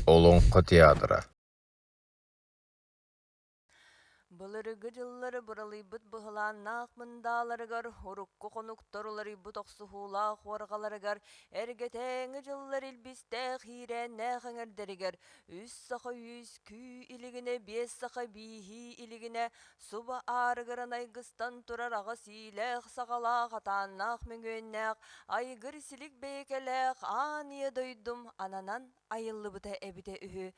Олоҥхо театра Былыргы дьыллары быралыйбыт быһылааннаах мындааларыгар, урукку хонуктар уларыйбыт охсуһуулаах уорҕаларыгар, эргэтээҥи дьыллар илбистээх иирээннээх эҥэрдэригэр үс саха үөскүү илигинэ, биэс саха бииһии илигинэ, суба аарыгыран айгыстан турар аҕыс иилээх-саҕалаах, атааннаах мөҥүөннээх, айгыр-силик бэйэкэлээх аан ийэ дойдум ананан айыллыбыта эбитэ үһү.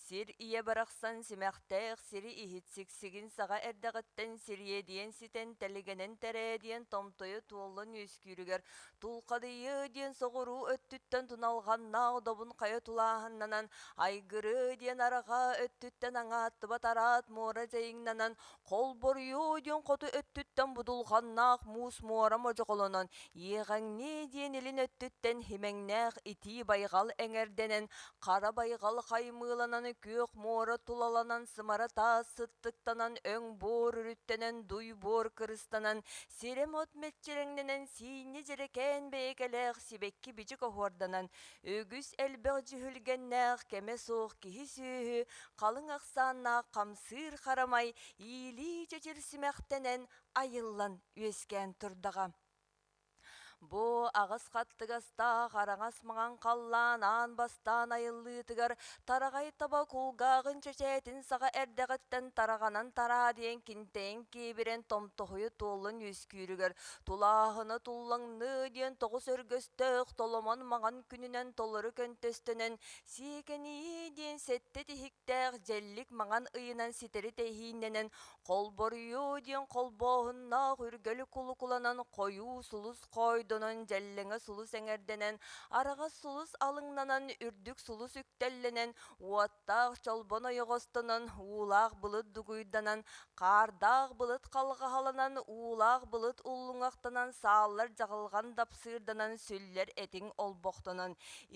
Сир ийэ барахсан симэхтээх сири иһит сиксигин саҕа эрдэҕиттэн сириэдийэн ситэн тэлигэнэн тэрээдийэн томтойо туоллан үөскүүрүгэр тулхадыйыы диэн соҕуруу өттүттэн туналҕаннаах добун хайа тулааһыннанан айгырыы диэн арҕаа өттүттэн аҥааттыбат араат муора дьайыҥнанан холборуйуу диэн хоту өттүттэн будулҕаннаах муус муора модьоҕолонон иэҕэҥнии диэн илин өттүттэн химэҥнээх итии байҕал эҥэрдэнэн хара байҕал хаймыыланан күөх муора тулаланан сымара таас сыттыктанан өҥ буор үрүттэнэн дуй буор кырыстанан сирэм от мэччирэҥнэнэн сиинньэ дьэрэкээн бэйэкэлээх сибэкки бичик оһуорданан үгүс элбэх дьүһүлгэннээх кэмэ суох киһи-сүөһү халыҥ ахсааннаах хамсыыр харамай иилии чэчир симэхтэнэн айыллан үөскээн турдаҕа. Бу аҕыс хаттыгастаах араҥас маҥан халлаан аан бастаан айыллыытыгар тараҕай таба кулгааҕын чэчээтин саҕа эрдэҕиттэн тараҕанан тараа диэн кинтэйэн киэбирэн томтоһуйа туоллан үөскүүрүгэр тулааһына туллаҥныы диэн тоҕус өргөстөөх толомон маҥан күнүнэн толору көнтөстөнөн сиэкэнийии диэн сэттэ тиһиктээх дьэллик маҥан ыйынан ситэри тэһииннэнэн Холборуйуу диэн холбооһуннаах үргэли кулукуланан хойуу сулус хоойдонон дьэллэҥэ сулус эҥэрдэнэн араҕас сулус алыҥнанан үрдүк сулус үктэллэнэн уоттаах чолбон ойоҕостонон уулаах былыт дугуйданан хаардаах былыт халҕаһаланан уулаах былыт уллуҥахтанан сааллар дьаҕылҕан дапсыырданан сүллэр этиҥ олбохтонон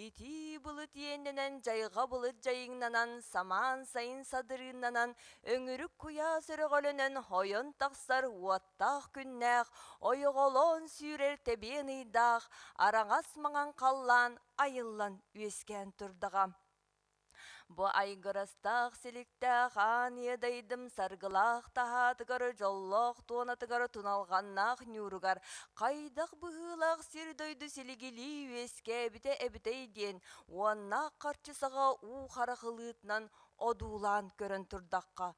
итии былыт иэннэнэн дьайҕа былыт дьайыҥнанан самаан сайын садырыыннанан Өҥүрүк куйаас өрөҕөлөнөн ойон тахсар уоттаах күннээх, ойоҕолоон сүүрэр тэбиэн ыйдаах, араҥас маҥан халлаан айыллан үөскээн турдаҕа. Бу айгырастаах силиктээх аан иэдэйдим саргылаах таһаатыгар, дьоллоох туонатыгар, туналҕаннаах ньууругар хайдах быһыылаах сир-дойду силигилии үөскээбитэ эбитэй диэн уоннаах харчы саҕа уу харах ылыытынан одуулаан көрөн турдахха,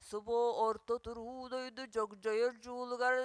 субу орто туруу дойду дьогдьойор дьуулугар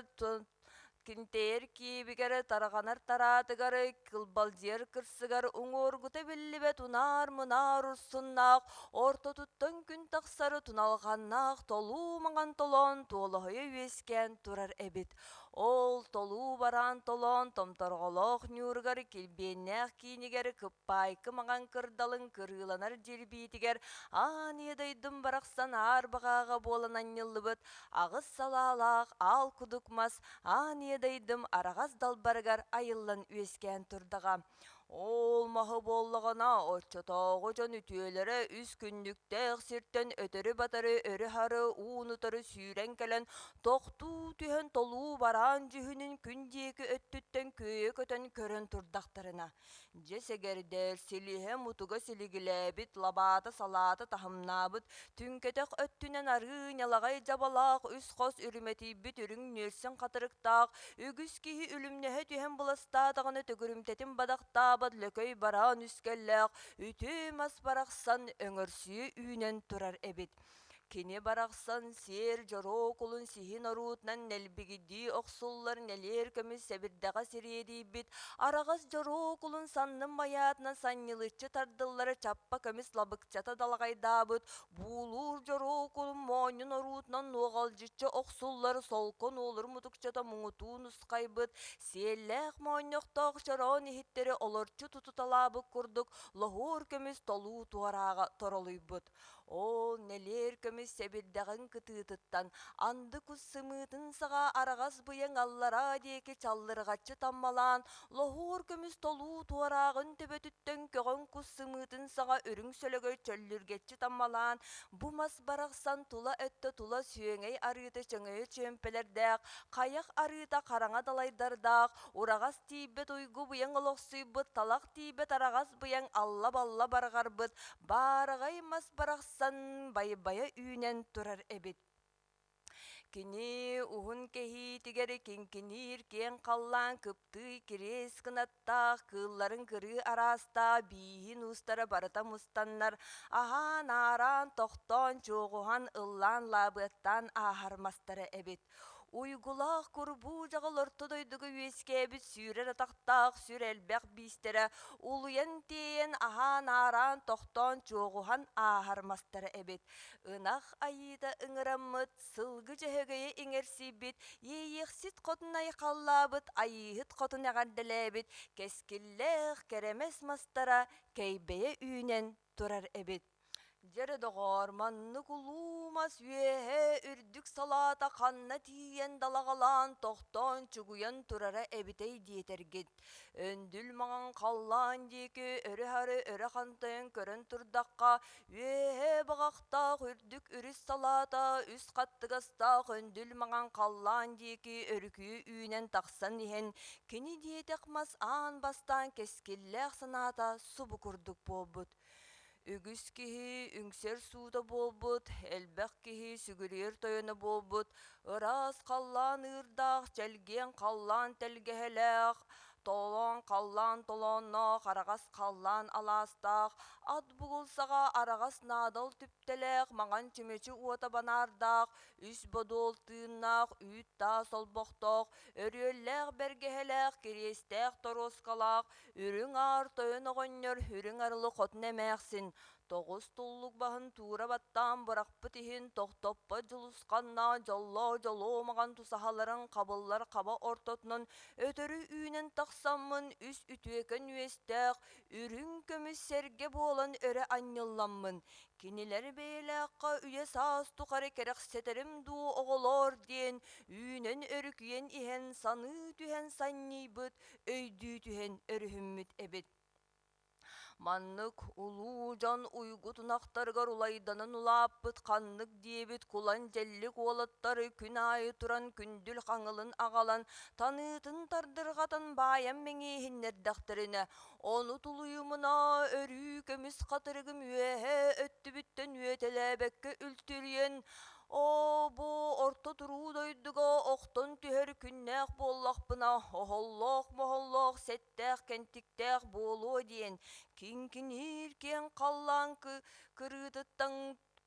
кинтэйэр киэбигэр тарҕанар тараатыгар кылбалдьыйар кырсыгар уҥуоргута биллибэт унаар-мунаар урсуннаах ортотуттан күн тахсар туналҕаннаах толуу маҥан толоон туолаһыйа үөскээн турар эбит. Ол толуу бараан толоон томторҕолоох ньууругар килбиэннээх киинигэр кыппаайкы маҥан кырдалын кырыыланар дьирбиитигэр аан ийэ дойдум барахсан аар баҕааҕа буолан анньыллыбыт аҕыс салаалаах аал кудук мас аан ийэ дойдум араҕас далбарыгар айыллан үөскээн турдаҕа. Ол маһы буоллаҕына, оччотооҕу дьон үтүөлэрэ үс күннүктээх сиртэн өтөрү-батары өрө-хары уун-утары сүүрэн кэлэн, тохтуу түһэн толуу бараан дьүһүнүн күн диэки өттүттэн күөйэ көтөн көрөн турдахтарына, дьэ сэгэрдээр силиһэ мутуга силигилээбит, лабаата салаата таһымнаабыт, түҥкэтэх өттүнэн арыы ньалаҕай дьабалаах үс хос үрүмэтийбит үрүҥ нүөлсүн хатырыктаах Үгүс киһи үлүмнэһэ түһэн быластаатаҕына төгүрүмтэтин бадахтаабат лөкөй бараан үскэллээх үтүө мас барахсан өҥөрсүйэ үүнэн турар эбит. Кини барахсан сиэр дьоруо кулун сиһин оруутунан нэлбигидии охсуллар нэлиэр көмүс сэбирдэҕэ сириэдийбит араҕас дьоруо кулун саннын майаатынан санньылыччы тардыллары чаппа көмүс лабыкчата далаҕайдаабыт Буулуур дьоруо кулун моонньун оруутунан нуоҕалдьыччы охсуллар солко нуолур мутукчата муҥутуу нусхайбыт, сиэллээх моонньохтоох чороон иһиттэри олорчу тутуталаабыт курдук лоһуор көмүс толуу туорааҕа торолуйбут. Ол нэлиэр көмүс сэбирдэҕин кытыытыттан анды кус сымыытын саҕа араҕас быйаҥ аллараа диэки чаллырҕаччы таммалаан, лоһуур көмүс толуу туорааҕын төбөтүттэн көҕөн кус сымыытын саҕа үрүҥ сөлөгөй чөллүргэччи таммалаан, бу мас барахсан тула өттө тула сүөҥэй арыыта чөҥөйө чүөмпэлэрдээх, хайах арыыта хараҥа далайдардаах, ураҕас тиийбэт уйгу быйаҥ олохсуйбут, талах тиийбэт араҕас быйаҥ алла-балла барҕарбыт, баараҕай мас барахсан байбайа үүнэн турар эбит. Кини уһун кэһиитигэр киҥкиниир киэҥ халлаан кыптыый кириэс кынаттаах кыылларын кырыы араастаах бииһин уустара барыта мустаннар аһаан-аараан тохтоон чуоҕуһан ыллаан лаабыаттаан ааһар мастара эбит. Уйгулаах курбуу дьаҕыл орто дойдуга үөскээбит сүүрэр атахтаах сүр элбэх биистэрэ улуйан тиэйэн аһаан-аараан тохтоон чуоҕуһан ааһар мастара эбит. Ынах айыыта ыҥыраммыт, сылгы дьөһөгөйө иҥэрсийбит, иэйиэхсит хотун айхаллаабыт, айыыһыт хотун эҕэрдэлээбит кэскиллээх кэрэмэс мастара кэйбэйэ үүнэн турар эбит. Дьэ доҕоор, маннык улуу мас үөһэ үрдүк салаата ханна тиийэн далаҕалаан, тохтоон, чугуйан турара эбитэй диэтэргит. Өндүл маҥан халлаан диэки өрө-һары өрө хантайан көрөн турдахха, үөһэ баҕахтаах үрдүк өрүс салаата үс хаттыгастаах өндүл маҥан халлаан диэки өрүкүйэ үүнэн тахсан иһэн, кини диэтэх мас аан бастаан кэскиллээх санаата субу курдук буолбут. Үгүс киһи үҥсэр суута буолбут, элбэх киһи сүгүрүйэр тойоно буолбут, ыраас халлаан ыырдаах, чэлгиэн халлаан тэлгэһэлээх, толоон халлаан толоонноох, араҕас халлаан алаастаах, ат бугул саҕа араҕас наадал түптэлээх, маҥан чүмэчи уота банаардаах, үс бодуол тыыннаах, үүт таас олбохтоох, өрүөллээх бэргэһэлээх, кириэстээх торуоскалаах, Үрүҥ аар тойон оҕонньор үрүҥ арылы хотун эмээхсин тоҕус туллук баһын туура баттаан бырахпыт иһин тохтоппот дьулусханнаах дьоллоох дьолуо маҕан тусаһаларын хабыллар хаба ортотунан өтөрү үүнэн тахсаммын үс үтүөкэн үөстээх үрүҥ көмүс сэргэ буолан өрө анньылламмын Кинилэр бэйэлээххэ үйэ-саас тухары кэрэхсэтэрим дуу оҕолоор диэн үүнэн өрүкүйэн иһэн саныы түһэн санньыйбыт, өйдүү түһэн өрүһүммүт эбит. Маннык улуу дьон уйгу тунахтарыгар улайданан улааппыт ханнык диэбит кулан дьэллик уолаттары күн аайы туран күндүл хаҥылын аҕалан таныытын тардырҕатан баайан мэҥиэһиннэрдэхтэринэ Ону тулуйумуна өрүү көмүс хатырыгым үөһэ өттүбүттэн үөтэлээбэккэ үлтүрүйэн, оо, бу орто туруу дойдуга охтон түһэр күннээх буоллахпына, оһоллоох-моһоллоох сэттээх кэнтиктээх буолуо диэн, киҥкиниир киэҥ халлаан кырыытыттан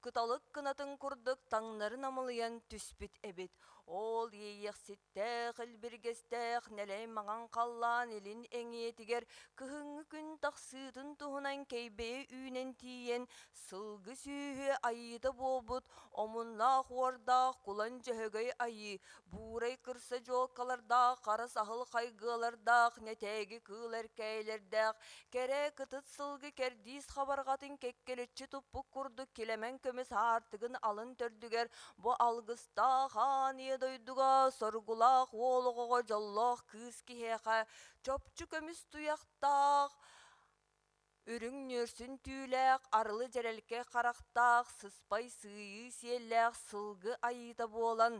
кыталык кынатын курдук таҥнары намылыйан түспүт эбит. Ол иэйиэхситтээх, илбиргэстээх нэлэй маҥан халлаан илин эҥиэтигэр кыһыҥҥы күн тахсыытын туһунан кэйбэйэ үүнэн тиийэн, сылгы сүөһү айыыта буолбут омуннаах уордаах кулан дьөһөгөй айыы, буурай кырса дьуолкалардаах, хара саһыл хайгыалардаах, нэтээги кыыл эркээйилэрдээх, Кэрэ кытыт сылгы кэрдиис хабарҕатын кэккэлэччи туппут курдук килэмэн көмүс аартыгын алын төрдүгэр бу алгыстаах аан ийэ дойдуга соргулаах уол оҕоҕо дьоллоох кыыс киһиэхэ чопчу көмүс туйахтаах үрүҥ нүөрсүн түүлээх арылы дьэрэлкэй харахтаах сыспай сыыйыы сиэллээх сылгы айыыта буолан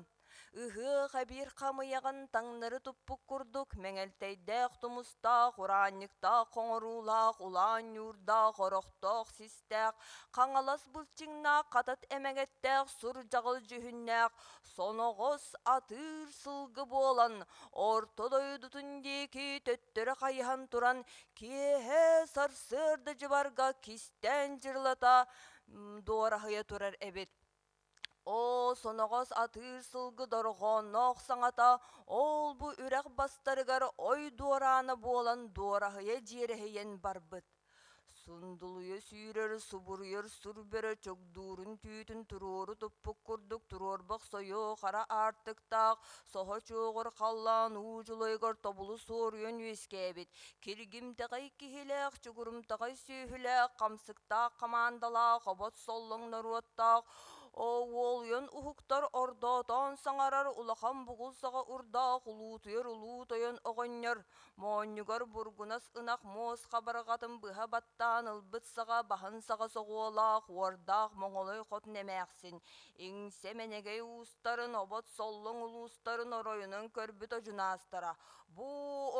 Ыһыах эбиир хамыйаҕын таҥнары туппут курдук мэҥэлтэйдээх тумустаах, ураанньыктаах хоҥоруулаах, улаан ньуурдаах, орохтоох систээх, хаҥалас былчыҥнаах, хатат эмэгэттээх, сур дьаҕыл дьүһүннээх, соноҕос атыыр сылгы буолан, орто дойдутун диэки төттөрү хайыһан туран, киэһэ сарсыарда дьыбарга кистээн дьырылата дуораһыйа турар эбит. Оо, соноҕос атыыр сылгы дорҕоонноох саҥата ол-бу үрэх бастарыгар ой дуораана буолан дуораһыйа дьиэрэһийэн барбыт. Сундулуйа сүүрэр, субуруйар сур бөрө чогдуурун түүтүн туруору туппут курдук туруорбах сойуо хара аартыктаах, соһо чуоҕур халлаан уу дьулайыгар тобулу суоруйан үөскээбит, киргимтэҕэй киһилээх, чугурумтаҕай сүөһүлээх, хамсыктаах хамаандалаах, обот соллоҥ норуоттаах, уолуйан уһуктар ордоотоон саҥарар улахан бугул саҕа урдаах улуутуйар улуу тойон оҕонньор Моонньугар бургунас ынах муос хабарҕатын быһа баттаан ылбыт саҕа баһын саҕа соҕуолаах уордаах моҥолой хотун эмээхсин, иҥсэ мэнэгэй уустарын, обот соллоҥ улуустарын оройунан көрбүт одьунаастара, бу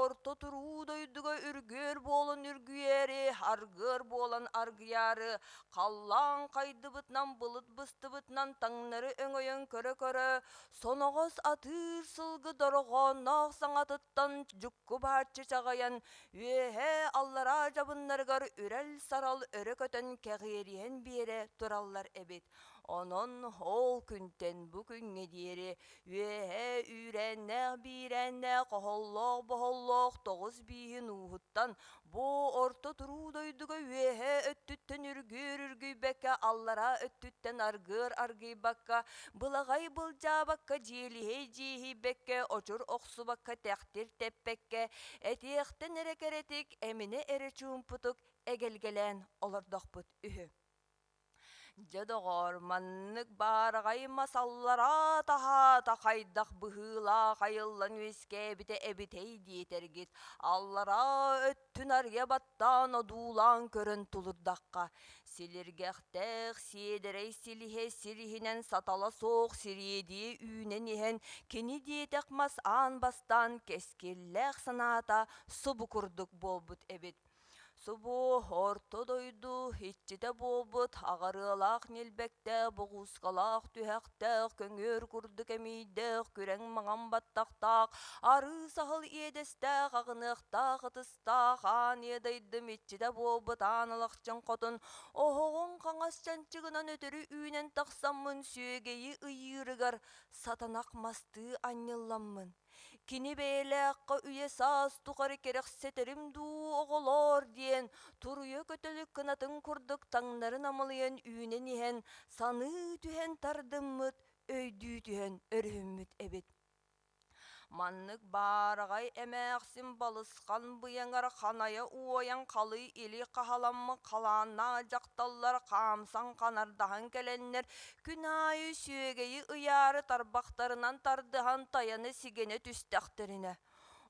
орто туруу дойдуга үргүөр буолан үргүйээри, аргыар буолан аргыйаары, халлаан хайдыбытынан былыт быстыбытынан таҥнары өҥөйөн көрө-көрө, Соноҕос атыыр сылгы дорҕоонноох саҥатыттан дьукку бааччы чаҕыйан, үөһээ-аллараа дьабыннарыгар үрэл-сарал өрө көтөн кэҕиэриһэн биэрэ тураллар эбит. Онон ол күнтэн бу күҥҥэ диэри үөһээ үүрээннээх-биирээннээх оһоллоох-боһоллоох тоҕус бииһин ууһуттан бу орто туруу дойдуга үөһээ өттүттэн үргүөр үргүйбэккэ, аллараа өттүттэн аргыар аргыйбакка, былаҕай былдьаабакка, дьиэлиһэй дьиэһийбэккэ, очур охсубакка, тэхтир тэппэккэ, этиэхтэн эрэ кэрэтик, эминэ эрэ чуумпутук эгэлгэлээн олордохпут үһү. Дьэ, доҕоор, маннык баараҕай мас аллараа таһаата хайдах быһыылаах айыллан үөскээбитэ эбитэй диэтэргит, аллараа өттүн арыйа баттаан одуулаан көрөн тулурдахха, силиргэхтээх сиэдэрэй силиһэ сир иһинэн сатала суох сириэдийэ үүнэн иһэн, кини диэтэх мас аан бастаан кэскиллээх санаата субу курдук буолбут эбит. Субу орто дойду иччитэ буолбут аҕарыалаах ньилбэктээх, боҕуускалаах түһэхтээх, көҥүөр курдук эмиийдээх, күрэҥ маҥан баттахтаах, арыы саһыл иэдэстээх, аҕыныахтаах ытыстаах аан иэдэйдим иччитэ буолбут аан алахчын хотун оһоҕун хаҥас чанчыгынан өтөрү үүнэн тахсаммын сүөгэйи ыйыырыгар сатанах мастыы анньылламмын Кини бэйэлээххэ үйэ-саас тухары кэрэхсэтэрим дуу, оҕолоор диэн туруйа көтөлүк кынатын курдук таҥнары намылыйан үүнэн иһэн саныы түһэн тардыммыт, өйдүү түһэн өрүһүммүт эбит. Маннык баараҕай эмээхсин балысхан быйаҥар ханайа уойан халый или хаһаламмыт халааннаах дьахталлар хаамсан ханардаһан кэлэннэр Күн аайы сүөгэйи ыйаары тарбахтарынан тардыһан тайаны сигэнэ түстэхтэринэ,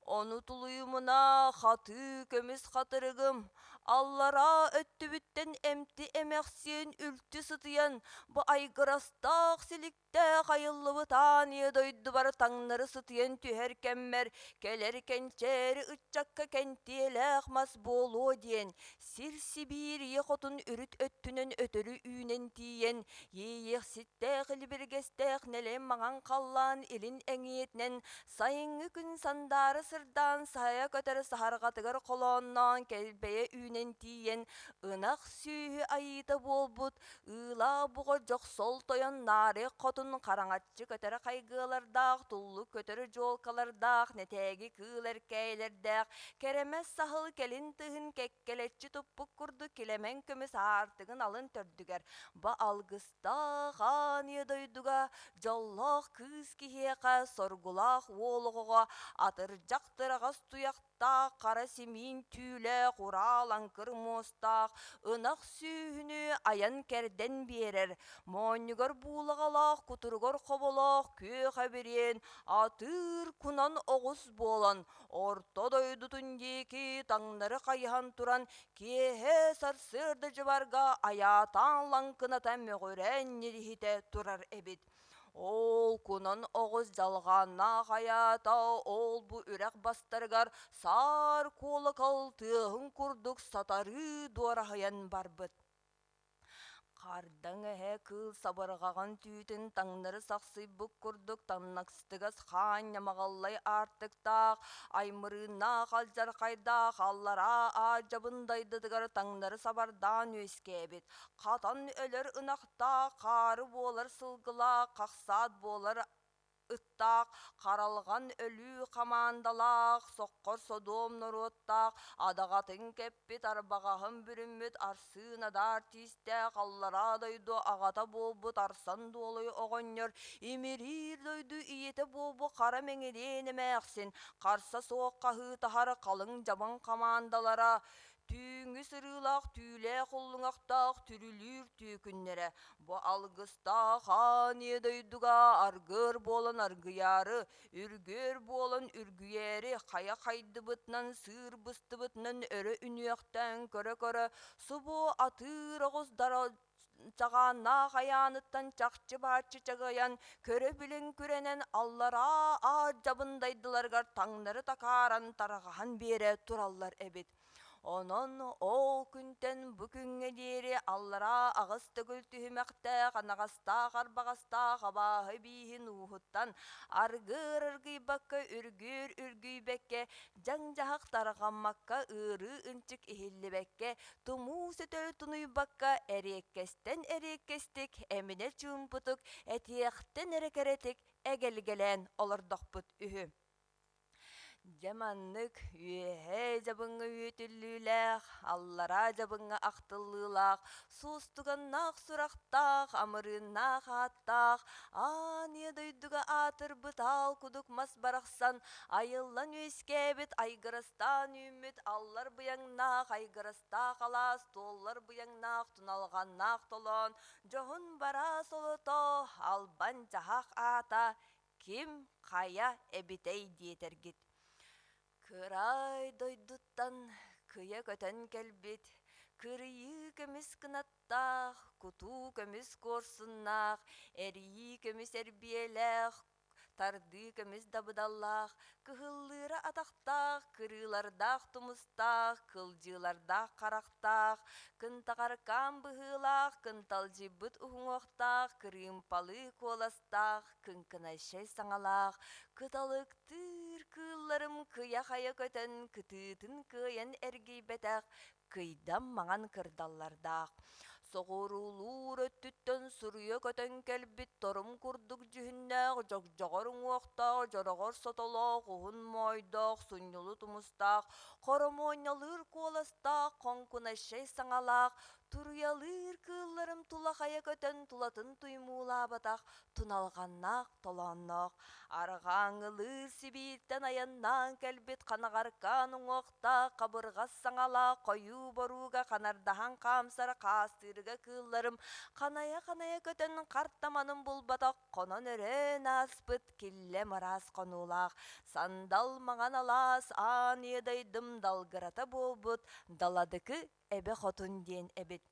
ону тулуйумуна хатыы көмүс хатырыгым, аллараа өттүбүттэн эмти эмэхсиэн үлтү сытыйан, бу айгырастаах силиктээх айыллыбыт аан ийэ дойдубар таҥнары сытыйан түһэр кэммэр кэлэр кэнчээри ыччакка кэнтиэлээх мас буолуо диэн Сир Сибиир ийэ хотун үрүт өттүнэн өтөрү үүнэн тиийэн, иэйиэхситтээх илибиргэстээх нэлэм маҥан халлаан илин эҥиэтинэн сайыҥҥы күн сандаара сырдаан саһайа көтөр саһарҕатыгар холоонноон кэлбэйэ үүнэн тиийэн, ынах сүөһү айыыта буолбут ыылаах буҕа дьохсол тойон наарыах хотун хараҥаччы көтөр хайгыалардаах, туллук көтөр дьуолкалардаах, нэтээги кыыл эркээйилэрдээх Кэрэмэс саһыл кэлин тыһын кэккэлэччи туппут курдук килэмэн көмүс аартыгын алын төрдүгэр ба алгыстаах аан ийэ дойдуга дьоллоох кыыс киһиэхэ соргулаах уол оҕоҕо атырдьах тыраҕас туйахтаах хара симиин түүлээх ураал аҥкыр муостаах ынах сүөһүнү айан кэрдэн биэрэр моонньугар буулаҕалаах кутуругар хоболоох күөх эбириэн атыыр кунан оҕус буолан Орто дойдутун диэки таҥнары хайыһан туран, киэһэ сарсыарда дьыбарга айаатаан лаҥкыната мөҕүрээн ньириһитэ турар эбит. Ол кунан оҕус дьалҕааннаах айаата ол-бу үрэх бастарыгар саар куолакал тыаһын курдук сатарыы дуораһыйан барбыт. Хардаҥ эһэ кыыл сабырҕаҕын түүтүн таҥнары сахсыйбыт курдук тамнастыгас хаан ньамаҕаллай аартыктаах, аймырыыннаах алдьархайдаах аллараа аадьабын дайдытыгар таҥнары сабардаан үөскээбит, хатан өлөр ынахтаах, хаары буолар сылгылаах, хахсаат буолар. ыттаах, харалҕан өлүү хамаандалаах, соххор содуом норуоттаах, адаҕатын кэппит, арбаҕаһын бүрүммүт арсыын адаар тиистээх аллараа дойду аҕата буолбут Арсан Дуолай оҕонньор, имириир дойду ийэтэ буолбут хара мэҥириэн эмээхсин, харса суох хаһыытаһар халыҥ дьабаҥ хамаандалара, түүҥҥү сырыылаах түүлээх уллуҥахтаах түрүлүүр түөкүннэрэ бу алгыстаах аан ийэ дойдуга аргыар буолан аргыйаары, үргүөр буолан үргүйээри хайа хайдыбытынан сыыр быстыбытынан өрө үнүөхтээн көрө-көрө субу атыыр оҕус чаҕааннаах айааныттан чахчы-бааччы чаҕыйан, көрө-билэн күрэнэн аллараа аат дьабындайдыларыгар таҥнары такааран тарҕаһан биэрэ тураллар эбит. Онон ол күнтэн бу күҥҥэ диэри аллараа аҕыс төгүл түһүмэхтээх анаҕастаах арбаҕастаах абааһы бииһин ууһуттан аргыар аргыйбакка үргүөр үргүйбэккэ дьаҥ-дьаһах тарҕаммакка ыарыы ынчык иһиллибэккэ тумуу сөтөл тунуйбакка эриэккэстэн эриэккэстик эминэ чуумпутук этиэхтэн эрэ кэрэтик эгэлгэлээн олордохпут үһү. Дьэ маннык үөһээ дьабыҥҥа үөтүллүүлээх, аллараа дьабыҥҥа ахтыллыылаах, суустуганнаах сурахтаах, амырыыннаах ааттаах, аан ийэ дойдуга аатырбыт аал кудук мас барахсан айыллан үөскээбит айгырастаан үүммүт аллар быйаҥнаах айгырастаах алаас туоллар быйаҥнаах туналҕаннаах толоон дьоһун бараа солото албан дьаһах аата ким хайа эбитэй диэтэргит. Кырай дойдуттан кыйа көтөн кэлбит, кырыйыы көмүс кынаттаах, кутуу көмүс куорсуннаах, эрийии көмүс эрбиэлээх, тардыы көмүс дабыдаллаах, кыһыллыыра атахтаах, кырыылардаах тумустаах, кылдьыылардаах харахтаах, кынтаҕаркаан быһыылаах, кынталдьыйбыт уһуҥуохтаах, кырыымпалыы куоластаах, кыҥкынайшай саҥалаах, кыталыктыыр кыылларым кыйа-хайа көтөн кытыытын кыайан эргийбэтэх кыйдам маҥан кырдаллардаах, соҕуруулуур өттүттэн суруйа көтөн кэлбит торум курдук дьүһүннээх, дьогдьоҕор уҥуохтаах, дьороҕор сотолоох, уһун моойдоох, сунньулу тумустаах, хоромуонньалыыр куоластаах, хоҥкунайшай саҥалаах, туруйалыыр кыылларым тула хайа көтөн тулатын туймуулаабатах туналҕаннаах толоонноох, арҕааҥылыыр Сибииртэн айаннаан кэлбит ханаҕаркаан уҥуохтаах, хабырҕас саҥалаах хойуу борууга ханардаһан хаамсар хаастыырга кыылларым ханайа-ханайа көтөн хартаманын булбатах хонон-өрөөн ааспыт киллэм араас хонуулаах сандал маҥан алаас аан ийэ дойдум далгырата буолбут Даладыкы эбэ хотун диэн эбит.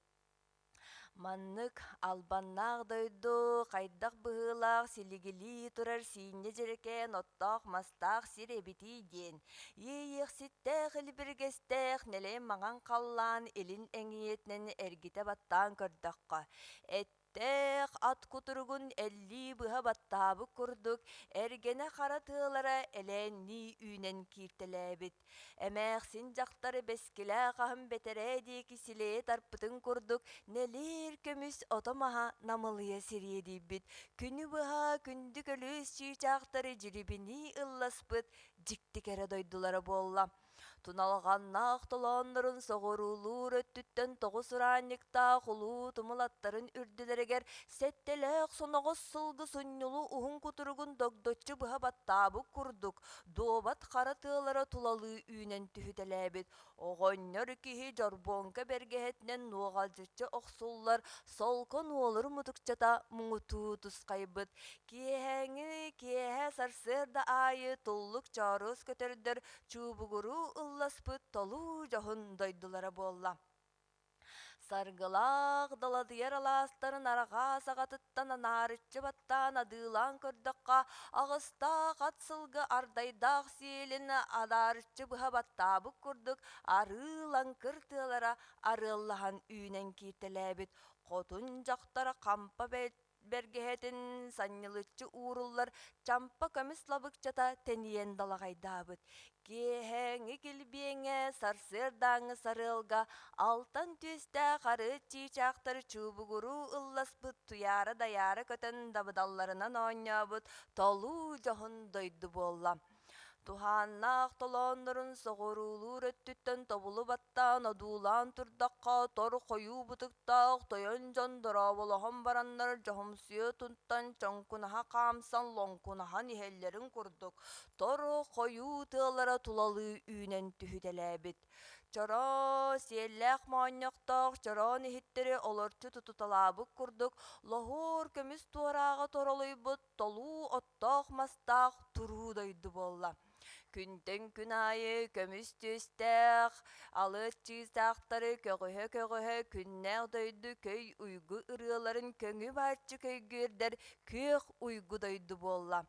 Маннык албаннаах дойду хайдах быһыылаах силигилии турар сиинньэ дьэрэкээн оттоох-мастаах сир эбитий диэн, иэйиэхситтээх илбиргэстээх нэлэй маҥан халлаан илин эҥийэтинэн эргитэ баттаан көрдөххө, Эттээх ат кутуругун эллии быһа баттаабыт курдук, эргэнэ хара тыалара элээннии үүнэн кииртэлээбит. Эмээхсин дьахтары бэскилээх аһын бэтэрээ диэки силэйэ тарпытын курдук нэлиир көмүс ото-маһа намылыйа сириэдийбит, күнү быһа күндү көлүөс чыычаахтары дьирибинии ылласпыт дьикти кэрэ дойдулара буолла. Туналҕаннаах толооннорун соҕуруулуур өттүттэн тоҕус ураанньыктаах улуу тумул аттарын үрдүлэригэр сэттэлээх соноҕос сылгы сунньулу уһун кутуругун догдоччу быһа баттаабыт курдук дуобат хара тыалара тулалыы үүнэн түһүтэлээбит. Оҕонньор киһи дьорбуоҥка бэргэһэтинэн нуоҕалдьыччы охсуллар солко нуолур мутукчата муҥутуу тусхайбыт. Киэһээҥи киэһэ сарсыарда аайы туллук чооруос көтөрдөр чуубугуруу ылласпыт толуу дьоһун дойдулара буолла. Саргылаах даладыйар алаастарын арҕаа саҕатыттан анаарыччы баттаан адыылаан көрдөххө, аҕыстаах ат сылгы ардайдаах сиэлин адаарыччы быһа баттаабыт курдук арыы лаҥкыр тыалара арыаллаһан үүнэн кииртэлээбит хотун дьахтара хампа бэргэһэтин санньылыччы ууруллар чампа көмүс лабыкчата тэнийэн далаҕайдаабыт. Киэһээҥҥи килбиэҥҥэ, сарсыардааҥҥы сарыалга алтан түөстээх арыт чыычаахтары чуубугуруу ылласпыт туйаара-дайаара көтөн дабыдалларынан оонньообут толуу дьоһун дойду буолла. Туһааннаах толооннорун соҕуруулуур өттүттэн тобулу баттаан одуулаан турдахха, тор хойуу бытыктаах тойон дьон дорооболоһон бараннар дьоһумсуйа туттан чоҥкунаһа хаамсан лоҥкунаһан иһэллэрин курдук, тор хойуу тыалара тулалыы үүнэн түһүтэлээбит. Чороо сиэллээх моонньохтоох чороон иһиттэри олорчу тутуталаабыт курдук лоһуор көмүс туорааҕа торолуйбут толуу оттоох-мастаах туруу дойду буолла. Күнтэн күн аайы көмүс түөстээх, алыат чыыстаахтары көҕүһэ-көҕүһэ күннээх дойду көй уйгу ырыаларын көҥү бааччы көйгүөрдэр күөх уйгу дойду буолла.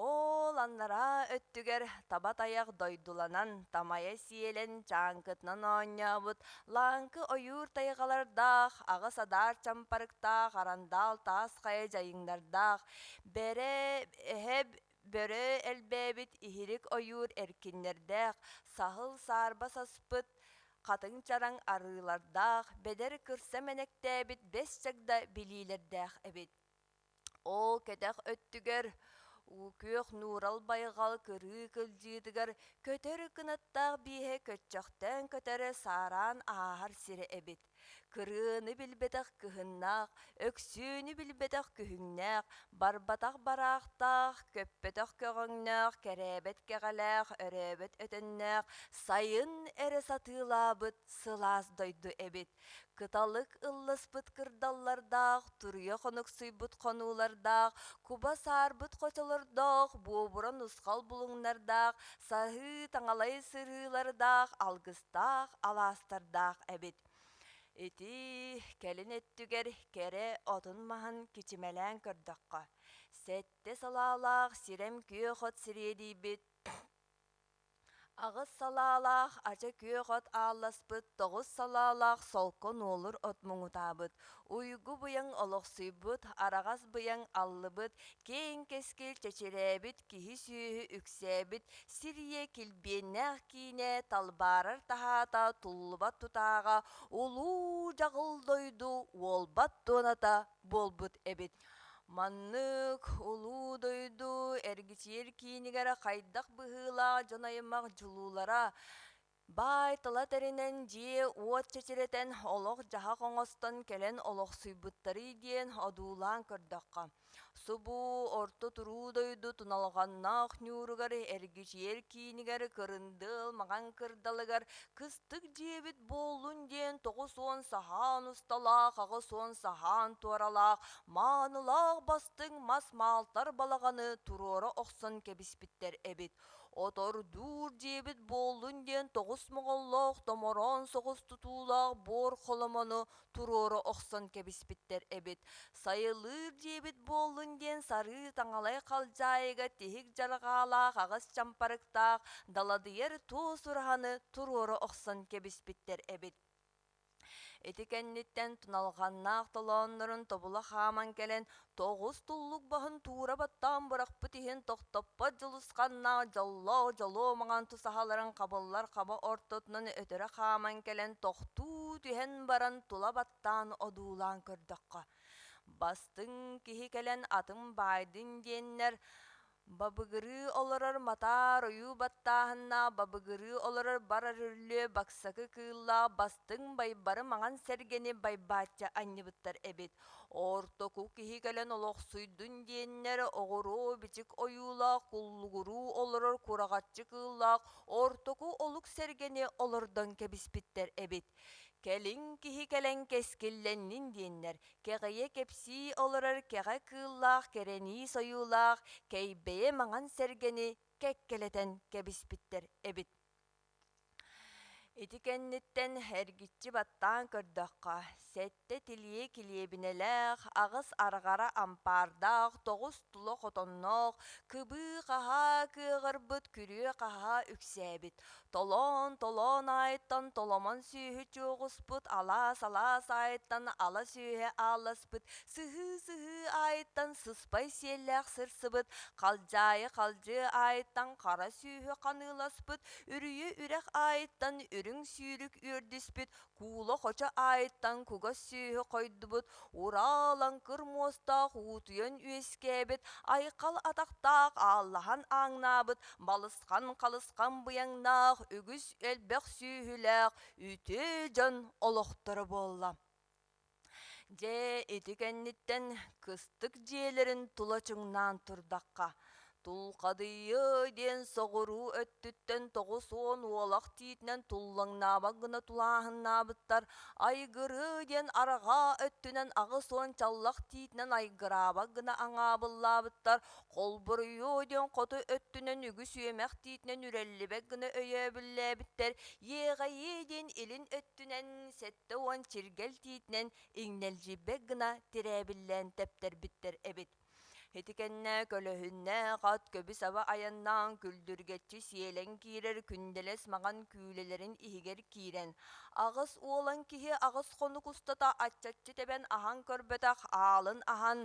Ол анараа өттүгэр таба тайах дойдуланан, тамайа сиэлэн, чааҥкытынан оонньообут лааҥкы ойуур тайҕалардаах, аҕыс адаар чампарыктаах, арандаал таас хайа дьайыҥнардаах, бэрэ эһэ бөрө элбээбит иһирик ойуур эркиннэрдээх, саһыл саарба саспыт, хатыҥ чараҥ арыылардаах, бэдэр кырса мэнэктээбит бэс чагда билиилэрдээх эбит. Ол кэтэх өттүгэр уу күөх нуурал байҕал кырыы кылдьыытыгар көтөр кынаттаах бииһэ көччөхтөөн көтөрө саараан ааһар сирэ эбит. Кырыаны билбэтэх кыһыннаах, өксүөнү билбэтэх күһүҥнээх, барбатах бараахтаах, көппөтөх көҕөҥнөөх, кэрээбэт кэҕэлээх, өрөөбөт өтөннөөх, сайын эрэ сатыылаабыт сылаас дойду эбит. Кыталык ылласпыт кырдаллардаах, туруйа хонуксуйбут хонуулардаах, куба саарбыт хочолордоох, буобура нусхал булуҥнардаах, саһыы таҥалай сырыылардаах, алгыстаах алаастардаах эбит. Ити кэлин өттүгэр кэрэ отун-маһын кичимэлээн көрдөххө, сэттэ салаалаах сирэм күөх от сириэдийбит Аҕыс салаалаах ача күөх от аалласпыт, тоҕус салаалаах солко нуолур от муҥутаабыт, уйгу быйаҥ олохсуйбут, араҕас быйаҥ аллыбыт, киэҥ кэскил чэчирээбит, киһи-сүөһү үксээбит, сир ийэ килбиэннээх киинэ талбаарар таһаата туллубат тутааҕа улуу дьаҕыл дойду уолбат туоната буолбут эбит. Маннык улуу дойду эргичийэр киинигэр хайдах быһыылаах дьон-аймах дьулуулара баай тыла тэринэн дьиэ-уот чэчирэтэн олох-дьаһах оҥостон кэлэн олохсуйбуттарый диэн одуулаан көрдөххө, Субу орто туруу дойду туналҕаннаах ньууругар эргичийэр киинигэр кырындыал маҥан кырдалыгар кыстык дьиэбит буоллун диэн 90 саһаан усталаах, 80 саһаан туоралаах, маанылаах бастыҥ мас маалтар балаҕаны туруора охсон кэбиспиттэр эбит. Отордуур дьиэбит буоллун диэн тоҕус моҕоллоох томороон соҕус тутуулаах буор холомону туруора охсон кэбиспиттэр эбит. Сайылыыр дьиэбит буоллун диэн сарыы таҥалай халдьаайыга тиһик дьарҕаалаах аҕыс чампарыктаах даладыйар туос ураһаны туруора охсон кэбиспиттэр эбит. Ити кэнниттэн туналҕаннаах толооннорун тобула хааман кэлэн тоҕус туллук баһын туура баттаан бырахпыт иһин тохтоппот дьулусханнаах дьоллоох дьолуо маҥан тусаһаларын хабыллар хаба ортотунан өтөрө хааман кэлэн тохтуу түһэн баран тула баттаан одуулаан көрдөххө, бастыҥ киһи кэлэн атын баайдын диэннэр Бабыгырыы олорор матаар ойуу баттааһыннаах бабыгырыы олорор бар өрүллүө баксакы кыыллаах бастыҥ байбары маҥан сэргэни байбаачча анньыбыттар эбит. Ортоку киһи кэлэн олохсуйдун диэннэр оҕуруо бичик ойуулаах куллугуруу олорор кураҕаччы кыыллаах ортоку олук сэргэни олордон кэбиспиттэр эбит. Кэлиҥ киһи кэлэн кэскиллэннин диэннэр, кэҕийэ кэпсии олорор кэҕэ кыыллаах кэрэнии сойуулаах кэйбэйэ маҥан сэргэни кэккэлэтэн кэбиспиттэр эбит. Ити кэнниттэн эргиччи баттаан көрдөххө, сэттэ тилийэ килиэбинэлээх, аҕыс арҕара ампаардаах, тоҕус тула хотонноох, кыбыы-хаһаа кыаҕырбыт, күрүө-хаһаа үксээбит, толоон-толоон аайыттан толомон сүөһү чуоҕуспут, алаас-алаас аайыттан ала сүөһү аалласпыт, сыһыы-сыһыы аайыттан сыспай сиэллээх сырсыбыт, халдьаайы-халдьыы аайыттан хара сүөһү ханыыласпыт, Үрүйэ үрэх аайыттан үрүҥ сүүрүк үөрдүспүт, куула хочо аайыттан кугас сүөһү хойдубут, ураа лаҥкыр муостаах уутуйан үөскээбит, айхал атахтаах ааллаһан ааҥнаабыт, балысхан халысхан быйаҥнаах, үгүс элбэх сүөһүлээх үтүө дьон олохторо буолла. Дьэ, ити кэнниттэн кыстык дьиэлэрин тула чуҥнаан турдахха, Тулхадыйыы диэн соҕуруу өттүттэн 90 уолах тиитинэн туллаҥнаабат гына тулааһыннаабыттар, Айгырыы диэн арҕаа өттүнэн 80 чаллах тиитинэн айгыраабат гына аҥаабыллаабыттар, Холборуйуу диэн хоту өттүнэн үгүс үөмэх тиитинэн үрэллибэт гына өйөөбүллээбиттэр, Иэҕэйии диэн илин өттүнэн 70 чиргэл тиитинэн иҥнэлдьийбэт гына тирээбиллээн тэптэрбиттэр эбит. Ити кэннэ көлөһүннээх ат көбүс-аба айаннаан күлдүргэччи сиэлэн киирэр күндэлэс маҥан күүлэлэрин иһигэр киирэн, аҕыс уолан киһи аҕыс хонук устата аччаччы тэбэн аһан көрбөтөх аалын аһан,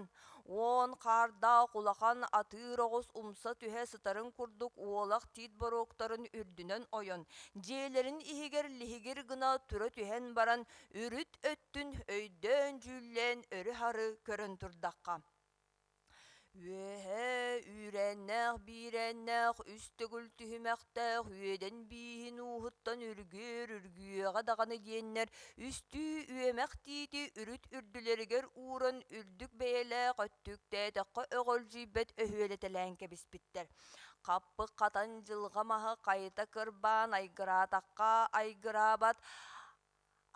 Уон хаардаах улахан атыыр оҕус умса түһэ сытарын курдук уолах тиит боруоктарын үрдүнэн ойон, дьиэлэрин иһигэр лиһигир гына тура түһэн баран, үрүт өттүн өйдөөн-дьүүллээн өрү-һары көрөн турдахха Үөһээ үүрээннээх биирээннээх үс төгүл түһүмэхтээх үөдэн бииһин ууһуттан үргүөр үргүөҕэ даҕаны диэннэр үстүү үөмэх тиити үрүт үрдүлэригэр ууран үрдүк бэйэлээх өттүктээтэххэ өҕөлдьүйбэт өһүөлэтэлээн кэбиспиттэр. Хаппык хатан дьылҕа маһы хайыта кырбаан айгыраатахха айгыраабат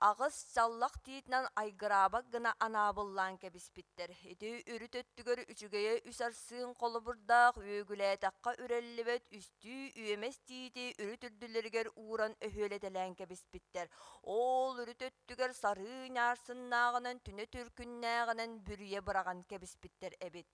аҕыс чаллах тиитинэн айгыраабат гына анаабыллаан кэбиспиттэр. Ити үрүт өттүгэр үчүгэйэ үс арсыын холобурдаах үөгүлээтэххэ үрэллибэт үстүү үөмэс тиити үрүт үрдүлэригэр ууран өһүөлэтэлээн кэбиспиттэр. Ол үрүт өттүгэр сарыы ньаарсыннааҕынан түнэ түркүннээҕинэн бүрүйэ быраҕан кэбиспиттэр эбит.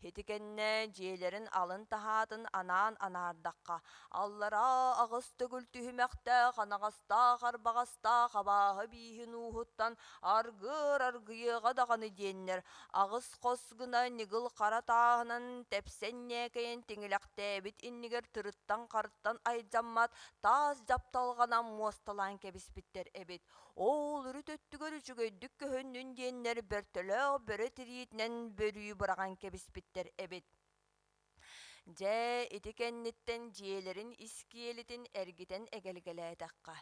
Ити кэннэ дьиэлэрин алын таһаатын анаан анаардахха, аллараа аҕыс төгүл түһүмэхтээх анаҕастаах арбаҕастаах абааһы бииһин ууһуттан аргыар аргыйыаҕа даҕаны диэннэр, аҕыс хос гына ньыгыл хара тааһынан тэпсэн ньээкэйэн тиҥилэхтээбит иннигэр тырыттан-харыттан айдьаммат таас дьапталҕанан муосталаан кэбиспиттэр эбит. Ол үрүт өттүгэр үчүгэйдик көһүннүн диэннэр бөртөлөөх бөрө тириитинэн бөрүү быраҕан кэбиспиттэр эбит. Дьэ, ити кэнниттэн дьиэлэрин ис киэлитин эргитэн эгэлгэлээтэххэ,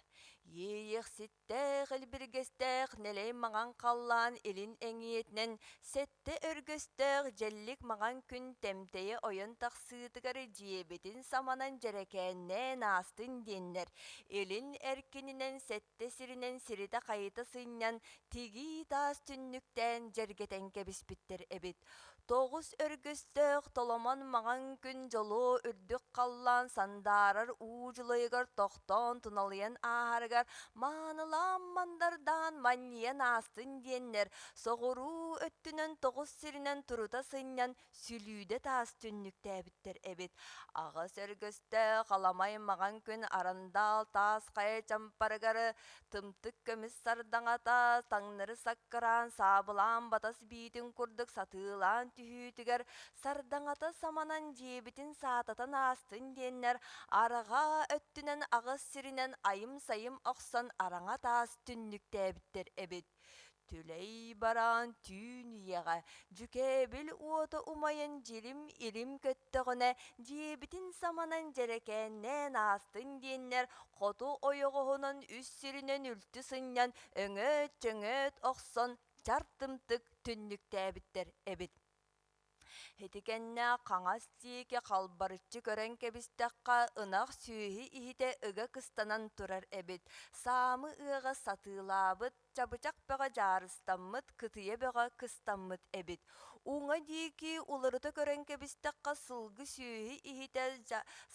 иэйиэхситтээх, илбиргэстээх нэлэй маҥан халлаан илин эҥиэтинэн сэттэ өргөстөөх дьэллик маҥан күн тэмтэйэ ойон тахсыытыгар дьиэбитин саманан дьэрэкээннээн аастын диэннэр, илин эркининэн сэттэ сиринэн сиритэ-хайыта сынньан, тигии таас түннүктээн дьэргэтэн кэбиспиттэр эбит. Тоҕус өргөстөөх толомон маҥан күн дьолуо үрдүк халлаан сандаарар уу дьулайыгар тохтоон туналыйан ааһарыгар маанылаан мандардаан манньыйан аастын диэннэр соҕуруу өттүнэн тоҕус сиринэн турута сынньан сүлүүдэ таас түннүктээбиттэр эбит. Аҕыс өргөстөөх аламай маҥан күн арандаал таас хайа чампарыгар тымтык көмүс сардаҥата таҥнары саккыраан саабылаан батас биитин курдук сатыылаан түһүүтүгэр сардаҥата саманан дьиэбитин саататан аастын диэннэр арҕаа өттүнэн аҕыс сиринэн айым-сайым охсон араҥа таас түннүктээбиттэр эбит. Түлэй бараан түүн үйэҕэ дьүкээбил уота умайан дьирим-илим көттөҕүнэ дьиэбитин саманан дьэрэкээннээн аастын диэннэр хоту ойоҕоһунан үс сиринэн үлтү сынньан өҥөөт-чөҥөөт охсон чар тымтык түннүктээбиттэр эбит. Ити кэннэ хаҥас диэки халбарыччы көрөн кэбистэххэ, ынах сүөһү иһитэ ыга кыстанан турар эбит. Саамы ыаҕа сатыылаабыт. чабычах бөҕө дьаарыстаммыт, кытыйа бөҕө кыстаммыт эбит. Уҥа диэки уларыта көрөн кэбистэххэ сылгы сүөһү иһитэ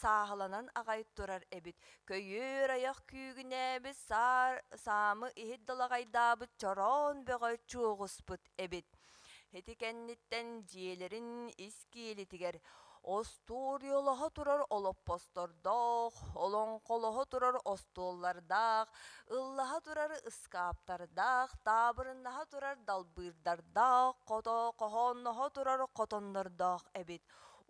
сааһыланан аҕай турар эбит. Көйүөр айах күүгүнээбит саамы иһит далаҕайдаабыт чороон бөҕө чуоҕуспут эбит. Ити кэнниттэн дьиэлэрин ис киэлитигэр остуоруйалаһа турар олоппостордоох, олоҥхолоһо турар остуоллардаах, ыллаһа турар ыскааптардаах, таабырыннаһа турар далбыырдардаах, хоһоонноһо турар хотоннордоох эбит.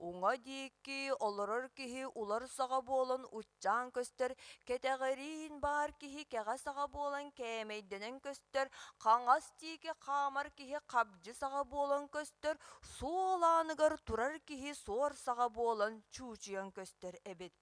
Уҥа диэки олорор киһи улар саҕа буолан уччаан көстөр, кэтэҕириин баар киһи кэҕэ саҕа буолан кээмэйдэнэн көстөр, хаҥас диэки хаамар киһи хабдьы саҕа буолан көстөр, суол ааныгар турар киһи суор саҕа буолан чуучуйан көстөр эбит.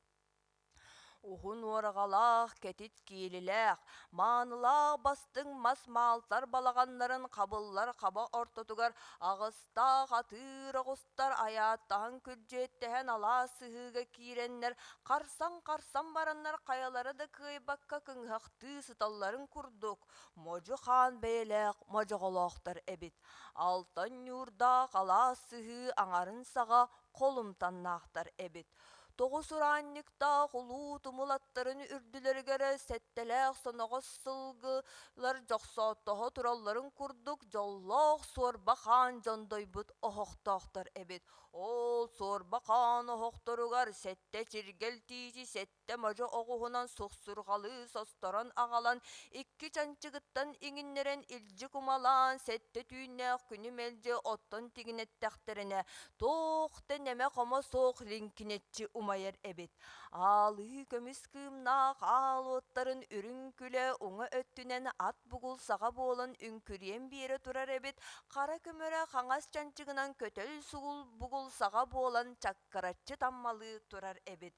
Уһун уораҕалаах, кэтит киэлилээх, маанылаах бастыҥ мас маалтар балаҕаннарын хабыллар хаба ортотугар аҕыстаах атыыр оҕустар айааттаһан күрдьүөттэһэн алаас сыһыыга киирэннэр харсан-харсан бараннар хайалара да кыайбакка кыҥыһахтыы сыталларын курдук модьу хаан бэйэлээх модьоҕолоохтор эбит. Алтан ньуурдаах алаас сыһыы аҥарын саҕа холумтаннаахтар эбит. Тоҕус ураанньыктаах улуу тумул аттарын үрдүлэригэр сэттэлээх соноҕос сылгылар дьохсооттоһо туралларын курдук дьоллоох суорба хаан дьондойбут оһохтоохтор эбит. Ол суорба хаан оһохторугар сэттэ чиргэл тиити сэттэ модьу оҕуһунан сухсурҕалыы состорон аҕалан икки чанчыгыттан иҥиннэрэн илдьи кумалаан сэттэ түүннээх күнү мэлдьи оттон тигинэттэхтэринэ туох да нэмэ-хомо суох лиҥкинэччи умайар эбит. Аалыы көмүс кыымнаах аал уоттарын үрүҥ күлэ уҥа өттүнэн ат бугул саҕа буолан үҥкүрүйэн биэрэ турар эбит, хара көмөрө хаҥас чанчыгынан көтөл сугул бугул саҕа буолан чаккыраччы таммалыы турар эбит.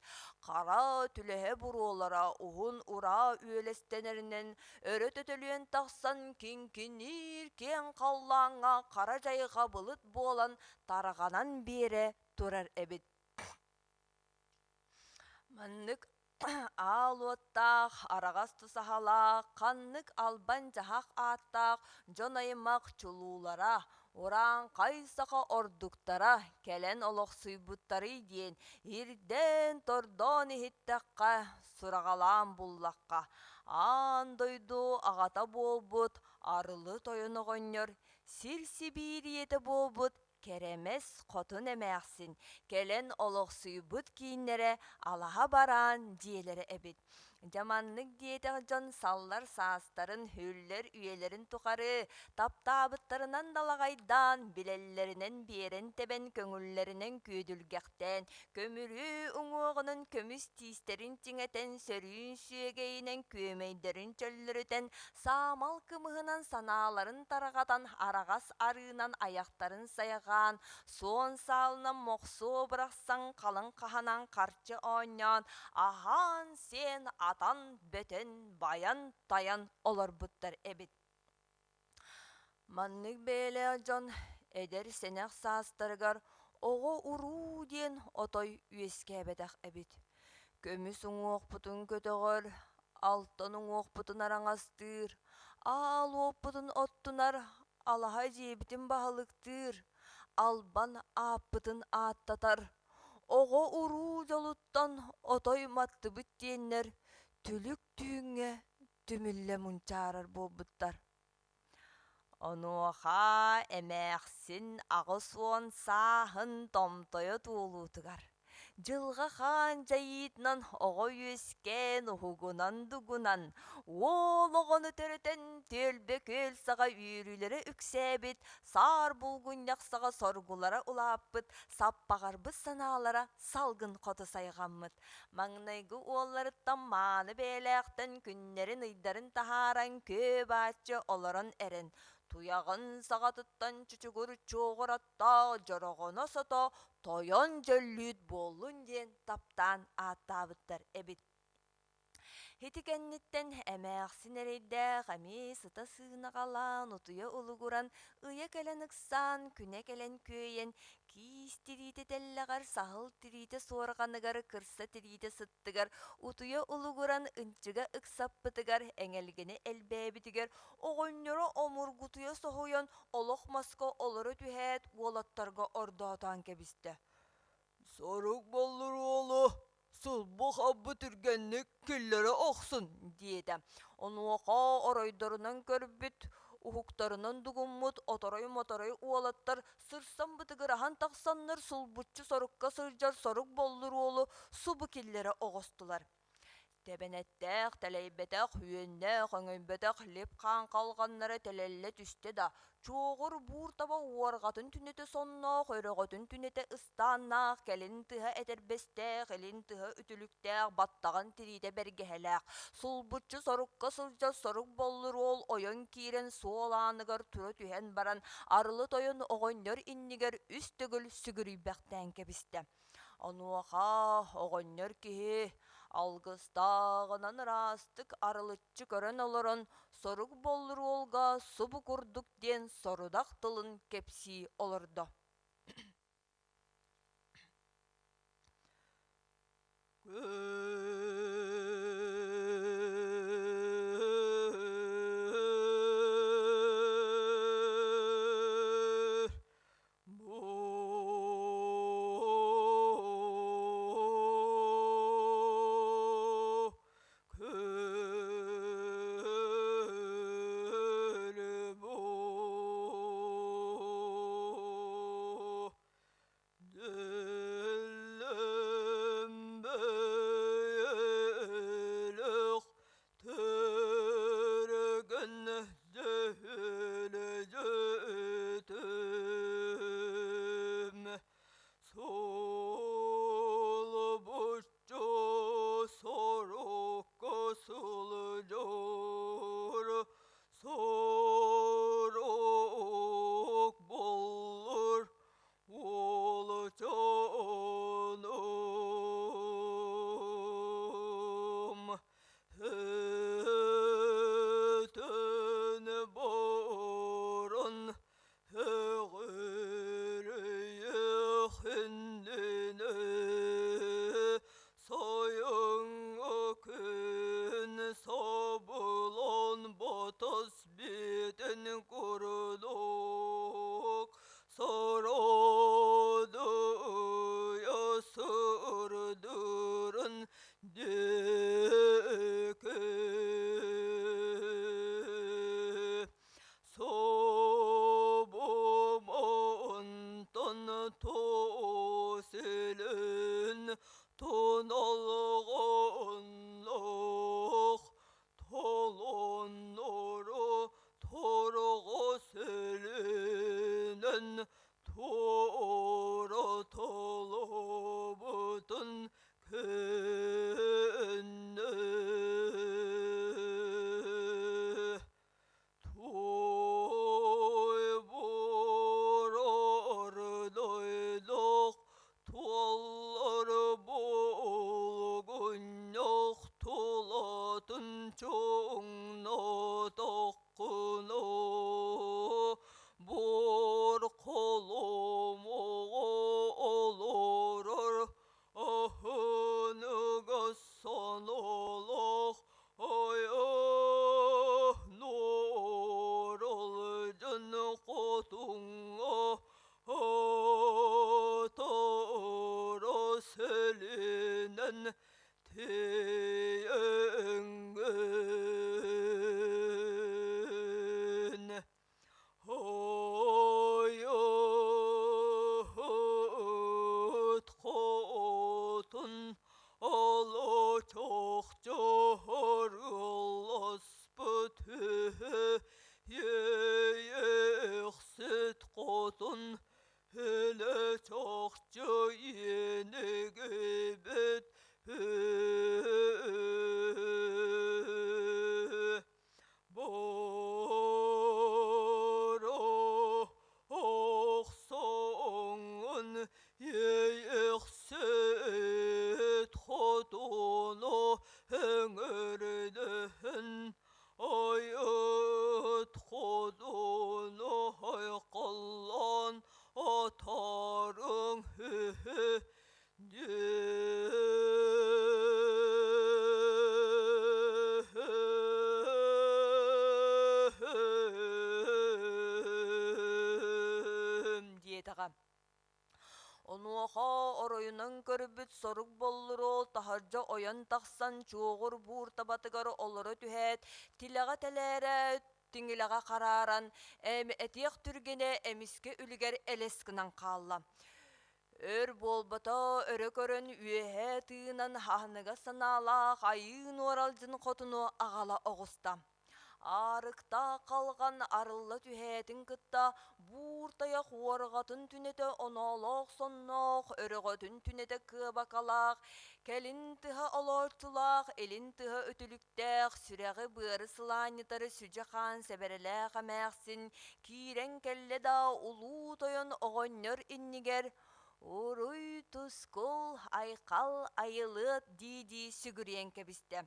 Хара түлэһэ буруолара уһун ураа үөлэстэнэринэн өрө төтөлүөн тахсан киҥкиниир киэҥ халлааҥҥа хара дьайҕа былыт буолан тарҕанан биэрэ турар эбит. Маннык аал уоттаах, араҕас тусаһалаах, ханнык албан-дьаһах ааттаах дьон-аймах чулуулара, урааҥхай саха ордуктара кэлэн олохсуйбуттарый диэн ирдээн-тордоон иһиттэххэ, сураҕалаан буллахха, аан дойду аҕата буолбут Арылы Тойон оҕонньор сир сибиирийэтэ буолбут Кэрэмэс хотун эмээхсин кэлэн олохсуйбут кииннэрэ алаһа бараан дьиэлэрэ эбит. Дьэ маннык диэтэх дьон саллар саастарын, үллэр үйэлэрин тухары таптаабыттарынан далаҕайдаан, билэллэринэн биэрэн тэбэн, көҥүллэринэн күөдүлгэхтээн, көмүрүө уҥуоҕунан көмүс тиистэрин чиҥэтэн, сөрүүн сүөгэйинэн күөмэйдэрин чөллөрүтэн, саамал кымыһынан санааларын тарҕатан, араҕас арыынан айахтарын сайҕаан, суон саалынан мохсуо бырахсан, халыҥ хаһанан харчы оонньоон, аһаан-сиэн, атан, бөтөн, байан-тайан олорбуттар эбит. Маннык бэйэлээх дьон эдэр-сэнэх саастарыгар оҕо-уруу диэн отой үөскээбэтэх эбит. Көмүс уҥуохпутун көтөҕөр, алтан уҥуохпутун араҥастыыр, аал уоппутун оттунар, алаһа дьиэбитин баһылыктыыр, албан ааппытын ааттатар, оҕо-уруу дьолуттан отой маттыбыт диэннэр түлүк түүҥҥэ түмүллэ мунчаарар буолбуттар. Онуоха эмээхсин 80 сааһын томтойо туолуутугар дьылҕа хаан дьайыытынан оҕо үөскээн уһугунан-дугунан уол оҕону төрөтөн түөлбэ күөл саҕа үөрүүлэрэ үксээбит, саар булгунньах саҕа соргулара улааппыт, саппаҕарбыт санаалара салгын хоту сайҕаммыт. Маҥнайгы уолларыттан мааны бэйэлээхтэн күннэрин-ыйдарын таһааран күө-бааччы олорон эрэн, туйаҕын саҕатыттан чучугур чуоҕур аттаах дьороҕоно сото тойон дьөллүүт буоллун диэн таптаан ааттаабыттар эбит. Ити кэнниттэн эмээхсин эрэйдээх эмиэ сыта сыынаҕалаан утуйа улугуран, ыйа кэлэн ыксаан, күнэ кэлэн күөйэн, киис тириитэ тэллэҕэр, саһыл тириитэ суорҕаныгар, кырса тириитэ сыттыгар, утуйа улугуран ынчыга ыксаппытыгар, эҥэлгэнэ элбээбитигэр оҕонньоро омургутуйа соһуйан олох маска олоро түһээт уолаттарга ордоотоон кэбистэ. «Сорук боллур уолу, сулбу хаббы түргэнник киллэрэ охсун» диэтэ. Онуоха оройдорунан көрбүт, уһуктарынан дугуммут оторой-моторой уолаттар сырсан бытыгыраһан тахсаннар сулбуччу сорукка сылдьар сорук боллур уолу субу киллэрэ оҕустулар. Тэбэнэттээх, тэлэйбэтэх, үөннээх, өҥөйбөтөх лип-хаан халҕаннара тэлэллэ түстэ да, чуоҕур буур таба уорҕатын түнэтэ сонноох, өрөҕөтүн түнэтэ ыстааннаах, кэлин тыһа этэрбэстээх, илин тыһа үтүлүктээх, баттаҕын тириитэ бэргэһэлээх, сулбуччу сорукка сылдьар сорук боллур уол ойон киирэн суол ааныгар тура түһэн баран, арылы тойон оҕонньор иннигэр үс төгүл сүгүрүйбэхтээн кэбистэ. Онуоха оҕонньор киһи алгыстааҕынан ыраастык арылыччы көрөн олорон сорук боллуруолга субу курдук диэн сорудах тылын кэпсии олордо. Soruк bulur Ulucanım Hütün burun Hüğürüyü Soyun күн собулон ботос битин курдук сородуя сырдырын диэки Собумунтан туселин туналгынлах толоннору торго сөлүнэн туора толобутун көннө Той борордойдох туоллар булгунньох тулатын чуҥнатаххына буор холомоҕо олорор аһыныгас санаалаах Айах нуоралдьын хотуҥҥа атара сэлинэн тиийэҥҥин Айыһыт хотун Ала-чахчы харыласпыт үһү Иэйэхсит хотун Илэ-чахчы иэнигибит үһү Бара охсоҥҥун иэйэхсит хотуну ыҥырыаҕым. диэтэҕэ. Онуоха оройунан көрбүт сорук боллуру таһырдьа ойон тахсан чуоҕур буур табатыгар олоро түһээт, тилэҕэ тэлээрэ, тиҥилэҕэ харааран, этиэх түргэнэ эмискэ үлүгэр элэс гынан хаалла. Өр буолбата өрө көрөн үөһэ тыынан аһыныгас санаалаах айыы нуоралдьын хотуну аҕала оҕуста. Аарыктаах халҕан арылла түһээтин кытта буур тайах уорҕатын түнэтэ оноолоох сонноох, өрөҕөтүн түнэтэ кыабакалаах, кэлин тыһа олооччулаах, илин тыһа үтүлүктээх, сүрэҕи-быары сылаанньытары сүдьэ хаан сэбэрэлээх эмээхсин киирэн кэллэ да улуу тойон оҕонньор иннигэр «Уруй-тускул, айхал, айылыат» дии-дии сүгүрүйэн кэбистэ.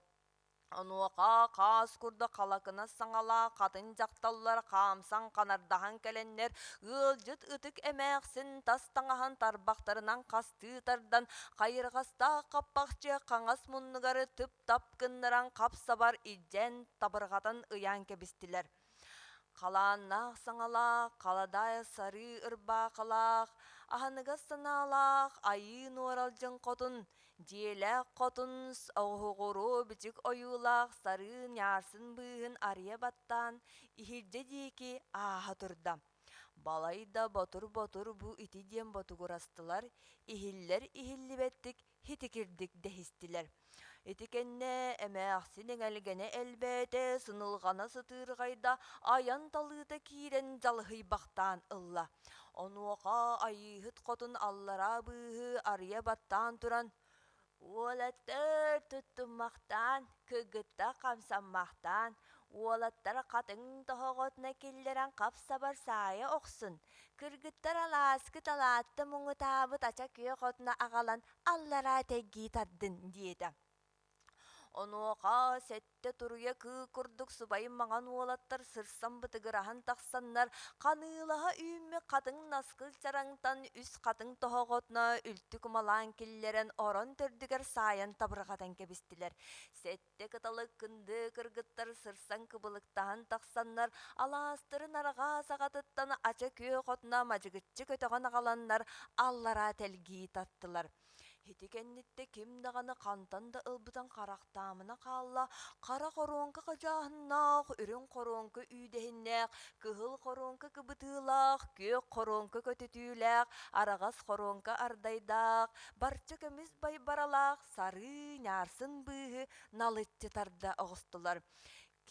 Онуоха хаас курдук халакынас саҥалаах хатын дьахталлар хаамсан ханардаһан кэлэннэр, ыалдьыт ытык эмээхсин тас таҥаһын тарбахтарынан хастыы тардан, хайырҕастаах хаппахчы хаҥас муннугар тып-тап гыннаран хап-сабар илдьэн табырҕатан ыйаан кэбистилэр. Халааннаах саҥалаах, халадаай сарыы ырбаахылаах, аһыныгас санаалаах айыы нуоралдьын хотун, дьиэлээх хотун оһуҕуру бичик ойуулаах сарыы ньаарсын быыһын арыйа баттаан, иһирдьэ диэки ааһа турда. Балайда ботур-ботур бу ити диэн ботугурастылар, иһиллэр-иһиллибэттик хитикирдик дэһистилэр. Ити кэннэ эмээхсин эҥэлгэнэ элбээтэ, сынылҕана сытыырҕайда, айан талыыта киирэн дьалыһыйбахтаан ылла. Онуоха Айыыһыт хотун аллараа быыһы арыйа баттаан туран «Уолаттар туттуммахтаан, кыргыттар хамсаммахтаан, уолаттар хатыҥ тоһоҕотуна киллэрэн хап-сабар саайа охсун, кыргыттар алааскыт алаатта муҥутаабыт ача күөх отуна аҕалан аллараа тэйгии тардын диэтэ. Онуоха сэттэ туруйа кыы курдук субай маҥан уолаттар сырсан бытыгыраһан тахсаннар, ханыылаһа үүммүт хатыҥ наскыл чараҥтан үс хатыҥ тоһоҕотуна үлтү кумалаан киллэрэн орон төрдүгэр саайан табырҕатан кэбистилэр. Сэттэ кыталык кынды кыргыттар сырсан кыбылыктаһан тахсаннар, алаастарын арҕаа саҕатыттан ача күөх отуна мадьыгыччы көтөҕөн аҕаланнар аллараа тэлгии таттылар. Ити кэнниттэн ким даҕаны хантан да ылбытын харахтаамына хаалла, хара хоруоҥка хадьааһыннаах, үрүҥ хоруоҥка үүдэһиннээх, кыһыл хоруоҥка кыбытыылаах, күөх хоруоҥка көтүтүүлээх, араҕас хоруоҥка ардайдаах, барча көмүс байбаралаах сарыы ньаарсын быыһы налыччы тарда оҕустулар.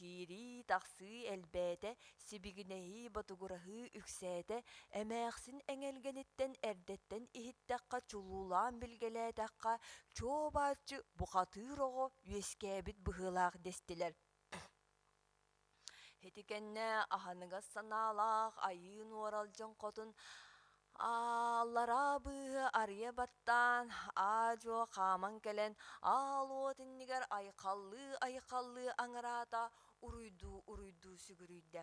Киирии-тахсыы элбээтэ, сибигинэһии, ботугураһыы үксээтэ, эмээхсин эҥэлгэниттэн эрдэттэн иһиттэххэ, чулуулаан билгэлээтэххэ, чуо-бааччы бухатыыр оҕо үөскээбит быһыылаах дэстилэр. Ити кэннэ аһыныгас санаалаах айыы нуоралдьын хотун Ааллараа быыһы арыйа баттаан, аа-дьуо хааман кэлэн, аал уот иннигэр айхаллыы-айхаллыы аҥараата, уруйдуу-уруйдуу сүгүрүйдэ.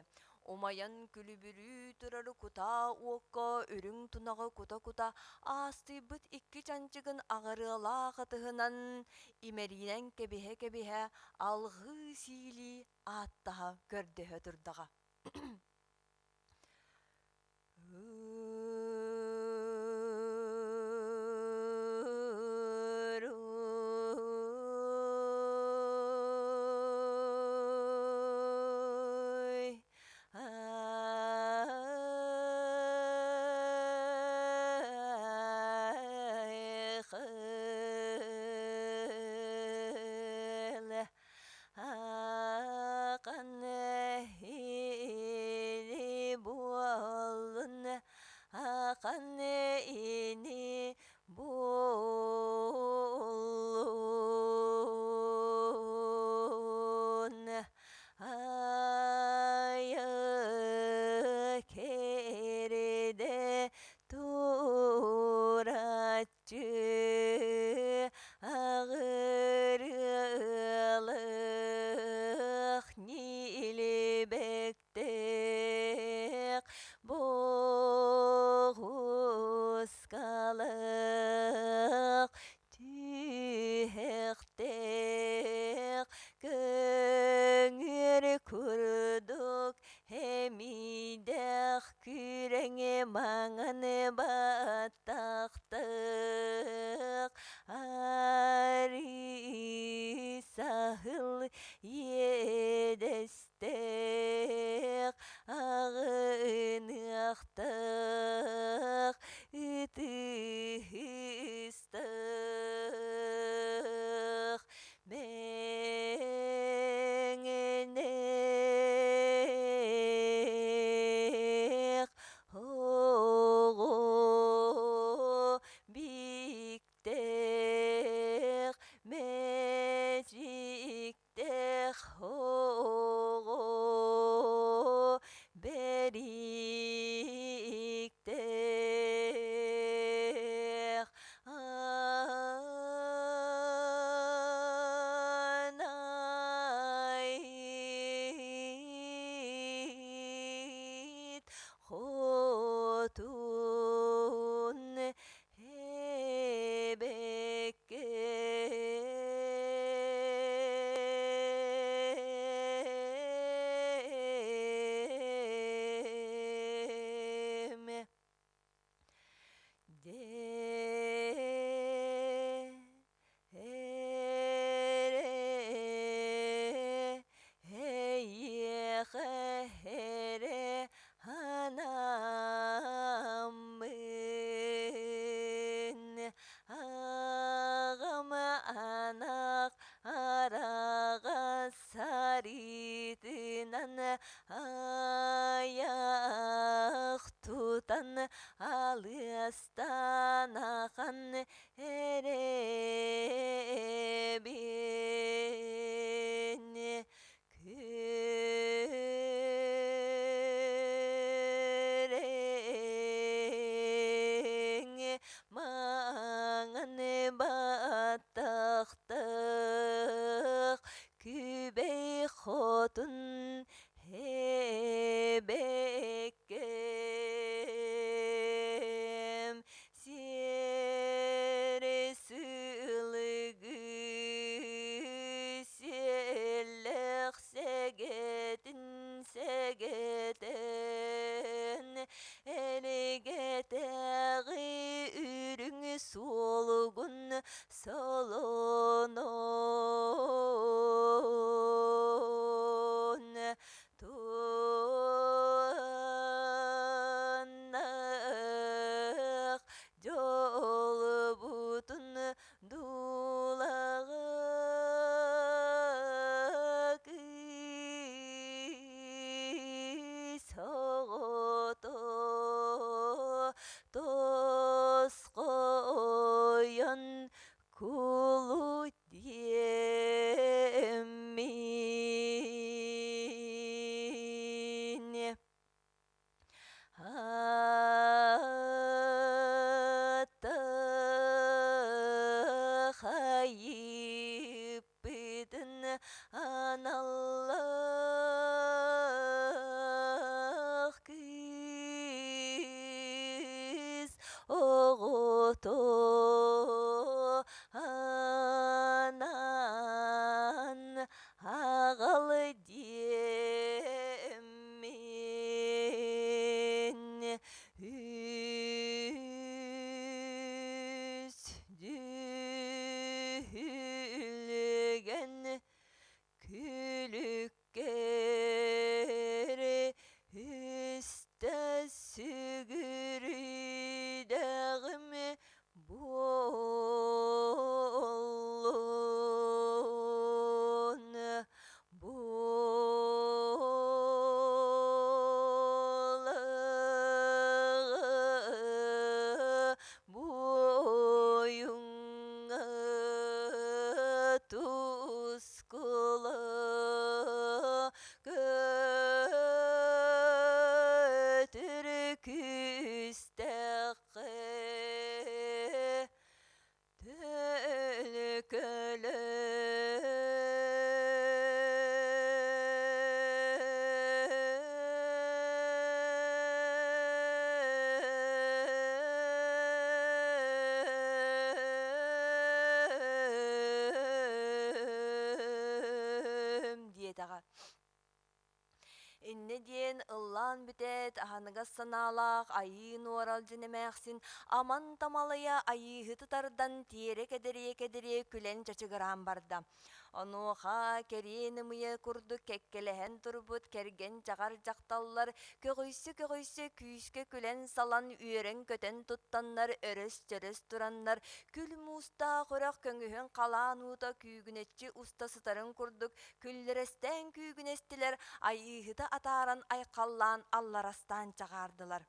Умайан күлүбүрүү турар кутаа уокка үрүҥ тунаҕы кута-кута аастыйбыт икки чанчыгын аҕырыалаах ытыһынан имэрийэн кэбиһэ-кэбиһэ алҕыы сиилии ааттаһа көрдөһө турдаҕа. Аакан иһили буоллун. Мэҥэ маҥан баттахтаах арыы саһыл иэдэстээх аҕыныахтаах ытыстаах Мэҥэнээх оҕо бииктээх мэчиктээх оҕо бэрииктээх Анаит хотун эбэккэм Эйиэхэ эрэ анаммын аҕам анах араҕас сарыытынан айах тутан алыастанахан эрэбин Күрэҥ маҥан баттахтаах Күбэй хотун эбэккэм сиэри сылыгы сиэллэх сэгэтин сэгэтэн элигэтэҕи үрүҥ суолугун солонон туоннаах дьолбутун дуулаҕа кыыс оҕото тосхойон кулут диэммин Хайыппытын аналлаах кыыс оҕото анаан аҕал диэммин үс дьүһүлгэн күлүккэр үстэ сүгүрүйдэҕим буоллун буойуҥҥа тускула көтөр күүстэххэ Төлкөлөм диэтэҕэ. Иннэ диэн ыллаан бүтээт, аһыныгас санаалаах Айыы Нуоралдьын эмээхсин аман тамалыйа айыыһыты тардан тиэрэ кэдэриэ-кэдэриэ күлэн чачыгыраан барда. Онуоха кэриэн ымыйа курдук кэккэлэһэн турбут кэргэн чаҕар дьахталлар көҕүйсэ-көҕүйсэ күүскэ күлэн-салан үөрэн-көтөн туттаннар өрөс-чөрөс тураннар күл муустаах үрэх көҥүһүн халаан уута күүгүнэччи уста сытарын курдук күллэрэстээн күүгүнэстилэр, айыыһыта атааран айхаллаан алларастаан чаҕаардылар.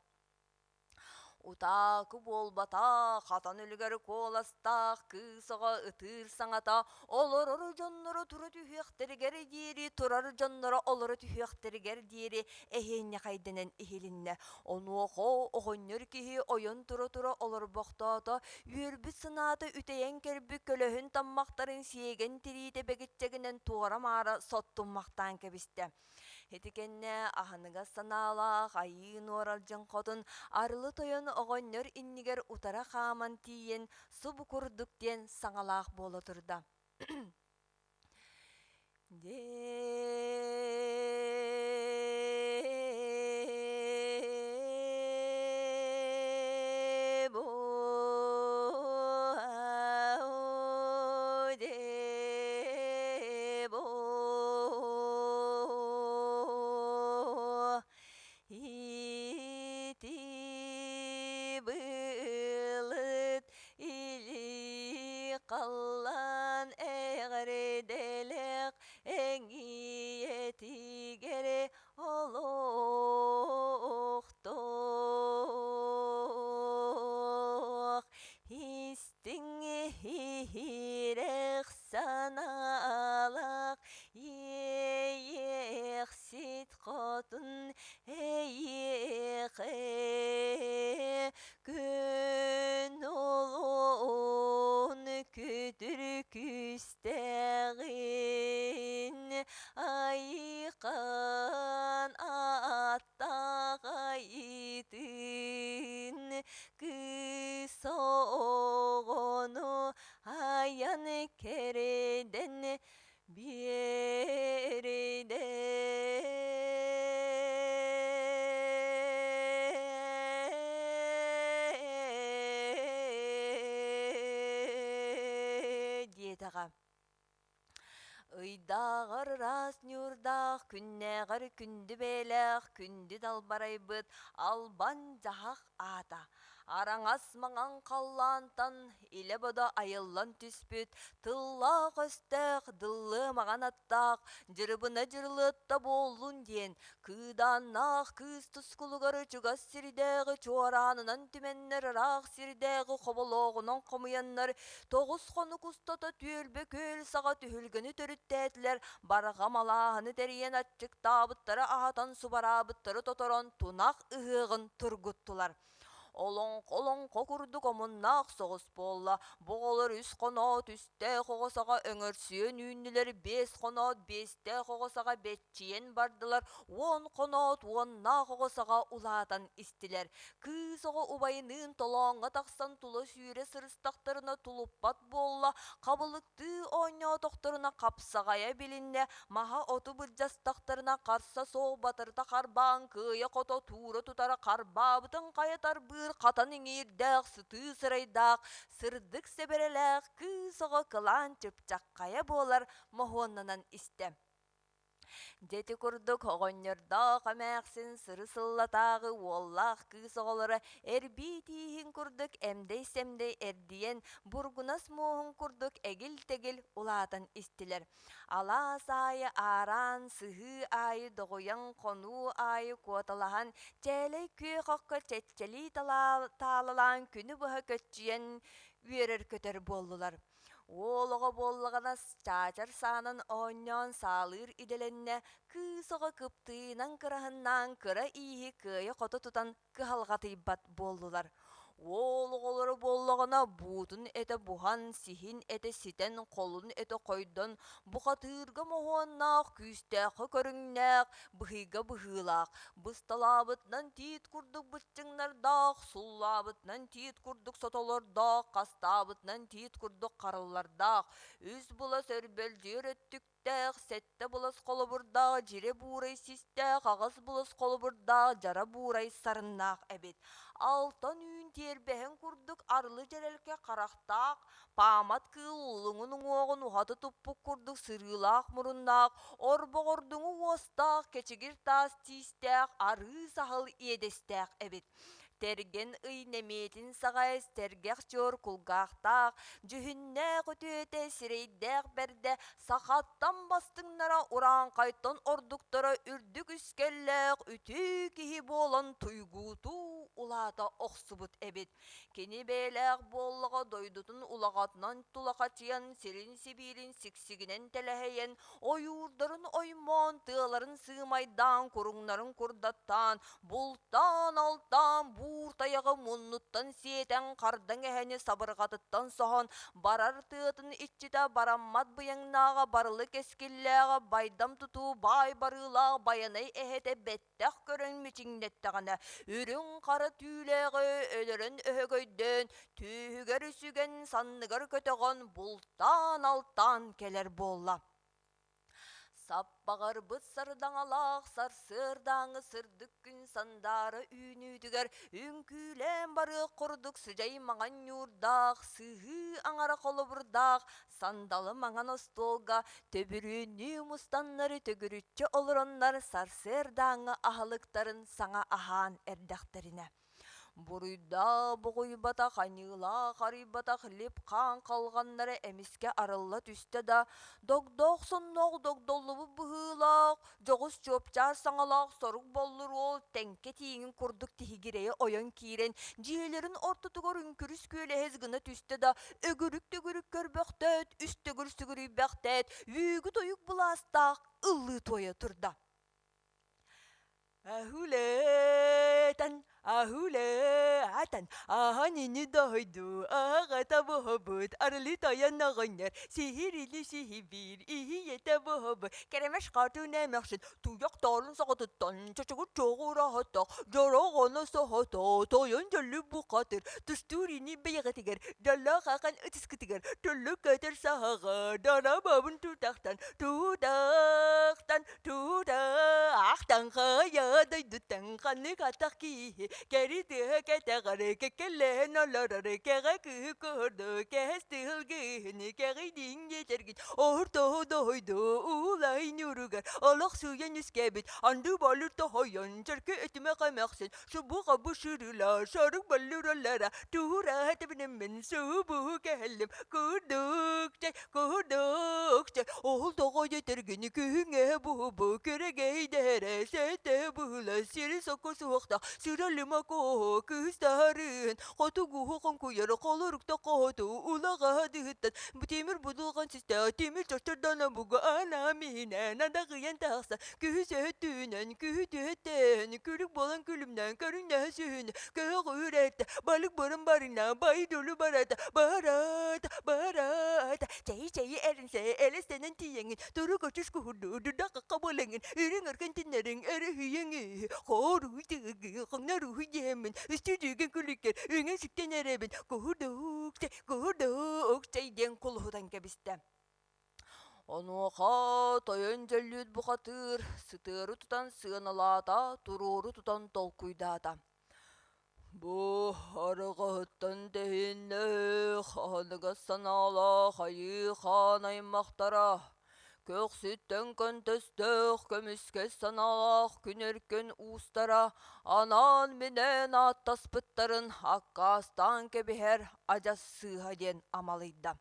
Утаакы буолбатах, хатан үлүгэр куоластаах кыыс оҕо ытыыр саҥата олорор дьонноро тура түһүөхтэригэр диэри, турар дьонноро олоро түһүөхтэригэр диэри эһиэнньэхэйдэнэн иһилиннэ. Онуоха оҕонньор киһи ойон тура-тура олорбохтоото, үөрбүт санаата үтэйэн кэлбит көлөһүн таммахтарын сиэгэн тириитэ бэгиччэгинэн туора-маара соттуммахтаан кэбистэ. Ити кэннэ аһыныгас санаалаах Айыы Нуоралдьын хотун Арылы Тойон оҕонньор иннигэр утара хааман тиийэн субу курдук диэн саҥалаах буола турда. Ити былыт или халлаан эҕэрдэлэх эҥийэтигэр олохтоох истиҥ иһирэх санаалаах иэйиэхсит хотун эйиэхэ күн олуон күтүр күүстээҕин айыхан аттаах айытын кыыс оҕону айан кэрдэн биэрдэ диэтэҕэ. Ыйдааҕар ыраас ньуурдаах, күннээҕэр күндү бэйэлээх күндү далбарайбыт албан дьаһах аата Араҥас маҥан халлаантан илэ-бодо айыллан түспүт тыллаах-өстөөх дыллыа маҥан аттаах дьырыбына дьырылыатта буоллун диэн кыыдааннаах кыыс тускулугар чугас сирдээҕи чуораанынан түмэннэр ыраах сирдээҕи хоболооҕунан хомуйаннар 9 хонук устата түөлбэ күөл саҕа түһүлгэни төрүттээтилэр барҕа малааһыны тэрийэн аччыктаабыттары аһатан субараабыттары тоторон тунах ыһыаҕын тургуттулар. Олоҥхо-олоҥхо курдук омуннаах соҕус буолла. Бу оҕолор үс хоноот үстээх оҕо саҕа өҥөрсүйэн үүннүлэр, 5 хоноот биэстээх оҕо саҕа бэччийэн бардылар, 10 хоноот уоннаах оҕо саҕа улаатан истилэр. Кыыс оҕо убайыныын толооҥҥо тахсан тула сүүрэ сырыстахтарына тулуппат буолла, хабылыктыы оонньоотохторуна хапсаҕайа билиннэ, маһа-оту былдьастахтарына харса суох батарыта харбаан кыайа-хото туура тутара харбаабытын хайа тарбыыр хатан иҥиирдээх сытыы сырайдаах сырдык сэбэрэлээх кыыс оҕо кылаан чыпчаххайа буолар моһуоннанан истэ. Дьэ ити курдук оҕонньордоох эмээхсин сыры-сыллатааҕы уоллаах кыыс оҕолоро эрбии тииһин курдук эмдэй-сэмдэй эрдийэн, бургунас муоһун курдук эгил-тэгил улаатан истилэр. Алаас аайы аараан, сыһыы аайы доҕуйан, хонуу аайы куоталаһан, чээлэй күөх окко чэччэлии таалалаан күнү быһа көччүйэн үөрэр-көтөр буоллулар. Уол оҕо буоллаҕына чаачар саанан оонньоон саалыыр идэлэннэ, кыыс оҕо кыптыыйынан кыраһыннаан кыра ииһи кыайа-хото тутан кыһалҕатыйбат буоллулар. Уол оҕолоро буоллаҕына буутун этэ буһан, сиһин этэ ситэн, холун этэ хойдон, бухатыырга моһуоннаах, күүстээххэ көрүҥнээх, быһыйга быһыылаах, бысталаабытынан тиит курдук быччыҥнардаах, суллаабытынан тиит курдук сотолордоох, хастаабытынан тиит курдук харыллардаах, үс була сөрбөлдьүйэр өттүк Сүүрүктээх, сэттэ былас холобурдаах дьирэ буурай систээх, аҕыс былас холобурдаах дьара буурай сарыннаах эбит. Алтан үүн тиэрбэһин курдук арылы дьэрэлкэ харахтаах, паамат кыыл улуҥун уҥуоҕун уһаты туппут курдук сырыылаах муруннаах, орбоҕордуҥу уостаах, кэчигир таас тиистээх, арыы саһыл иэдэстээх эбит. Тэргэн ый нэмиэтин саҕа эстэргэх чуор кулгаахтаах, дьүһүннээх үтүөтэ, сирэйдээх бэрдэ, сахаттан бастыҥнара урааҥхайтан ордуктара үрдүк үскэллээх үтүө киһи буолан туйгуутуу улаата охсубут эбит. Кини бэйэлээх буоллаҕа дойдутун улаҕатынан тулахачыйан, сирин-сибиирин сиксигинэн тэлэһийэн, ойуурдарын оймоон, тыаларын сыымайдаан, куруҥнарын курдаттаан, бултаан-алтаан, буур тайаҕы муннуттан сиэтэн, хардаҥ эһэни сабырҕатыттан соһон, барар тыатын иччитэ бараммат быйаҥнааҕа барылы кэскиллээҕэ байдам тутуу баай барыылаах байанай эһэтэ бэттэх көрөн мичиҥнэттэҕинэ, үрүҥ-хара түүлээҕи өлөрөн өһөгөйдөөн, түөһүгэр үсүгэн, санныгар көтөҕөн, бултаан-алтаан кэлэр буолла. Саппаҕырбыт сардаҥалаах сарсыардааҥы сырдык күн сандаара үүнүүтүгэр үҥкүүлээн барыах курдук сыдьай маҥан ньуурдаах, сыһыы аҥара холобурдаах сандалы маҥан остуолга төбүрүөннүү мустаннары төгүрүччү олороннор сарсыардааҥҥы аһылыктарын саҥа аһаан эрдэхтэринэ Буруйдаах бугуйбатах, аньыылаах арыйбатах лип-хаан халҕаннара эмискэ арылла түстэ да, догдоох сонноох догдоллубут быһыылаах, дьоҕус чуопчаар саҥалаах сорук боллур уол тэҥкэ тииҥин курдук тиһигирэйэ ойон киирэн, дьиэлэрин ортотугар үҥкүрүс күөлэһис гына түстэ да, өгүрүк-төгүрүк көрбөхтөөт, үс төгүл сүгүрүйбэхтээт, үүгү-тойук былаастаах ыллыы туойа турда. Аһулетан, аһулетан, аһанини дойду, аҕата буһубут, арылы тойон оҕонньор, сиһирили сиһибиир, иһийэтэ буһубут, кэрэмэс хотун эмэхсин, туйах тоорун саҕатыттан, чочугур чоҕураһатах, дьороҕоно соһото, тойон дьөллү бухатыр, тустуур ини бэйэҕитигэр, дьоллоох ахан ытыскытыгар, туллук көтөр саһаҕа, дара бабын тутахтан, тутахтан, Тураах таҥхайа дойдуттан ханнык атах киһи кэри тыаһа кэтэҕэр кэккэлэһэн олорор кэҕэ кыһы куһурду кэһэс тыһылгыһыны кэҕийдиҥ диэтэргит оһур тоһу доһуйду уулай ньууругар олох сыыйан үскээбит анды балыр тоһойон чөркө өтүмэ хэмэхсин субу хабы сырыла сарык баллыралара туураа тэбинэммин субу кэһэллим курдук чай Курдук ол тоҕо этэргини күһүҥҥэ буһубу күрэгэй дэһэрэ сэтэ быһыла сири сокко суохтах сыралыма куоһу кыыс таһарыын хотугуһу хоҥкуйар холорукта хоһоту улаҕаһа дыһыттан тимир будулҕан систээх тимир чоччордоно бугу ана миһинэн адаҕыйан тахса күһү сөһөттүүнэн күһү түһэттээн күлүк буолан күлүмнээн көрүҥнэһэ сүһүн көһөх үүрэттэ балык барын барына бай дулу барата барат барат чэйи чэйи эринсэ элэстэнэн тиийэҥин туру көчүс куһурду дурда-хахха буолаҥын үрүҥ өркөн тиннэриҥ өрүһүйэҥи хоруй тыгы хоҥноруһуй диэммин үстүдүгэн күлүккэр үҥэн сүктэн эрэбин куһурдук чэй куһурдук чэй диэн кулуһутан кэбистэ. Онуоха тойон дьөллүүт бухатыыр сытыары тутан сыаналаата, туруору тутан толкуйдаата. Бу арыгыһыттан тэһииннээх, аһыныгас санаалаах айыы хаан аймахтара, көхсүттэн көнтөстөөх, көмүскэс санаалаах күн өркөн уустара анаан-минээн ааттаспыттарын аккаастаан кэбиһэр адьас сыыһа диэн амалыйда.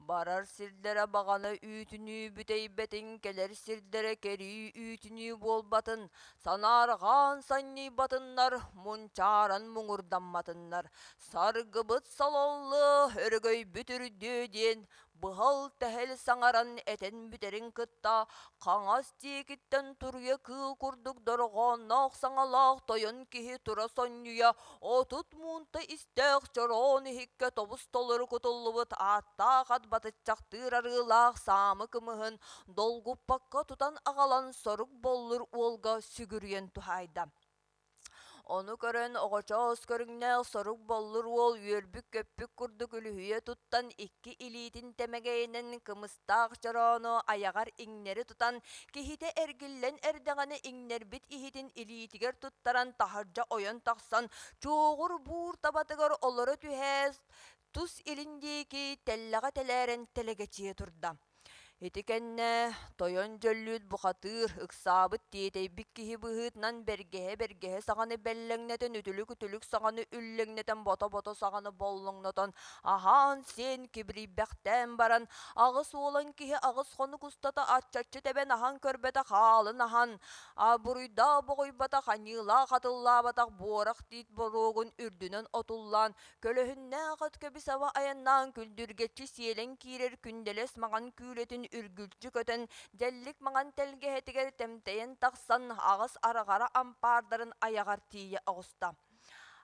Барар сирдэрэ баҕана үүтүнүү бүтэйбэтин, кэлэр сирдэрэ кэрии үүтүнүү буолбатын, санаарҕаан санньыйбатыннар, мунчааран муҥурдамматыннар, саргыбыт салаллыа, өрөгөйбүт үрдүө диэн быһал-тэһэл саҥаран этэн бүтэрин кытта хаҥас диэкиттэн туруйа кыыл курдук дорҕоонноох саҥалаах тойон киһи тура сонньуйа 30 муунта истээх чороон иһиккэ тобус-толору кутуллубут ааттаах ат батыччахтыыр арыылаах саамы кымыһын долгуппакка тутан аҕалан сорук боллур уолга сүгүрүйэн туһаайда. Ону көрөн оҕочоос көрүҥнээх сорук боллур уол үөрбүт-көппүт курдук үлүһүйэ туттан икки илиитин тэмэгэйинэн кымыстаах чороону айаҕар иҥнэри тутан, киһитэ эргиллэн эрдэҕинэ иҥнэрбит иһитин илиитигэр туттаран таһырдьа ойон тахсан, чуоҕур буур табатыгар олоро түһээт, тус илин диэки тэллэҕэ тэлээрэн тэлэгэчийэ турда. Ити кэннэ тойон Дьөллүүт бухатыыр, ыксаабыт тиэтэйбит киһи быһыытынан бэргэһэ-бэргэһэ саҕаны бэллэҥнэтэн, үтүлүк-үтүлүк саҕаны үллэҥнэтэн, бото-бото саҕаны боллоҥнотон, аһаан-сиэн кибирийбэхтээн баран, аҕыс уолан киһи аҕыс хонук устата аччаччы тэбэн аһан көрбөтөх аалын аһан, буруйдаах боҕуйбатах, аньыылаах атыллаабатах буорах тиит боруогун үрдүнэн отуллаан, Көлөһүннээх от көбүс аба айаннаан күлдүргэччи сиэлэн киирэр күндэлэс маҥан күүлэтин үргүлдьү көтөн, дьэллик маҥан тэлгэһэтигэр тэмтэйэн тахсан аҕыс араҕара ампаардарын айаҕар тиийэ оҕуста.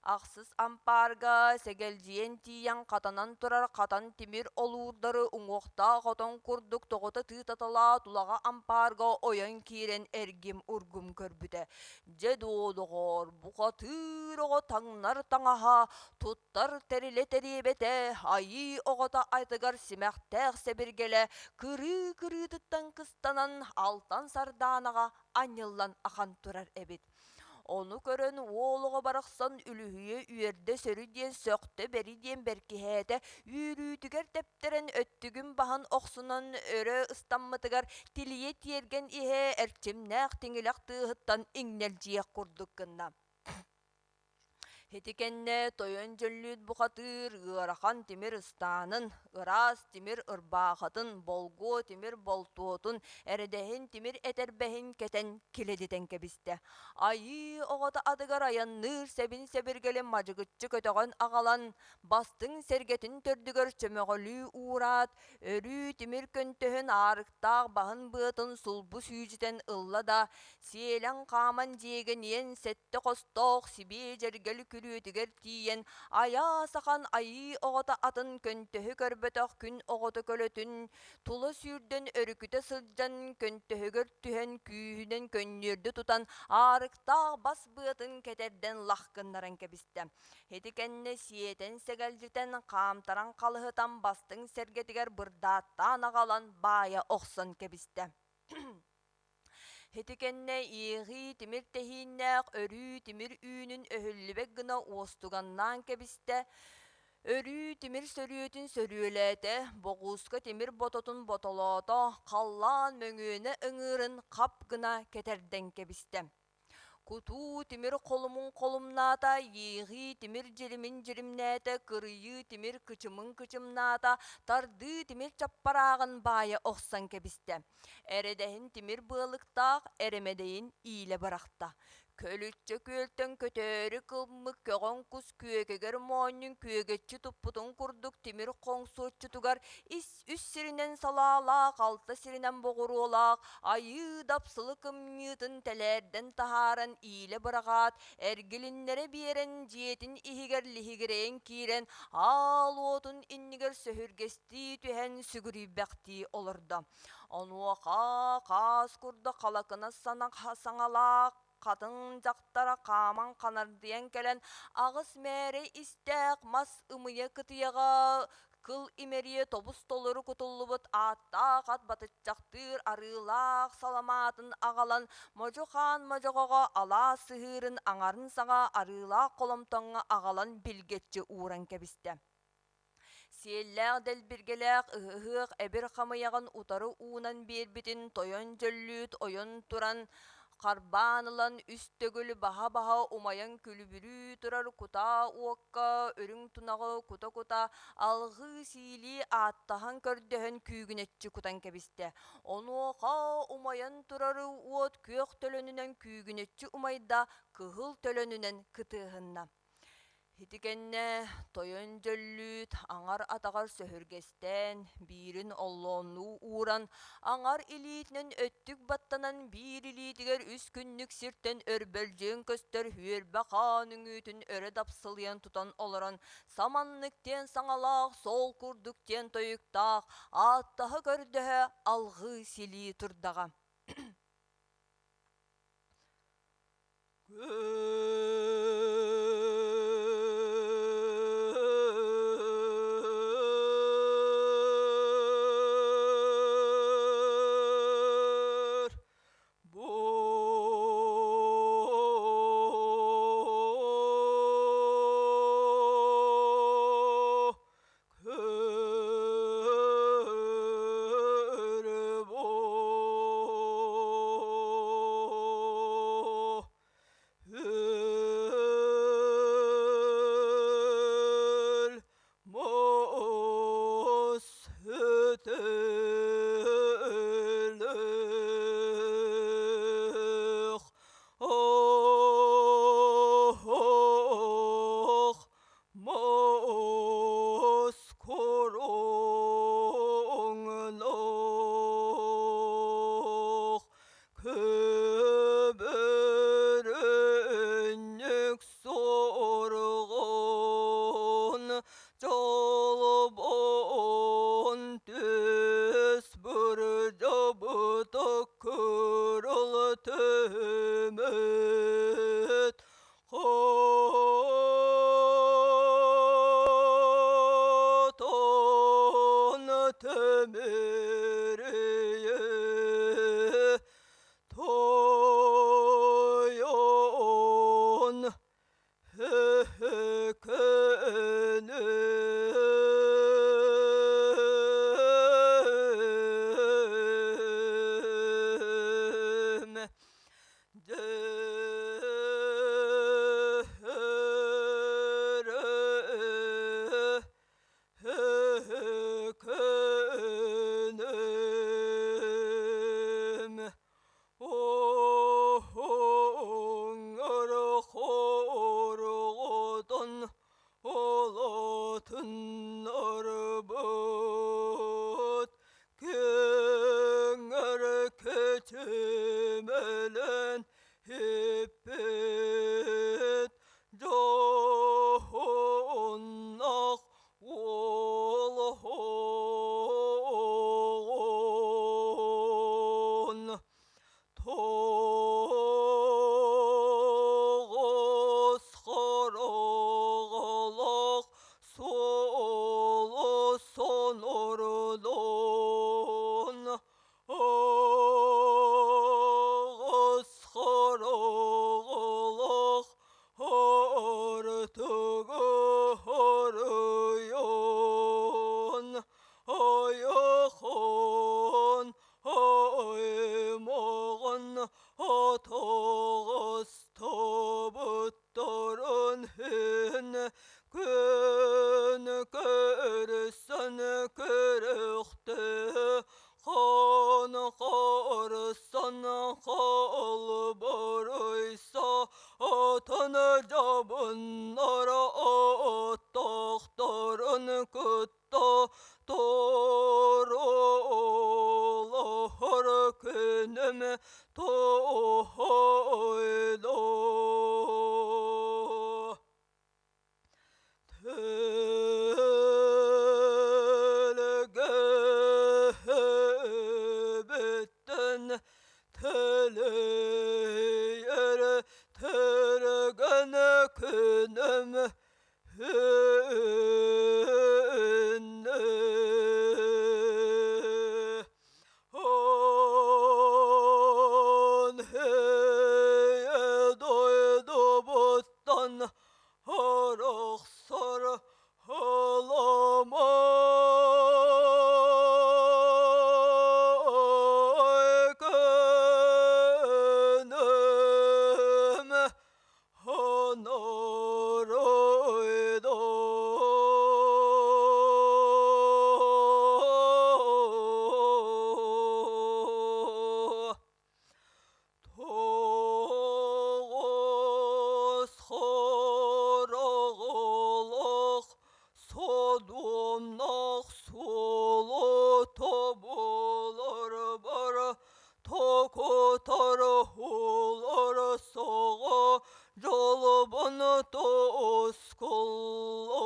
Ахсыс ампаарга сэгэлдьийэн тиийэн хатанан турар хатан тимир олуурдары уҥуохтаах отон курдук тоҕута тыытаталаат улаҕа ампаарга ойон киирэн эргим-ургум көрбүтэ. Дьэ дуо, доҕоор, бухатыыр оҕо таҥнар таҥаһа, туттар тэрилэ тэриэбэтэ, айыы оҕото атыгар симэхтээх сэбиргэлэ кырыы кырыытыттан кыстанан алтан сардаанаҕа анньыллан ахан турар эбит. Ону көрөн уол оҕо барахсан үлүһүйэ үөрдэ сөрү диэн сөхтө бэри диэн бэркиһээтэ, үөрүүтүгэр тэптэрэн өттүгүн баһын охсунан өрө ыстаммытыгар тилийэ тиэргэн иһэ эрчимнээх тиҥилэх тыаһыттан иҥнэлдьийэх курдук гынна. Ити кэннэ тойон Дьөллүүт бухатыыр ыарахан тимир ыстаанын, ыраас тимир ырбаахатын, болгуо тимир болтуотун, эрэдэһин тимир этэрбэһин кэтэн килэдитэн кэбистэ. Айыы оҕото атыгар айанныыр сэбин-сэбиргэлин мадьыгыччы көтөҕөн аҕалан, бастыҥ сэргэтин төрдүгэр чөмөҕөлүү уураат, өрүү тимир көнтөһүн аарыктаах баһын быатын сулбу сүүдьүтэн ылла да, сиэлэн хааман дьиэгэниэн сэттэ хостоох сибиэ дьэргэл күрүөтүгэр тиийэн, айаа сахан айыы оҕото атын көнтөһү көрбөтөх күн оҕото көлөтүн тула сүүрдэн өрүкүтэ сылдьан көнтөһүгэр түһэн күүһүнэн көнньүөрдэ тутан аарыктаах бас быатын кэтэрдэн лах гыннаран кэбистэ. Ити кэннэ сиэтэн сэгэлдьитэн, хаамтаран халыһытан бастыҥ сэргэтигэр бырдааттаан аҕалан баайа охсон кэбистэ. Ити кэннэ иэҕии тимир тэһииннээх өрүү тимир үүнүн өһүллүбэт гына уостуганнаан кэбистэ, өрүү тимир сөрүөтүн сөрүөлээтэ, боҕууска тимир бототун ботолоото, халлаан мөҥүөнэ ыҥыырын хап гына кэтэрдэн кэбистэ. Кутуу тимир холумун холумнаата, иэҕии тимир дьиримин дьиримнээтэ, кырыйыы тимир кычымын кычымнаата, тардыы тимир чаппарааҕын баайа охсон кэбистэ. Эрэдэһин тимир быалыктаах эрэмэдэйин иилэ бырахта. Көлүччэ күөлтэн көтөөрү кылмык көҕөн кус күөкэгэр моонньун күөгэччи туппутун курдук тимир хоҥсуоччутугар ис үс сиринэн салаалаах, алта сиринэн боҕуруолаах, айыы дапсылы кымньыытын тэлээрдэн таһааран иилэ быраҕаат, эргилиннэрэ биэрэн дьиэтин иһигэр лиһигирэйэн киирэн, аал уотун иннигэр сөһүргэстии түһэн сүгүрүйбэхтии олордо. Онуоха хаас курдук халакына саҥалаах хатыҥ дьахтара хааман ханардыйан кэлэн аҕыс мээрэй истээх мас ымыйа кытыйаҕа кыл имэрийэ тобус-толору кутуллубут ааттаах ат батыччахтыыр арыылаах саламаатын аҕалан модьу хаан модьоҕоҕо алаас сыһыырын аҥарын саҕа арыылаах холомтоҥҥо аҕалан билгэччи ууран кэбистэ. Сиэллээх дэлбиргэлээх ыһыах эбир хамыйаҕын утары уунан биэрбитин тойон Дьөллүүт ойон туран харбаан ылан үс төгүл баһа-баһа умайан күлүбүрүү турар кутаа уокка үрүҥ тунаҕы кута-кута алҕыы-сиилии ааттаһан көрдөһөн күүгүнэччи кутан кэбистэ. Онуоха умайан турар уот күөх төлөнүнэн күүгүнэччи умайда, кыһыл төлөнүнэн кытыаһынна. Ити кэннэ тойон Дьөллүүт аҥар атаҕар сөһүргэстээн, биирин оллооннуу ууран, аҥар илиитинэн өттүк баттанан биир илиитигэр үс күннүк сиртэн өрбөлдьүйэн көстөр үөрбэ хаан үҥүүтүн өрө дапсылыйан тутан олорон, саманнык диэн саҥалаах, суол курдук диэн тойуктаах, ааттаһа көрдөһө алҕыы силии турдаҕа. Мөрүйэ тойон Күнүм Күнүм Оһоҥор хорҕотон олотуннарбыт Кэҥэр кэчимэлэн һиппит Дьоһуннах уолуһун Тоҕус хороҕолох суолу сонордун Оҕус хороҕолох ортугу хоруйун Ойохон аймоҕун отоҕостобутторун иһин күн көрсөн көрүхтэ хон хорсон холборуйса отон дьобуннар оттохторун кытта Туруулаһар күнүм туһайда Тэлгэһэбиттэн тэлэйэр тэргэн күнүм Дойдубуттан арахсар аламай күнүм Хоноройдо Тоҕус хороҕолох содумнах суолу тобуларбар токутар улар соҕо дьолбун тускуллу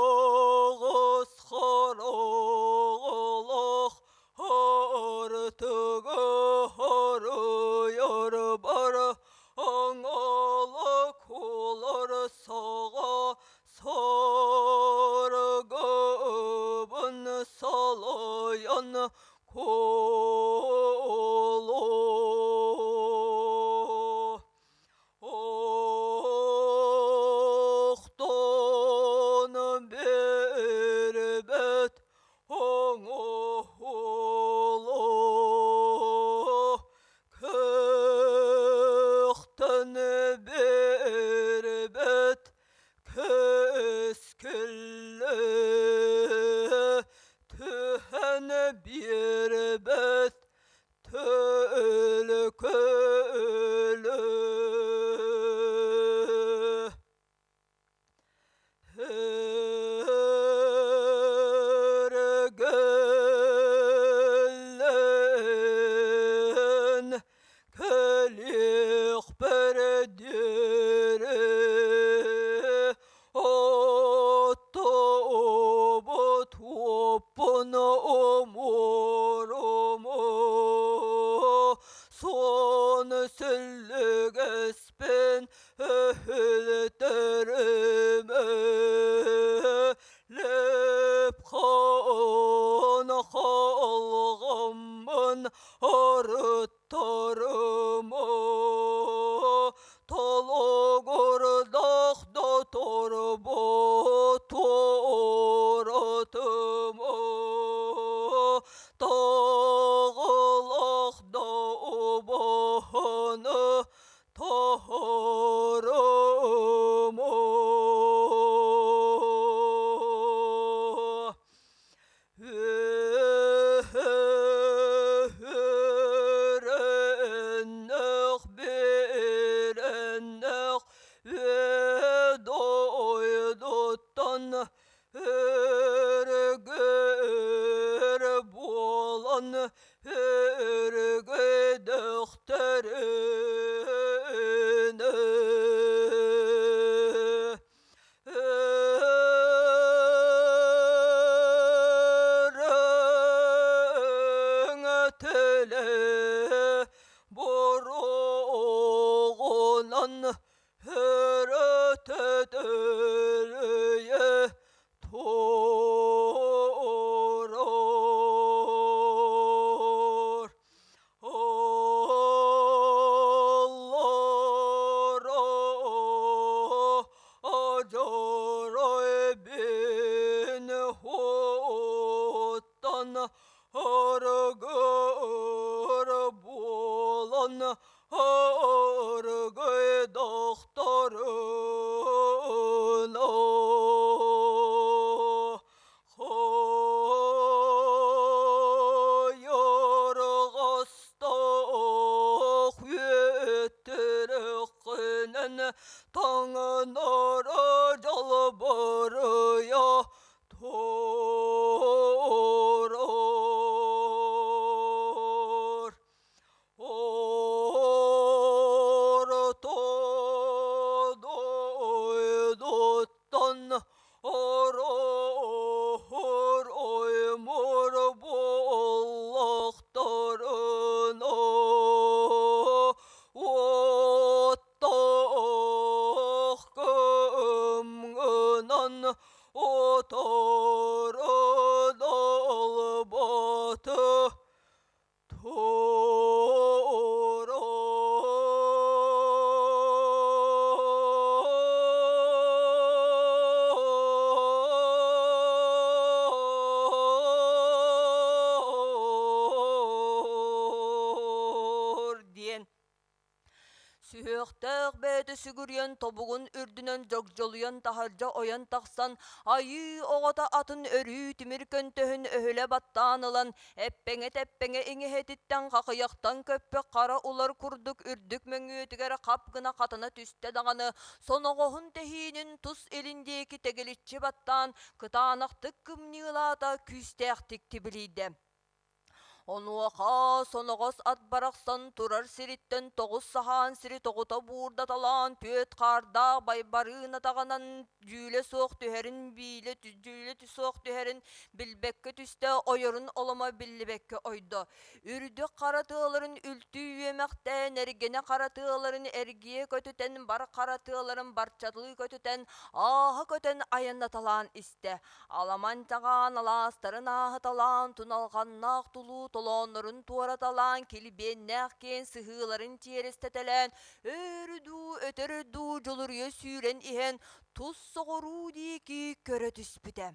Оҕус хороҕолох артыгы хоруйар бар оҥоло кулар соҕо саргыбын салайан кулу Охтон биэрбэт оҥоһулу көхтөн биэрбэт кэскиллэ түһэн биэрбэт төлкөлө Эргэллэн кэлиэхпэр диэри оттообут уоппун умурума суон сүллүгэспин өһүлтэримэ. Төтөрүйэ турар. Оллоро адьарай бин хуттан арыгыр буолан арыгыйдахтарына Хайырҕастаах үөттэрэххинэн таҥнары дьалбарыйа турар. Орто дойдуттан ороһор оймор буоллахтарына уоттаах кымҥынан утары далбата Тур диэн Сүһүөхтээх бэйэтэ сүгүрүйэн тобугун үрдүнэн дьогдьолуйан таһырдьа ойон тахсан, айыы оҕото атын өрүү тимир көнтөһүн өһүлэ баттаан ылан, эппэҥэ-тэппэҥэ иҥэһэтиттэн хахыйахтан көппөх хара улар курдук үрдүк мөҥүөтүгэр хап гына хатана түстэ даҕаны, соноҕоһун тэһиинин тус илин диэки тэгиличчи баттаан, кытаанахтык кымньыылаата, күүстээхтик тибилийдэ. Онуоха соноҕос ат барахсан турар сириттэн тоҕус саһаан сири тоҕута буурдаталаан түөрт хаардаах байбарыын атаҕынан дьүүлэ суох түһэрин биилэ дьүүлэ суох түһэрин билбэккэ түстэ ойорун оломо биллибэккэ ойдо. Үрдүк хара тыаларын үлтүү үөмэхтээн эргэнэ хара тыаларын эргийэ көтүтэн бар хара тыаларын барчалыы көтүтэн ааһа көтөн айаннаталаан истэ. Аламан чаҕаан алаастарын ааһыталаан, туналҕаннаах тулуу толооннорун туораталаан, килбиэннээх киэн сыһыыларын тиэрэстэтэлээн, өрү дуу, өтөрү дуу дьулуруйа сүүрэн иһэн, тус соҕуруу диэки көрө түспүтэ.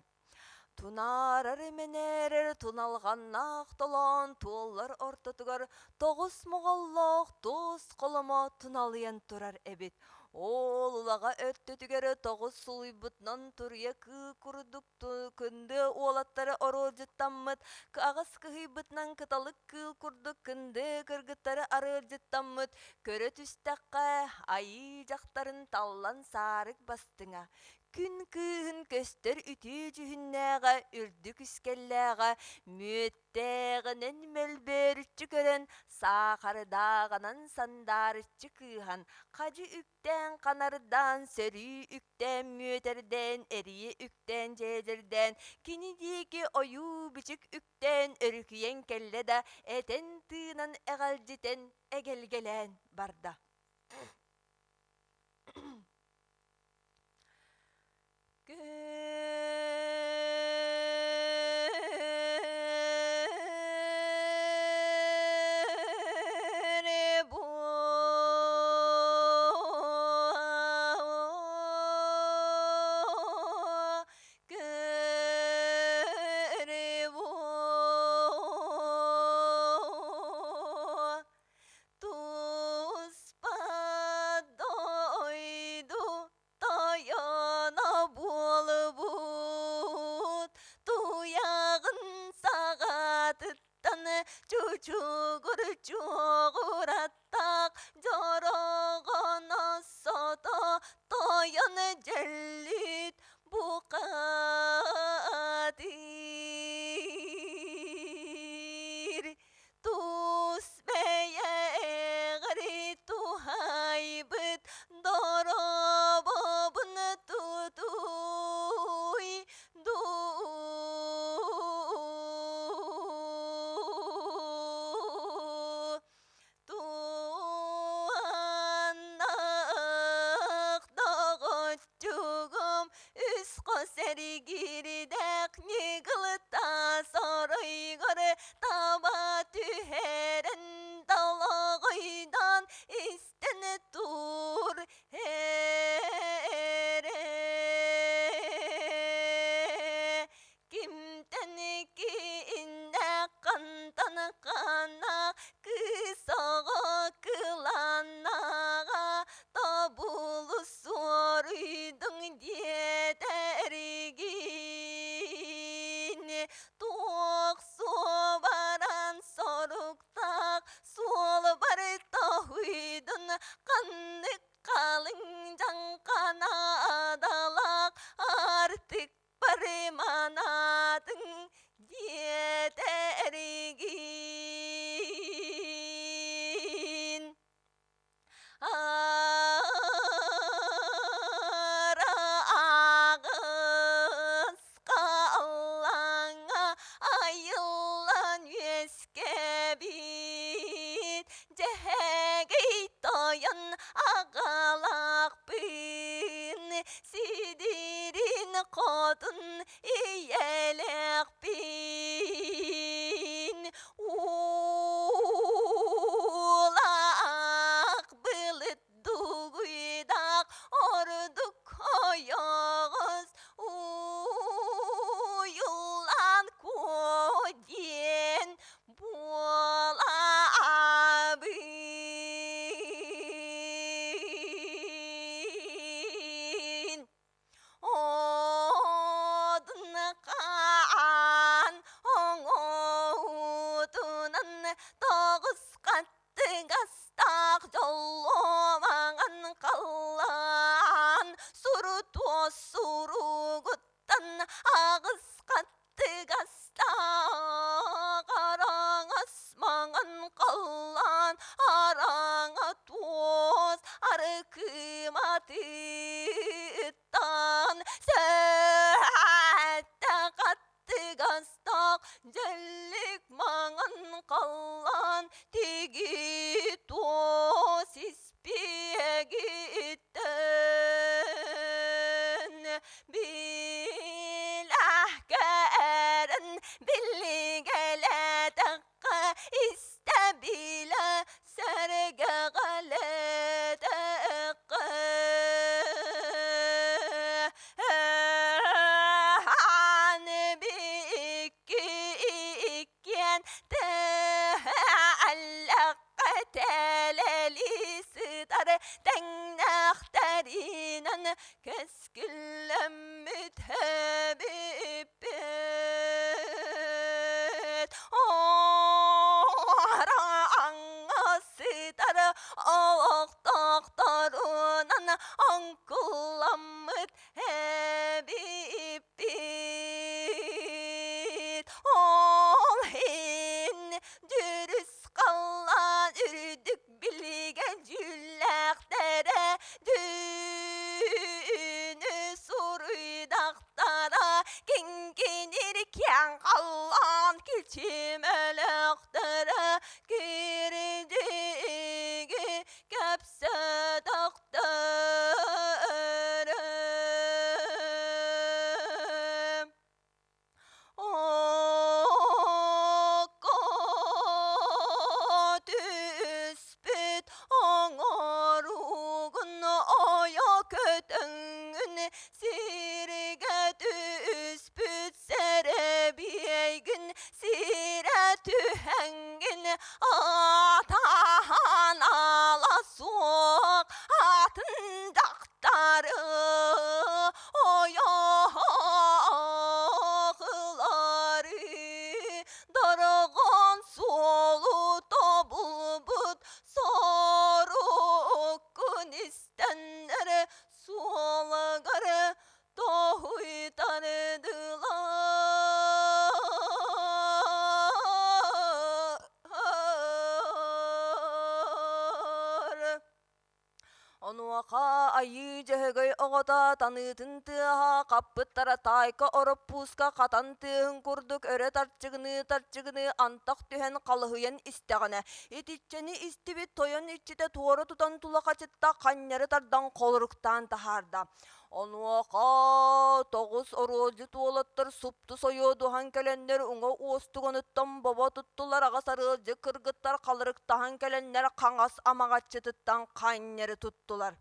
Тунаарар мэнээрэр туналҕаннаах толоон туоллар ортотугар тоҕус моҕоллоох туос холомо туналыйан турар эбит. Ол улаҕа өттүтүгэр тоҕус сулуйбутунан туруйа кыы курдук кындыа уолаттары оруолдьуттаммыт, аҕыс кыһыйбытынан кыталык кыыл курдук кындыа кыргыттары арыалдьыттаммыт, көрө түстэххэ, айыы дьахтарын таллан саарык бастыҥа, күн кыыһын көстөр үтүө дьүһүннээҕэ, үрдүк үскэллээҕэ, мүөт Тээҕинэн мөлбөөрүччү көрөн, саахардааҕынан сандаарыччы кыыһан, хадьы үктээн ханардаан, сөрүү үктээн мүөтэрдээн, эрийэ үктээн дьээдьэрдээн, кини диэки ойуу-бичик үктээн өрүкүйэн кэллэ да, этэн-тыынан эҕэлдьитэн, эгэлгэлээн барда. Туспа Тан сэттэ хаттыгастаах дьэллик маҥан халлаан тигии туос испиэгиттэн билэхкэрэн билгэлэтэххэ истэбилэ сэргэҕэлэтэххэ аны иккиэн тэһэллэххэ тэлэлии сытар тэҥнэхтэринэн кэскиллэммит эбиппит. Сытар олохтоохторунан оҥкулламмыт эбиппит. Ол иһин дьүрүс халлаан үрдүк билигэ дьүүллээхтэрэ түүнү суруйдахтара киҥкинир киэҥ халлаан кичимэлэхтэрэ кирдиги кэпсэтэхтэрэ. Окко түспүт оҥоругун ойо көтөҥҥүн сиргэ түспүт сэрэбиэйгин сирэ түһэҥҥин атаһан ала суох атын дьахтары ойоохылары дорогон суолу тобулбут соруккун истэннэр суолагар тоһуйтардылар. Онуоха Айыы Дьөһөгөй оҕото таныытын тыаһа хаппыттара таайка ороппууска хатан тыаһын курдук өрө тарчыгыныы-тарчыгыныы антах түһэн халыһыйан истэҕинэ, итиччэни истибит тойон иччитэ туора тутан тулахачытта ханньары тардан холоруктаан таһаарда. Онуоха тоҕус оруолдьут уолаттар супту сойуодуһан кэлэннэр уҥа уостуганыттан бобо туттулар аҕас арыалдьыт кыргыттар халырыктаһан кэлэннэр хаҥас амаҕаччытыттан ханньары туттулар.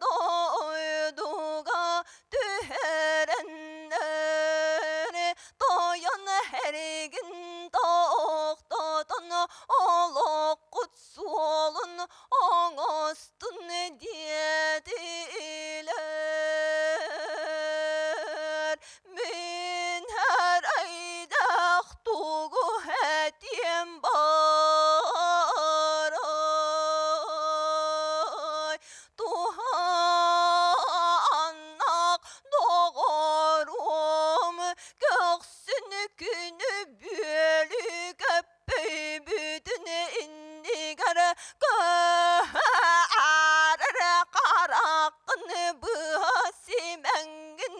Дойдуга түһэрэннэр Тойон эригин тохтотон олоххут суолун оҥостун диэтилэр. Мин эрэйдээх тугу этиэм баарай? Туһааннаах доҕоруом көхсүн күнү бүөлүкэппөйбүтүн иннигэр көһөрөр хараххын быһа симэҥҥин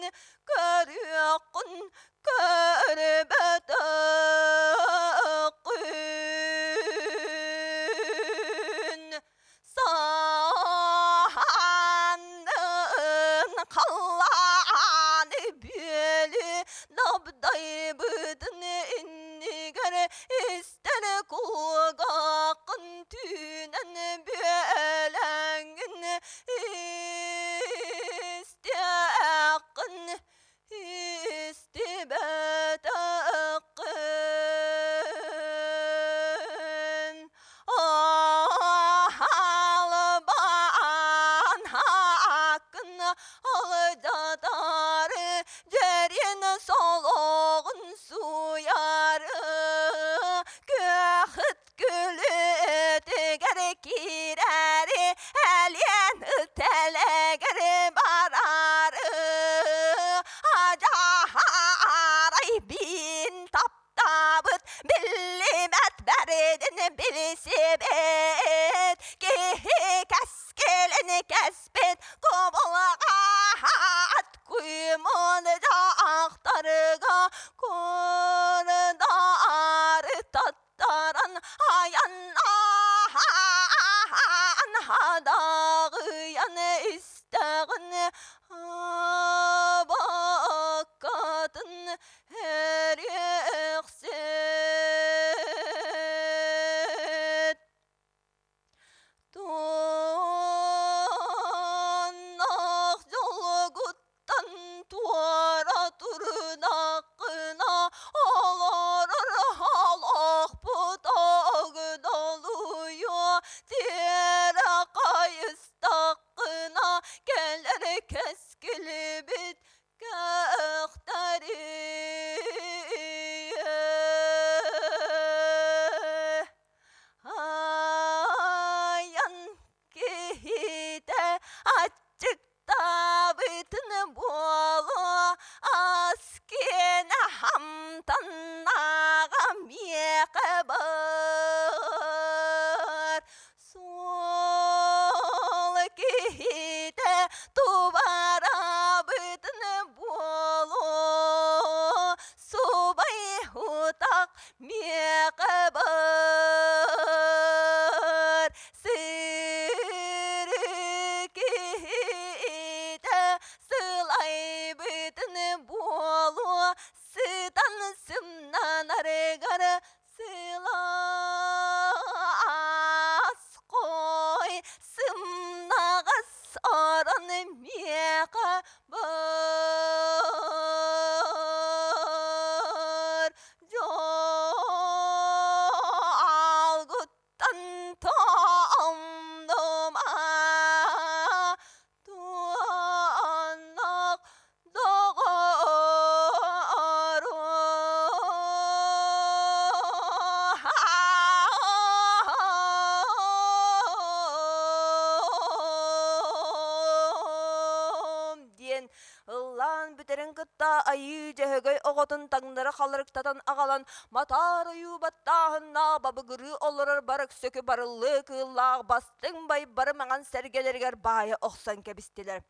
көрүөххүн көрбөтөххүн. Саанын халлааны бүөлү дабдайбытын иннигэр истэр кулгааххын түүнэн бүөлэҥҥин истиэххин Истибэтэххин албан аккын алдьатары дьэриэн солоҕун сууйары күөхүт күлүтүгэр киирэр. Биллибэт бэридин билсибит киһи кэскилин кэспит кубулҕат куймун дьахтарга курдары таттаран айаннаан хадаҕыйан истэҕин абаккатын Эриэхсит Туоннаах дьолгуттан туора турдаххына олорор олохпут огдолуйуо тиэрэ хайыстаххына кэлэр кэскилбит Көхтөрүө айан киһитэ аччыктаабытын буолуо ас киэнэ хамтаннааҕа миэхэ баар Суол киһитэ тубарабытын буолуо, субай утах миэхэ бар. Сыры киһитэ сылайбытын буолуо, сытан сымнанарыгар Сылаас хой сымнаҕас орон миэхэ бар дьолгуттан тоҥнума Туоннах доҕору диэн ыллаан бүтэрин кытта Айыы Дьөһөгөй оҕотун таҥнары халырыктатан аҕалан Матаар ойуу баттааһыннаах бабыгырыы олорор барыксөкү барыллыы кыыллаах бастыҥ байбары маҥан сэргэлэригэр баайа охсон кэбистилэр.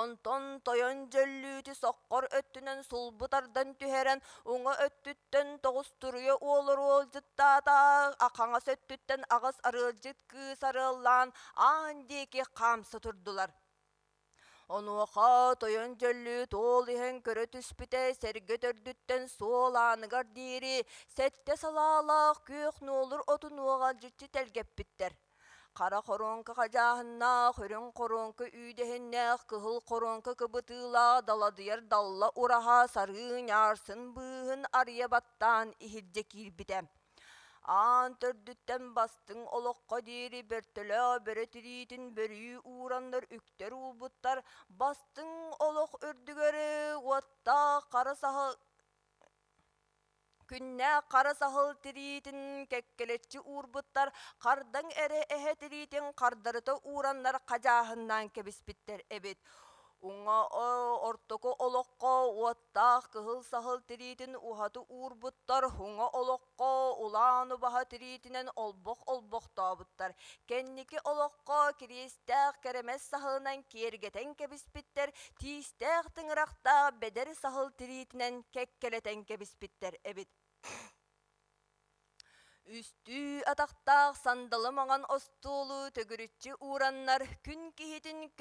Онтон тойон дьөллүүтү соххор өттүнэн сулбу тардан түһэрэн, уҥа өттүттэн тоҕус туруйа уол оруолдьуттаата, хаҥас өттүттэн аҕыс арыалдьыт кыыс арыаллаан аан диэки хаамса турдулар. Онуоха тойон дьөллүүт уол иһэн көрө түспүтэ сэргэ төрдүттэн суол ааныгар диэри сэттэ салаалаах күөх нуолур отун уоҕалдьыччы тэлгэппиттэр. Хара хоруоҥка хадьааһыннаах, үрүҥ хоруоҥка үүдэһиннээх, кыһыл хоруоҥка кыбытыылаах даладыйар далла ураһа сарыы ньаарсын быыһын арыйа баттаан иһирдьэ киирбитэ. Аан төрдүттэн бастыҥ олоххо диэри бөртөлөөх бөрө тириитин бөрүү уураннар үктэр уурбуттар, бастыҥ олох үрдүгэр уоттаах хара саһыл күннээх хара саһыл тириитин кэккэлэччи уурбуттар, хардаҥ эрэ эһэ тириитин хардарыта уураннар хадьааһыннаан кэбиспиттэр эбит. Уҥа ортоку олоххо уоттаах кыһыл саһыл тириитин уһаты уурбуттар, уҥа олоххо улаан убаһа тириитинэн олбох олбохтообуттар. Кэнники олоххо кириэстээх кэрэмэс саһылынан киэргэтэн кэбиспиттэр, тиистээх тыҥырахтаах бэдэр саһыл тириитинэн кэккэлэтэн кэбиспиттэр эбит. Үстүү атахтаах сандалы маҥан остуолу төгүрүччү уураннар, күн киһитин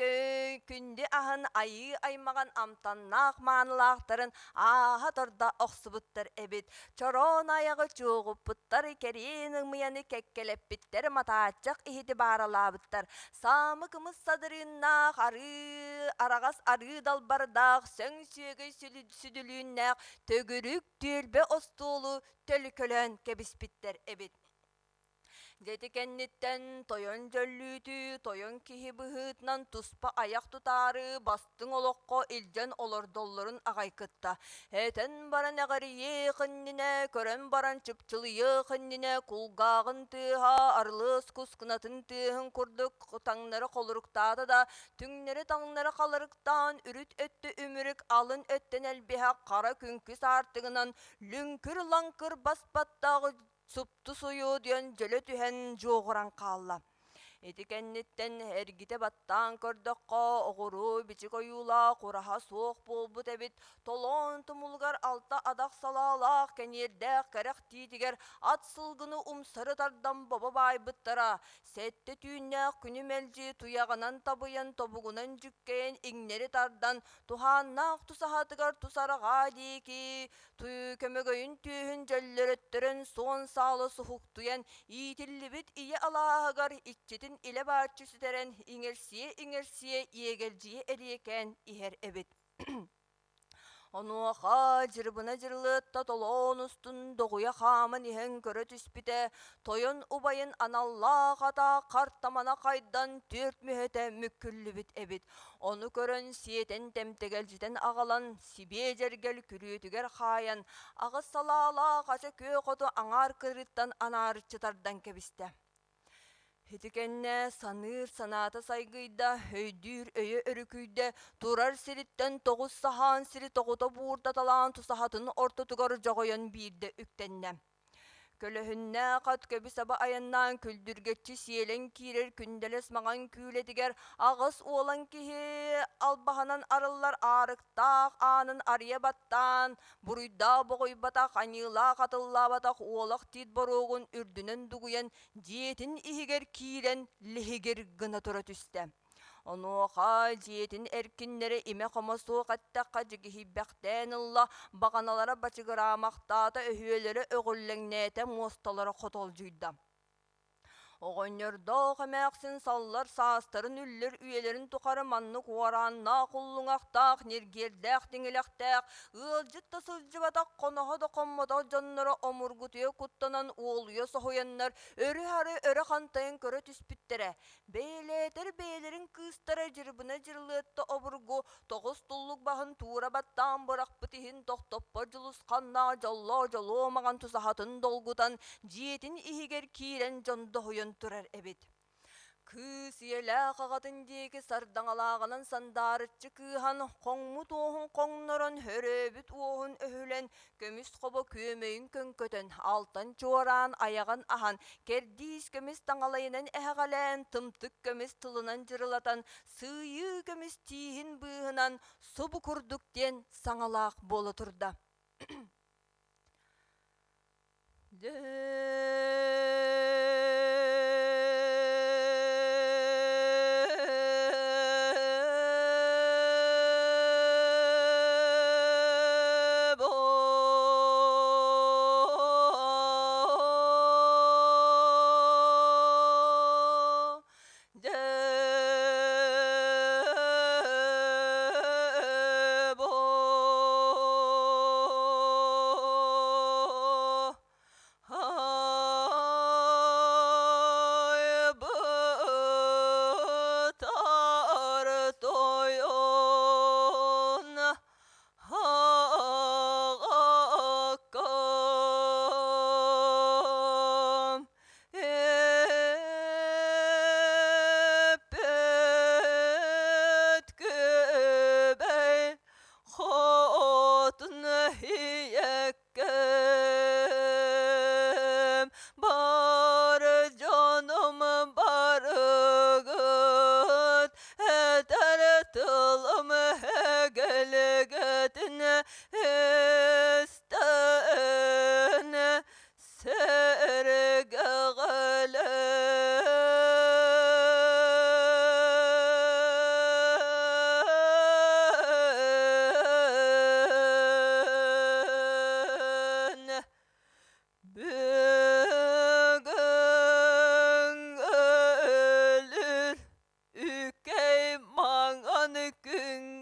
күндү аһын айыы аймаҕын амтаннаах маанылаахтарын ааһа тордо охсубуттар эбит. Чороон айаҕы чуоҕуппуттар, кэриэн ымыйаны кэккэлэппиттэр, матааччах иһити бааралаабыттар. Саамы кымыс садырыыннаах, арыы, араҕас арыы далбардаах, сөҥ сүөгэй сүдүлүүннээх төгүрүк түөлбэ остуолу төлкөлөөн кэбиспиттэр эбит. Дьэ ити кэнниттэн тойон дьөллүүтүү, тойон киһи быһыытынан туспа айах тутаары бастыҥ олоххо илдьэн олордоллорун аҕай кытта этэн баран эҕэрийиэх иннинэ, көрөн баран чыпчылыйыах иннинэ кулгааҕын тыаһа арылыас кускунатын тыаһын курдук таҥнары холоруктаата да, түҥнэри-таҥнары халарыктаан үрүт өттө үмүрүк, алын өттүн элбиһэх хара күҥкү саартыгынан лүҥкүр-лаҥкыр баспаттаах супту суйуу диэн дьөлө түһэн дьуоҕуран хаалла. Ити кэнниттэн эргитэ баттаан көрдөххө, оҕуруо бичик ойуулаах ураһа суох буолбут эбит, толоон тумулугар алта адах салаалаах кэниэрдээх кэрэх тиитигэр ат сылгыны умсары тардан бобо баайбыттара, сэттэ түүннээх күнү мэлдьи туйаҕынан табыйан тобугунан дьүккэйэн иҥнэри тардан, туһааннаах тусаһатыгар тус арҕаа диэки Көмөгөйүн түөһүн дьөллөрөттөрөн суон саала суһуктуйан, иитиллибит ийэ алааһыгар иччитин илэ бааччы сүтэрэн, иҥэрсийэ-иҥэрсийэ иэгэлдьийэ эриэкээн иһэр эбит. Онуоха Дьырыбына Дьырылыатта толоон устун доҕуйа хааман иһэн көрө түспүтэ, тойон убайын аналлаах ата хартамана хайдан түөрт мүһэтэ мүккүллүбүт эбит. Ону көрөн сиэтэн тэмтэгэлдьитэн аҕалан сибиэ дьэргэл күрүөтүгэр хаайан, аҕыс салаалаах ача күөх оту аҥаар кырыыттан анаарыччы тардан кэбистэ. Ити кэннэ саныыр санаата сайгыйда, өйдүүр өйө өрүкүйдэ, турар сириттэн тоҕус саһаан сири тоҕута буурдаталаан тусаһатын ортотугар дьоҕойон биирдэ үктэннэ. Көлөһүннээх ат көбү-саба айаннаан күлдүргэччи сиэлэн киирэр күндэлэс маҥан күүлэтигэр аҕыс уолан киһи албаһынан арыллар аарыктаах аанын арыйа баттаан, буруйдаах боҕуйбатах, аньыылаах атыллаабатах уолах тиит боруогун үрдүнэн дугуйан дьиэтин иһигэр киирэн лиһигир гына тура түстэ. Онуоха дьиэтин эркиннэрэ имэ-хомо суох эттэххэ дьигиһийбэхтээн ылла, баҕаналара бачыгыраамахтаата, өһүөлэрэ өҕүллэҥнээтэ, муосталара хотолдьуйда. Оҕонньордоох эмээхсин саллар саастарын үллэр үйэлэрин тухары маннык уорааннаах уллуҥахтаах, ньиргиэрдээх тиҥилэхтээх, ыалдьыт да сылдьыбатах, хоноһо да хоммотох дьонноро омургутуйа куттанан уолуйа соһуйаннар өрү-ары өрө хантайан көрө түспүттэрэ. Бэйэлээтэр бэйэлэрин кыыстара Дьырбына Дьырылыатта обургу тоҕус туллук баһын туура баттаан бырахпыт иһин тохтоппот дьулусханнаах дьоллоох дьолуо маҥан тусаһатын долгутан дьиэтин иһигэр киирэн дьондоһуйан турар эбит. Кыыс ийэлээх аҕатын диэки сардаҥалааҕынан сандаарыччы кыыһан, хоҥмут уоһун хоҥнорон, өрөөбүт уоһун өһүлэн, көмүс хобо күөмэйин көҥкөтөн, алтан чуораан айаҕын аһан, кэрдиис көмүс таҥалайынан эһэҕэлээн, тымтык көмүс тылынан дьырылатан, сыыйыы көмүс тииһин быыһынан субу курдук диэн саҥалаах буола турда. Эппит күбэй хотун ийэккэм бар дьонум барыгыт этэр тылым эгэлгэтин истэн Сэргэҕэлэн бүгүн өлөр үкэй маҥан күҥҥэ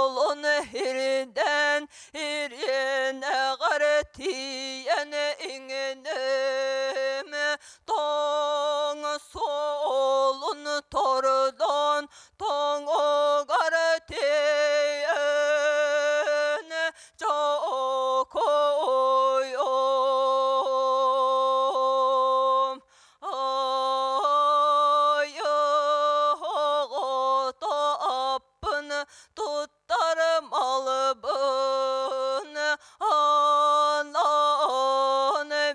Суолун ирдэн ириэнэҕэр тиийэн иҥиним тоҥ суолун тордон тоҥугар тиийэн чокойом. Айы аппын туттар малбын анан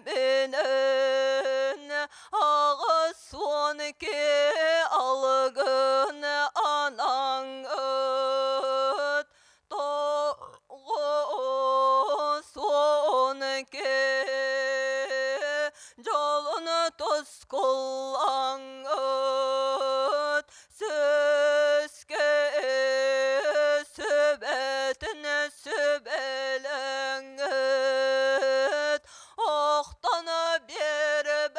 менен аҕыс 12 алгын анаҥыт 92 дьолун тускулаҥыт сөскө сүбэтин сүбэлэҥҥит охтон биэрбэт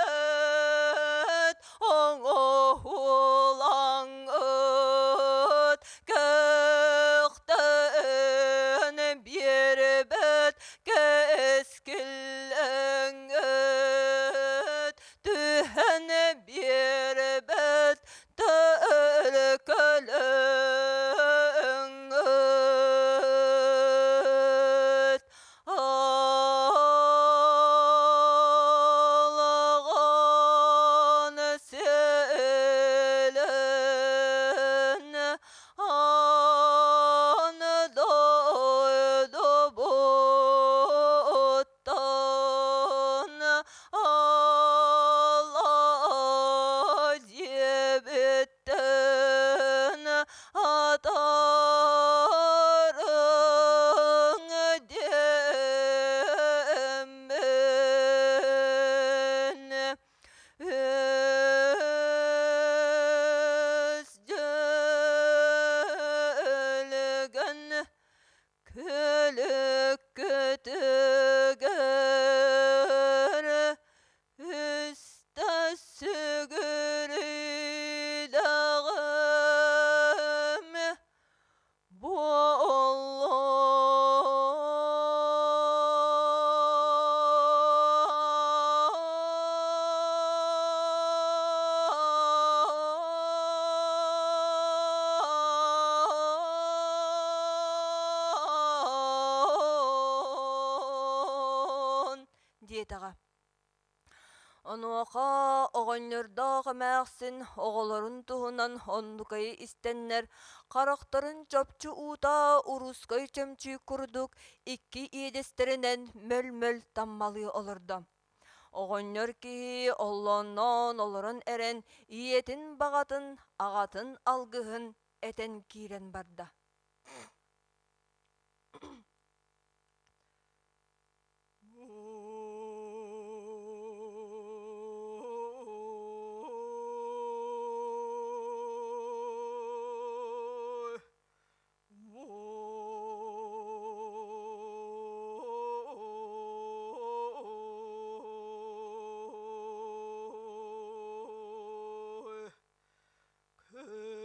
оҥоһулаҥыт көхтөн биэрбэт кэскиллэҥҥит түһэн биэрбэт төлкөлөҥҥүт алаҕан сэлэн аны дойдубуттан ала диэбиттэн атарыҥ диэммин үс дьөлгөн күлүккүтүгэр үстэ сүгүрүйдэҕим буоллун диэтэҕэ. Онуоха оҕонньордоох эмээхсин оҕолорун туһунан оннукайы истэннэр, харахтарын чопчу уута уруускай чөмчүүк курдук икки иэдэстэринэн мөл-мөл таммалыы олордо. Оҕонньор киһи оллоонноон олорон эрэн ийэтин баҕатын, аҕатын алгыһын этэн киирэн барда. Күндү.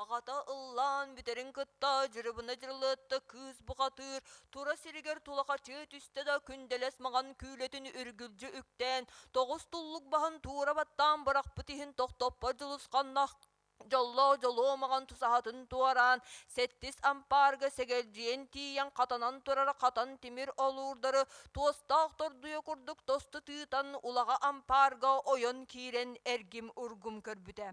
Аҕата ыллаан бүтэрин кытта дьырыбына дьырылыатта кыыс бухатыыр тура сиригэр тулахачыы түстэ да күндэлэс маҥан күүлэтин үргүлдьү үктээн, тоҕус туллук баһын туура баттаан бырахпыт иһин тохтоппот дьулусханнах дьоллоох дьолуо маҕан тусаһатын туораан, сэттис ампаарга сэгэлдьийэн тиийэн хатанан турар хатан тимир олуурдары туостаах тордуйа курдук тосту тыытан улаҕа ампаарга ойон киирэн эргим-ургум көрбүтэ.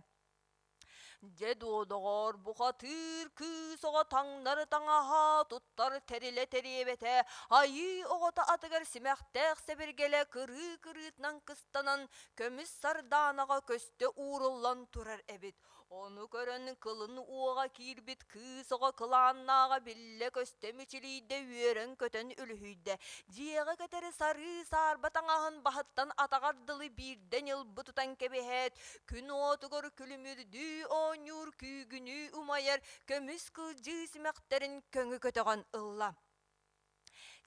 Дьэ дуо, доҕоор, бухатыыр кыыс оҕо таҥнары таҥаһа, туттар тэрилэ тэриэбэтэ, айыы оҕото атыгар симэхтээх сэбиргэлэ кырыы кырыытынан кыстанан, көмүс сардаанаҕа көстө ууруллан турар эбит. Ону көрөн кылын уоҕа киирбит кыыс оҕо кылааннааҕа биллэ-көстө мичилийдэ, үөрэн-көтөн үлүһүйдэ. Дьиэҕэ кэтэри сарыы саарба таҥаһын баһыттан атаҕар дылы биирдэ ньылбы тутан кэбиһээт, Күн уотугар күлүмүрдүү оонньуур күүгүнүү умайар көмүс кылдьыы симэхтэрин көҥү көтөҕөн ылла.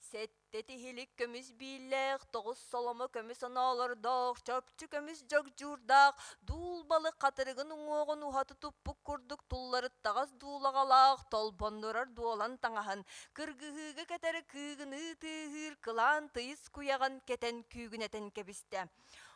Сэттэ тиһилик көмүс бииллээх, тоҕус соломо көмүс оноолордоох, чопчу көмүс дьогдьуурдаах, дуул балык хатырыгын уҥуоҕун уһаты туппут курдук тулларыттаҕас дуулаҕалаах, толбоннурар дуолан таҥаһын, кыргыһыыга кэтэр кыыгыныы тыаһыыр кылаан тыйыс куйаҕын кэтэн күүгүнэтэн кэбистэ.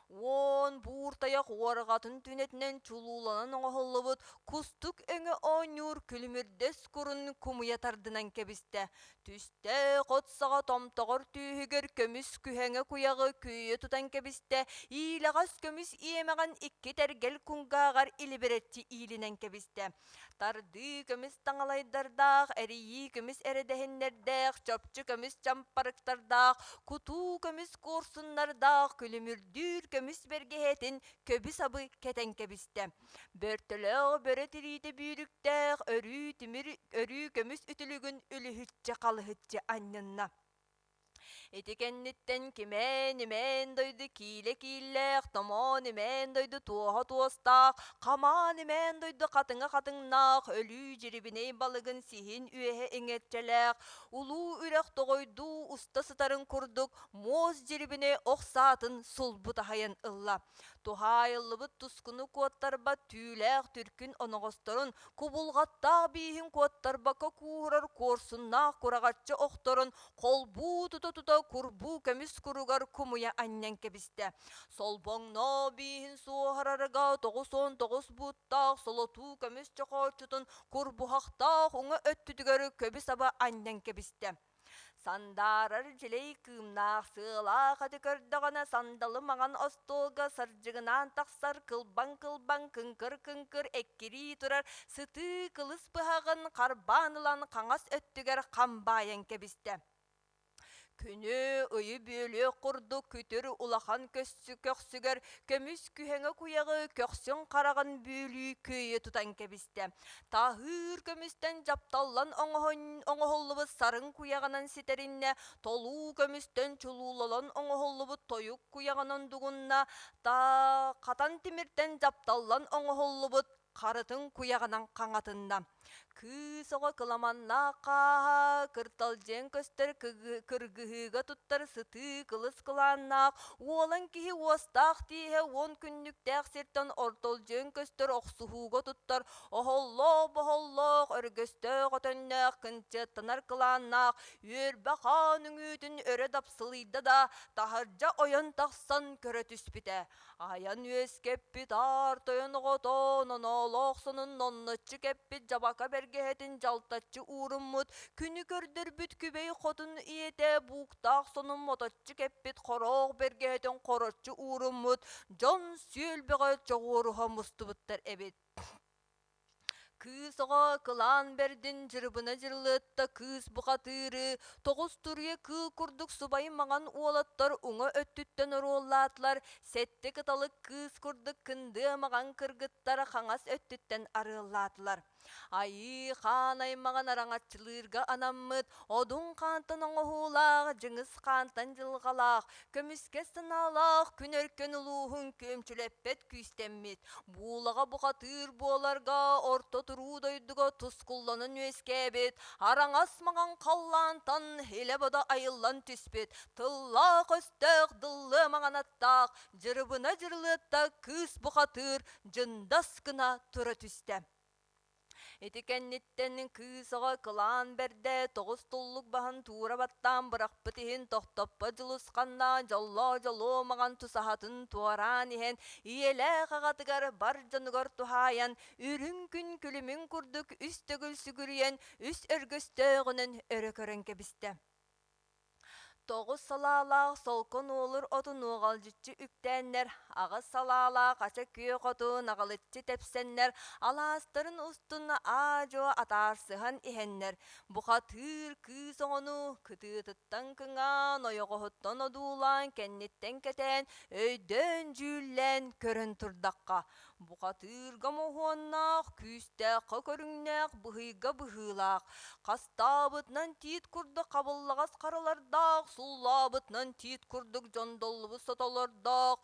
Уон буур тайах уорҕатын түнэтинэн чулууланан оҥоһуллубут кустук өҥө оонньуур күлүмүрдэс курун кумуйа тардынан кэбистэ. Түстээх от саҕа томтоҕор түөһүгэр көмүс күһэҥэ куйаҕы күөйэ тутан кэбистэ, иилэҕэс көмүс иэмэҕин икки тэргэл куҥгааҕар илибирэччи иилинэн кэбистэ. Тардыы көмүс таҥалайдардаах, эрийии көмүс эрэдэһиннэрдээх, чопчу көмүс чампарыктардаах, кутуу көмүс куорсуннардаах, күлүмүрдүүр көмүс бэргэһэтин көбү-сабы кэтэн кэбистэ. Бөртөлөөх бөрө тириитэ бүүрүктээх, өрүү тимир, өрүү көмүс үтүлүгүн үлүһүччэ-халыһыччы анньынна. Ити кэнниттэн кимээн-имээн дойду киилэ кииллээх, томоон-имээн дойду туоһа туостаах, хамаан-имээн дойду хатыҥа хатыҥнаах, өлүү дьирибинэй балыгын сиһин үөһэ иҥэрчэлээх, улуу үрэх тоҕойдуу уста сытарын курдук муос дьирибинэй ох саатын сулбу таһыйан ылла. Туһаайыллыбыт тускуну куоттарбат түүлээх түркүн оноҕосторун, кубулҕаттаах бииһин куоттарбакка кууһурар куорсуннаах кураҕаччы охторун холбуу тута-тута курбуу көмүс куругар кумуйа анньан кэбистэ. Солбоҥноо бииһин суоһарарыга 99 бууттаах солотуу көмүс чохооччутун курбуһахтаах уҥа өттүтүгэр көбү-саба анньан кэбистэ. Сандаарар дьилэй кыымнаах сыалаах аты көрдөҕүнэ сандалы маҥан остуолга сардьыгынаан тахсар кылбаҥ-кылбаҥ, кыҥкыр-кыҥкыр эккирии турар сытыы кылыс быһаҕын харбаан ылан хаҥас өттүгэр хам баайан кэбистэ. Күнү, ыйы бүөлүөх курдук күтүр улахан көхсүгэр көмүс күһэҥэ куйаҕы көхсүн хараҕын бүөлүү күөйэ тутан кэбистэ. Таһыыр көмүстэн дьапталлан оҥоһуллубут сарын куйаҕынан ситэриннэ, толуу көмүстэн чулуулалан оҥоһуллубут тойук куйаҕынан дугунна, хатан тимиртэн дьапталлан оҥоһуллубут харытын куйаҕынан хаҥатынна. Кыыс оҕо кыламаннаах хааһа, кырталдьыйан көстөр кыргыһыыга туттар сытыы кылыс кылааннаах, уолан киһи уостаах тииһэ уон күннүктээх сиртэн ортолдьуйан көстөр охсуһууга туттар оһоллоох-боһоллоох, өргөстөөх өтөннөөх, кынчыаттанар кылааннаах, үөрбэ хаан үҥүүтүн өрө дапсылыйда да, таһырдьа ойон тахсан көрө түспүтэ. Айан үөскэппит аар тойон оҕото ноноолоох сонун нонноччу кэппит дьабака бэргэһэтин дьалтаччы ууруммут, күнү көрдөрбүт күбэй хотун ийэтэ бууктаах сонун моточчу кэппит хороох бэргэһэтин хороччу ууруммут дьон сүөл бөҕө чоҕуоруһа мустубуттар эбит. Кыыс оҕо кылаан бэрдин дьырыбына дьырылыатта кыыс бухатыыры, тоҕус туруйа кыыл курдук субай маҥан уолаттар уҥа өттүттэн оруоллаатылар, сэттэ кыталык кыыс курдук кындыа маҕан кыргыттар хаҥас өттүттэн арыаллаатылар. Айыы хаан аймаҕын араҥаччылыырга анаммыт Одун хаантан оҥоһуулаах, Дьыҥыс хаантан дьылҕалаах, көмүскэс санаалаах күн өркөн улууһун күөмчүлэппэт күүстэммит, буулаҕа бухатыыр буоларга орто туруу дойдуга тускулланан үөскээбит, араҥас маҥан халлаантан илэ-бодо айыллан түспүт, тыллаах-өстөөх дыллыа маҥан аттаах, дьырыбына дьырылыатта кыыс бухатыыр дьындас гына тура түстэ. Ити кэнниттэн кыыс оҕо кылаан бэрдэ тоҕус туллук баһын туура баттаан бырахпыт иһин тохтоппот дьулусханнаах дьоллоох дьолуо маҥан тусаһатын туораан иһэн ийэлээх аҕатыгар бар дьонугар туһаайан үрүҥ күн күлүмүн курдук үс төгүл сүгүрүйэн үс өргөстөөҕүнэн өрө көрөн кэбистэ. Тоҕус салаалаах солко нуолур оту нуоҕалдьыччы үктээннэр, аҕыс салаалаах ача күөх оту наҕылыччы тэпсэннэр, алаастарын устун аа-дьуо атаарсыһан иһэннэр, бухатыыр кыыс оҕону кытыытыттан кыҥаан, ойоҕоһуттан одуулаан, кэнниттэн кэтээн, өйдөөн-дьүүллээн көрөн турдахха, Бухатыырга моһуоннаах, күүстээххэ көрүҥнээх, быһыйга быһыылаах, хастаабытынан тиит курдук хабыллаҕас харалардаах, суллаабытынан тиит курдук дьондоллубут сотолордоох,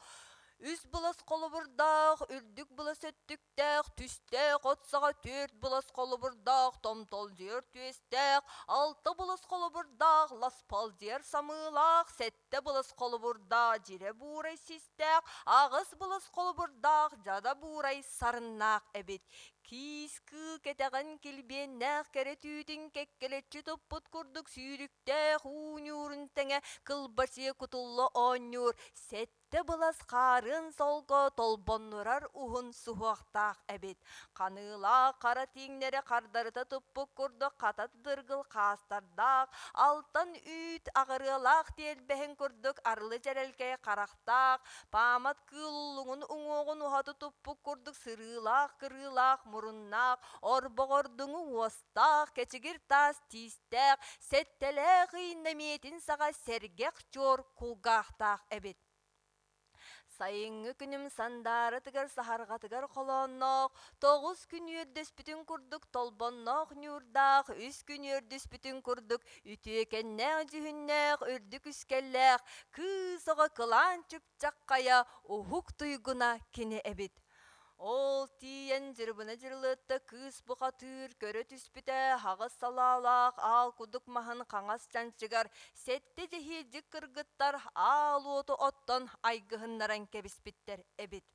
үс былас холобурдаах, үрдүк былас өттүктээх, түстээх от саҕа түөрт былас холобурдаах, томтолдьуйар түөстээх, алта былас холобурдаах, ласпалдьыйар самыылаах, сэттэ былас холобурдаах, дьирэ буурай систээх, аҕыс былас холобурдаах, дьада буурай сарыннаах эбит. Киис кыы кэтэҕин килбиэннээх кэрэ түүтүн кэккэлэччи туппут курдук сүүрүктээх уу ньуурун тэҥэ кылбачыйа кутулла оонньуур сэттэ Сэттэ былас хаарыан солго толбоннурар уһун суһуохтаах эбит. Ханыылаах хара тииҥнэри хардарыта туппут курдук хатат дыргыл хаастардаах, алтан үүт аҕырыалаах тиэрбэһин курдук арылы дьэрэлкэй харахтаах, паамат кыыл уллуҥун уҥуоҕун уһаты туппут курдук сырыылаах-кырыылаах муруннаах, орбоҕордуҥу уостаах, кэчигир таас тиистээх, сэттэлээх ый нэмиэтин саҕа сэргэх чуор кулгаахтаах эбит. Сайыҥҥы күнүм сандаарытыгар саһарҕатыгар холоонноох, тоҕус күн үөрдэспитин курдук толбонноох ньуурдаах, үс күн үөрдүспүтүн курдук үтүөкэннээх дьүһүннээх, үрдүк үскэллээх, кыыс оҕо кылаан чыпчаххайа уһук туйгуна кини эбит. Ол тиийэн Дьырыбына Дьырылыатта кыыс бухатыыр көрө түспүтэ аҕыс салаалаах аал кудук маһын хаҥас чанчыгар сэттэ дьэһиэдьик кыргыттар аал уоту оттон айгыһыннаран кэбиспиттэр эбит.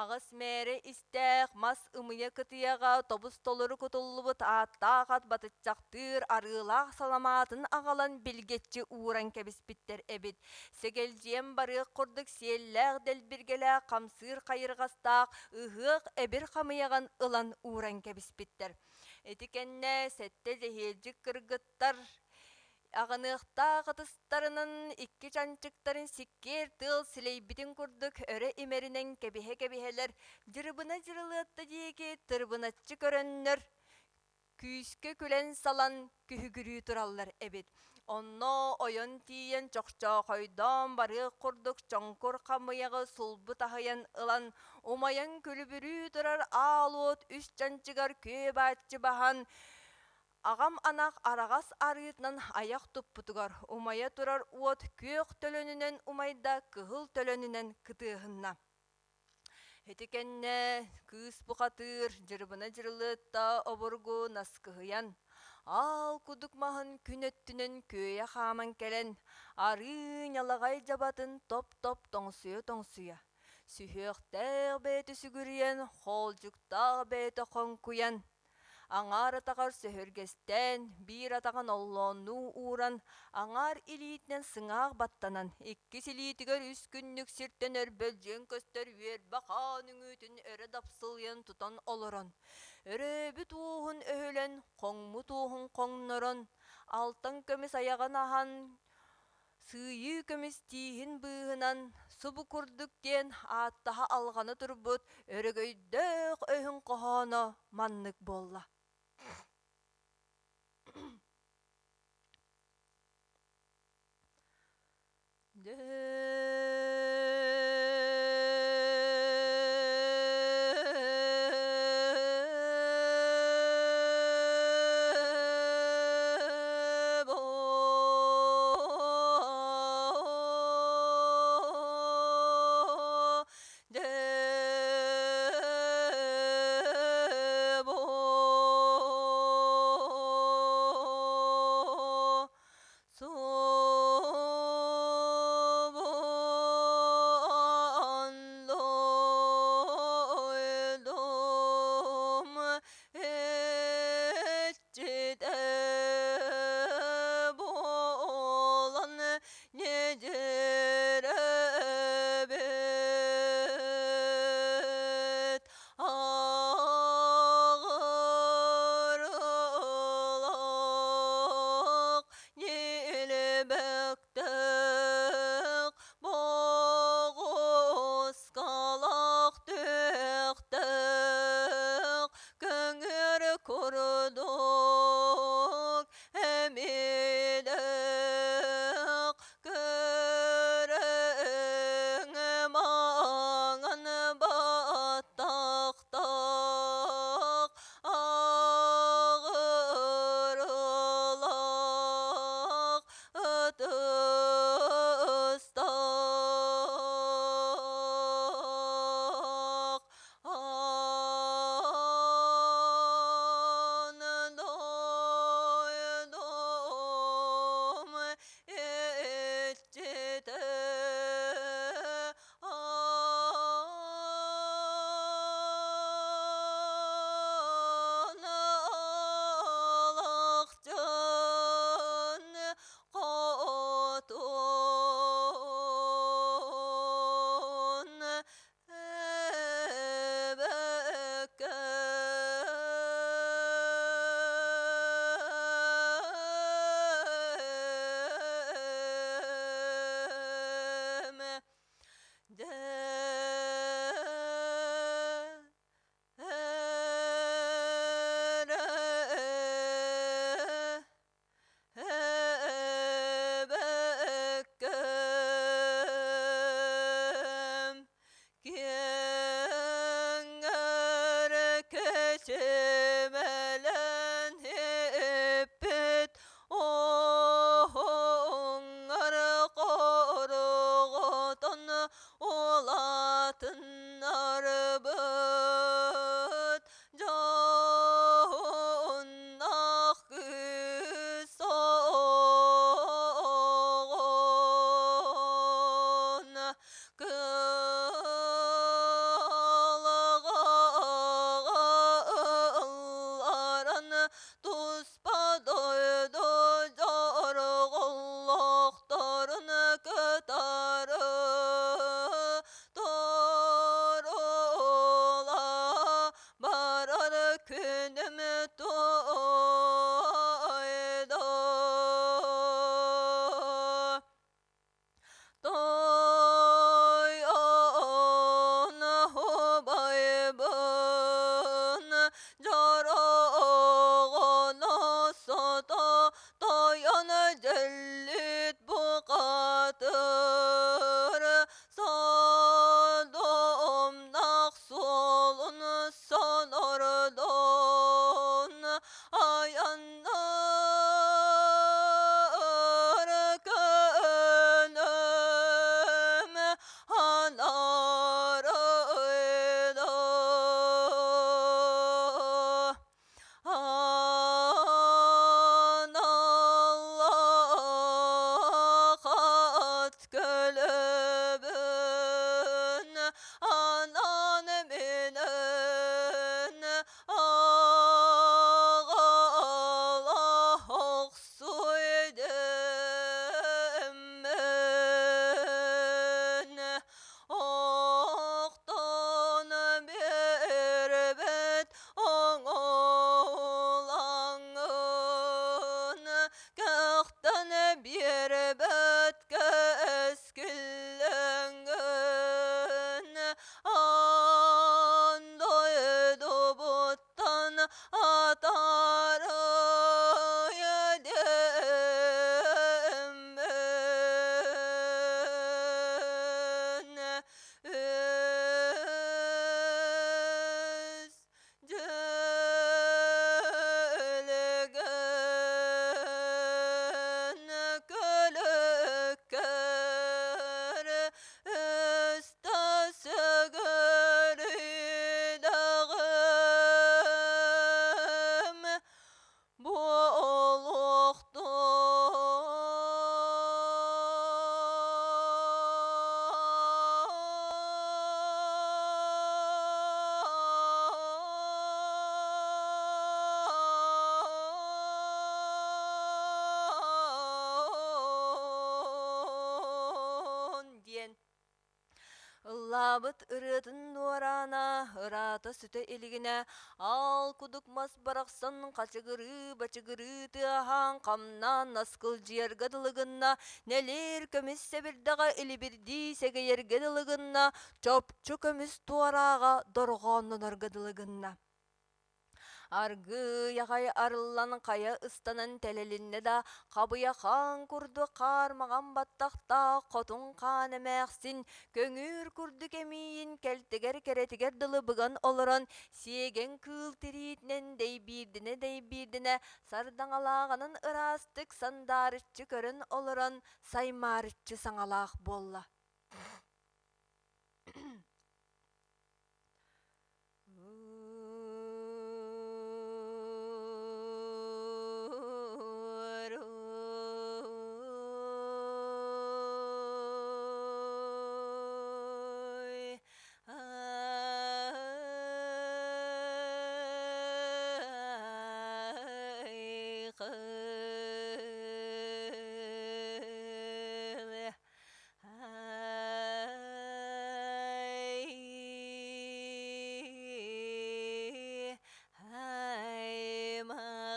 Аҕыс мээрэ истээх мас ымыйа кытыйаҕа тобус-толору кутуллубут ааттаах ат батыччахтыыр арыылаах саламаатын аҕалан билгэччи ууран кэбиспиттэр эбит. Сэгэлдьийэн барыах курдук сиэллээх дэлбиргэлээх хамсыыр хайырҕастаах ыһыах эбир хамыйаҕын ылан ууран кэбиспиттэр. Ити кэннэ сэттэ дьэһиэлдьик кыргыттар аҕыныахтаах ытыстарынан икки чанчыктарын сиккиэр тыал силэйбитин курдук өрө имэринэн кэбиһэ-кэбиһэлэр дьырыбына дьырылыатта диэки тырыбыначчы көрөннөр күүскэ күлэн-салан күһүгүрүү тураллар эбит. Онно ойон тиийэн чохчоохойдоон барыах курдук чоҥкур хамыйаҕы сулбу таһыйан ылан, умайан күлүбүрүү турар аал уот үс чанчыгар күө бааччы баһан, аҕам анах араҕас арыытынан айах туппутугар умайа турар уот күөх төлөнүнэн умайда, кыһыл төлөнүнэн кытыаһынна. Ити кэннэ кыыс бухатыыр Дьырыбына Дьырылыатта обургу наскыһыйан, аал кудук маһын күн өттүнэн күөйэ хааман кэлэн, арыы ньалаҕай дьабатын топ-топ тоҥсуйа-тоҥсуйа, сүһүөхтээх бэйэтэ сүгүрүйэн, хоолдьуктаах бэйэтэ хоҥкуйан, Аҥаар атаҕар сөһүргэстээн, биир атаҕын оллооннуу ууран, аҥаар илиитинэн сыҥаах баттанан, иккис илиитигэр үс күннүк сиртэн өрбөлдьүйэн көстөр үөрбэ хаан үҥүүтүн өрө дапсылыйан тутан олорон, өрөөбүт уоһун өһүлэн, хоҥмут уоһун хоҥнорон, алтан көмүс айаҕын аһан, Сыыйыы көмүс тииһин быыһынан субу курдук диэн ааттаһа алҕана турбут өрөгөйдөөх өһүн хоһооно маннык буолла. Субан лойдум. Көстүбэт кэскиллэҥҥин аан дойдубуттан атаарыа диэммин үс Дьөлөгөн көлөккөр өстөсөгөрүдэҕим Буолуохтун диэн Ыллаабыт ырыатын дуораана ыраата сүтэ илигинэ, аал кудук мас барахсан хачыгырыы-бачыгырыы тыаһаан хамнаан наскылдьыйарга дылы гынна, нэлиир көмүс сэбирдэҕэ илибирдии сэгэйэргэ дылы гынна, чопчу көмүс туорааҕа дорҕооннонорго дылы гынна. Аргыый аҕай арыллан хайа ыстанан тэлэлиннэ да, хабыйа хаан курдук хаар маҕан баттахтаах хотун хаан эмээхсин көҥүүр курдук эмиийин кэлтэгэр кэрэтигэр дылы быган олорон сиэгэн кыыл тириитинэн дэйбиирдэнэ-дэйбиирдэнэ сардаҥалааҕынан ыраастык сандаарыччы көрөн олорон саймаарыччы саҥалаах буолла.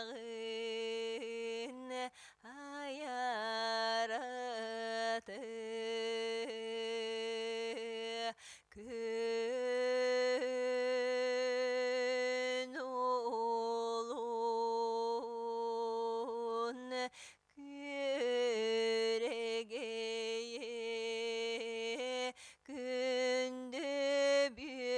Аймаҕын айараты күн улун Күөрэгэйэ күндү бүөбэйим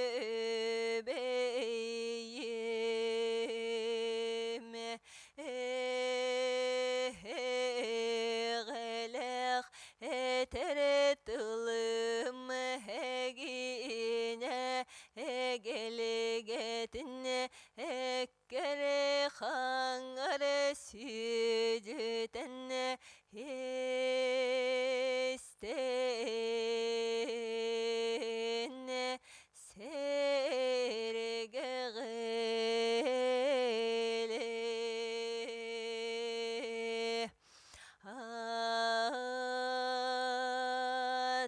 эҕэлэх этэр тылым эгинэ эгэлэгэтин Кэрэ хаҥар сүдүтэн истэн сэргэҕэлээ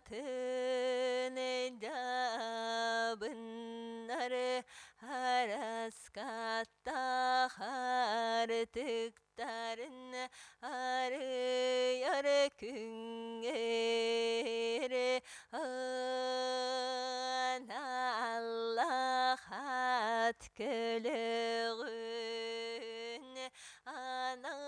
Атын дьабыннар Араскаттах артыктарын арыйар күҥҥэр аналлах ат көлөҕүн анал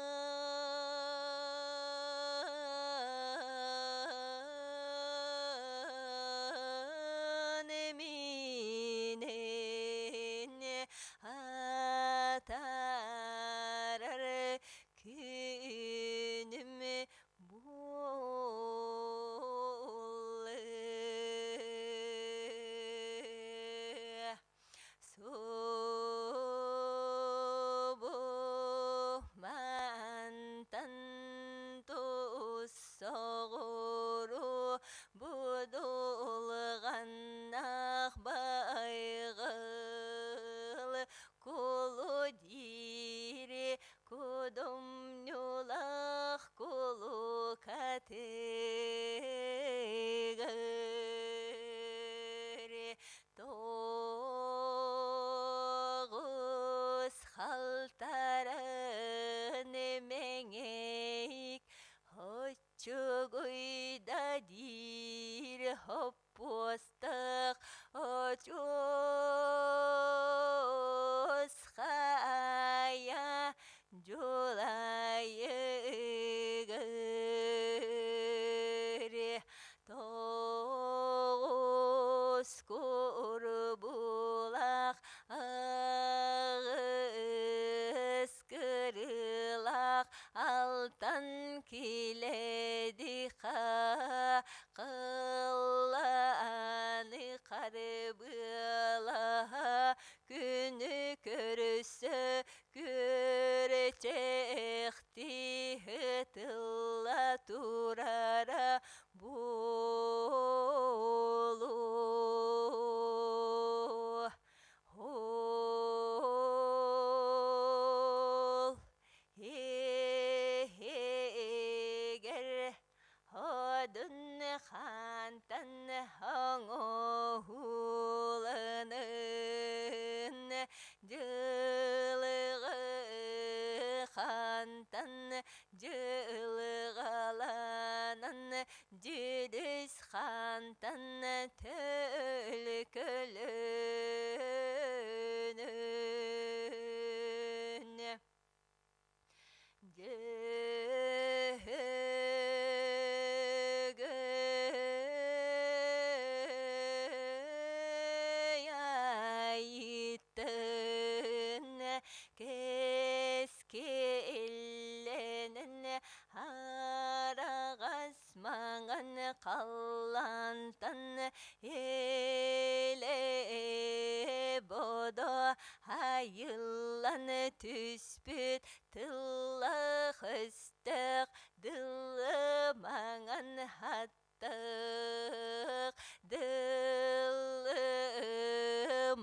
минин атаарар күнүм буолла. Субу мантан туссоҕуру будулҕаннаах байҕал кулу диири кудумньулаах кулукатыгар Тоҕус халтаран мэҥэйик оччугуй Чугуйда диир хоппуостах очуос хайа дьулайыгыр тоҕус курбуулаах аҕыс кырыылаах алтан килэди кыллааны харбыалаһа күнү көрсө күөрчэхтии ытылла турара буолуо. Ол иһигэр Одун хантан оҥоһууланын дьылыгы хантан дьылыгаланан дьүдүс хантан төлкөлөн Дьөһөгөй айыытын кэскиллэнэн араҕас маҥан халлаантан элэ бодо айыллан түспүт тыллах өстөөх дылы маҥан хаттык дылы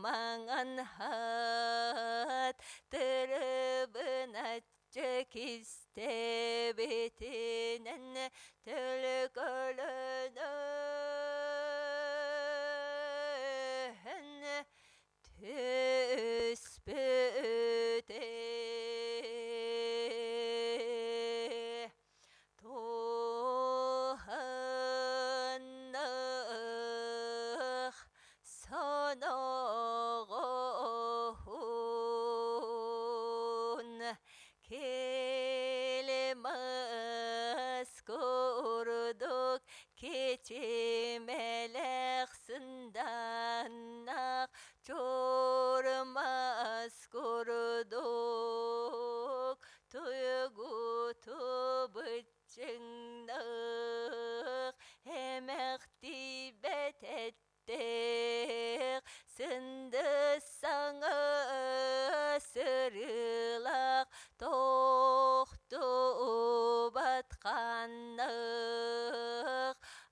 маҥан хат тырыбыначчы кистэбитинэн төлкөлөнөн түспүтэ. Туһанных соноҕоһун килимас курдук кичимэлэх сынданнах чурмас курдук туйгуту быччыҥнах эмэхтийбэт эттээх сындыс саҥа сырыылаах тохтубат ханнык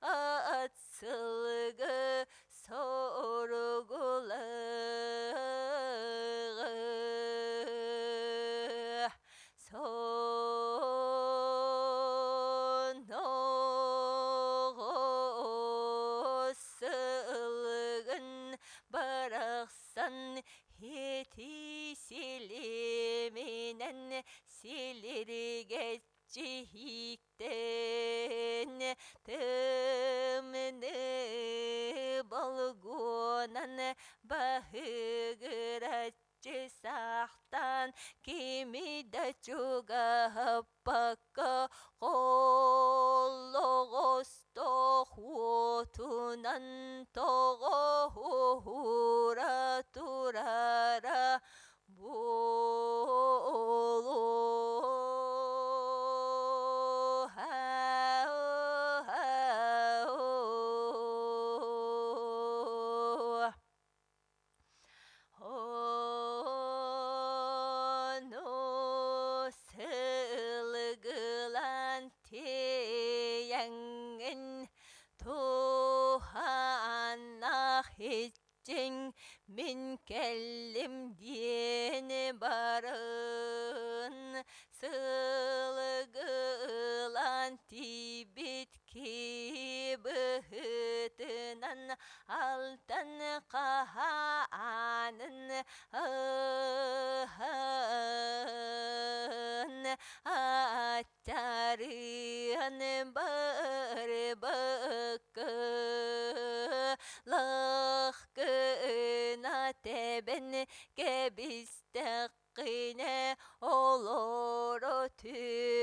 ат сылгы соругулаҕы Соноҕос сылгын барахсан ити силиминэн силиргэччи ииктэн тымныы болгуонан баһыгыраччы Чысахтан кими да чугаһаппакка холлоҕостоох уотунан тоҕо уһуура турара буолуо. Ону сылгылан тиийэҥҥин туһааннаах иччиҥ мин кэллим диэн барын сылгылан тиийбит киһи быһыытынан алтан хаһаанын аччарыан Эбэн кэбистэххинэ олоро түһүө.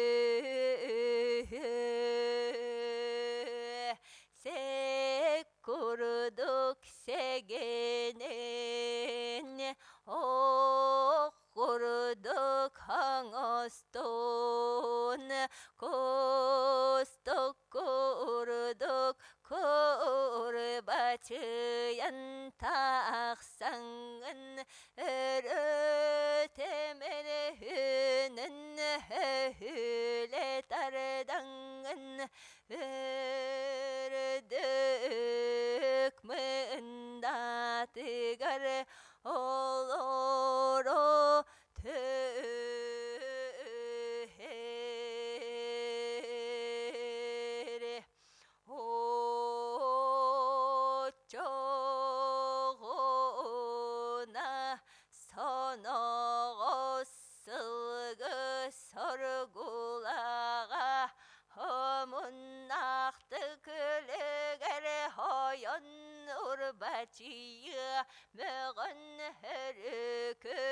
Сэк курдук сэгэнэн, ох курдук оҥостон, кустук курдук курбачыйан тахсаҥҥын өрө тэмэлэһинэн өһүлэ тардаҥҥын үрдүк мындатыгар олоро түһэр. Оччоҕуна соноҕос сылгы соргулаҕа омуннаахтык күлүгэр хойон урбачыйыа мөҕөн өрүкүйүө.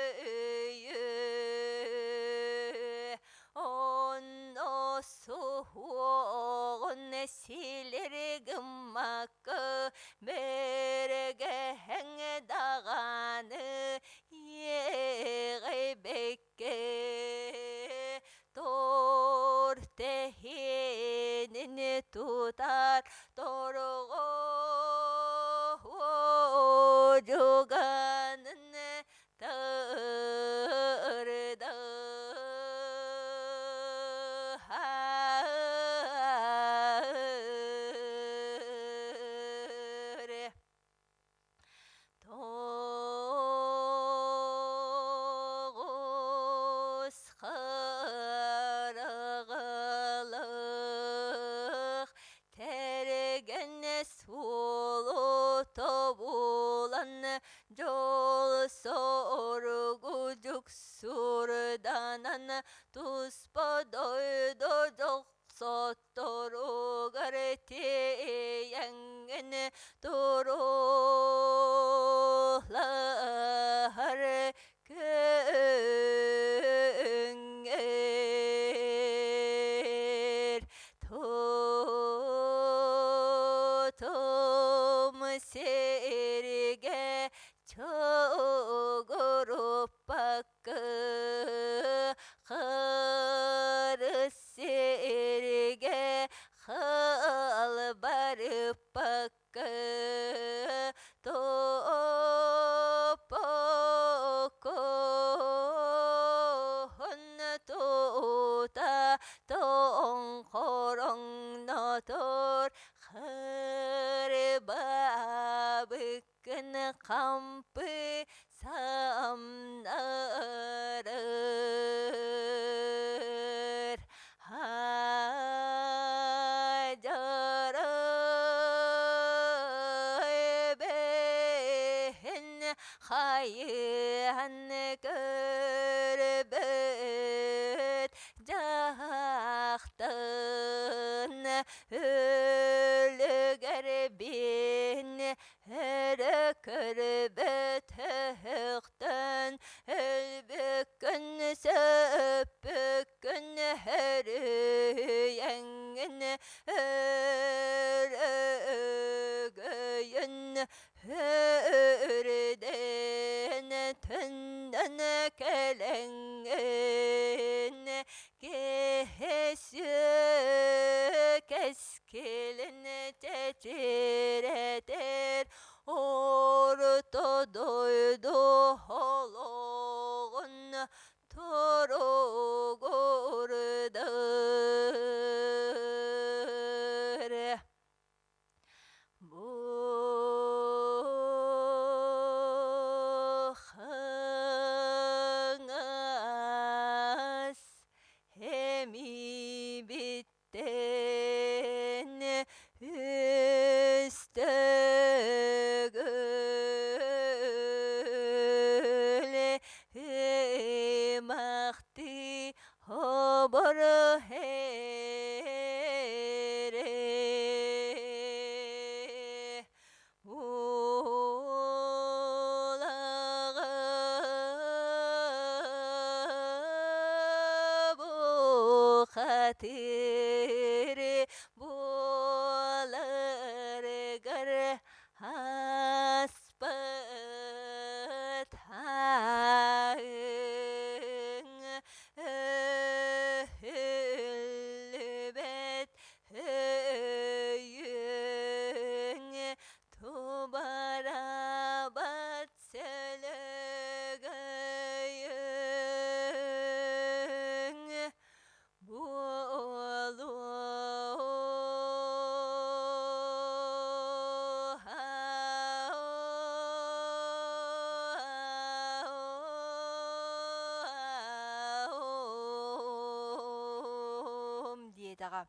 Онно суһуоҕун силир гыммакка бэргэһэҥ даҕаны иэҕэйбэккэ тор тэһиинин тутар торҕо дьуганын тырда. Тоҕус хараҕалаах тэргэн суолу тобулан дьол соругу дьуксурданан туспа дойду дьохсотторугар тиийэҥҥин туруулаһар күҥҥэр тутум сиргэ чугуруппакка хырыс сиргэ халбарыппакка топпоккун тута тоҥхороҥнотор хырбаабыккын хампы самнарар Хадьарай бэһин хайыһан көрбөт дьахтан өлүгэрбин өрө көрбөт өһөхтөн өлбүккүн сөппүккүн хөрүйэҥҥин өрөгөйүн үрдэн төннөн кэлэҥҥин киһи кэскилин чэчирэтэр орто дойду олоҕун туругурдар. Бу хаҥас эмиибиттэн үстөгүл ыймахтыы. эрдэҕэ.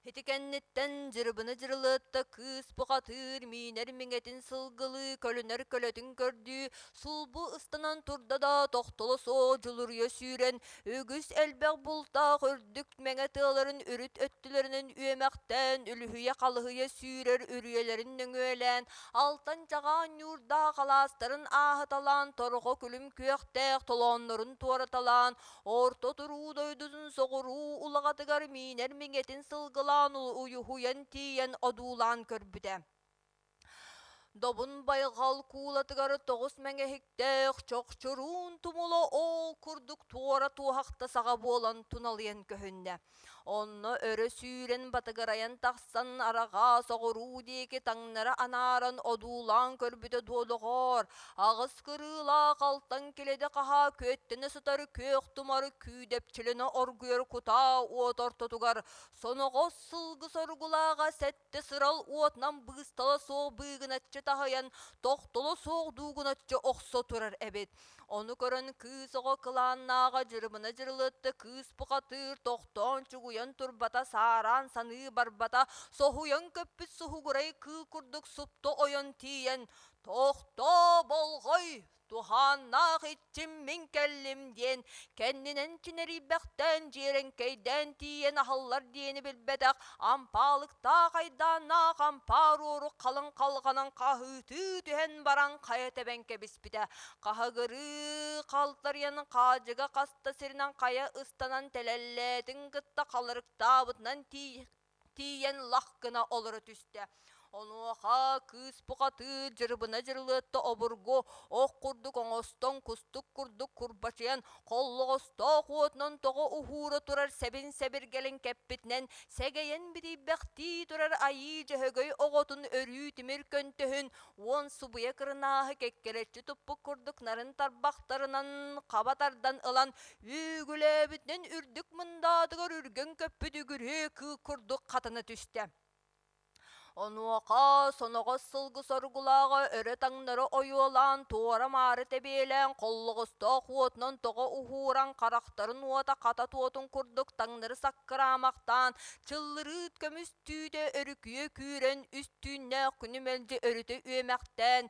Ити кэнниттэн Дьырыбына Дьырылыатта кыыс бухатыыр миинэр миҥэтин сылгылыы, көлүнэр көлөтүн көрдүү, сулбу ыстанан турда да тохтоло суох дьулуруйа сүүрэн, үгүс элбэх бултаах үрдүк мэҥэ тыаларын үрүт өттүлэринэн үөмэхтээн, үлүһүйэ-халыһыйа сүүрэр үрүйэлэрин нөҥүөлээн, алтан чаҕаан ньуурдаах алаастарын ааһыталаан, торҕо күлүм күөхтээх толооннорун туораталаан, Орто туруу дойдутун соҕуруу улаҕатыгар миинэр миҥэтин сылгылаан уйуһуйан тиийэн одуулаан көрбүтэ. Добун байҕал куулатыгар тоҕус мэҥэһиктээх чохчуруун тумула оол курдук туора туоһахта саҕа буолан туналыйан көһүннэ. Онно өрө сүүрэн батыгырайан тахсан араҕаа соҕуруу диэки таҥнары анааран одуулаан көрбүтэ дуо доҕоор, аҕыс кырыылаах алтан килэдэ хаһаа күөттэнэ сытар күөх тумары күүдэпчилэнэ оргуйар кутаа уот ортотугар соноҕос сылгы соргулааҕа сэттэ сырал уотунан быыстала суох быыгыначчы таһыйан тохтоло суох дуугуначчы охсо турар эбит. Ону көрөн кыыс оҕо кылааннааҕа дьырыбына дьырылытта кыыс бухатыыр тохтоон чугуйан турбата саараан саныы барбата соһуйан көппүт суһугурай кыыл курдук супту ойон тиийэн «Тохтоо болҕой! Туһааннаах иччим мин кэллим» диэн кэннинэн чинэрийбэхтээн дьиэрэҥкэйдээн тиийэн аһыллар диэни билбэтэх ампаалыктаах айдааннаах ампаар уорук халыҥ халҕанан хаһыытыы түһэн баран хайа тэбэн кэбиспитэ. Хаһыгырыы халтарыйан хаадьыга хаста сиринэн хайа ыстанан тэлэллээтин кытта халырыктаабытынан тиийэн лах гына олоро түстэ. Онуоха кыыс бухатыыр дьырыбына дьырылыатта обургу ох курдук оҥостон кустук курдук курбачыйан холлоҕостоох уотунан тоҕо уһуура турар сэбин сэбиргэлин кэппитинэн сэгэйэн битийбэхтии турар айыы дьөһөгөй оҕотун өрүү тимир көнтөһүн уон субуйа кырынааһы кэккэлэччи туппут курдук нарын тарбахтарынан хаба тардан ылан үүгүлээбитинэн үрдүк мындаатыгар үргэн көппүт үгүрүө кыы курдук хатана түстэ. Онуоха соноҕос сылгы соргулааҕа өрө-таҥнары ойуолаан, туора-маары тэбиэлээн, холлоҕостоох уотунан тоҕо уһууран, харахтарын уота хата туотун курдук таҥнары саккыраамахтаан, чыллырыыт көмүс түүтэ өрүкүйэ күүрэн, үс түүннээх күнү мэлдьи өрүтэ үөмэхтээн,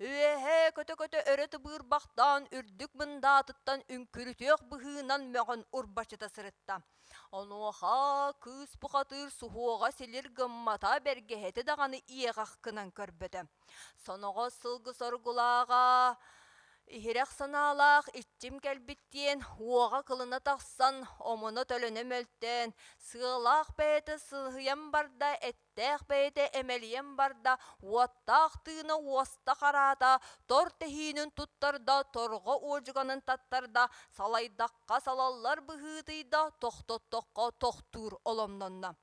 үөһээ көтө-көтө өрө тыбыырбахтаан, үрдүк мындаатыттан үҥкүрүтүөх быһыынан мөҕөн урбачыта сырытта. Онуоха кыыс бухатыыр суһуоҕа силир гыммата, бэргэһэтэ даҕаны иэҕэх гынан көрбөтө. Соноҕос сылгы соргулааҕа иһирэх санаалаах иччим кэлбит диэн уоҕа кылына тахсан, омуна-төлөнө мөлтөөн, сыалаах бэйэтэ сыһыйан барда, эттээх бэйэтэ эмэлийэн барда, уоттаах тыына уоста хараата, тор тэһиинин туттарда, торҕо уодьуганын таттарда, салайдахха салаллар быһыытыйда, тохтоттоххо тохтуур оломнонно.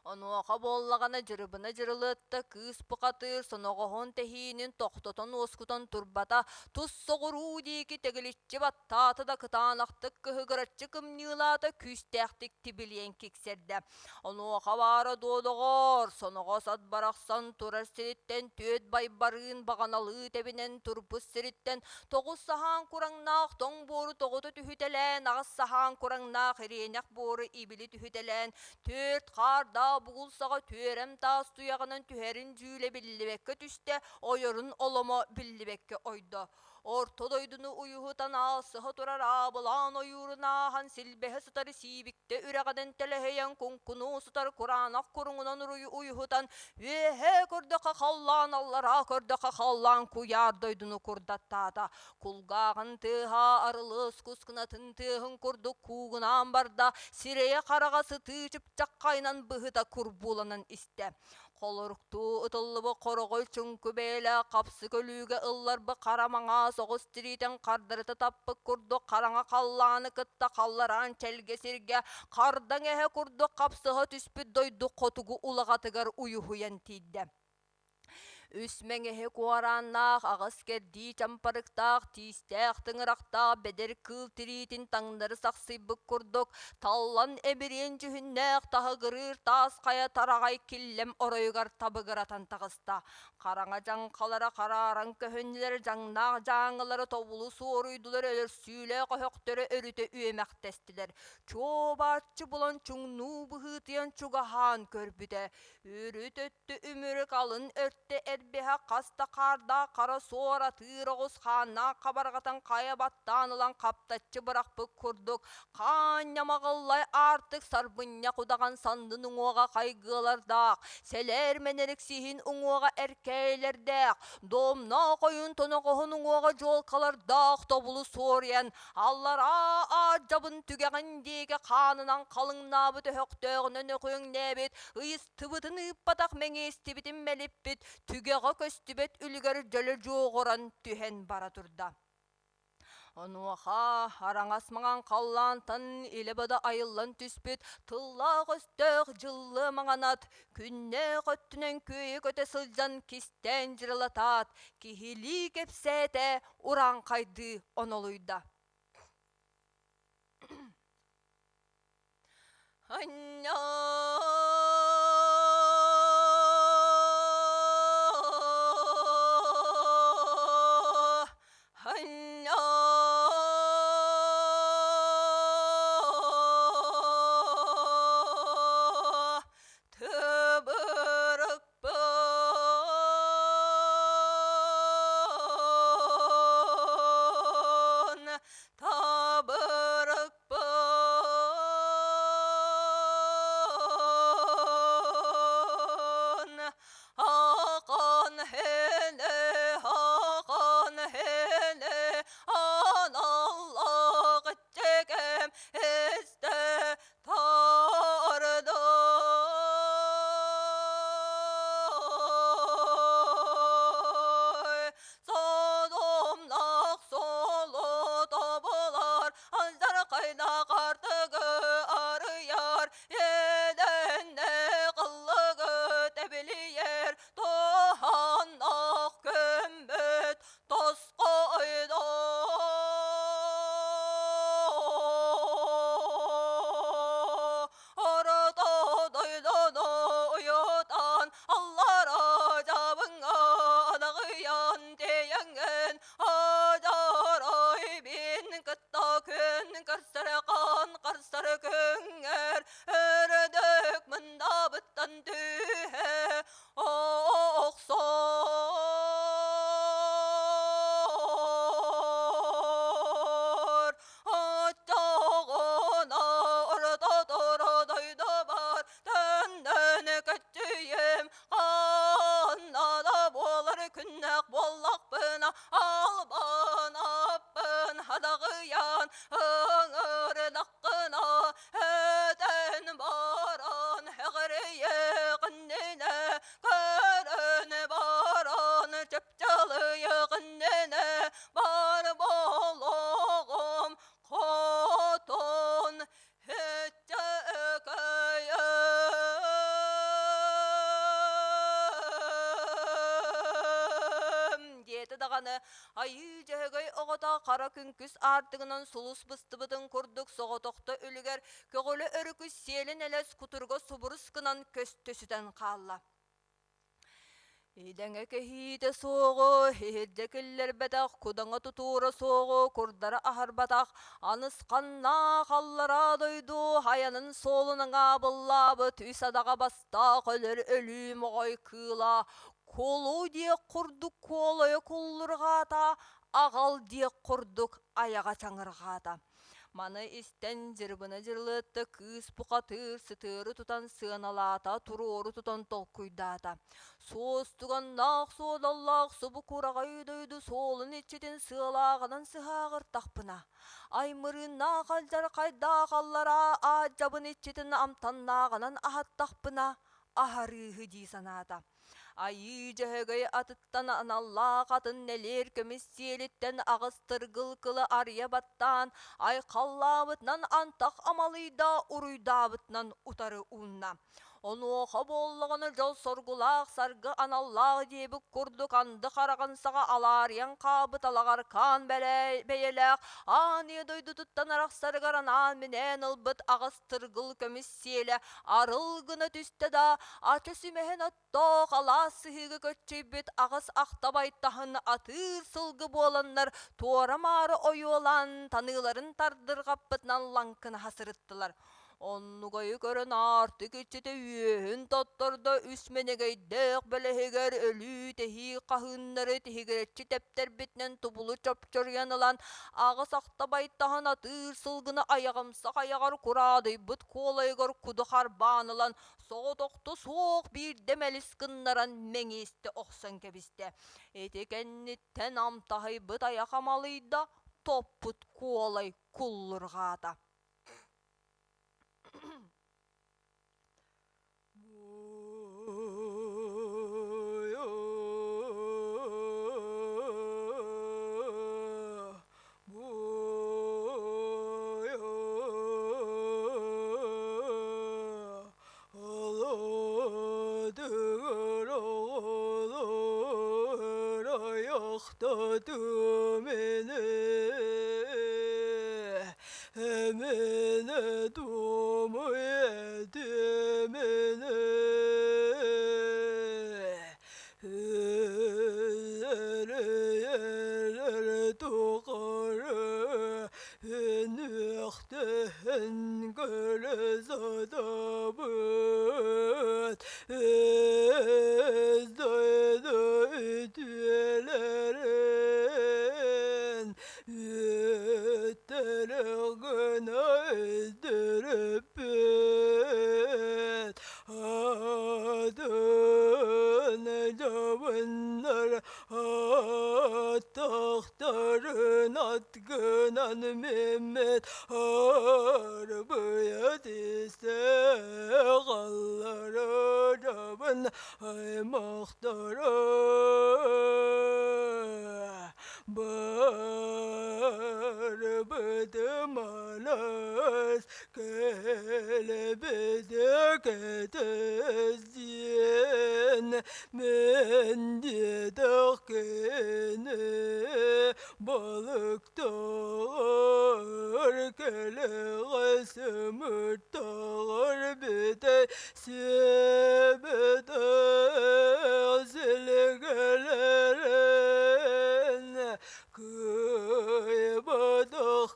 Онуоха буоллаҕына Дьырыбына Дьырылыатта кыыс бухатыыр соноҕоһун тэһиинин тохтотон уоскутан турбата, тус соҕуруу диэки тэгиличчи баттаата да кытаанахтык кыһыгыраччы кымньыылаата, күүстээхтик тибилиэн киксэрдэ. Онуоха баара дуо доҕоор, соноҕос ат барахсан турар сириттэн түөт байбарыын баҕаналыы тэбинэн турбут сириттэн тоҕус саһаан кураҥнаах тоҥ буору тоҕута түһүтэлээн, аҕыс саһаан кураҥнаах ириэнэх буору ибили түһүтэлээн, түөрт хаардаах бугул саҕа түөрэм таас туйаҕынан түһэрин дьүүлэ биллибэккэ түстэ, ойорун оломо биллибэккэ ойдо. Орто дойдуну уйуһутан аалсыһа турар аабылаан ойуурун ааһан силбэһэ сытар сиибиктэ үрэҕинэн тэлэһийэн куҥкунуу сытар кураанах куруҥунан уйуһутан үөһээ көрдөххө халлаан аллараа көрдөххө халлаан куйаар дойдуну курдаттаата. Кулгааҕын тыаһа арылыс кускунатын тыаһын курдук куугунаан барда, сирэйэ-хараҕа сытыы чыпчаххайынан быһыта курбууланан истэ. Холоруктуу ытыллыбыт хороҕой чуҥку бэйэлээх хапсык өлүүгэ ылларбыт хара маҥаас оҕус тириитин хардарыта таппыт курдук хараҥа халлааны кытта халлараан чэлгэ сиргэ хардаҥ эһэ курдук хапсыһа түспүт дойду хотугу улаҕатыгар уйуһуйан тиийдэ. Үс мэҥэһи куорааннаах, аҕыс кэрдии чампарыктаах, тиистээх тыҥырахтаах бэдэр кыыл тириитин таҥнары сахсыйбыт курдук, таллан эбириэн дьүһүннээх таһыгырыыр таас хайа тараҕай киллэм оройугар табыгыратан таҕыста. Хараҥа дьаҥхалара харааран көһүннүлэр, дьаҥнаах дьааҥылары тобулу суоруйдулар, өлөрсүүлээх өһөхтөрө өрүтэ үөмэхтэстилэр. Чуобааччы булан чуҥнуу быһыытыйан чугаһаан көрбүтэ. Үрүт өттө үмүрүк, алын өртө эрбиһэ хас да хаардаах хара суор атыыр оҕус хааннаах хабарҕатын хайа баттаан ылан хаптаччы бырахпыт курдук хаан ньамаҕыллай аартык сарбынньах удаҕан саннын уҥуоҕа хайгыалардаах, сэлээр мэнэрик сиһин уҥуоҕа эркээйилэрдээх, домноох ойун тоноҕоһун уҥуоҕа дьуолкалардаах тобулу суоруйан аллараа аадьабын түгэҕин диэки хаанынан халыҥнаабыт өһөхтөөҕүнэн өкүөҥнээбит, ыйыстыбытын ыыппатах мэҥиэстибитин мэлиппит, түгэҕэ көстүбэт үлүгэр дьөлө дьуоҕуран түһэн бара турда. Онуоха араҥас маҥан халлаантан илэ-бада айыллан түспүт тыллаах-өстөөх дьыллы маҥанат, күннээх өттүнэн күөйэ көтө сылдьан кистээн дьырылатаат, киһилии кэпсээтэ, урааҥхайдыы онолуйда. Табырыкпын Ақан хеле, ақан хеле, аналлах чекем эсте тарды. Содомнах соло тобулар, Алдьархайдаах артыгы арыйар, Иэдэннэ кыллыгы тэбилийэр, Туһаннаах көммүт тосхойдой. Орто дойдуну уйутан, Аллара дьабыҥҥа адаҕыйан тиийэҥҥин, Адьарай мин кытта күн көрсөр хаан харсар күҥҥэр Өрдөк мындаабыттан түһэ охсор. Оччоҕуна орто тура дойдубар төннөн көччүйүм ханна да буолар күннээх буоллахпына албан аппын хадаҕыйан ыҥырдаххына өтөн баран эҕирийэҕиннинэ көрөн баран чыпчылыйыҕыннинэ бар болоҕум хотун Һөттөкөйөм диэтэ даҕаны айыы дьөһөгөй оҕото хара күҥкүс аартыгынан сулус быстыбытын курдук соҕотохто үлүгэр көҕүлэ өрүкүс сиэлин элэс кутуруга субурус гынан көстө сүтэн хаалла. Идэҥэ кэһиитэ суоҕу, иһирдьэ киллэрбэтэх, кудаҥа тутуура суоҕу курдары аһарбатах, анысханнаах аллараа дойду айанын суолун аҥаабыллаабыт үс адаҕа бастаах өлөр өлүү моҕой кыыла кулу диэх курдук куолайа куллурҕаата, аҕал диэх курдук айаҕа чаҥырҕаата. Маны истэн дьырбына дьырылыатта кыыс бухатыыр сытыары тутан сыаналаата, туруору тутан толкуйдаата. Суостуганнаах суодаллаах субу кураҕай дойду суолун иччитин сыалааҕынан сыһааҕыртахпына, аймырыыннаах алдьархайдаах аллараа аадьабын иччитин амтаннааҕынан аһаттахпына, аһарыыһы дии санаата. Айыы Дьөһөгөй атыттан аналлаах атын нэлиэр көмүс сиэлиттэн аҕыс тыргыл кылы арыйа баттаан, айхаллаабытынан антах амалыйда, уруйдаабытынан утары уунна. Онуоха буоллаҕына дьол соргулаах саргы аналлаах диэбит курдук анды хараҕын саҕа алаарыйан хаалбыт алаҕаркаан бэйэлээх аан ийэ дойдутуттан арахсарыгар анаан-минээн ылбыт аҕыс тыргыл көмүс сиэлэ арыл гына түстэ да, ача сүмэһин оттоох алаас сыһыыга көччүйбүт аҕыс ахтабай таһын атыыр сылгы буоланнар туора-маары ойуолаан таныыларын тардырҕаппытынан лаҥкынаһа сырыттылар. Оннугайы көрөн аартык иччитэ үөһүн тоттордо үс мэнэгэйдээх бэлэһигэр өлүү-тэһии хаһыыннары тиһигирэччи тэптэрбитинэн тубулу чопчоруйан ылан аҕыс ахта байтаһын атыыр сылгыны айаҕымсах айаҕар кураадыйбыт куолайыгар куду харбаан ылан соҕотохто суох биирдэ мэлис гыннаран мэҥиэстэ охсон кэбистэ. Ити кэнниттэн амтаһыйбыт айах амалыйда, топпут куолай куллурҕаата. Эмine dumu edimine Yerler tukarı Nühtehen gölü zadabıt Özdöydü ütülerin Үттерегін өздіріп Адын жабыннар аттақтарын атқынан Мемет арбыя тисе қаллары жабын аймақтары Барбыды манас келебеде кетездien Mendidakene balıktar kele bite sebede zilgeleren Kıybadak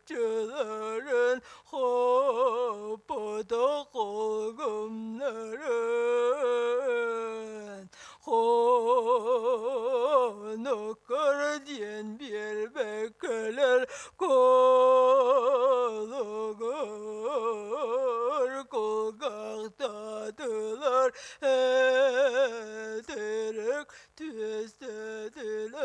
kıçıların Hopada kolgumların Konuklar diyen bir bekler Kolugur kolgaktadılar Ederek tüstediler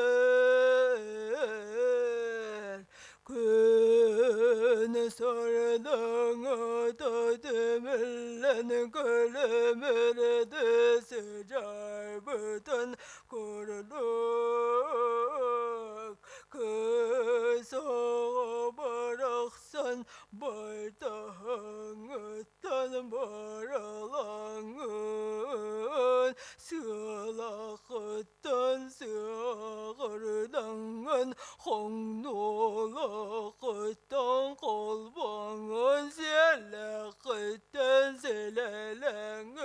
Gün sardığı da demirlen kölümürde sıcarbıdan kuruluk Kısa bıraksan байтаһыңыттан баралаңын Сылақыттан сығырдаңын Хоңнулақыттан қолбаңын Селақыттан селелеңін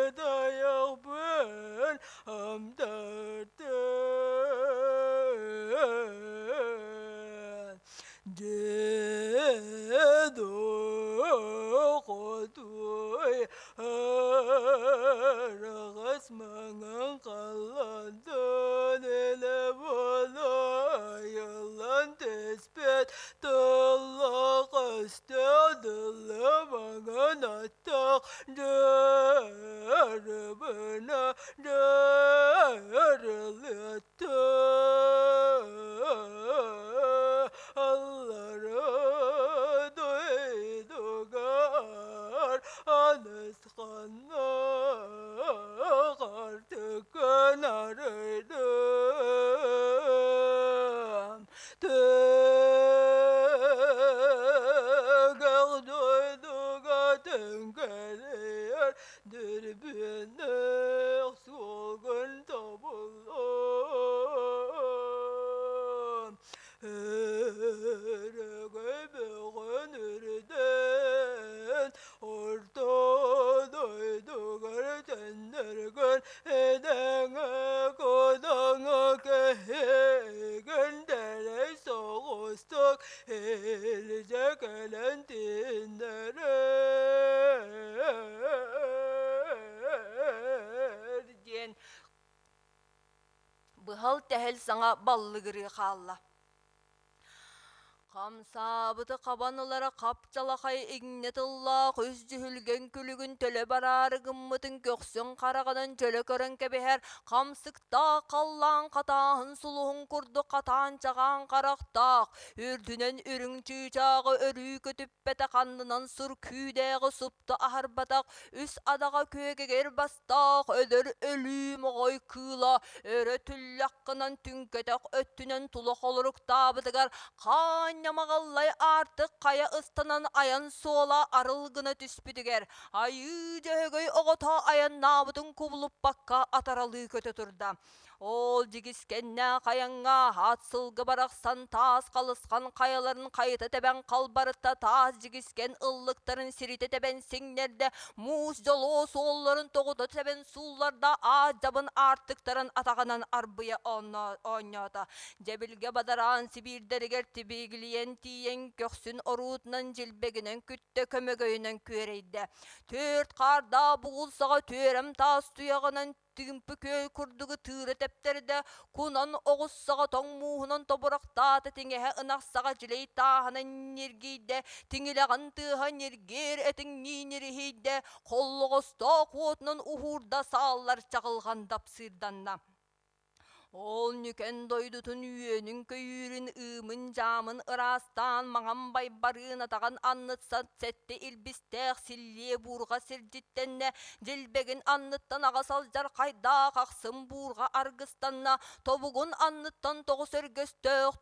Aspedayağbın amdartın Dedo qoduy Arağas mаңан қаландан Елі бола yılан теспет Тыллақ үстөділі Дьарыбына дьарылыта Аллара дойдугар Анысханнаах артыкын арыйдым Төгөл дойдуга түҥкэлийэр Дүрбүннээх суолгун тобуллан Өрөгөй бөҕөн үрдэн Орто дойдугар төннөргүн Эдэҥэ кудаҥа кэһиэгин дэлэй соҕустук илдьэ кэлэн тииннэрэр диэн быһал-тэһэл саҥа баллыгырыы хаалла. Хамсаабыты хабан ылара хап-чалахай иҥнэ тыллаах үс дьүһүлгэн күлүгүн төлө бараары гыммытын көхсүн хараҕынан дьөлө көрөн кэбиһэр хамсыктаах халлаан хатааһын сулуһун курдук хатаан-чаҕаан харахтаах, үрдүнэн үрүҥ чыычааҕы өрүү көтүппэтэх аннынан сур күүдээҕи супту аһарбатах үс адаҕа күөгэгэр бастаах өлөр өлүү моҕой кыыла өрө түллэх гынан түҥкэтэх өттүнэн тула холоруктаабытыгар хаанньамаҕаллай аартык хайа ыстанан айан суола арыл гына түспүтүгэр айыы дьөһөгөй оҕото айаннаабытын кубулуппакка атаралыы көтө турда. Ол дьигискэннээх айаҥҥа ат сылгы барахсан таас халысхан хайаларын хайыта тэбэн халбарытта, таас дьигискэн ыллыктарын сиритэ тэбэн сиҥнэрдэ, муус дьолуо суолларын тоҕута тэбэн суулларда, аат дьабын аартыктарын атаҕынан арбыйа оонньоото. Дьэбилгэ бадараан сибиирдэригэр тибигилийэн тиийэн көхсүн оруутунан дьилбэгинэн күттэ, көмөгөйүнэн күөрэйдэ. Түөрт хаардаах бугул саҕа түөрэм таас туйаҕынан тыымпы күөл курдугу тыыра тэптэрдэ, кунан оҕус саҕа тоҥ мууһунан тобурахтаата, тиҥэһэ ынах саҕа дьилэй тааһынан ньиргийдэ, тиҥилэҕин тыаһа ньиргиэр этиҥнии ньириһийдэ, холлоҕостоох уотунан уһуурда сааллар чаҕылҕан дапсыырданна. Ол нүкэн дойдутун үөнүн-көйүүрүн, ыымын-дьаамын ыраастаан, маҥан байбарыын атаҕын анныттан сэттэ илбистээх силлиэ буурҕа сирдьиттэннэ, дьилбэгин анныттан аҕа салдьар хайдаах ахсым буурҕа аргыстанна, тобугун анныттан тоҕус өргөстөөх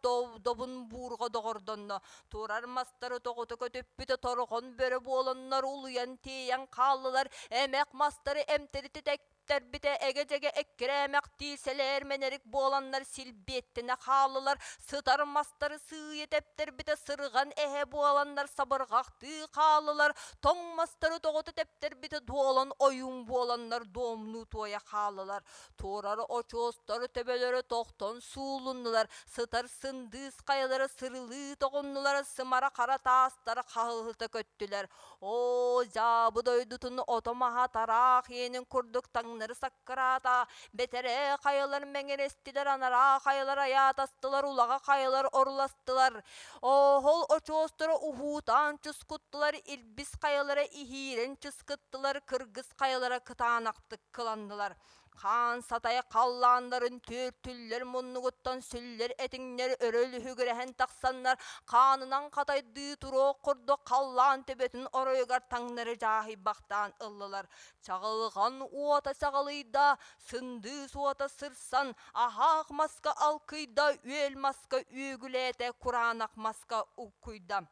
добун буурҕа доҕордонно, турар мастары тоҕута көтүппүтэ торҕон бөрө буоланнар улуйан тиэйэн хааллылар, эмэх мастары эмтэритэ Тэрбитэ эгэ-дьэгэ эккирээмэхтии сэлээр мэнэрик буоланнар силбиэттэнэ хааллылар, сытар мастары сыыйа тэптэрбитэ сырҕан эһэ буоланнар сабырҕахтыы хааллылар, тоҥ мастары тоҕута тэптэрбитэ дуолан ойуун буоланнар дуомнуу туойа хааллылар. Турар очуостар төбөлөрө тохтон суулуннулар, сытар сындыыс хайалара сырылыы тоҕуннулар, сымара хара таастар хаһыһыта көттүлэр. Оо, дьаабы дойдутун ото-маһа тараах иэнин курдук таҥнары саккыраата, бэтэрээ хайалар мэҥирэстилэр, анараа хайалар айаатастылар, улаҕа хайалар оруластылар. Оһол очуостара уһуутаан чускуттулар, илбис хайалара иһиирэн чыскыттылар, кыргыс хайалара кытаанахтык кыланнылар. Хаан сатай халлааннарын түөртүллэр муннугуттан сүллэр этиҥнэр өрө лүһүгүрэһэн тахсаннар, хаанынан хатайдыы туруох курдук халлаан төбөтүн оройугар таҥнары дьааһыйбахтаан ыллылар. Чаҕылҕан уота чаҕылыйда, сындыыс уота сырсан, аһаах маска алкыйда, үөл маска үөгүлээтэ, кураанах маска уккуйда.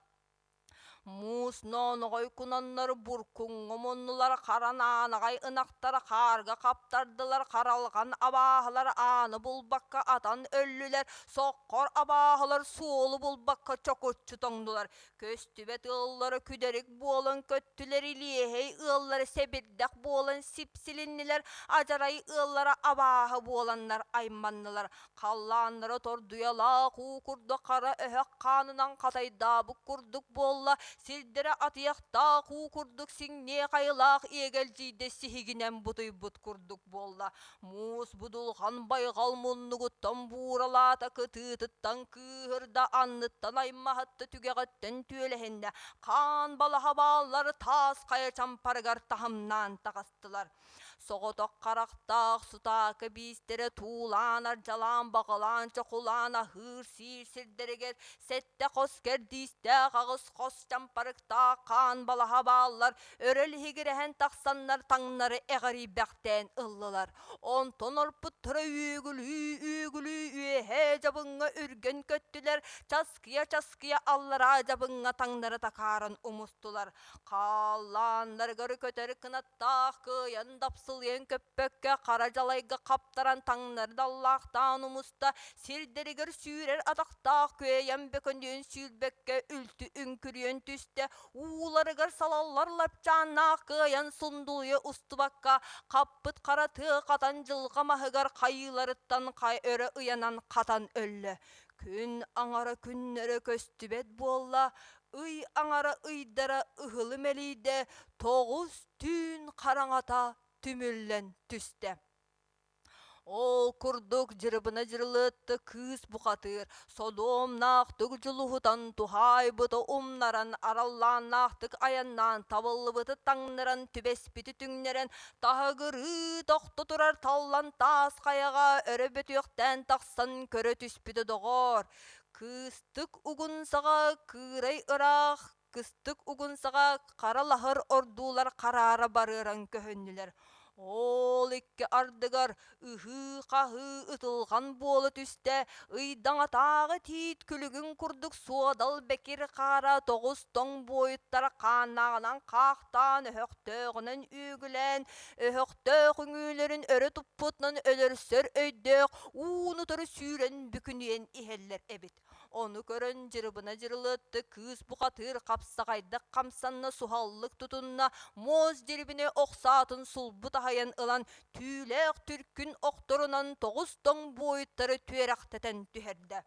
Муус ноонноҕой кунаннар буркуҥҥа муннулар, хара наанаҕай ынахтар хаарга хаптардылар, харалҕан абааһылар ааны булбакка атан өллүлэр, соххор абааһылар суолу булбакка чокуччу тоҥнулар, көстүбэт ыаллара күдэрик буолан көттүлэр, илиэһэй ыаллара сэбирдэх буолан сипсилиннилэр, адьарай ыаллара абааһы буоланнар айманнылар, Халлааннара тордуйалаах уу курдук хара өһөх хаанынан хатайдаабыт курдук буолла. Сирдэрэ атыйахтаах уу курдук сиҥниэ хайылаах иэгэлдьийдэ сиһигинэн бутуйбут курдук буолла. Муус будулҕан байҕал муннугуттан бууралаата, кытыытыттан кыыһырда, анныттан аймаһытта, түгэҕиттэн түөлэһиннэ. Хаан балаһа бааллар таас хайа чампарыгар таһымнаан таҕыстылар. Соҕотох харахтаах сутаакы биистэрэ туулаан, ардьалаан, баҕалаан, чохулаан аһыыр-сиир сирдэригэр сэттэ хос кэрдиистээх аҕыс хос чампарыктаах хаан балаһа бааллар өрө лиһигирэһэн тахсаннар таҥнары эҕэрийбэхтээн ыллылар. Онтон орпуттара үүгүлүү-үүгүлүү үөһээ дьабыҥҥа үргэн көттүлэр, часкыйа-часкыйа аллараа дьабыҥҥа таҥнары такааран умустулар. Хааллааннарыгар көтөр кынаттаах кыайан дапсылыйан көппөккө хара дьалайга хаптаран таҥнары даллаахтаан умуста, сирдэригэр сүүрэр атахтаах күөйэн бөкөнүөн сүүрбэккэ үлтү үҥкүрүйэн түстэ, ууларыгар салаллар лапчааннаах кыайан сундулуйа устубакка хаппыт хара тыа хатан дьылҕа маһыгар хайыыларыттан хай өрө ыйанан хатан өллө. Күн аҥара күннэрэ көстүбэт буолла, ый аҥара ыйдара ыһылы мэлийдэ, тоҕус түүн хараҥата түмүллэн түстэ. Ол курдук дьырыбына дьырылыатта кыыс бухатыыр, содуомнаахтык дьулуһутан туһаайбыты умнаран, араллааннаахтык айаннаан табыллыбыты таҥнаран, түбэспити түҥнэрэн, таһыгырыы тохто турар таллан таас хайаҕа өрө бөтүөхтээн тахсан көрө түспүтэ доҕоор, кыыстык угун саҕа кыырай ыраах, кыстык угун саҕа хара лаһыр ордуулар хараара барыаран көһүннүлэр. Ол икки ардыгар ыһыы-хаһыы ытылҕан буола түстэ, ыйдаҥатааҕы тиит күлүгүн курдук суодал бэкир хаара тоҕус тоҥ буойуттара хааннааҕынан хаахтаан, өһөхтөөҕүнэн үөгүлээн, өһөхтөөх үҥүүлэрин өрө туппутунан өлөрсөр өйдөөх ууну-утары сүүрэн бүкүнүйэн иһэллэр эбит. Ону көрөн дьырыбына дьырылыатты кыыс бухатыыр хапсаҕайдык хамсанна, суһаллык тутунна, муос дьирибини охсаатын сулбу таһыйан ылан, түүлээх түркүн охторунан тоҕус тоҥ буойуттары түөрэхтэтэн түһэрдэ.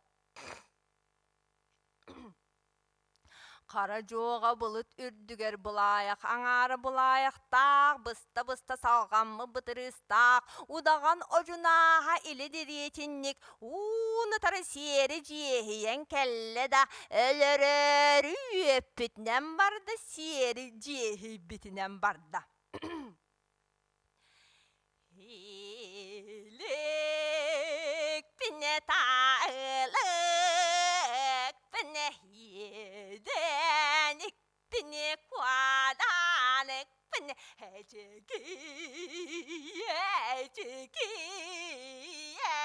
Хара дьуоҕа былыт үрдүгэр былаайах аҥаара былаайахтаах, быста-быста салҕаммыт бытырыыстаах, удаҕан одьунааһа или дириэтинник ууну-тары сиэри дьиэһийэн кэллэ да, өлөрөөрү үөппүтүнэн барда, сиэри дьиэһийбитинэн барда. Иликпинэ таалыкпинэ иэдэникпинэ куадааныкпинэ эчикийэ эчикийэ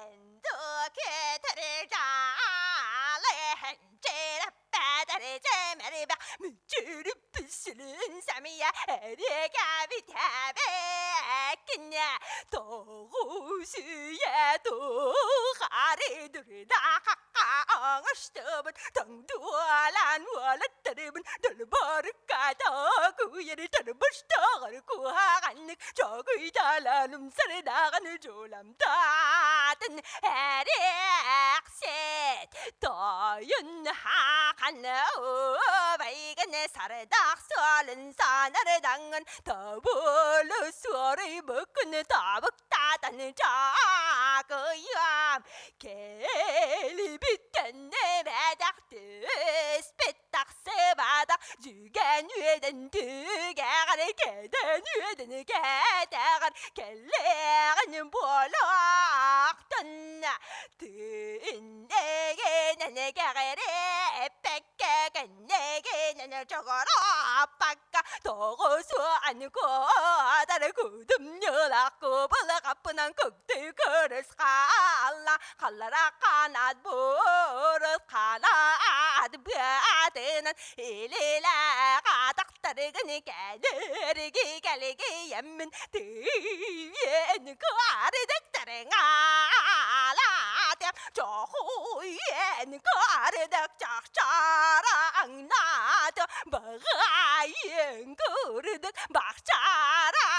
эндукетери жаалы Тойун хахан убайгын сардах суолун санардаҥын тобулу суоруйбуккун тобуктаатан чаакыйам кэлибиттэн бэдэх түспүт тахсыбатах дьүгэн үөдэн түгэҕэр кэдэн үөдэн кэтэҕэр кэллэҕин буолуохтун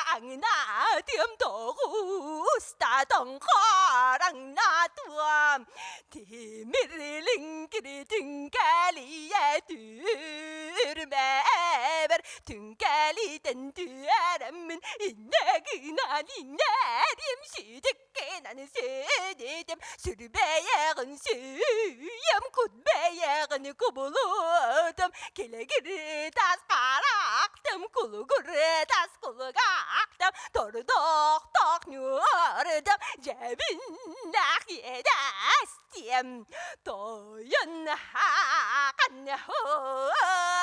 Тоҥхараҥнаатыам, тоҕуста тоҥхараҥнаатыам, тимир лиҥкири түҥкэлийэ түрмэбэр түҥкэлитэн түөрэммин иннэ гынан иннэрим сүтүккэнэн сүдүтүм сүрбэйэҕин сүүйэм кут бэйэҕин кубулутум килэгир тас харахтым кулугур тас кулугаахтым тордохтох ньуордым дьэбиннээх иэдэстиэм тойон хахан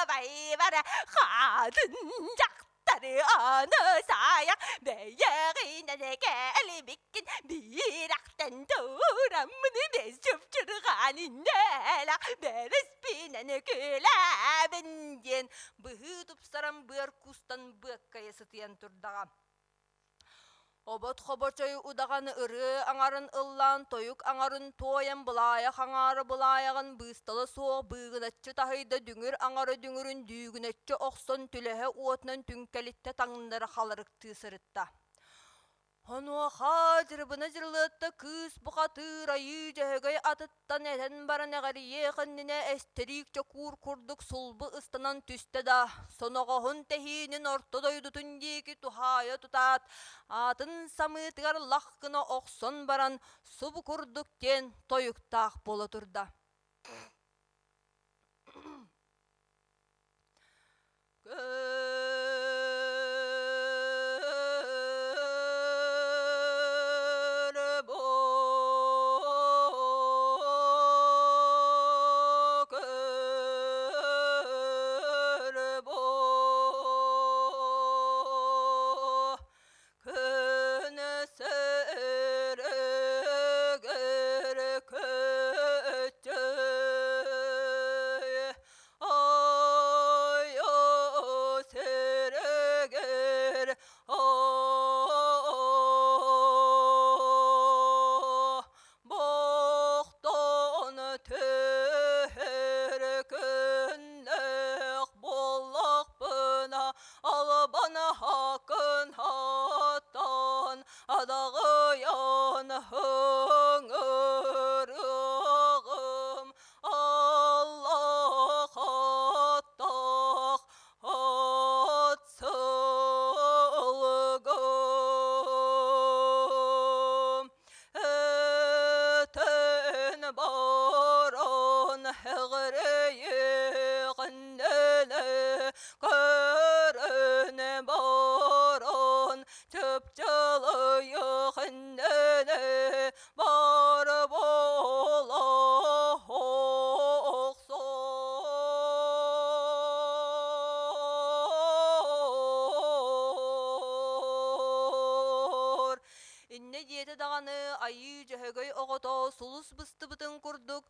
байбар хатын дьахтары аны саайах бэйэҕинэн кэлибиккин биирахтан тураммын бэс чупчурҕан иннэлэх бэрэспинэн күлэбин диэн быһыы тупсаран быар кустан быаккайа сытыйан турдаҕа. Обот хобочой удаҕан ырыа аҥарын ыллаан, тойук аҥарын туойан, былаайах аҥаары былаайаҕын быыстала суох быыгыначчы таһыйда, дүҥүр аҥары дүҥүрүн дүүгүнэччи охсон түлэһэ уотунан түҥкэлиттэ таҥнары халарыктыы сырытта. Онуоха Дьырыбына Дьырылыатта кыыс бухатыыр айыы дьөһөгөй атыттан этэн баран эҕэрийиэх иннинэ эстэриик чокуур курдук сулбу ыстанан түстэ да, соноҕоһун тэһиинин орто дойдутун диэки туһаайа тутаат, аатын самыытыгар лах гына охсон баран субу курдук диэн тойуктаах буола турда. Күн сөрөгөр көчөй Ой, сөрөгөр Бохтон түһэр күннэх буоллахпына Албан хакын хаттан адаҕыйан ыҥырыаҕым Аллах аттах ат сылгым Этэн баран эҕирэйиэҕиннэлэ көрөн баран чыпчылыйыахыннэлэ бар буола охсор. Иннэ диэтэ даҕаны айыы дьөһөгөй оҕото сулус быстыбытын курдук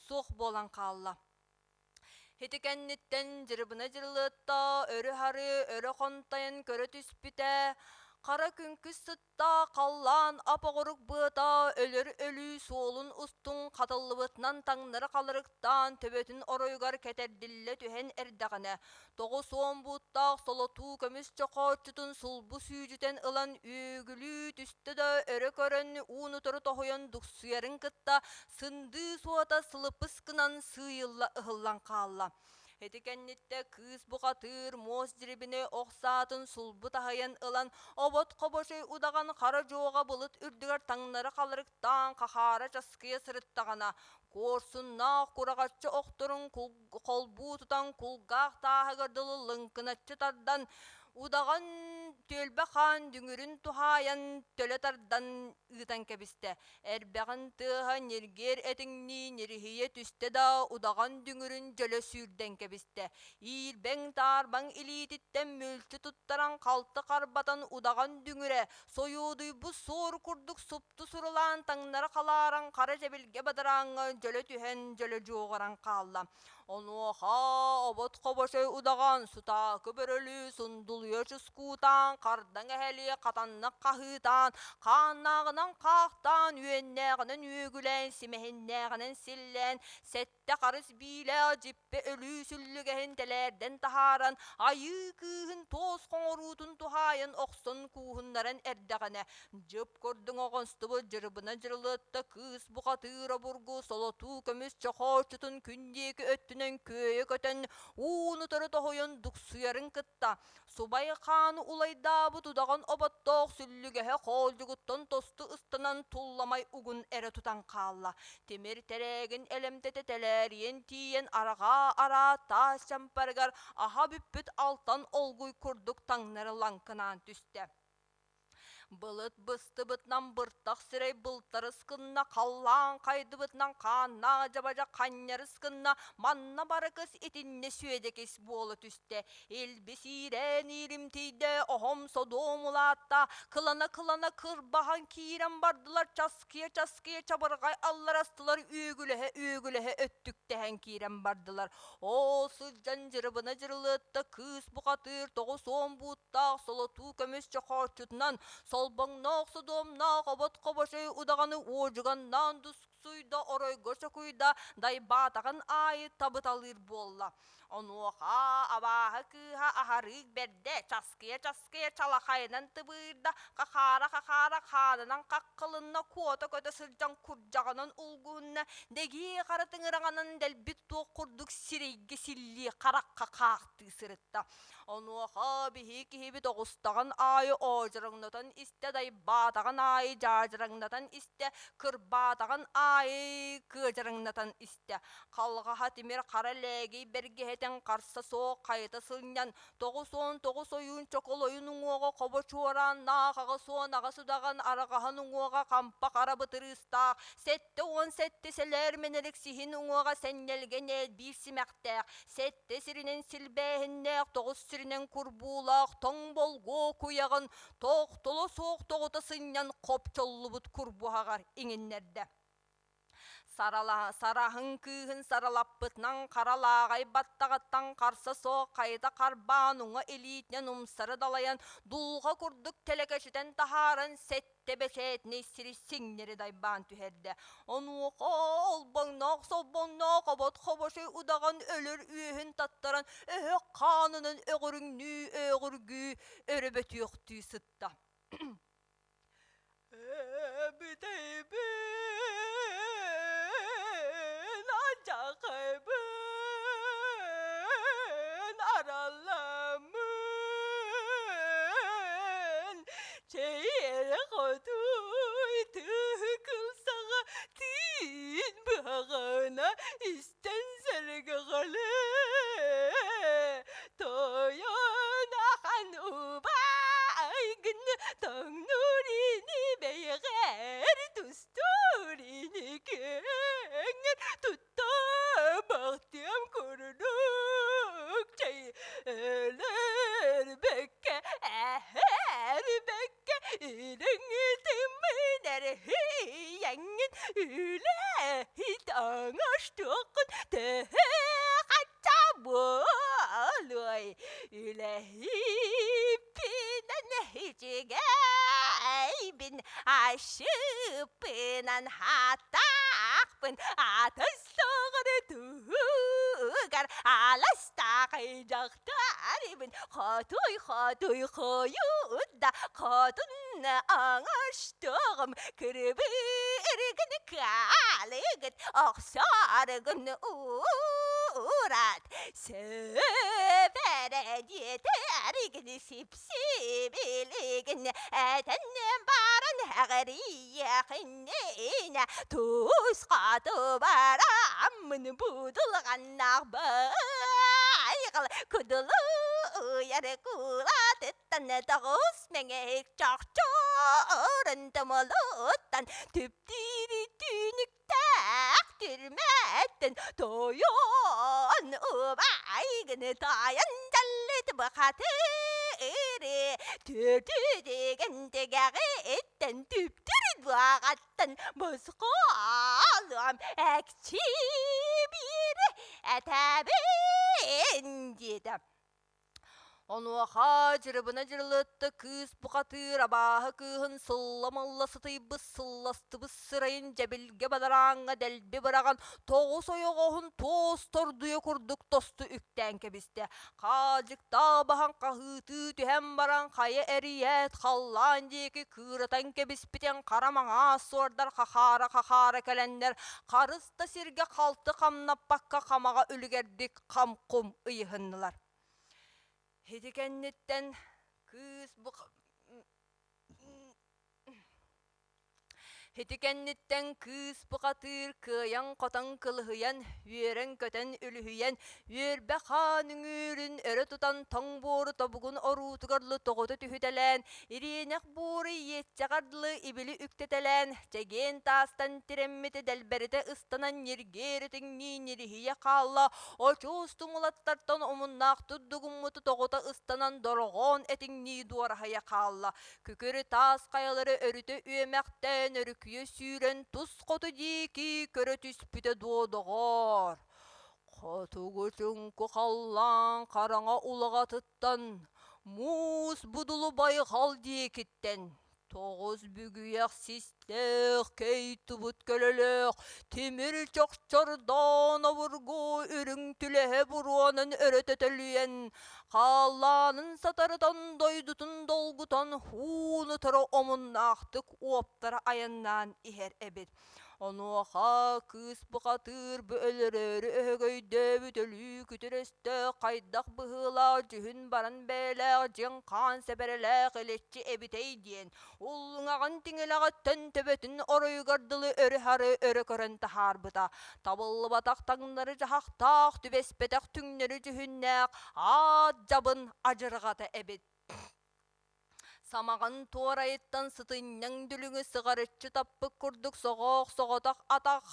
суох буолан хаалла. Ити кэнниттэн Дьырыбына Дьырылыатта өрө-һары өрө хонтайан көрө түспүтэ, хара күҥкүс сыттаах халлаан ап-оҕурук быата өлөр өлүү суолун устун хатыллыбытынан таҥнары халырыктаан төбөтүн оройугар кэтэрдиллэ түһэн эрдэҕинэ, 90 бууттаах солотуу көмүс чохооччутун сулбу сүүдьүтэн ылан үөгүлүү түстэ да өрө көрөн уун-утары тоһуйан дуксуйарын кытта сындыы суота сылыпыс гынан сыыйылла ыһыллан хаалла. Ити кэнниттэ кыыс бухатыыр муос дьирибини ох саатын сулбу таһыйан ылан обот хобошой удаҕан хара дьуоҕа былыт үрдүгэр таҥнары халырыктаан хахаара часкыйа сырыттаҕына куорсуннаах кураҕаччы охторун холбуу тутан кулгаах тааһыгар дылы лыҥкыначчы тардан удаҕан түөлбэ хаан дүҥүрүн туһаайан төлө тардан ыытан кэбистэ. Эрбэҕин тыаһа ньиргиэр этиҥнии ньириһийэ түстэ да удаҕан дүҥүрүн дьөлө сүүрдэн кэбистэ. Иирбэҥ-таарбаҥ илиититтэн мүлчү туттаран халты харбатан удаҕан дүҥүрэ сойуодуйбут суор курдук супту сурулаан таҥнары халааран хара дьэбилгэ бадарааҥҥа дьөлө түһэн дьөлө дьуоҕуран хаалла. Онуоха обот хобошой удаҕан сутаакы бөрөлүү сундулуйа чускуутаан, хардаҥ эһэлии хатаннык хаһыытаан, хааннааҕынан хаахтаан, үөннээҕинэн үөгүлээн, симэһиннээҕинэн силлээн, сэттэ харыс биилээх дьиппэ өлүү сүллүгэһин тэлээрдэн таһааран, айыы кыыһын туос хоҥоруутун туһаайан охсон кууһуннаран эрдэҕинэ, дьып курдук оҕонстубут дьырыбына дьырылыатта кыыс бухатыыр обургу солотуу көмүс чохооччутун күн диэки өттүнэн күөйэ көтөн, уун-утары тоһуйан дуксуйарын кытта, субай хааны улайдаабыт удаҕан оботтоох сүллүгэһэ хоолдьугуттан тосту ыстанан тулламай угун эрэ тутан хаалла. Тимир тэрээгин элэмтэтэ тэлээрийэн тиийэн арҕаа-араа таас чампарыгар аһа бүппүт алтан олгуй курдук таҥнары лаҥкынаан түстэ. Былыт быстыбытынан быртах сирэй былтарыс гынна, халлаан хайдыбытынан хааннаах дьабадьа ханньарыс гынна, манна барыкыс итиннэ сүөдэкис буола түстэ. Илбис иирээн ииримтийдэ, оһом содуом улаатта, кылана-кылана кырбаһан киирэн бардылар, часкыйа-часкыйа чабырҕай алларастылар, үөгүлэһэ-үөгүлэһэ өттүктэһэн киирэн бардылар. Ол сылдьан дьырыбына дьырылыатта кыыс бухатыыр 90 бууттаах солотуу көмүс чохооччутунан солбоҥноох содуомнаах обот хобошой удаҕаны уодьуганнаан дусксуйда, оройго чокуйда, дайбаатаҕын аайы табыталыыр буолла. Онуоха абааһы кыыһа аһарыык бэрдэ, часкыйа-часкыйа чалахайынан тыбыырда, хахаара-хахаара хаанынан хаххылынна, куота көтө сылдьан курдьаҕынан улгуһунна, дэгии хара тыҥыраҕынан дэлбит туох курдук сирэйгэ силлии харахха хаахтыы сырытта. Онуоха биһи киһибит оҕустаҕын аайы оодьороҥнотон истэ, дайбаатаҕын аайы дьаадьараҥнатан истэ, кырбаатаҕын аайы кыадьараҥнатан истэ. Халҕаһа тимир хара лээгий бэргэһэтин харса суох хайыта сылньан, 99 ойуун чоколойун уҥуоҕа хобо чуорааннаах 88 удаҕан араҕаһын уҥуоҕа хампа хара бытырыыстаах, 77 сэлээр мэнэрик сиһин уҥуоҕа сэнньэлгэ нээр биир симэхтээх, сэттэ сиринэн силбээһиннээх, тоҕус сиринэн курбуулаах тоҥ болгуо куйаҕын тохтоло суох тоҕута сынньан хопчоллубут курбуһаҕар иҥиннэрдэ. Сараһын кыыһын саралаппытынан хара лааҕай баттаҕыттан харса суох хайыта харбаан уҥа илиитинэн умсары далайан дулҕа курдук тэлэкэчитэн таһааран сэттэ бэчээтинэй сири сиҥнэри дайбаан түһэрдэ. Онуоха олбоҥноох солбоҥноох обот хобошой удаҕан өлөр үөһүн таттаран өһөх хаанынан өҕүрүҥнүү өөҕүргүү өрө бөтүөхтүү сытта. Бүтэйбин, алдьархайбын, аралламмын. Чэйэрэ хотуй тыһыкыл саҕа тиин быһаҕына истэн сэргэҕэлэ. Тойон ахан убайгын Тоҥнуурини бэйэҕэр тустуурини кэҥэр тутта бахтыам курдук чэй өлөрбөккө эһэрбэккэ илиҥ тыммын эрхийэҥҥин үлэһит оҥостуоххун төһө хачча буолуой Үлэһиппинэн үчүгэйбин, ашыыппынан хатаахпын, атын суоҕун туһугар аластаах дьахтарбын, хотуй-хотуй хойут да хотун оҥостуоҕум, кырбыыргын каалыгыт, охсоргун уурат, Сөбэрэ диэтэригин сипсибилигин этэн баран эҕэрийиэхиннинэ тус хоту бараммын будулҕаннаах байҕал кудулуйар куулатыттан тоҕус мэҥэһик чохчоорун тумулуттан түптүүрү түүнүк Тээх түрмэттэн тойон убайгын таайан дьаллыт бухатыыры төрдүдүгэн түгэҕиттэн түптүр дуоҕаттан босхолуом экчи биир. Этэбин диэтэ. Онуоха дьырыбына дьырылытта кыыс бухатыыр абааһы кыыһын сылла-мылла сытыйбыт сылластыбыт сырайын дьэбилгэ бадарааҥҥа дэлби быраҕан тоҕус ойоҕоһун туос тордуйа курдук тосту үктээн кэбистэ. Хаадьыктаах баһан хаһыытыы түһэн баран хайа эрийээт халлаан диэки кыыратан кэбиспитин хара маҥаас суордар хахаара-хахаара кэлэннэр харыс да сиргэ халты хамнаппакка хамаҕа үлүгэрдик хам-хум ыйыһыннылар. Ити кэнниттэн кыыс бу Ити кэнниттэн кыыс бухатыыр кыайан-хотон кылыһыйан, үөрэн-көтөн үлүһүйэн, үөрбэ хаан үҥүүрүн өрө тутан тоҥ буору тобугун оруутугар дылы тоҕута түһүтэлээн, ириэнэх буору иэччэҕэр дылы ибили үктэтэлээн, чэгиэн таастан тирэммити дэлбэритэ ыстанан ньиргиэритиҥнии ньириһийэ хаалла, очуос тумулаттартан омуннаах турдугуммуту тоҕута ыстанан дороҕоон этиҥнии дуораһыйа хаалла. Күкүр таас хайалары өрүтэ үөмэхтээн өрүкүйэ сүүрэн тус хоту диэки көрө түспүтэ дуо, доҕоор? Хотугу чуҥку халлаан хараҥа улаҕатыттан, муус будулу байҕал диэкиттэн тоҕус бүгүйэх систээх, кэй тубут көлөлөөх, тимир чохчордоон обургу үрүҥ түлэһэ буруонан өрө төтөлүйэн, хааллаанын сатарытан дойдутун долгутан ууну-утары омуннаахтык уоптара айаннаан иһэр эбит. Онуоха кыыс бухатыыр бу өлөрөөрү өһөгөйдөөбүт өлүү күтүр өстөөх хайдах быһыылаах дьүһүн баран бэйэлээх дьиҥ хаан сэбэрэлээх иличчи эбитэй диэн уллуҥаҕын тиҥилэҕиттэн төбөтүн оройугар дылы өрү-һары өрө көрөн таһаарбыта. Табыллыбатах таҥнары дьаһахтаах, түбэспэтэх түҥнэри дьүһүннээх аат дьабын адьырҕата эбит. Самаҕын туорайыттан сытынньаҥ дүлүҥү сыҕарыччы таппыт курдук соҕоох соҕотох атах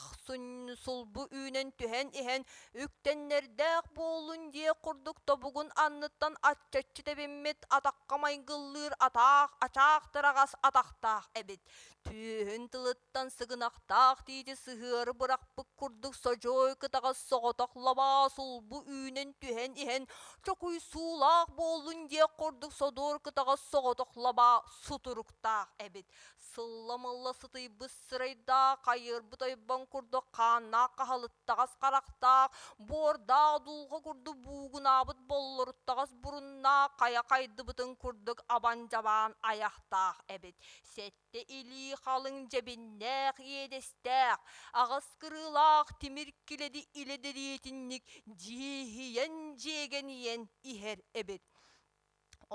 сулбу үүнэн түһэн иһэн үктэннэрдээх буоллун диэх курдук тобугун анныттан аччаччы тэбиммит атахха майгыллыыр атаах ачаах тыраҕас атахтаах эбит. Түөһүн тылыттан сыгынахтаах тиити сыһыары бырахпыт курдук содьуой кытаҕас соҕотох лабаа сулбу үүнэн түһэн иһэн чокуйсуулаах буоллун диэх курдук содуор кытаҕас соҕотох лабаа сутуруктаах эбит. Сылла-мылла сытыйбыт сырайдаах, хайыарбыт ойбон курдук хааннаах хаһалыттаҕас харахтаах, буордаах дулҕа курдук буугунаабыт боллоруттаҕас буруннаах, хайа хайдыбытын курдук абан-дьабаан айахтаах эбит. Сэттэ илии халыҥ дьэбиннээх иэдэстээх, аҕыс кырыылаах тимир килэди илэдэриэтинник дьиэһийэн дьиэгэнийэн иһэр эбит.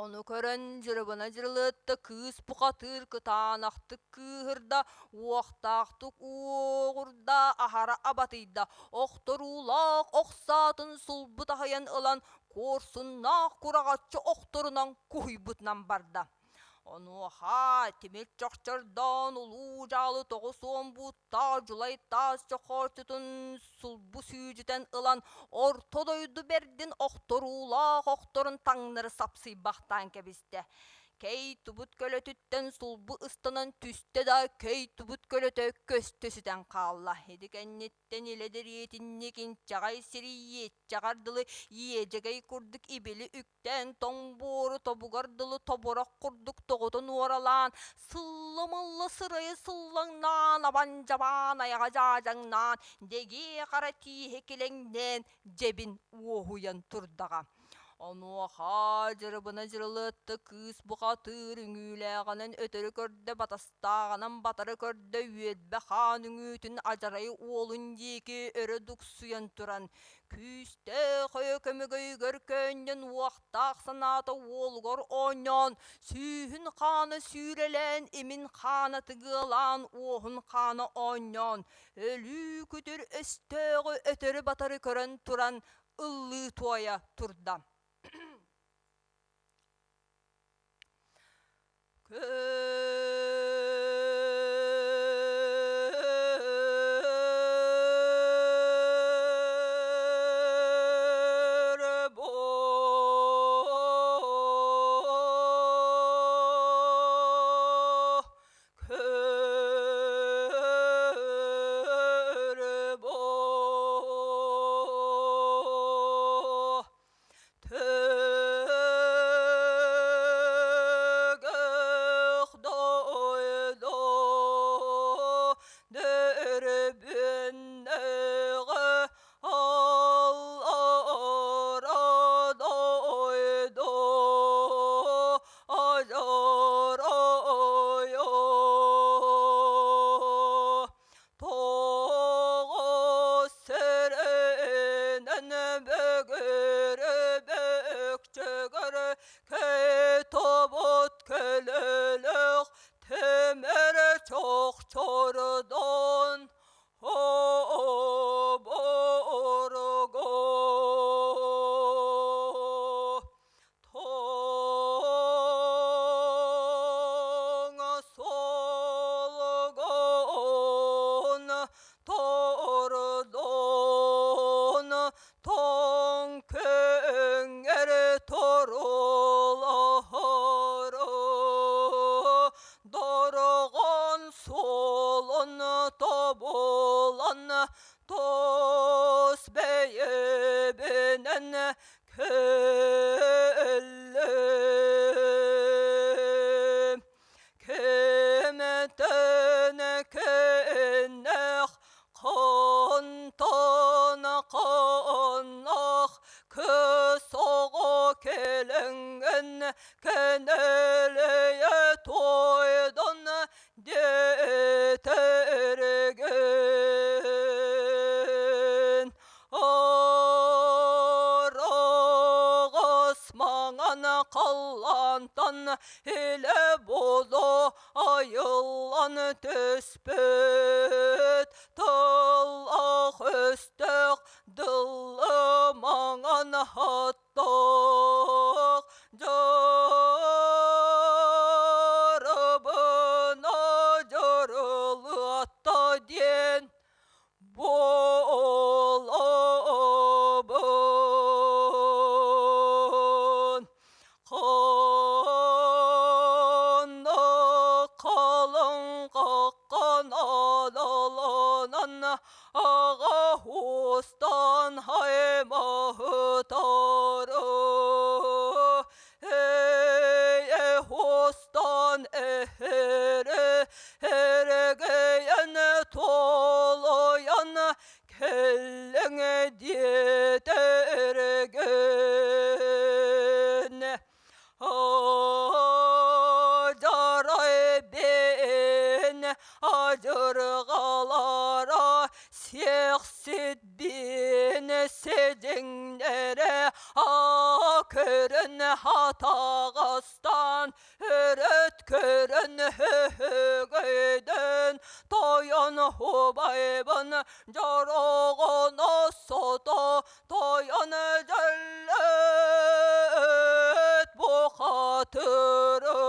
Ону көрөн дьырыбына дьырылытта кыыс бухатыыр кытаанахтык кыыһырда, уохтаахтык уоҕурда, аһара абатыйда, охторуулаах ох саатын сулбу таһыйан ылан, куорсуннаах кураҕаччы охторунан куһуйбутунан барда. Онуоха тимир чохчордоон улуу дьаалы 90 бууттаах дьулай таас чохооччутун сулбу сүүдүтэн ылан орто дойду бэрдин охторуулаах охторун таҥнары сапсыйбахтаан кэбистэ. Кэй тубут көлөтүттэн сулбу ыстанан түстэ да кэй тубут көлөтө көстө сүтэн хаалла. Ити кэнниттэн Тэн илэ дэриэтинник инчэҕэй сири иэччэҕэр дылы иэдьэгэй курдук ибили үктээн тоҥ буору тобугар дылы тобурах курдук тоҕутун уоралаан сылла-мылла сырайы сыллаҥнаан абан-дьабаан айаҕа дьаадьаҥнаан дэгиэ хара тииһэ килэҥнээн дьэбин уоһуйан турдаҕа. Онуоха дьырыбына дьырылытта кыыс бухатыыр үҥүүлээҕинэн өтөрү көрдө батастааҕынан батары көрдө үөрбэ хаан үҥүүтүн адьарай уолун диэки өрө дуксуйан туран күүстээх өйө көмөгөйүгэр көөнньөн уохтаах санаата уолугар оонньоон сүүһүн хаана сүүрэлээн имин хаана тыгыалаан уоһун хаана оонньоон өлүү күтүр өстөөҕү өтөрү-батары көрөн туран ыллыы туойа турда. Көрө бо. Кэнэлэйэ тойдон диэтэргин. Араҕас маҥан халлаантан илэ боло айыллан түспүт тыллаах өстөөх дылы маҥан хаттаах дьарыбына дьарылыатта диэн буолабын. Ханна халыҥ хаххан адаланан аҕа уостан аймаһытары Эй, хостан эһэри эрэгийэн толуйан кэллиҥ диэтэргин. Адьарай бэйэн адьырҕалара сиэхсит биэн сидьиҥнэрэ көрөн хатаҕастаан өрөт көрөн өһөгөйдөн тойон убайбын дьороҕоно сото тойон дьөллөт бухатыры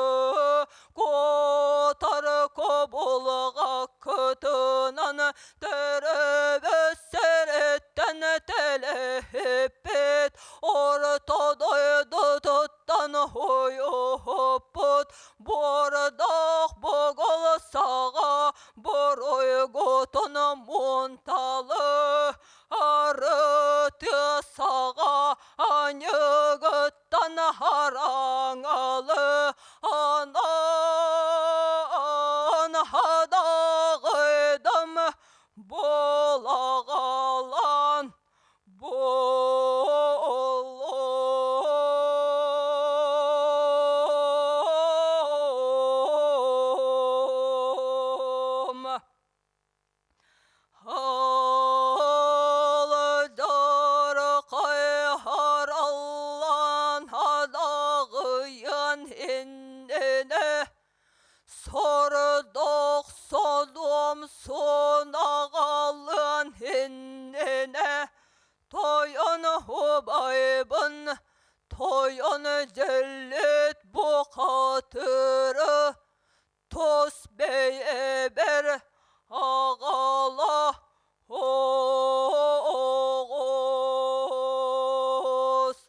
куотар кубулҕаккытынан төрөбөт сэрэттэн тэлэһиппит орто дойдутуттан уйуһуппут буордаах бугул саҕа буруйгутун муунталы арыты саҕа аньыгыттан хараҥалы анаан хадаҕыдам буолаҕалаан буоллум. Алдархай хадаҕыйан иннинэ сордох содуом сунаҕалыан иннинэ тойон убайбын тойон дьэллит бухатыры тус бэйэбэр аҕала оҕус.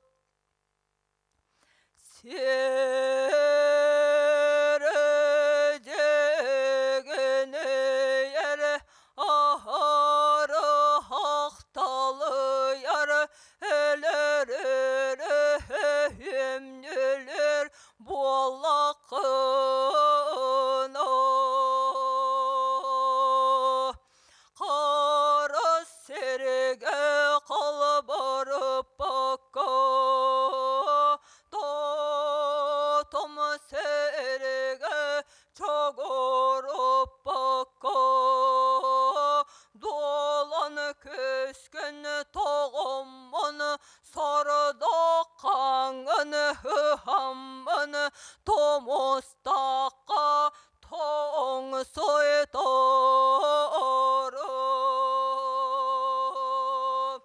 Сиэрдьигинийэр аһары ахталыйар өлөрөр өһүөмньүлүр буоллаххына хара сиргэ халбарыппакка тотом сиргэ чогоруппакка дуолан көскөн тоҕоммун сордох хаҥын ыһаммын тумустаахха тоҥсуйторум.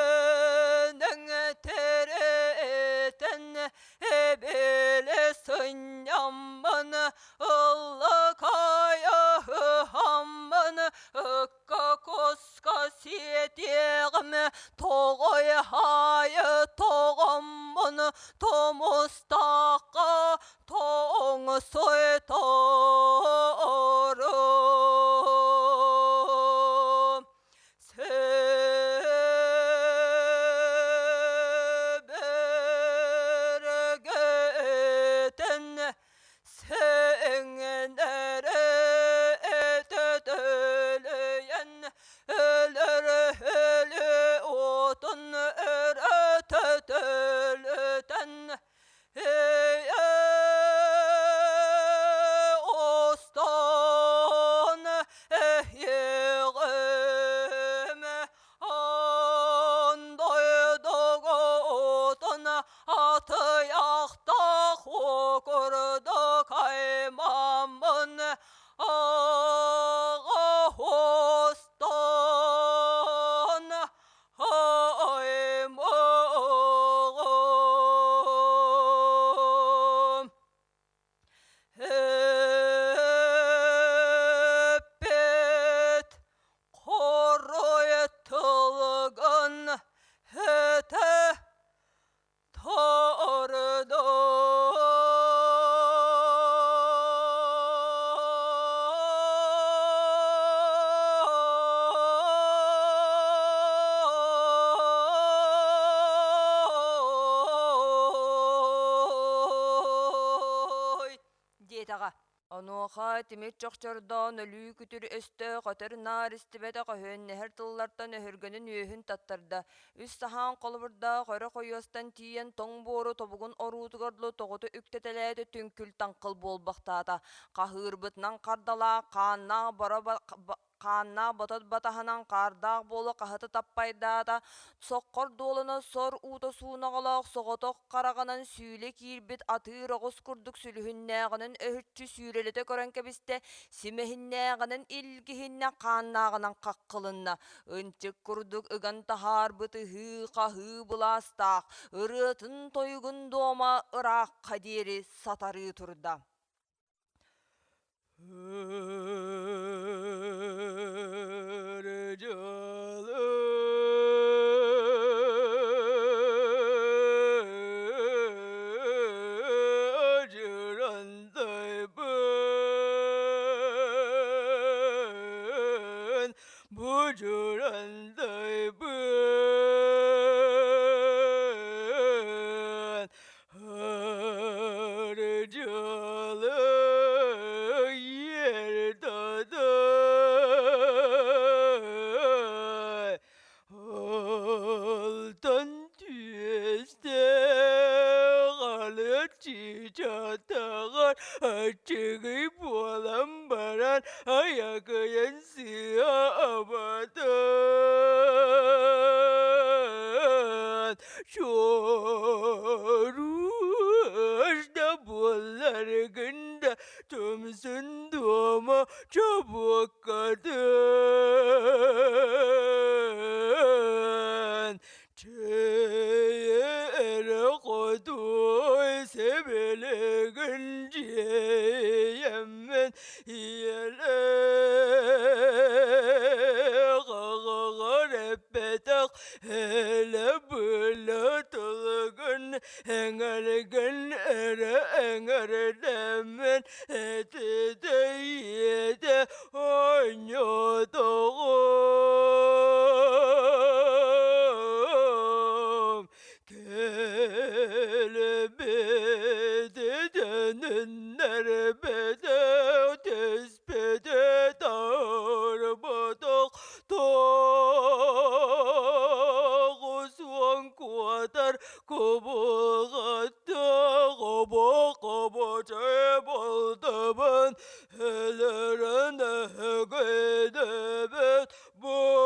Иэнэҥ тиритэн эбили сынньаммын ыллыкайа ыһаммын ыкка-куска сиэтиэҕим тоҕой хаайы тоҕоммун тумустаахха тоҥсуйторум. Сэбэргэтэн сэҥнэрэ төтөлөйөн өлөр өлү отун өрө төтөлөтөн Көтөн Остон эһиэҕим Андойдоготон атыйахтаах курдук аймаммын аҕа устан аймаҕым. Эппит хоруй тылгын этэ Диэтэҕэ. Онуоха тимир чохчордоон өлүү күтүр өстөөх өтөр наар истибэтэх өһүөннэһэр тыллартан өһүргэнин үөһүн таттарда. Үс саһаан холобурдаах өрө хойуостан тиийэн тоҥ буору тобугун оруутугар дылы тоҕута үктэтэлээтэ түҥкүл-таҥкыл буолбахтаата. Хаһыырбытынан хардалаах, хааннаах боро хааннаах ботот батаһынан хаардаах буола хаһыта таппайдаата, соххор дуолана сор уута суунаҕалаах соҕотох хараҕынан сүүлэ киирбит атыыр оҕус курдук сүлүһүннээҕинэн өһүччү сүүрэлэтэ көрөн кэбистэ, симэһиннээҕинэн илгиһиннэ, хааннааҕынан хаххылынна. Ынчык курдук ыган таһаарбыт ыһыы-хаһыы былаастаах, ырыатын-тойугун дуома ыраахха диэри сатарыы турда. Бу дьурантайбын Арыдьалы ер Алтан түөстээх алыччы-чатаҕар аччыгый буолан баран айакыйан сыа абатын чоруос да буолларгын да тумсун дуома чобуоккатын Чэйэ хотуй сэбилигин дьиэйэммин ийэлээх аҕаҕар эппэтэх элэ-была тылгын эҥэргин эрэ эҥэрдэммин этитэ-иэтэ Оонньоотоҕум кэлбит төнүннэрбэтэх түспүтү тарбатах 90 куотар кубулҕаттаах обо-хобо чеболтабын Өлөрөн өһөгөйдөбүт буот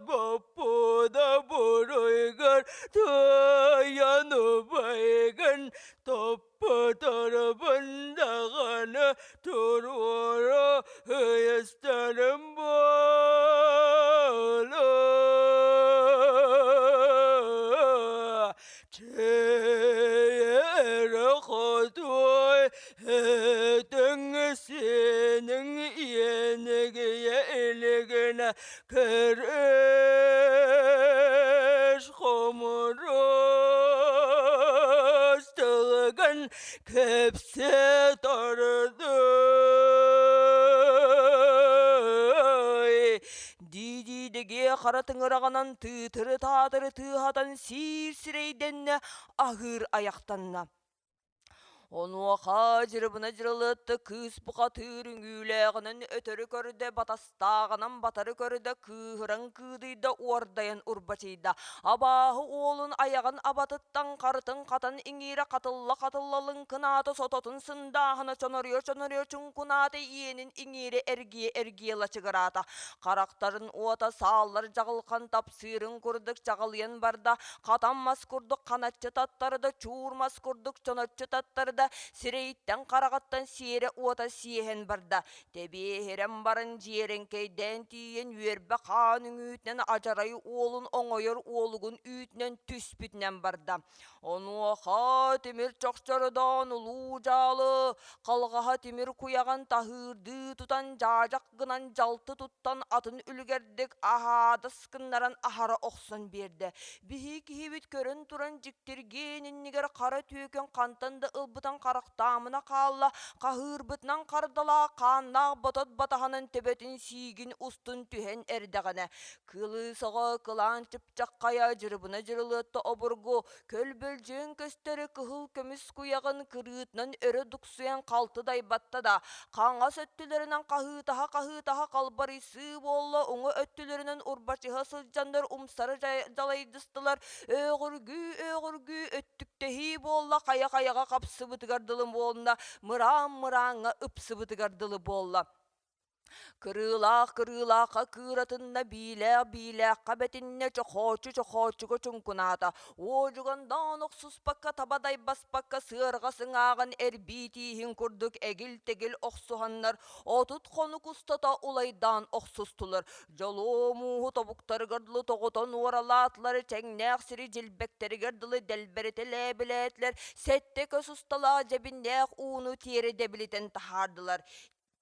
боппуда буруйгар тыйан убайгын топпоторбун даҕаны туруору ыйыстарым буолуо Чэйэрэ хотуой этиҥ синиҥ иэнигийэ илигинэ кэрис хомурус тылгын кэпсэ тардый Дии-дии дэгиэ хара тыҥыраҕынан тыытыры-таатыры тыаһатан сиир сирэйдэннэ, аһыыр айахтанна. Онуоха дьырыбына дьырылыатта кыыс бухатыыр үҥүүлээҕинэн өтөрү көрдө, батастааҕынан батары көрдө, кыыһыран кыыдыйда, уордайан урбачыйда. Абааһы уолун айаҕын абатыттан харытын хатан иҥиирэ хатылла-хатылла лыҥкынаата, сототун сындааһына чоноруйа-чоноруйа чуҥкунаата, иэнин иҥиирэ эргийэ-эргийэ лачыгыраата. Харахтарын уота сааллар дьаҕылхан тапсыырын курдук чаҕылыйан барда, хатан мас курдук ханаччы таттарда, чуур мас курдук чоноччу таттарда, сирэйиттэн хараҕыттан сиэрэ уота сиэһэн барда. Тэбиэһирэн баран дьиэрэҥкэйдээн тиийэн үөрбэ хаан үҥүүтүнэн адьарай уолун оҥойор уолугун үүтүнэн түспүтүнэн барда. Онуоха тимир чохчордоон улуу дьаалы халҕаһа тимир куйаҕын таһыырдыы тутан дьаадьах гынан дьалты туттан атын үлүгэрдик аһаадас гыннаран аһара охсон биэрдэ. Биһи киһибит көрөн туран дьиктиргээн иннигэр хара түөкүн хантан да ылбытын харахтаамына хаалла, хаһыырбытынан хардалаах хааннаах ботот батаһынан төбөтүн сиигин устун түһэн эрдэҕинэ, Кылыысаҕа кылаан чыпчаххайа дьырыбына дьырылыатта обургу, көлбөлдьүөн көстөрү кыһыл көмүс куйаҕын кырыытынан өрө дуксуйан халты дайбатта да, хаҥас өттүлэринэн хаһыытаһа-хаһыытаһа халбарыйсыы буолла, уҥа өттүлэринэн урбачыһа сылдьаннар умсары дьалайдыстылар, өөҕүргүү-өөҕүргүү өттүктэһии буолла, хайа-хайаҕа хапсыбытыгар дылы буолла, мыраан-мырааҥҥа ыпсыбытыгар дылы буолла. Кырыылаах кырыылаахха кыыратынна, биилээх биилээххэ бэтиннэ, чохооччу чохооччуга чуҥкунаата. Уодьугандаан охсуспакка, таба дайбаспакка, сыарҕа сыҥааҕын эрбии тииһин курдук эгил-тэгил охсуһаннар, 30 хонук устата улайдаан охсустулар. Дьолуо мууһу тобуктарыгар дылы тоҕутан уоралаатылар, чэҥнээх сири дьилбэктэригэр дылы дэлбэритэ лээбилээтилэр, сэттэ көс усталаах дьэбиннээх ууну тиэрэ дэбилитэн таһаардылар.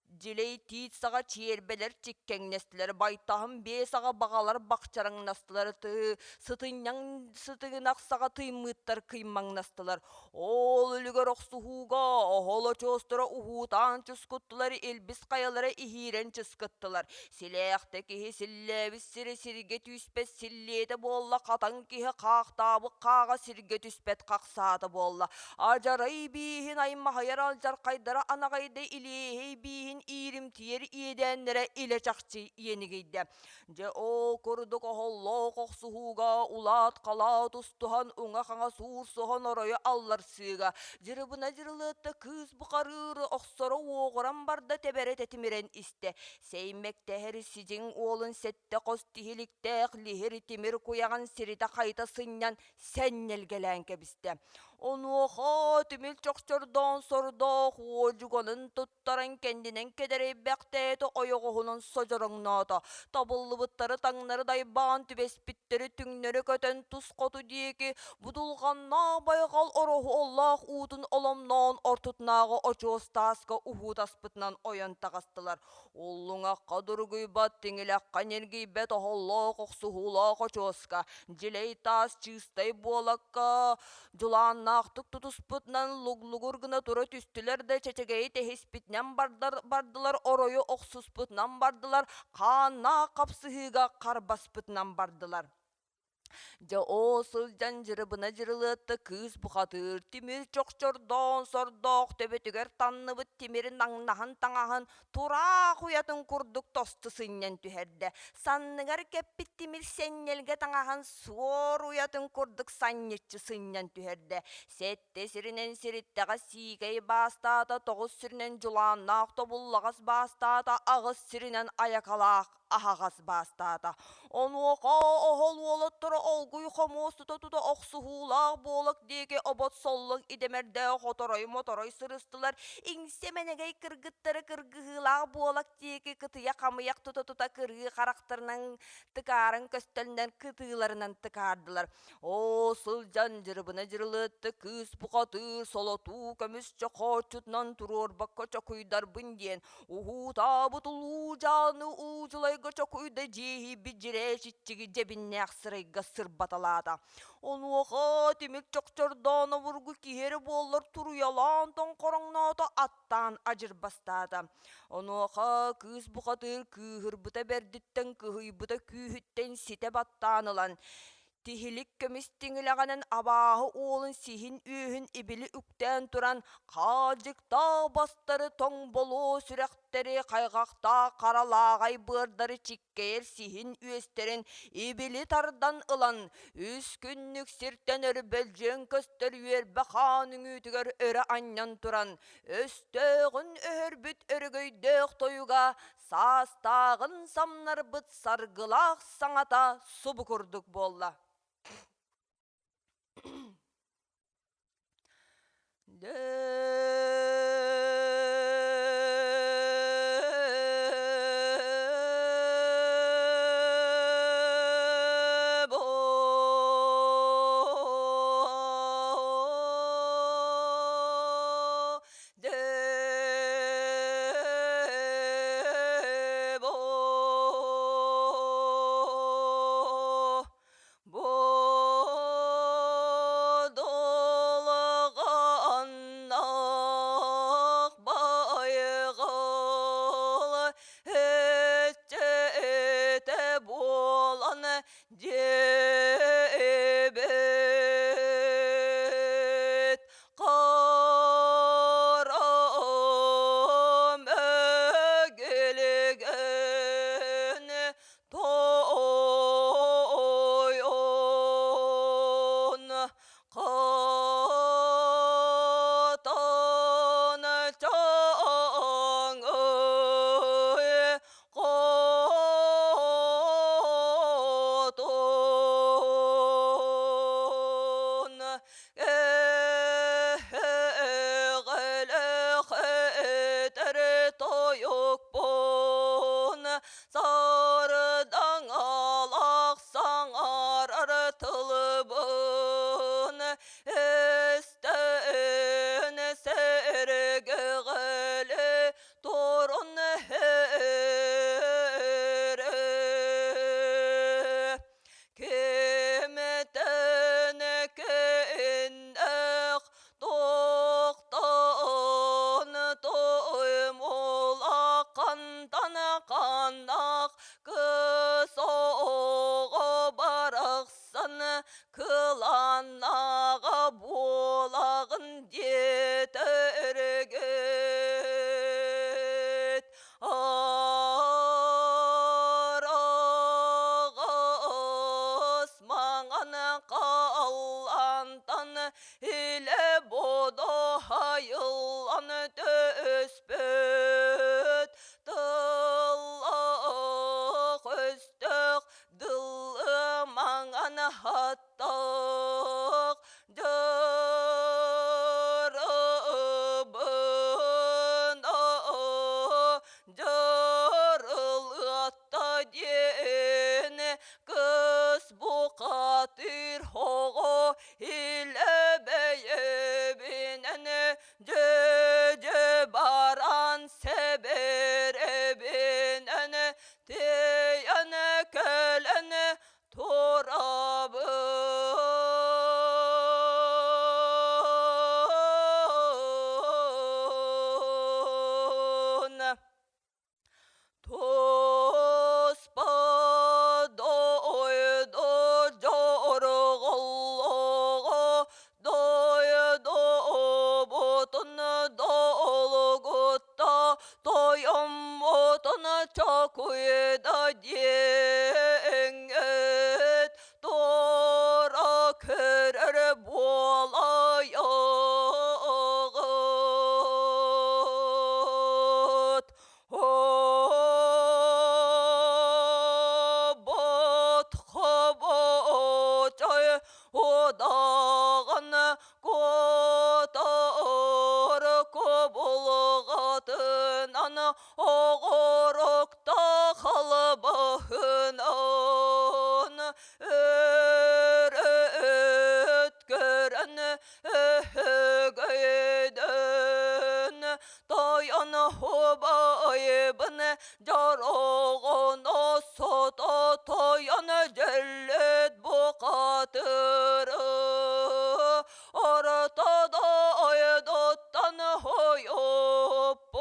Дьилэй тиит саҕа чиэрбэлэр чиккэҥнэстилэр, байтаһым биэ саҕа баҕалар бахчараҥнастылар, тыы сытынньаҥ сытыгынах саҕа тыймыыттар кыймаҥнастылар. Ол үлүгэр охсуһууга оһол очуостара уһуутаан чускуттулар, илбис хайалара иһиирэн чыскыттылар. Силээхтэ киһи силлээбит сирэ сиргэ түспэт силлиэтэ буолла, хатан киһи хаахтаабыт хааҕа сиргэ түспэт хахсаата буолла. Адьарай бииһин аймаһыйар алдьархайдара анаҕайда илиэһэй бииһин ииримтийэр иэдээннэрэ илэ-чахчы иэнигийдэ. Дьэ ол курдук оһоллоох охсуһууга улаат-халаат устуһан уҥа-хаҥас уурсуһан оройу алларсыыга дьырыбына дьырылыатта кыыс бухарыыры охсоро уоҕуран барда тэбэрэ тэтимирэн истэ. Сэймэктэһэр сидьиҥ уолун сэттэ хос тиһиликтээх лиһир тимир куйаҕын сиритэ-хайыта сынньан сэнньэлгэлээн кэбистэ. Онуоха түмүл чохчордоон сордоох уодьуганын туттаран кэннинэн кэдэрэйбэхтээтэ ойоҕоһунан содьороҥноото. Табыллыбыттары таҥнары дайбаан түбэспиттэри түҥнэри көтөн тус хоту диэки будулҕаннаах байҕал ороһуоллаах уутун оломноон ортотунааҕы очуос тааска уһуутаспытынан ойон таҕыстылар. Уллуҥахха дуругуйбат, тиҥилэххэ ньиргийбэт оһоллоох охсуһуулаах очуоска, дьилэй таас чыыстай буолакка, дьулааннаахтык тутуспутунан луглугур гына тура түстүлэр да чэчэгэйи тэһиспитинэн бардылар, оройу охсуспутунан бардылар, хааннаах хапсыһыыга харбаспытынан бардылар. Дьэ оо сылдьан дьырыбына дьырылыатта кыыс бухатыыр тимир чохчордоон сордоох төбөтүгэр танныбыт тимирин аҥнаһын таҥаһын тураах уйатын курдук тосту сынньан түһэрдэ. Санныгар кэппит тимир сэнньэлгэ таҥаһын суор уйатын курдук санньыччы сынньан түһэрдэ. Сэттэ сиринэн сириттэҕэ сиикэй баастаата, тоҕус сиринэн дьулааннаах тобуллаҕас баастаата, аҕыс сиринэн айакалаах аһаҕас баастаата. Онуоха оһол уолаттара олгуй хомуос тута-тута охсуһуулаах буолак диэки обот соллуҥ идэмэрдээх оторой-моторой сырыстылар, иҥсэ мэнэгэй кыргыттары кыргыһыылаах буолак диэки кытыйа хамыйах тута-тута кырыы харахтарынан тыкааран көстөллөр кытыыларынан тыкаардылар. Оо, сылдьан дьырыбына дьырылыатта кыыс бухатыыр солотуу көмүс чохооччутунан туруорбакка чокуйдарбын диэн Уһуутаабыт улуу дьааны уудьулайга чокуйда дьиэһийбит дьирээчиччиги дьэбиннээх сырайга сырбаталаата. Онуоха тимир чохчордоон обургу киһи эрэ буоллар туруйалаан тоҥхороҥноото аттаан адьырбастаата. Онуоха кыыс бухатыыр кыыһырбыта бэрдиттэн кыһыйбыта күүһүттэн ситэ баттаан ылан. Тиһилик көмүс тиҥилэҕинэн абааһы уолун сиһин үөһүн ибили үктээн туран, хаадьыктаах бастары тоҥ болуо сүрэхтэри хайҕахтаах харалааҕай быардары чиккэйэр сиһин үөстэрин ибили тардан ылан, үс күннүк сиртэн өрбөлдьүйэн көстөр үөрбэ хаан үҥүүтүгэр өрө анньан туран, өстөөҕүн өһөрбүт өрөгөйдөөх тойуга саастааҕын самнарбыт саргылаах саҥата субу курдук буолла. Будулҕаннаах байҕал иччитэ буолан диэбит Харам эгилигин тойон Катан чаҥый Хотун Эҕэлэхэтэр тойукпун сардаҥалаах саҥарар тылбын истэн сэргэҕэлэ турун Кимтэн кэннэх тохтон тоймулаххантан ханнах кыс оҕо барахсан кылааннаҕа буолаҕын диэтэргит Араҕас маҥан халлаантан илэ бодоһайыллан түспүт тыллаах өстөөх дылы маҥан хаттаах дьарыбын дьарылыатта диэн кыс бухатыыр оҕо илэ бэйэбинэн дьэ баран сэбэрэбинэн тэйэн кэлэн Турабын. Туспа дойду дьорҕоллоҕо дойдубутун долгутта тойоммутун чокуйда диэҥҥит туора көрөр буолайаҕыт. Бот хобочой удаҕан куотар кубулҕатынан оҕорукта халбаһынан өрөткөрөн өһөгөйдөн тойон убайбын дьороҕон сото тойон дьөллөт бухатыры орто дойдуттан хойуппут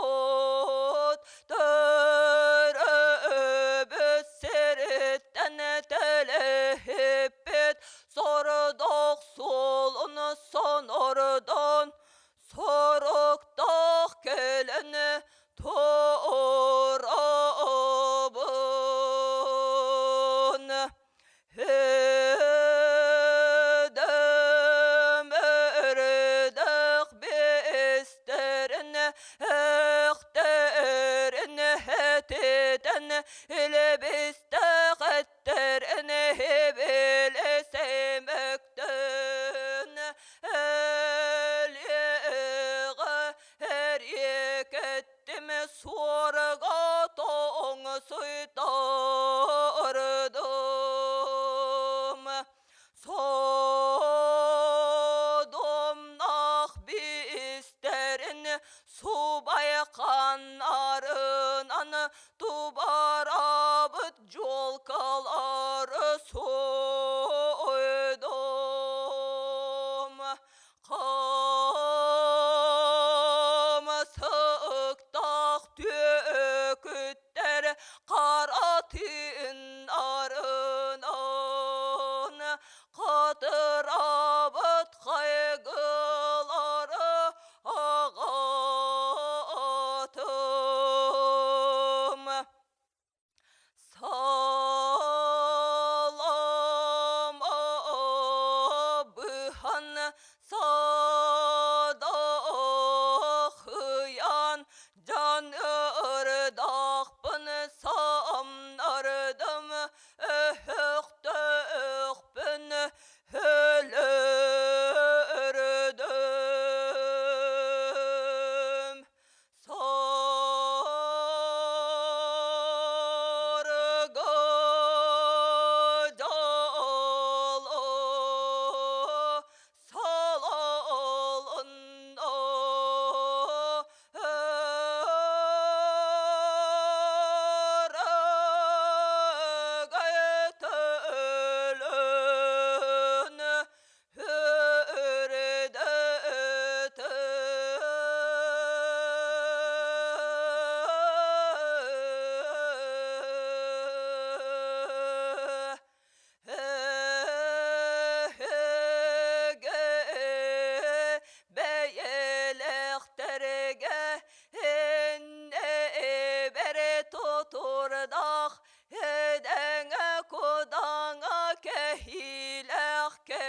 төрөөбүт сириттэн тэлэһиппит.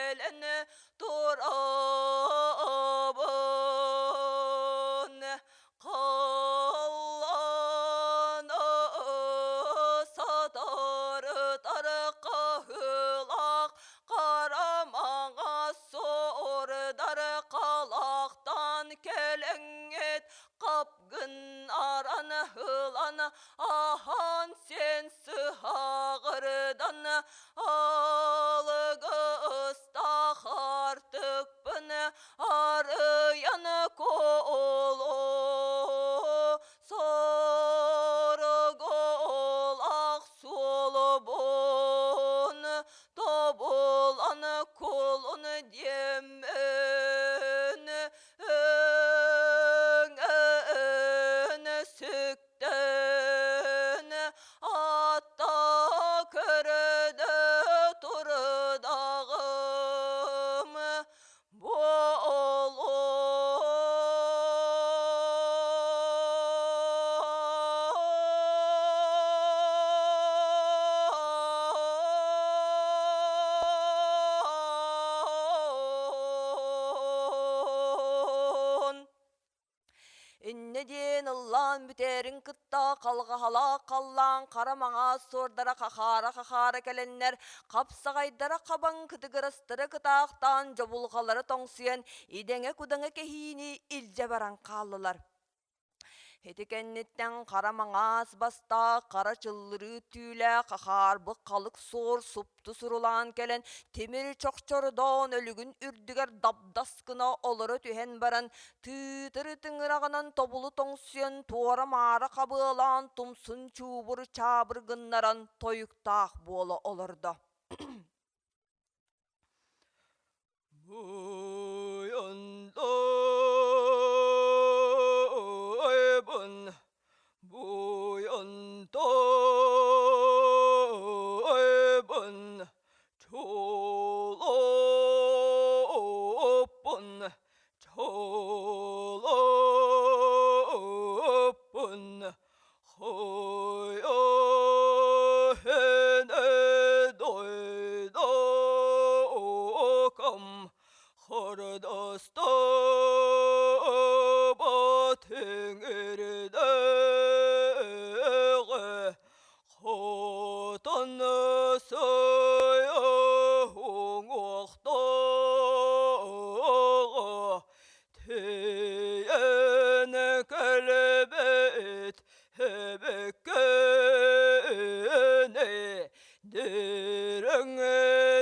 кэлэн турабын. Халлаана сатарытар хаһыылаах хара маҥаас суордар халахтан кэлэҥҥит хап гыннаран ылан аһаан сиэн сыһаҕырдан алгыстаах артыкпын арыйан куолу соргулах суолубун тобулан кулун диэммин өҥөн сүктэн атта көрдө турдаҕым буолуон. Иннэ диэн ыллаан бүтэрин кытта халҕаһалаах халлаан хара маҥаас суордара хахаара-хахаара кэлэннэр, хапсаҕайдара хабаҥ кытыгырастара кытаахтаан дьобулҕалара тоҥсуйан идэҥэ-кудаҥа кэһиини илдьэ баран хааллылар. Ити кэнниттэн хара маҥаас бастаах, хара чыллырыы түүлээх хахаарбыт халык суор супту сурулаан кэлэн, тимир чохчордоон өлүгүн үрдүгэр дабдас гына олоро түһэн баран, тыытыры тыҥыраҕынан тобулу тоҥсуйан, туора-маара хабыалаан, тумсун чуубур чаабыр гыннаран тойуктаах буола олордо. Буйунтойбун, буйунтойбун, чулууппун, чулууппун, Дойдоком хордостубут үҥүрдэҕэ хотон сойо уҥуохтааҕа Тиийэн кэлбит эбэккэни дириҥ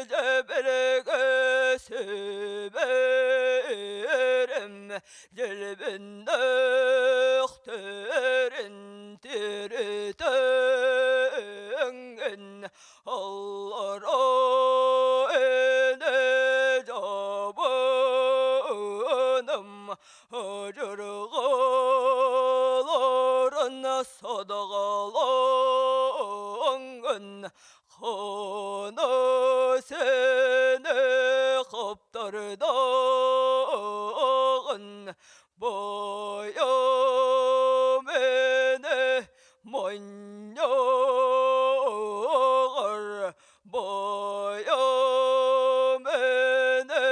дьэбилгэ сүбэрим дьилбиннэхтэрин тиритэҥҥин Аллара эне жабыным адьырҕаларын садаҕалаҥын хана сене хаптардаҕын байам эне Манньаҕар байам эне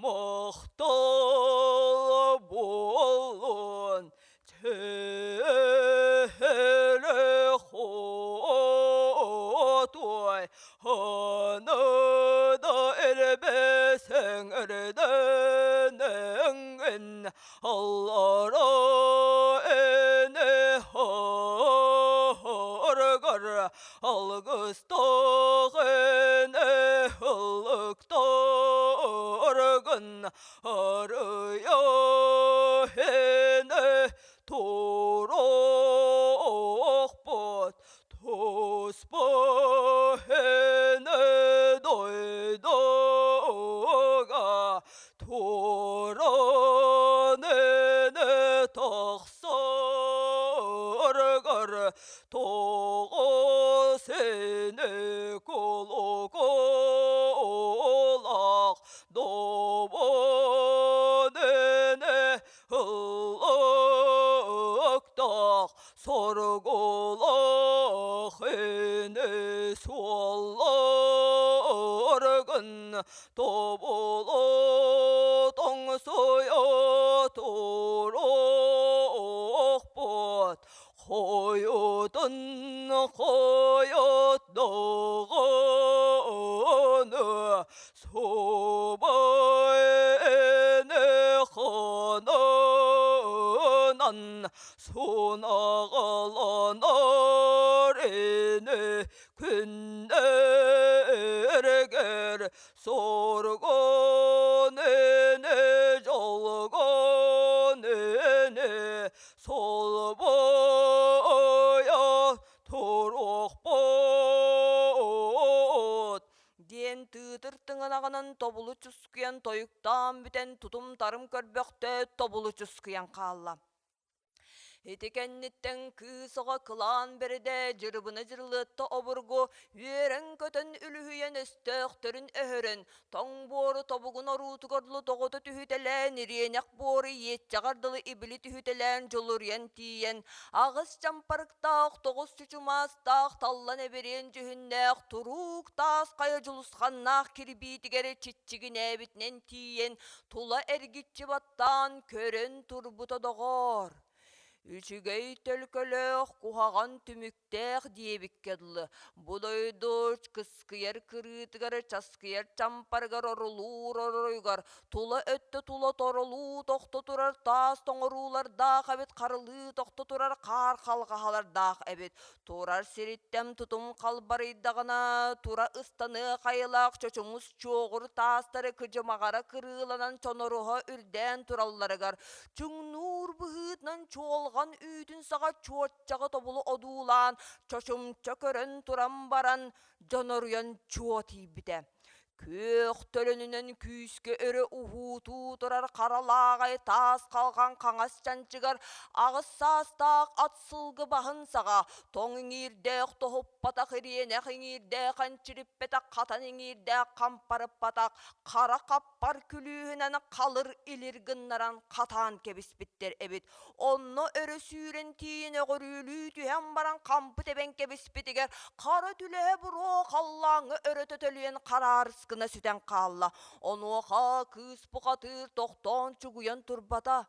махтал буоллун Чэһэлэ хотуой аны да элбэсэҥ эрдэнэҥин Аллара эне харгар алгыстаах эне ыллыктаргын арыйа эне туруохпут туспа эне дойдуга Туран эне тахсаргар тоҕо сене кулукулах добун эне ыллыктаах соргулах эне суолларгын. Тобулу тоҥсуйа туруохпут Хойутун хойут доҕону Субай хонунан сунаҕаланар ини күннэригэр соргон ини дьолгон ини солбуйа туруохпут диэн тыытыр тыҥынаҕынан тобулу чускуйан тойуктаан бүтэн тутум-тарым көрбөхтөөт тобулу чускуйан хаалла. Ити кэнниттэн кыыс оҕо кылаан бэридэ дьырыбына дьырылыатта обургу үөрэн-көтөн үлүһүйэн өстөөхтөрүн өһөрөн, тоҥ буору тобугун оруутугар дылы тоҕута түһүтэлээн, ириэнэх буору иэччэҕэр дылы ибили түһүтэлээн дьулуруйан тиийэн, аҕыс чампарыктаах, тоҕус чучумаастаах, таллан эбириэн дьүһүннээх туруук таас хайа дьулусханнаах кирбиитигэр чиччигинээбитинэн тиийэн, тула эргиччи баттаан көрөн турбута доҕоор. Үчүгэй төлкөлөөх, куһаҕан түмүктээх диэбиккэ дылы, бу дойду кыскыйар кырыытыгар, часкыйар чампарыгар, орулуур оройугар, тула өттө тула торолуу тохто турар таас тоҥоруулардаах эбит, харылыы тохто турар хаар халҕаһалардаах эбит. Турар сириттэн тутум халбарыйдаҕына, тура ыстаныах айылаах чочумус чуоҕур таастары кыдьымаҕара кырыыланан чоноруһа үрдээн туралларыгар чуҥнуур быһыытынан чуолҕан үүтүн саҕа чуоччаҕы тобулу одуулаан чочумча көрөн туран баран дьоноруйан чуо тиийбитэ. Күөх төлөнүнэн күүскэ өрө уһуутуу турар харалааҕай таас халҕан хаҥас чанчыгар аҕыс саастаах ат сылгы баһын саҕа тоҥ иҥиирдээх тоһуппатах ириэнэх иҥиирдээх энчириппэтэх хатан иҥиирдээх хампарыппатах хара хаппар күлүүһүнэн халыр илир гыннаран хатаан кэбиспиттэр эбит. Онно өрө сүүрэн тиийэн өҕүрүүлүү түһэн баран хампы тэбэн кэбиспитигэр хара түлэһэ буруо халлааҥҥа өрө төтөлүйэн хараарыс гына сүтэн хаалла. Онуоха кыыс бухатыыр тохтоон чугуйан турбата.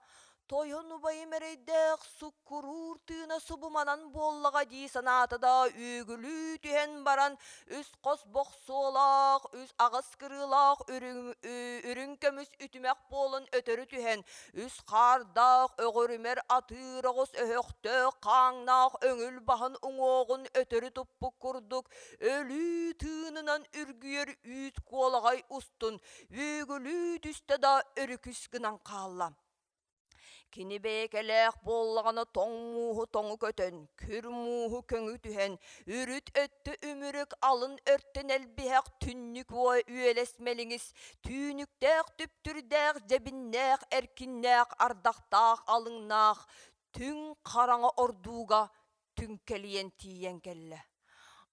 Тойон убайым эрэйдээх суккуруур тыына субуманан буоллаҕа дии санаата да үөгүлүү түһэн баран үс хос бохсуолаах, үс аҕыс кырыылаах үрүҥ, үрүҥ көмүс үтүмэх буолан өтөрү түһэн, үс хаардаах өҕүрүмэр атыыр оҕус өһөхтөөх хааҥнаах өҥүл баһын уҥуоҕун өтөрү туппут курдук өлүү тыынынан үргүйэр үүт куолаҕай устун үөгүлүү түстэ да өрүкүс гынан хаалла. Кини бэйэкэлээх буоллаҕына тоҥ мууһу тоҥу көтөн, күр мууһу көҥү түһэн, үрүт өттө үмүрүк, алын өртөн элбиһэх түннүк үөлэс мэлиҥис, түүнүктээх түптүрдээх, дьэбиннээх, эркиннээх, ардахтаах, алыҥнаах, түҥ хараҥа ордууга түҥкэлийэн тиийэн кэллэ.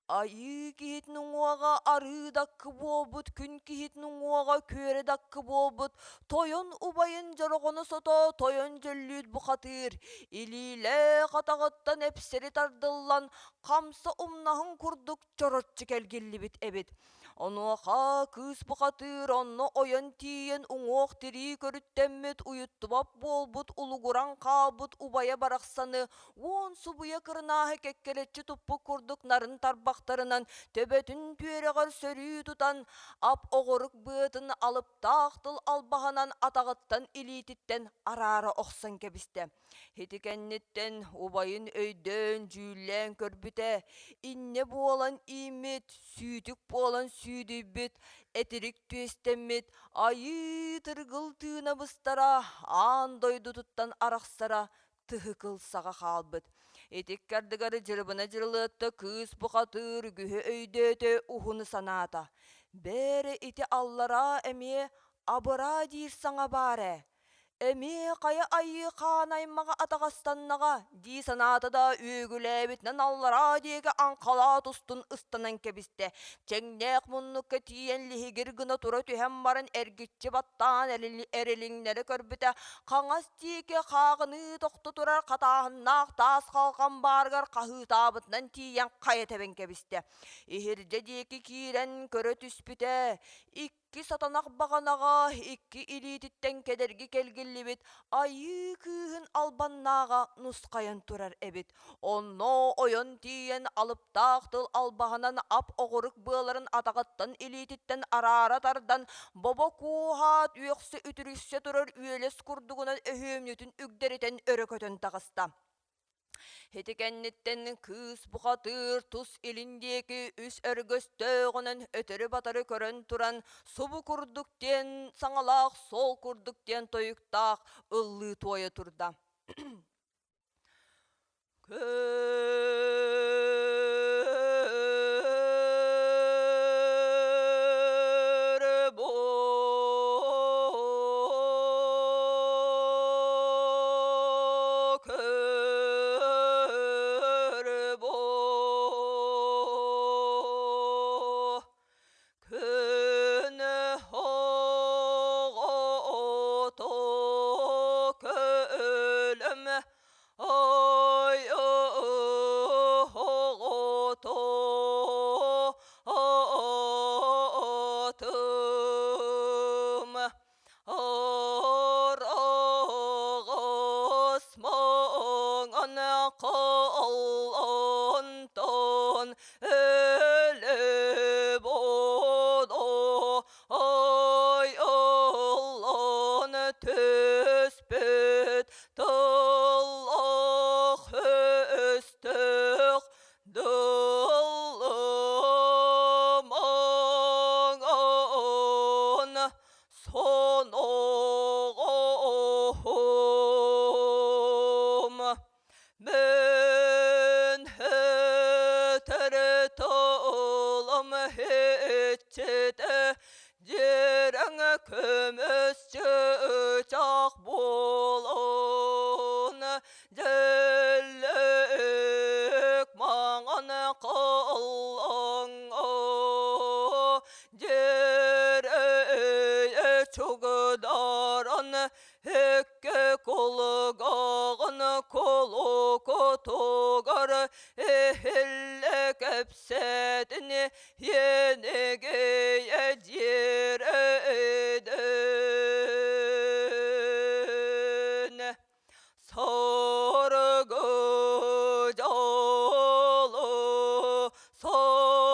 Айыы киһитин уҥуоҕа арыы даккы буолбут, күн киһитин уҥуоҕа күөрэ даккы буолбут, тойон убайын дьороҕону сото, тойон дьөллүүт бухатыыр, илиилээх атаҕыттан эпсэри тардыллан, хамса умнаһын курдук чороччу кэлгиллибит эбит. Онуоха кыыс бухатыыр онно ойон тиийэн уҥуох-тирии көрүттэммит, уйуттубат буолбут, улугуран хаалбыт убайа барахсаны уон субуйа кырынааһы кэккэлэччи туппут курдук нарын тарбахтарынан төбөтүн түөрэҕэр сөрүү тутан, ап оҕурук быатын алыптаах тыл албаһынан атаҕыттан илиититтэн араара охсон кэбистэ. Ити кэнниттэн убайын өйдөөн, дьүүллээн көрбүтэ, иннэ буолан ииммит, сүүтүк буолан сүүдүйбүт, этирик түөстэммит, айыы тыргыл тыына быстара, аан дойдутуттан арахсара тыһы кыл саҕа хаалбыт. Итикки ардыгар дьырыбына дьырылыатта кыыс бухатыыр үгүһү өйдөөтө, уһуну санаата. Бээрэ ити аллараа эмиэ абыраа диир саҥа баар ээ. Эмиэ хайа айыы хаан аймаҕа атаҕастаннаҕа дии санаата да үөгүлээбитинэн аллараа диэки аҥхалаат устун ыстанан кэбистэ. Чэҥнээх муннукка тиийэн лиһигир гына тура түһэн баран эргиччи баттаан эрилиҥнэри көрбүтэ, хаҥас диэки хааҕыныы тохто турар хатааһыннаах таас халҕан баарыгар хаһыытаабытынан тиийэн хайа тэбэн кэбистэ. Иһирдьэ диэки киирэн көрө түспүтэ, Икки сатанах баҕанаҕа икки илиититтэн кэдэрги кэлгиллибит айыы кыыһын албаннааҕа нусхайан турар эбит. Онно ойон тиийэн алыптаах тыл албаһынан ап оҕурук быаларын атаҕыттан илиититтэн араара тардан, бобо кууһаат үөхсэ үтүрүйсэ турар үөлэс курдугунан өһүөмньүтүн үгдэритэн өрө көтөн таҕыста. Ити кэнниттэн кыыс бухатыыр тус илин диэки үс өргөстөөҕүнэн өтөрү-батары көрөн туран субу курдук диэн саҥалаах суол курдук диэн тойуктаах ыллыы туойа турда. Күн оҕото көлөм ой оҕото атым Араҕас маҥан халлаантан өлө-бодо айыллан түспүт тыллаах өстөөх дылымаҥан Соноҕоһум Мин этэр тылым иччитэ дьиэрэҥ көмүс чыычаах буолун дьэллик маҥан кыллаҥҥа Дьиэрэй чугдаран икки кулгааҕын кулукутугар иһиллэ кэпсэтин иэнигийэ дьиэрэйдин. Саргы дьолу сололунна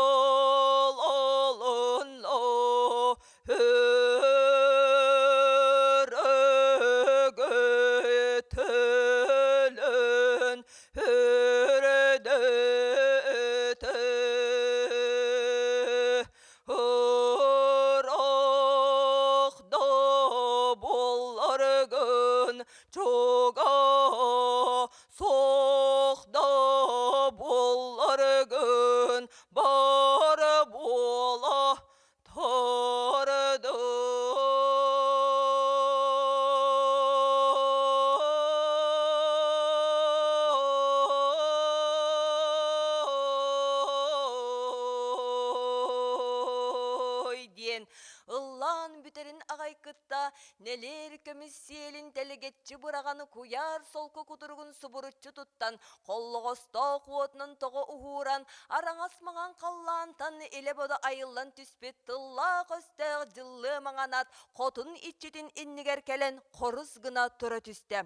өрөгөтөлөн үрдэтэ Ыраах да буолларгын чугас суох да буолларгын бар буола Ой диэн ыллаан бүтэрин аҕай кытта нэлээр көмүс сиэлин тэлэгэтчи быраҕан куйаар солко кутуругун субуруччу туттан холлоҕостоох уотунан тоҕо уһууран араҥас маҥан халлаантан илэ-бодо айыллан түспүт тыллаах-өстөөх дьыллыа маҥан ат хотун иччитин иннигэр кэлэн хорус гына тура түстэ.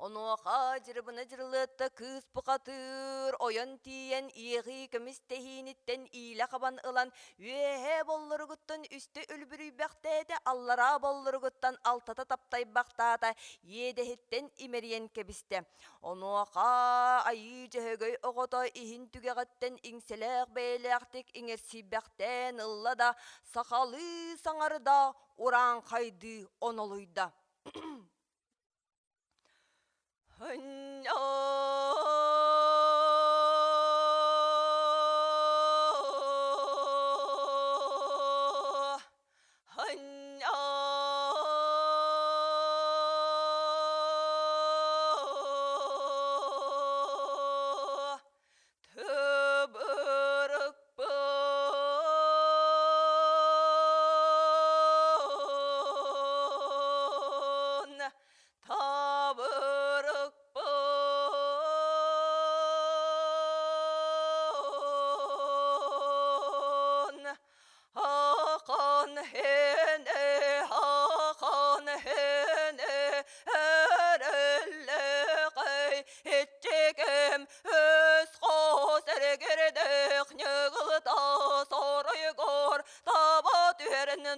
Онуоха дьырыбына дьырылыатта кыыс бухатыыр ойон тиийэн иэҕии көмүс тэһииниттэн иилэ хабан ылан үөһээ боллоругуттан үстэ үлбүрүйбэхтээтэ, аллараа боллоругуттан алтата таптайбахтаата, иэдэһиттэн имэрийэн кэбистэ. Онуоха айыы дьөһөгөй оҕото иһин түгэҕиттэн иҥсэлээх бэйэлээхтик иҥэрсийбэхтээн ылла да, сахалыы саҥарда, урааҥхайдыы онолуйда. Тыбырыкпын, табырыкпын.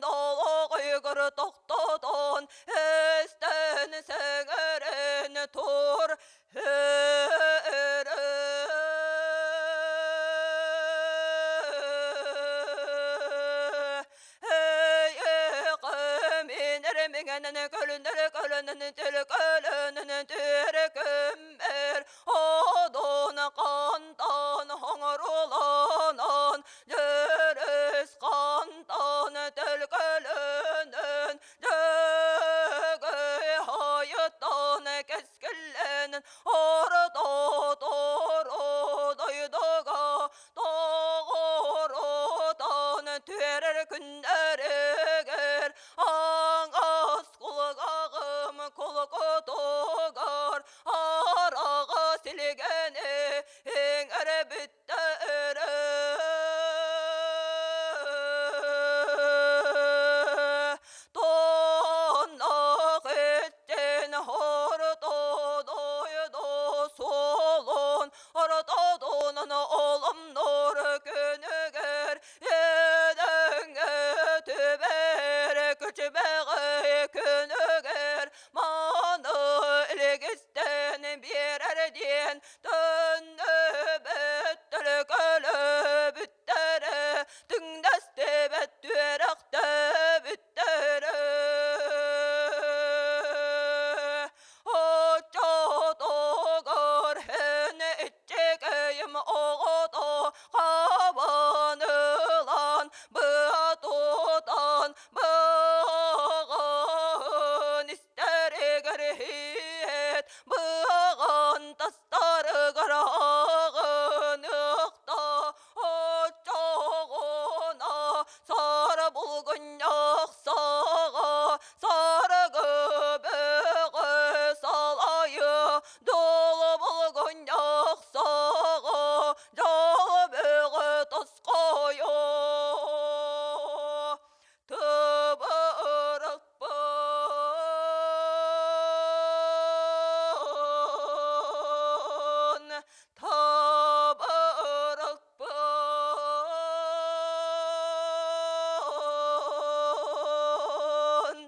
Долоҕойгор тохтотон Эстэн сэҥэрэн тур Кэскиллэнэн орто торо дойдуга тоҕорутан түөрэр күннэригэр аҥас кулгаҕым кулукутугар араҕа силигэни иҥэрбиттэрэ. Тоннох иттин хорто дойду суолун Орототунан оломнор күнүгэр Эдэҥҥэ түбэр күчүмэҕэй күнүгэр Маны илгистэн биэрэр диэн Төннүбэттэр көлөбүттэрэ Түҥнэстибэт түөрэхтээбиттэрэ Оччотугар эн иччигэйим оҕото хабан ылан быа тутан быаҕын истэригэр иһит быаҕын тастарыгар аҕыныахта Оччоҕуна сара булгунньах саҕа саргы бөҕө салайы дулу булгунньах саҕа дьол бөҕө тосхойо Тыбырыкпын, тыбырыкпын.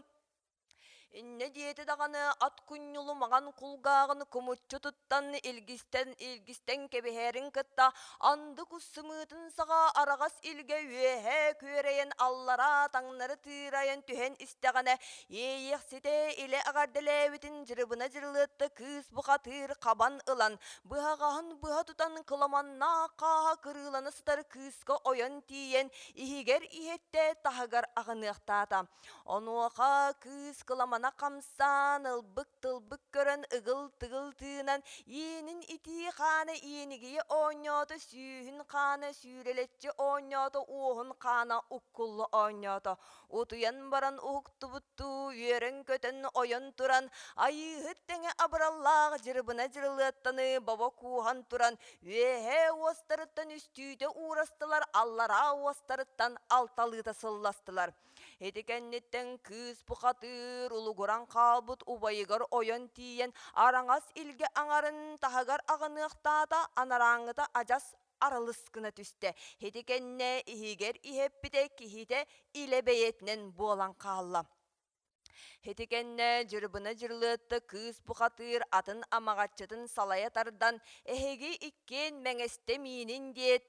Иннэ диэтэ даҕаны ат кунньулу маҥан кулгааҕын кумуччу туттан илгистэн илгистэн кэбиһэрин кытта анды кус сымыытын саҕа араҕас илгэ үөһэ күөрэйэн аллараа таҥнары тыырайан түһэн истэҕинэ иэйиэхситэ илэ эҕэрдэлээбитин дьырыбына дьырылыатта кыыс бухатыыр хабан ылан быһаҕаһын быһа тутан кыламаннаах хааһа кырыылана сытар кыыска ойон тиийэн иһигэр иһэттэ таһыгар аҕыныахтаата Онуоха кыыс кыламана хамсаан, ылбык-тылбык көрөн ыгыл-тыгыл тыынан, иинин итии хаана иэнигийэ оонньоото, сүүһүн хаана сүүрэлэччи оонньоото, уоһун хаана уккулла оонньоото. Утуйан баран уһуктубуттуу үөрэн-көтөн ойон туран, айыыһыт тэҥэ абыраллаах дьырыбына дьырылыаттаны бобо кууһан туран, үөһээ уостарыттан үстүүтэ уурастылар, аллараа уостарыттан алталыыта сылластылар. Ити кэнниттэн кыыс бухатыыр улугуран хаалбыт убайыгар ойон тиийэн араҥас илгэ аҥарын таһыгар аҕыныахтаата, анарааҥҥыта адьас аралыс гына түстэ. Ити кэннэ иһигэр иһэппитэ киһитэ илэ бэйэтинэн буолан хаалла. Ити кэннэ Дьырбына Дьырылыатта кыыс бухатыыр атын амаҕаччытын салайа тардан, «Эһиги иккиэн мэҥэстэ миинин» диэт,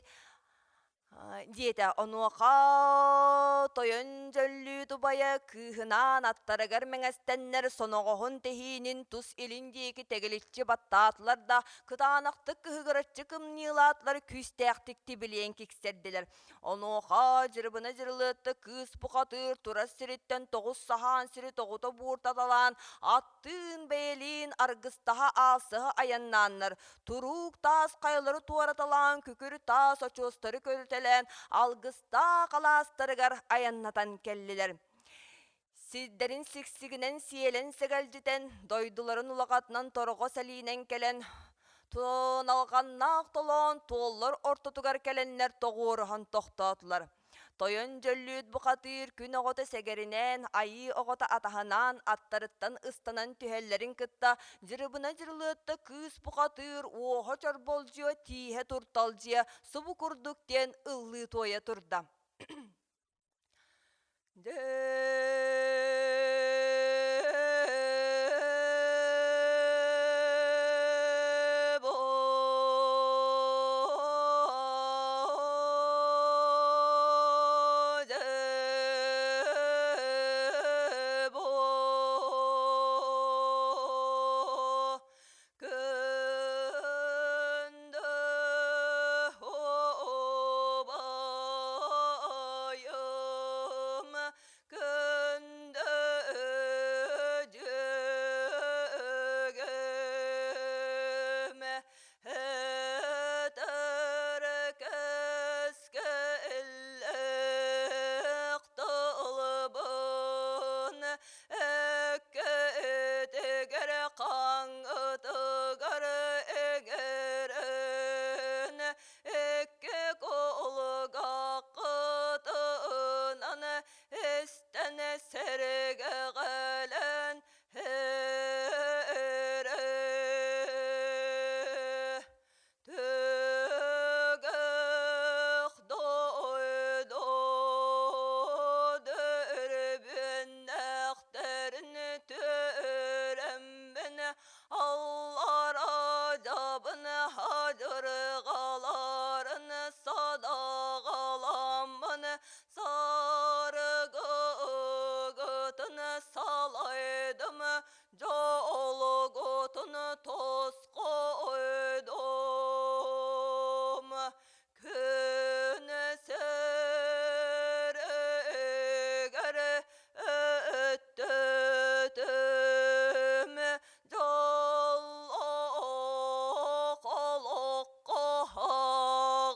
диэтэ. Онуоха тойон дьөллүү тубайа кыыһынаан аттарыгар мэҥэстэннэр соноҕоһун тэһиинин тус илин диэки тэгиличчи баттаатылар да, кытаанахтык кыһыгыраччы кымньыылаатылар, күүстээхтик тибилиэн киксэрдилэр. Онуоха Дьырыбына Дьырылыатта кыыс бухатыыр турар сириттэн тоҕус саһаан сири тоҕута бууртаталаан, аттыын бэйэлиин аргыстаһа аалсыһа айаннааннар, туруук таас хайалары туораталаан, күкүр таас очуостары көрүтэлээн, алгыстаах алаастарыгар айаннатан кэллилэр. Сирдэрин сиксигинэн сиэлэн сэгэлдьитэн, дойдуларын улаҕатынан торҕо сэлиинэн кэлэн, туналҕаннаах толоон туоллар ортотугар кэлэннэр тоҕуоруһан тохтоотулар. Тойон Дьөллүүт бухатыыр күн оҕото сэгэринээн, айыы оҕото атаһынаан аттарыттан ыстанан түһэллэрин кытта Дьырыбына Дьырылыатта кыыс бухатыыр уоһа чорболдьуйа, тииһэ турталдьыйа субу курдук диэн ыллыы туойа турда. Күндү убайым, күндү дьүөгэм, өтөр кэскиллээх тылбын Өккөтүгэр хаҥытыгар эҥэрэн икки кулгааххытынан истэн сэргэҕэлэн эрэ. Түгэх дойду дөрбүннэхтэрин төрөммүн аллара дьабын хадьырҕаларын садаҕаламмын саргыгытын салайдым Дьолугутун тосхойдум, күн сиригэр өттөтүм, дьоллоох олоххо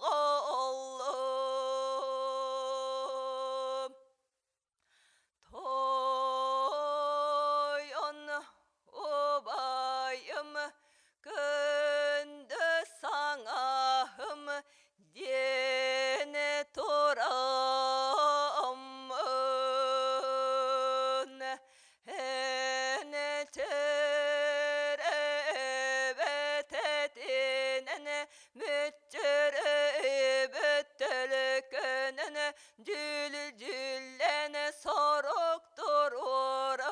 аҕаллым. Тойон убайым, күндү саҥаһым диэн тураммын, эн чэрээбэтэтинэн мүччүрүйбүт төлкөнөн Дьүл-дьүллэн сорук туруоран,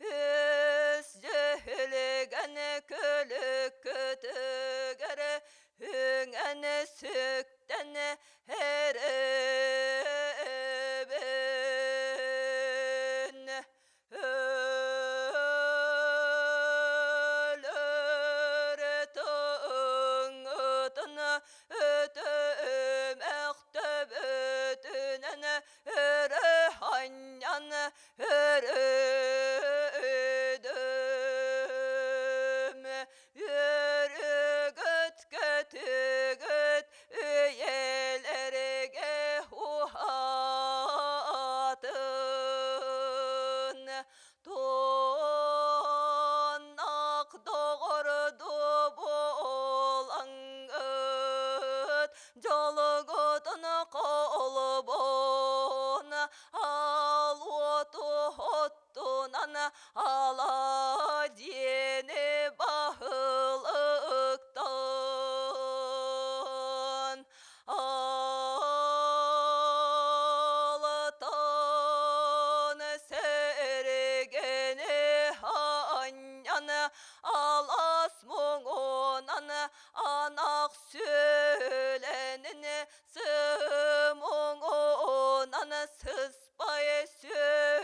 үс дьүһүлгэн күлүккүтүгэр үҥэн сүктэн эрэбин. Өлөр тыҥытын өтүмэх төбөтүнэн өрө анньан өрүдүм. Үөрүгүт көтүгүт үйэлэргэ уһаатын. Туоннах доҕордуу буолаҥҥыт, дьолугутун холбоон, аал уоту оттунан ала диэни баһылыктаан Алтан сэргэни анньан алаас муҥунан анах сүөлэнин сымуҥунан сыспай сүөлэнин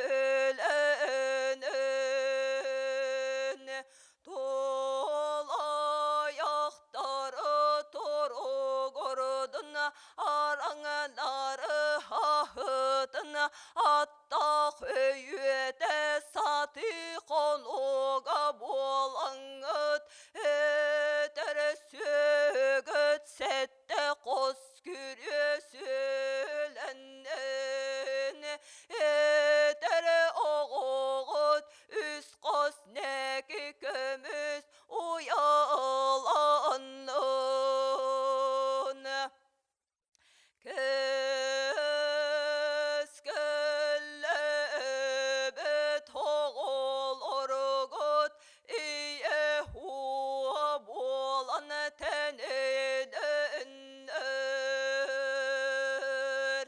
Тулайахтары туругурдун, араҥалары хаһытын, аттаах өйүөтэ сатыы хонууга буолаҥҥыт, этэр сүөгүт сэттэ хос күрүө сүөлэннин, этэр оҕоҕут үс хос нэки көмүс уйаланнын. Кэскиллэбит оҕолоругут ийэ уо буолан тэнийдиннэр.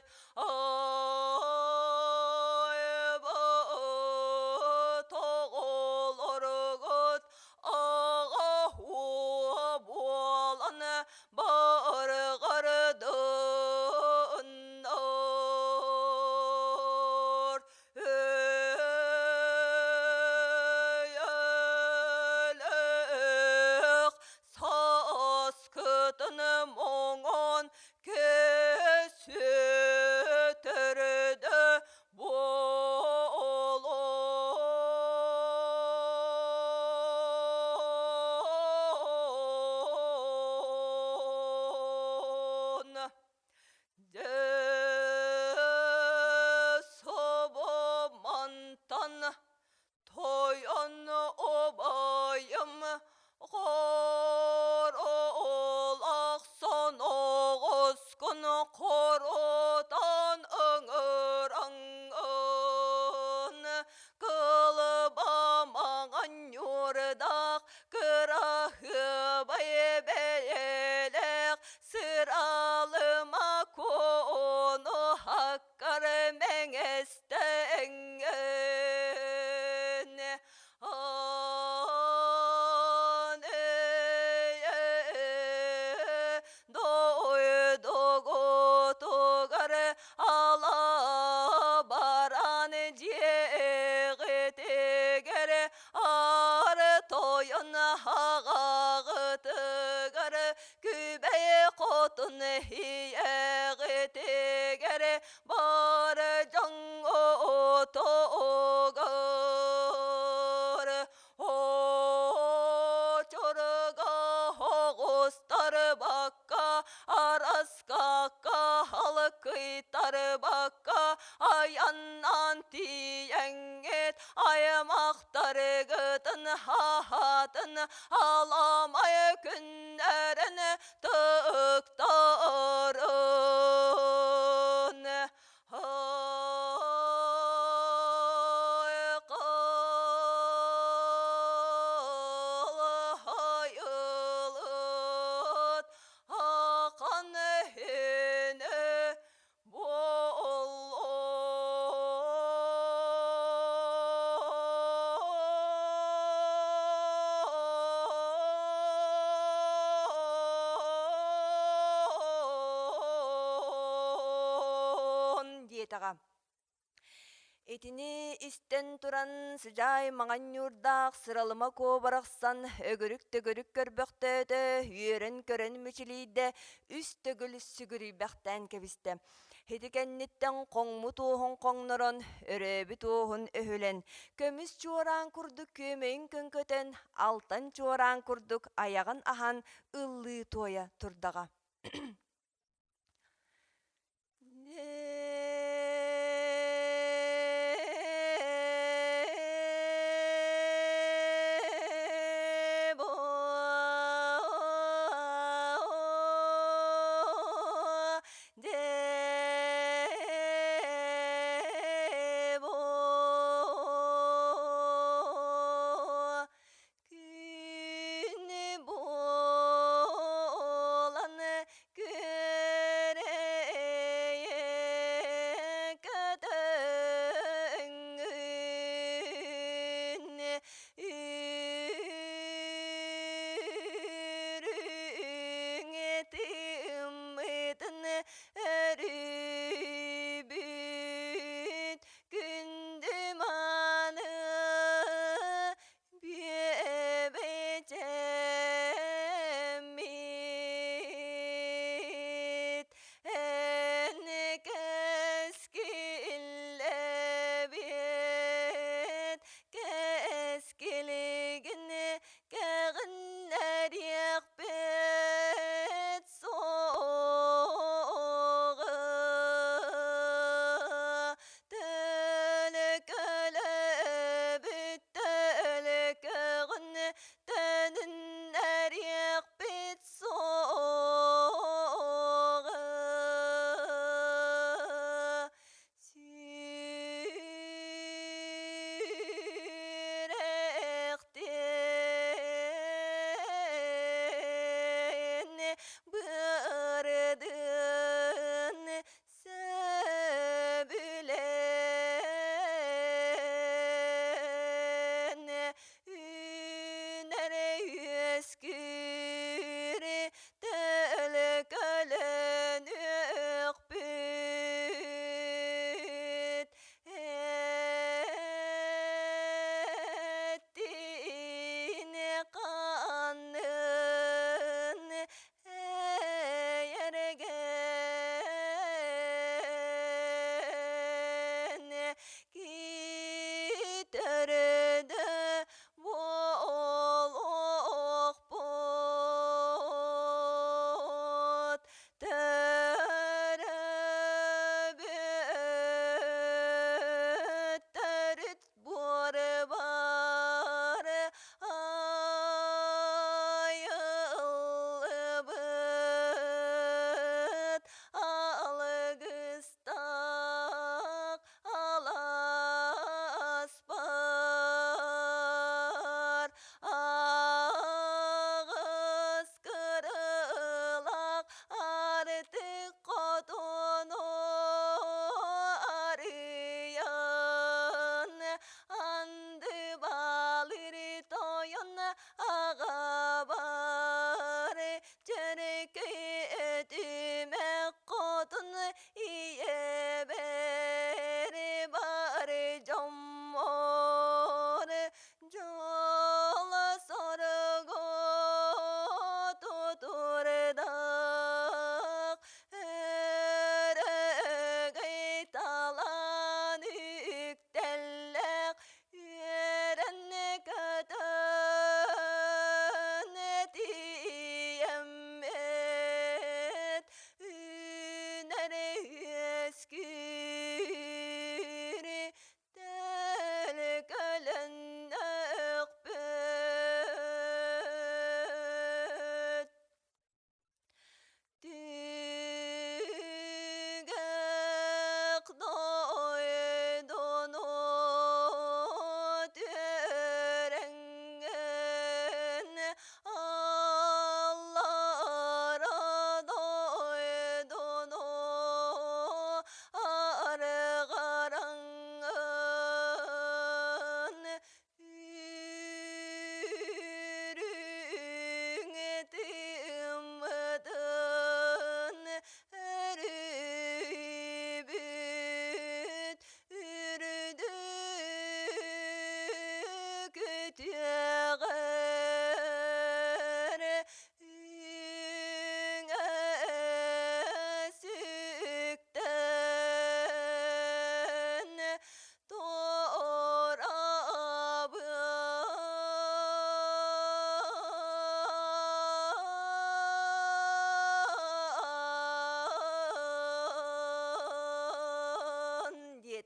майгыдаах, кыраһыабай бэйэлээх, сыралыма куону хаккар мэҥэстэҥҥин. Аан дойдугутугар ала баран дьиэҕитигэр аар тойон хаҕаҕытыгар күбэй хотун ийэҕитигэр бар дьоҥҥутугар Очорга оҕустарбакка, араскакка халкыйтарбакка айаннаан тиийэҥҥит аймахтаргытын хаһаатын аламай күннэрин тыктарын. Хайылыт ақан үһүнү диэтэҕэ. Итини истэн туран сыдьаай маҥан ньуурдаах сыралыма куо барахсан өгүрүк-төгүрүк көрбөхтөөтө, үөрэн-көрөн мичилийдэ, үс төгүл сүгүрүйбэхтээн кэбистэ. Ити кэнниттэн хоҥмут уоһун хоҥнорон, өрөөбүт уоһун өһүлэн, көмүс чуораан курдук күөмэйин көҥкөтөн, алтан чуораан курдук айаҕын аһан ыллыы туойа турдаҕа. Күн буолан күөрэйэн.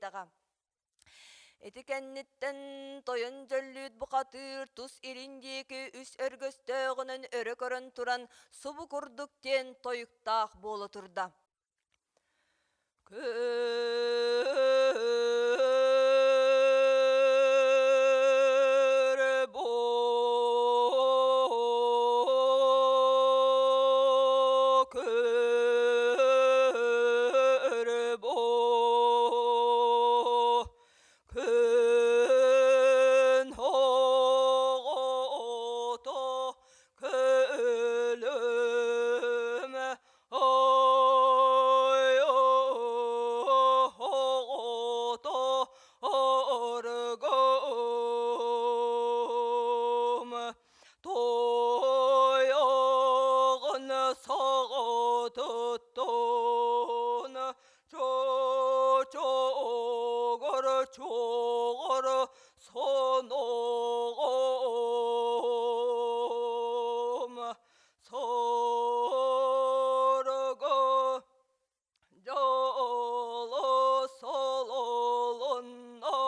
диэтэҕэ. Ити кэнниттэн тойон дьөллүүт бухатыыр тус илин диэки үс өргөстөөҕүнэн өрө көрөн туран субу курдук диэн тойуктаах буола турда. Күн оҕото көлөмө ой оҕото оргом Тойоҕун соҕотуттун чочоҕор чоҕор соноҕом сорго дьоло сололунна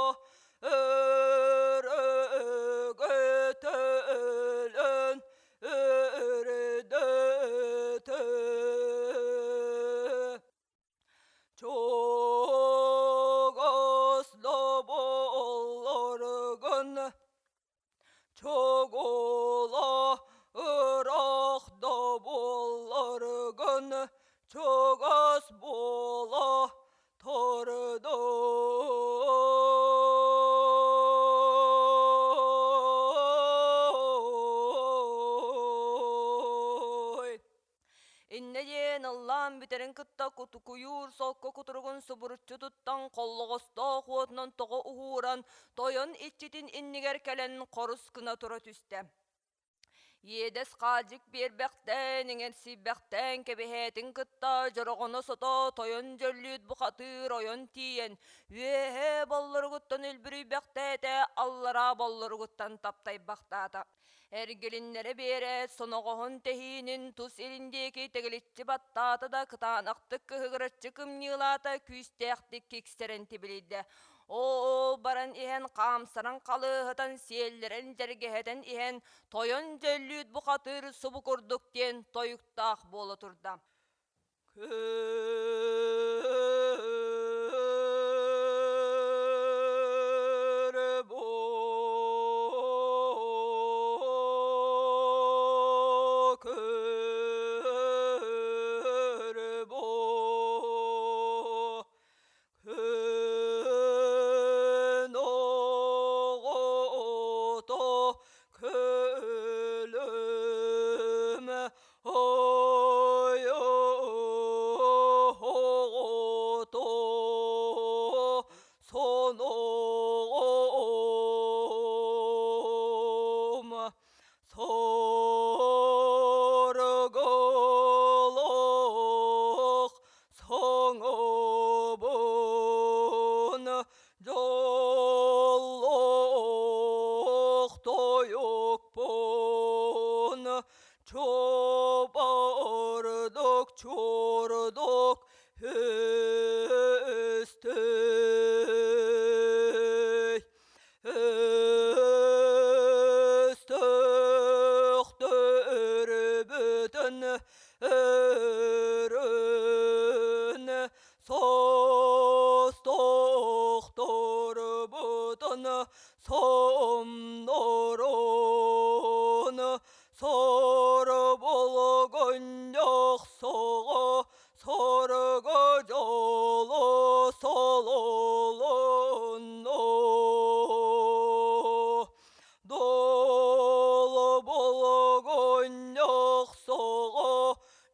өрөгөтөлөн өрдөтө Чугас да буолларгын, чугула ыраах да буолларгын, чугас буола тордой. Иннэ диэн ыллаан бүтэрин кытта кутукуйуур солко кутуругун субуруччу туттан холлоҕостоох уотунан тоҕо уһууран, тойон иччитин иннигэр кэлэн хорус гына тура түстэ. Иэдэс хаадьык биэрбэхтээн, иҥэрсийбэхтээн кэбиһээтин кытта дьороҕоно сото тойон дьөллүүт бухатыыр ойон тиийэн, үөһээ боллоругуттан үлбүрүйбэхтээтэ, аллараа боллоругуттан таптайбахтаата. Эргилиннэрэ биэрээт, соноҕоһун тэһиинин тус илин диэки тэгэличчи баттаата да кытаанахтык кыһыгыраччы кымньыылаата, күүстээхтик киксэрэн тибилийдэ. Ол баран иһэн хаамсаран халыыһытан, сиэллэрэн дьэргэһэтэн иһэн, тойон дьөллүүт бухатыыр субу курдук диэн тойуктаах буола турда. Күн оҕото көлөмө ой оҕото соноҕом соргулуох Соҥобун дьоллоох тойукпун чобордук чордук өстөй Өстөхтөрбүтүн өрөн состохторбутун сомнорон сор булгунньах соҕо сорго дьолу сололунну Долу булгунньах соҕо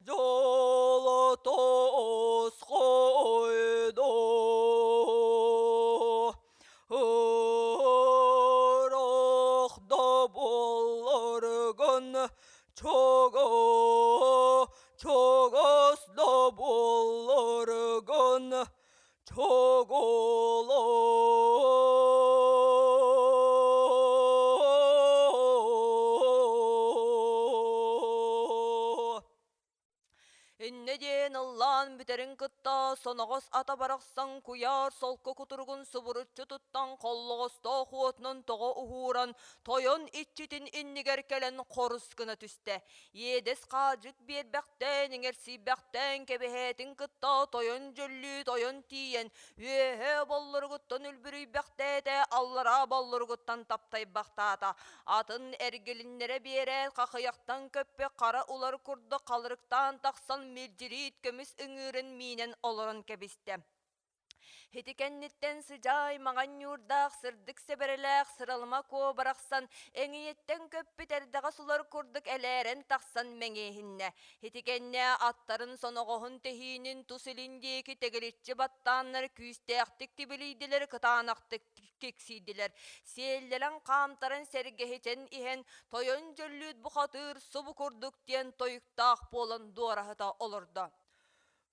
дьолу тосхойду Ыраах да буолларгын чугас, чугас да буолларгын чугулаа. Иннэ диэн ыллаан бүтэрин кытта кытта соноҕос ата барахсан куйаар солко кутуругун субуруччу туттан холлоҕостоох уотунан тоҕо уһууран тойон иччитин иннигэр кэлэн хорус гына түстэ. Иэдэс хаадьыт биэрбэхтээн, иҥэрсийбэхтээн кэбиһээтин кытта тойон дьөллүү тойон тиийэн, үөһээ боллоругуттан үлбүрүйбэхтээтэ, аллараа боллоругуттан таптайбахтаата. Атын эргилиннэрэ биэрээт, хахыйахтан көппө хара улар курдук халырыктаан тахсан милдьириит көмүс ыҥыырын миинэн олорон кэбистэ. Ити кэнниттэн сыдьаай маҥан ньуурдаах, сырдык сэбэрэлээх сыралыма куо барахсан эҥийэттэн көппүт эрдэҕэс улар курдук элээрэн тахсан мэҥиэһиннэ. Ити кэннэ аттарын соноҕоһун тэһиинин тус илин диэки тэгиличчи баттааннар күүстээхтик тибилийдилэр, кытаанахтык киксийдилэр. Сиэллэрэн хаамтаран сэргэһитэн иһэн тойон дьөллүүт бухатыыр субу курдук диэн тойуктаах буолан дуораһыта олордо.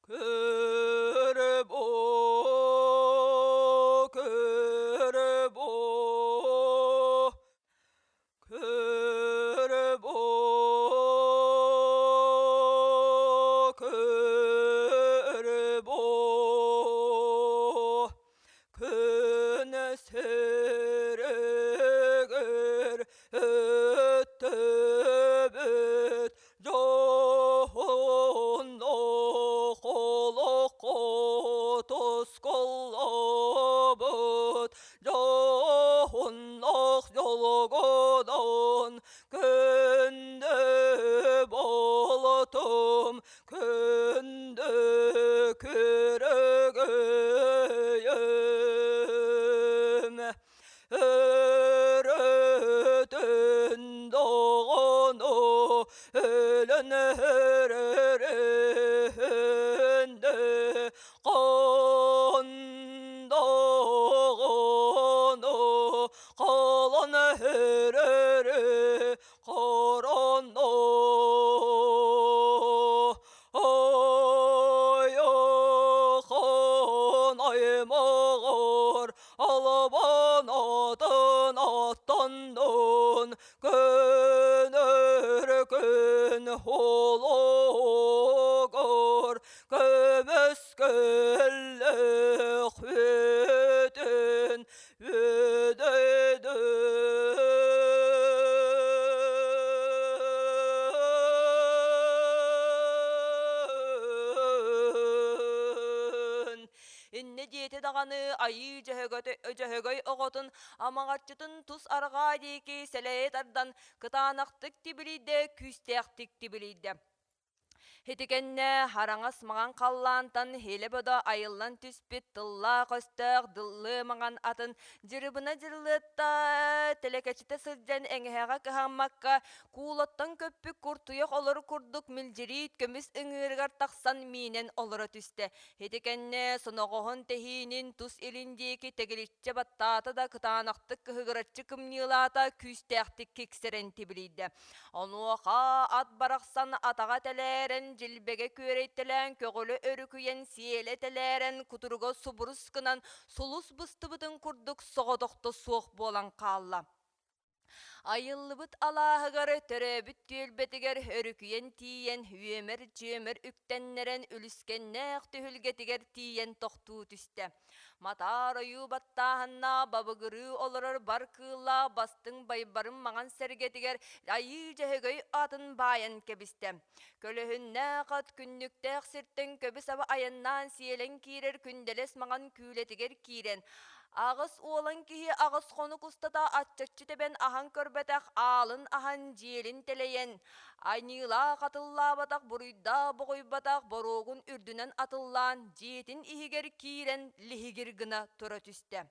Көрө көрө көрө көрө Күн сиригэр өттөбүт дьоһуннук олоххо тускуллубут дьоһуннук дьолгунан күндү буолтум Күндү күрүгүйүм өрөтүн доҕону өлөн өрөрүндү кондоҕону колон өрөрү Короно ойохон аймоҕор албан атын аттаннын көнөр күн холугар көмүскэллэх үтүн Иннэ диэтэ даҕаны айыы дьөһөгөй оҕотун амаҕаччытын тус арҕаа диэки сэлэйэ тардан кытаанахтык тибилийдэ, күүстээхтик тибилийдэ. Ити кэннэ араҥас маҥан халлаантан илэ-бодо айыллан түспүт тыллаах-өстөөх дыллыы маҥан атын дьырыбына дьырылыатта тэлэкэчитэ сылдьан эҥэһэҕэ кыһаммакка куулаттан көппүт куртуйах олору курдук милдьириит көмүс ыҥыырыгар тахсан миинэн олоро түстэ. Ити кэннэ соноҕоһун тэһиинин тус илин диэки тэгиличчэ баттаата да кытаанахтык кыһыгыраччы кымньыылаата, күүстээхтик киксэрэн тибилийдэ. Онуоха ат барахсан атаҕа тэлээрэн, дьилбэгэ күөрэйтэлээн, көҕүлэ өрүкүйэн, сиэлэ тэлээрэн, кутуруга субурус гынан, сулус быстыбытын курдук соҕотохто суох буолан хаалла. Айыллыбыт алааһыгар, төрөөбүт түөлбэтигэр өрүкүйэн тиийэн, үөмэр-дьүөмэр үктэннэрэн, үлүскэннээх түһүлгэтигэр тиийэн тохтуу түстэ. Матаар ойуу баттааһыннаах бабыгырыы олорор бар кыыллаах бастыҥ байбарын маҥан сэргэтигэр айыы дьөһөгөй атын баайан кэбистэ. Көлөһүннээх ат күннүктээх сиртэн көбү-саба айаннаан сиэлэн киирэр күндэлэс маҥан күүлэтигэр киирэн, аҕыс уолан киһи аҕыс хонук устата аччаччы тэбэн аһан көрбөтөх аалын аһан дьиэлин тэлэйэн, Аньыылаах атыллаабатах буруйдаах боҕуйбатах боруогун үрдүнэн атыллаан дьиэтин иһигэр киирэн лиһигир гына тура түстэ.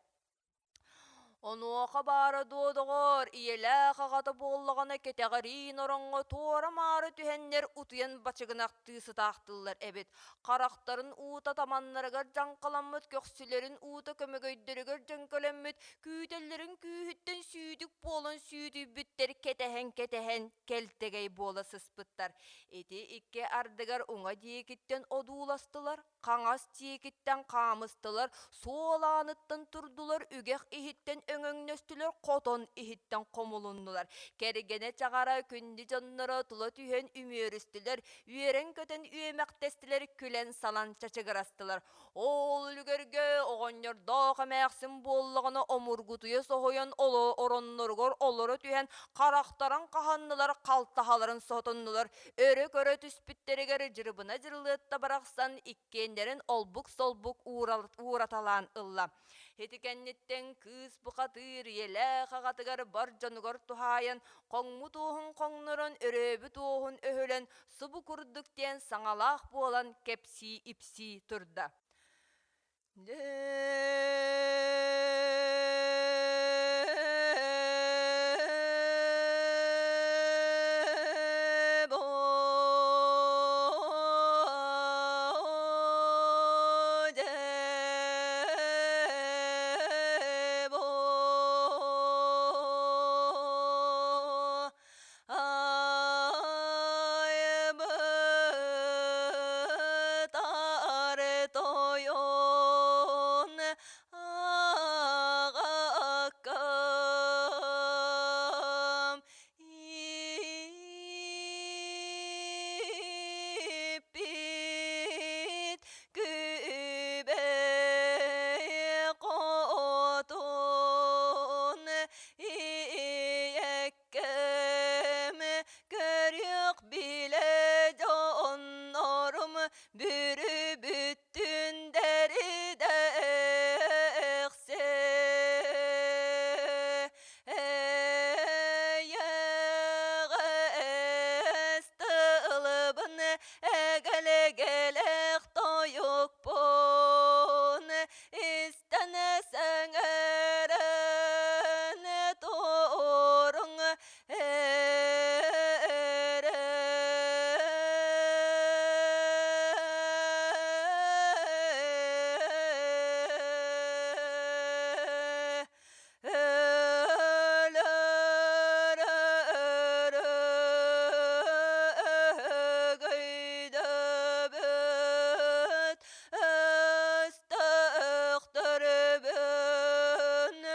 Онуоха баара дуо доҕоор, ийэлээх аҕата буоллаҕына кэтэҕириин ороҥҥо туора-маары түһэннэр утуйан бачыгынахтыы сытаахтыыллар эбит. Харахтарын уута таманнарыгар дьаҥхаламмыт, көхсүлэрин уута көмөгөйдөрүгэр дьөҥкөлөммүт, күүтэллэрин күүһүттэн сүүтүк буолан сүүтүйбүттэр кэтэһэн-кэтэһэн кэлтэгэй буола сыспыттар. Ити икки ардыгар уҥа диэкиттэн одууластылар, хаҥас диэкиттэн хаамыстылар, суол ааныттан турдулар, үгэх иһиттэн өҥөҥнөстүлэр, хотон иһиттэн хомулуннулар. Кэргэнэ чаҕара күндү дьонноро тула түһэн үмүөрүстүлэр, үөрэн-көтөн үөмэхтэстилэр, күлэн-салан чачыгырастылар. Ол үлүгэргэ оҕонньордоох эмээхсин буоллаҕына омургутуйа соһуйан оронноругар олоро түһэн харахтарын хаһаннылар, халтаһаларын сотоннулар, өрө көрө түспүттэригэр Дьырыбына Дьырылыатта барахсан иккиэннэрин олбук-солбук уураталаан ылла. Ити кэнниттэн кыыс бухатыыр ийэлээх аҕатыгар бар дьонугар туһаайан хоҥмут уоһун хоҥнорон, өрөөбүт уоһун өһүлэн субу курдук диэн саҥалаах буолан кэпсии-ипсии турда. Тойон аҕаккам ииппит күбэй хотун ийэккэм көрүөх билэ дьоннорум бүрүбүттүн дэридэхсе эйэҕэс тылыбын эгэлгэлэх тойукпун истэн сэҥээрэн туруҥ Өлөр-өрөгөйдөбүт өстөөхтөрбүн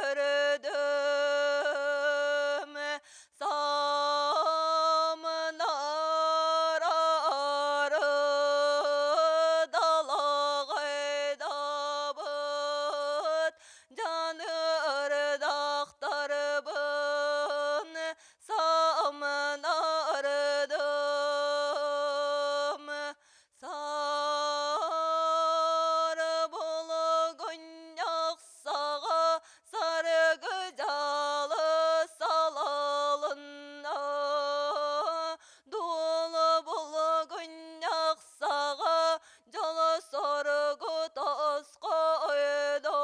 өрөдөм самнарары далаҕайдабыт дьаныырдахтарбын самнардым Сары булгунньах саҕа саргы дьалы салалынна Дуолу булгунньах саҕа дьолу соргу тосхойдо.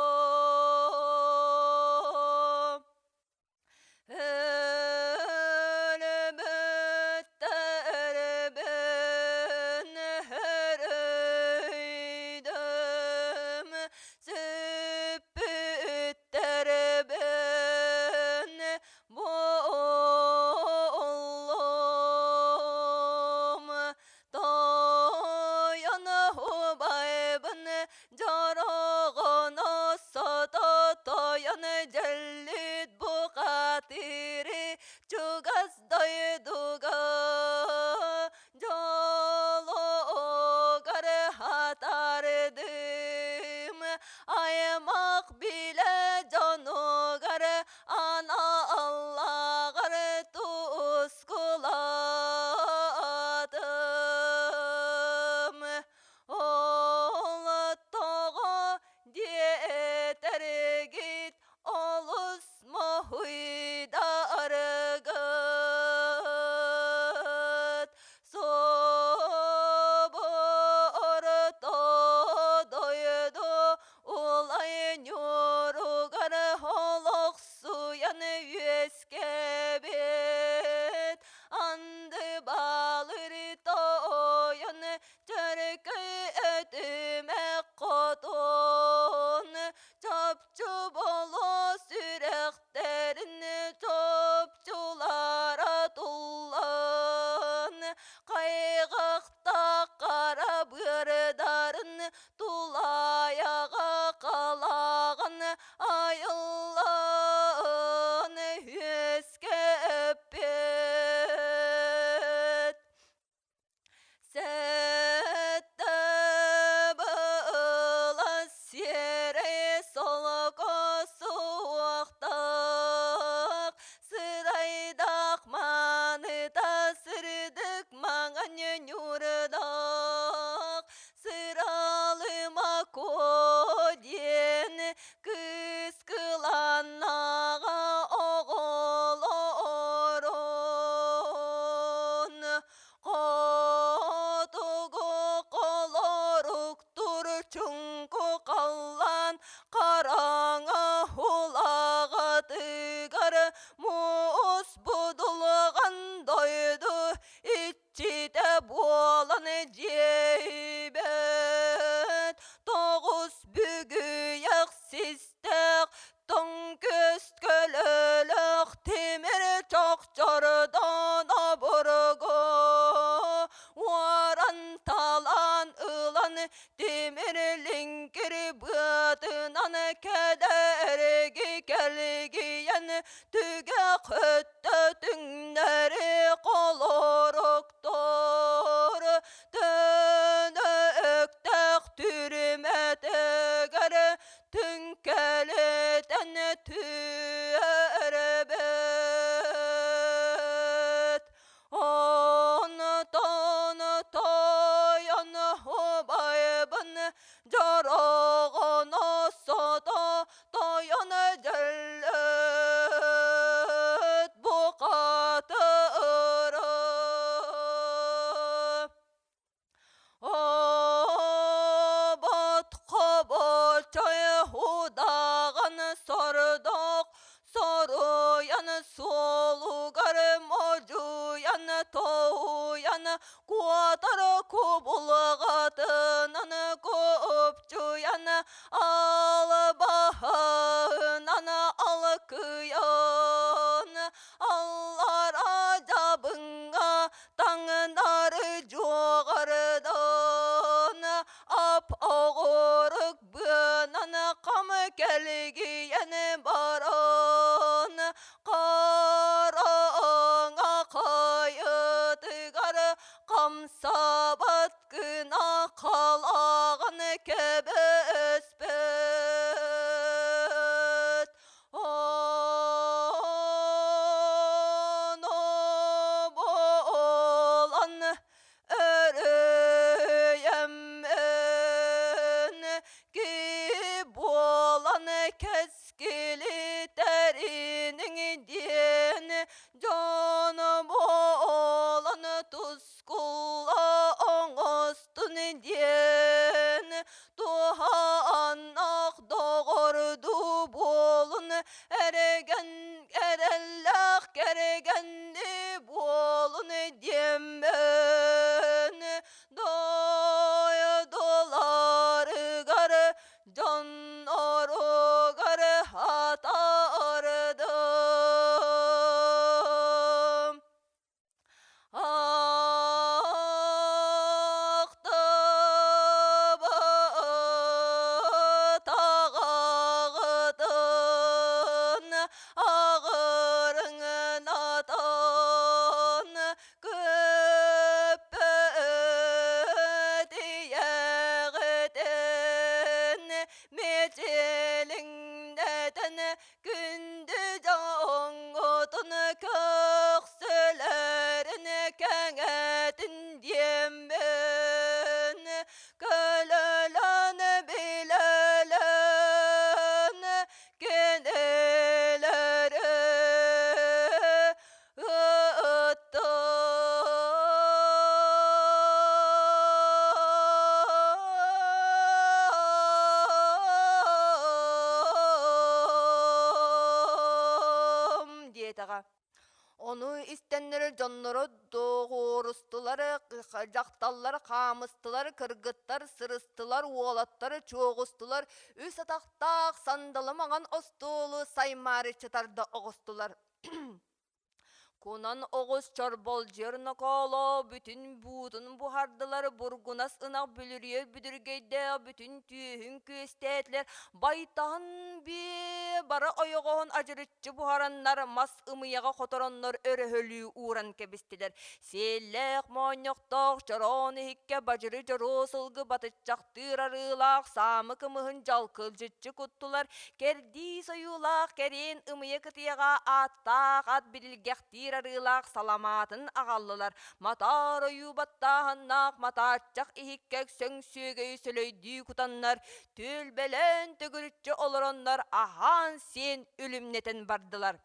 Өлбүттэрбин өрөйдөм, сүппүттэрбин буллум. Тойон убайбын дьороҕоно сото тойон дьэллит бухатыры чугас дойдуга дьолугар хатардым аймах билэ дьонугар аналлааҕар тускулаатым Ол тоҕо диэтэргит олус моһуйдаргыт Соборто дойду улай ньууругар олохсуйан үөскэбит анды балыр тойон Чөркөй өтүмэх хотун чопчу боло сүрэхтэрин чопчулара туллан хайҕахтаах хара быардарын тулаайаҕа халаҕа. Айыллан айыллан үөскэппит Сэттэ былас сиэрэй солко суохтаах, сырайдаах маныта сырдык маҥан ньуурдаах, сыралыма куо диэн кыыс кыланнаҕа оҕолорун Хотугу холоруктур чуҥку халлаан хараҥа улаҕатыгар муус будулҕан дойду иччитэ буолан дьиэйбэт тоҕус бүгүйэх систээх тоҥ көс көлөлөөх тимир чохчордон обургу уоран талаан ылан тимир лиҥкир быатынан кэдэрги кэлгийэн түгэх өттө түҥнэри холоруктуур төнө өктөөх түрмэтигэр түҥкэлитэн түөрбүт онтон тойон убайбын дьороҕоно сото тойон дьөллөт бухатыра Обот хобочой удаҕан сордох соруйан суолугар модьуйан тоһуйан куотар кубулҕатынан купчуйан албаһынан алкыйан аллара дьабыҥҥа таҥнары дьуоҕардан ап оҕурук быанан хам кэлгийэн баран хараҥа хайытыгар хамсаабат гына халаҕын кэбиспит Ону буолан өрүйэммин ки буолан кэскили тэриниҥ диэн дьон буолан тускула оҥостун диэн туһааннаах доҕордуу буолун эрэгэн эрэллээх кэргэнни буолун диэммин дойдуларыгар дьонноругар хатардым Ахтыбыт аҕаҕытын аҕырыҥнатан көппөт ийэҕитин мичилиҥнэтэн Күндү дьоҥҥутун көхсүлэрин кэҥэтин диэммин көлөлөн билэлэн кинилэри диэтэҕэ. Ону истэннэр дьонноро доҕуорустулар, дьахталлар хаамыстылар, кыргыттар сырыстылар, уолаттар чуоҕустулар, үс атахтаах сандалы маҥан остуолу саймаарыччы тарда оҕустулар. Кунан оҕус чорболдьуйар нокоолоо бүтүн буутун буһардылар, бургунас ынах бүлүрүйэр бүдүргэйдээх бүтүн түөһүн күөстээтилэр, байтаһын биэ бары ойоҕоһун адьырыччы буһараннар, мас ымыйаҕа хотороннор өрөһөлүү ууран кэбистилэр. Сиэллээх моонньохтоох чороон иһиккэ бадьыры дьоруо сылгы батыччахтыыр арыылаах саамы кымыһын дьалкылдьыччы куттулар, кэрдии сойуулаах кэриэн ымыйа кытыйаҕа ааттаах ат билгэхтиир арыылаах саламаатын аҕаллылар, матаар ойуу баттааһыннаах матааччах иһиккэ сөҥ сүөгэйи сөлөйдүү кутаннар, түөлбэлээн төгүрүччү олороннор аһаан-сиэн үлүмнэтэн бардылар.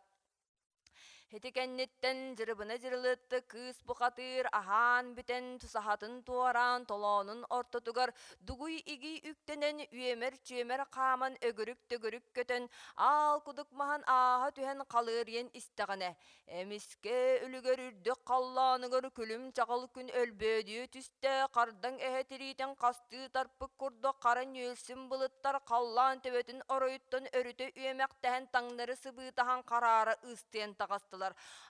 Ити кэнниттэн Дьырыбына Дьырылыатта кыыс бухатыыр аһаан бүтэн тусаһатын туораан толоонун ортотугар дугуй игий үктэнэн үөмэр-чүөмэр хааман өгүрүк-төгүрүк көтөн аал кудук маһын ааһа түһэн халыарыйан истэҕинэ эмискэ үлүгэр үрдүк халлааныгар күлүм-чаҕыл күн өлбөөдүйэ түстэ хардаҥ эһэ тириитин хастыы тарпыт курдук хара ньүөлсүн былыттар халлаан төбөтүн оройуттан өрүтэ үөмэхтэһэн таҥнары сыбыытаһан хараара ыыстыйан таҕыстылар.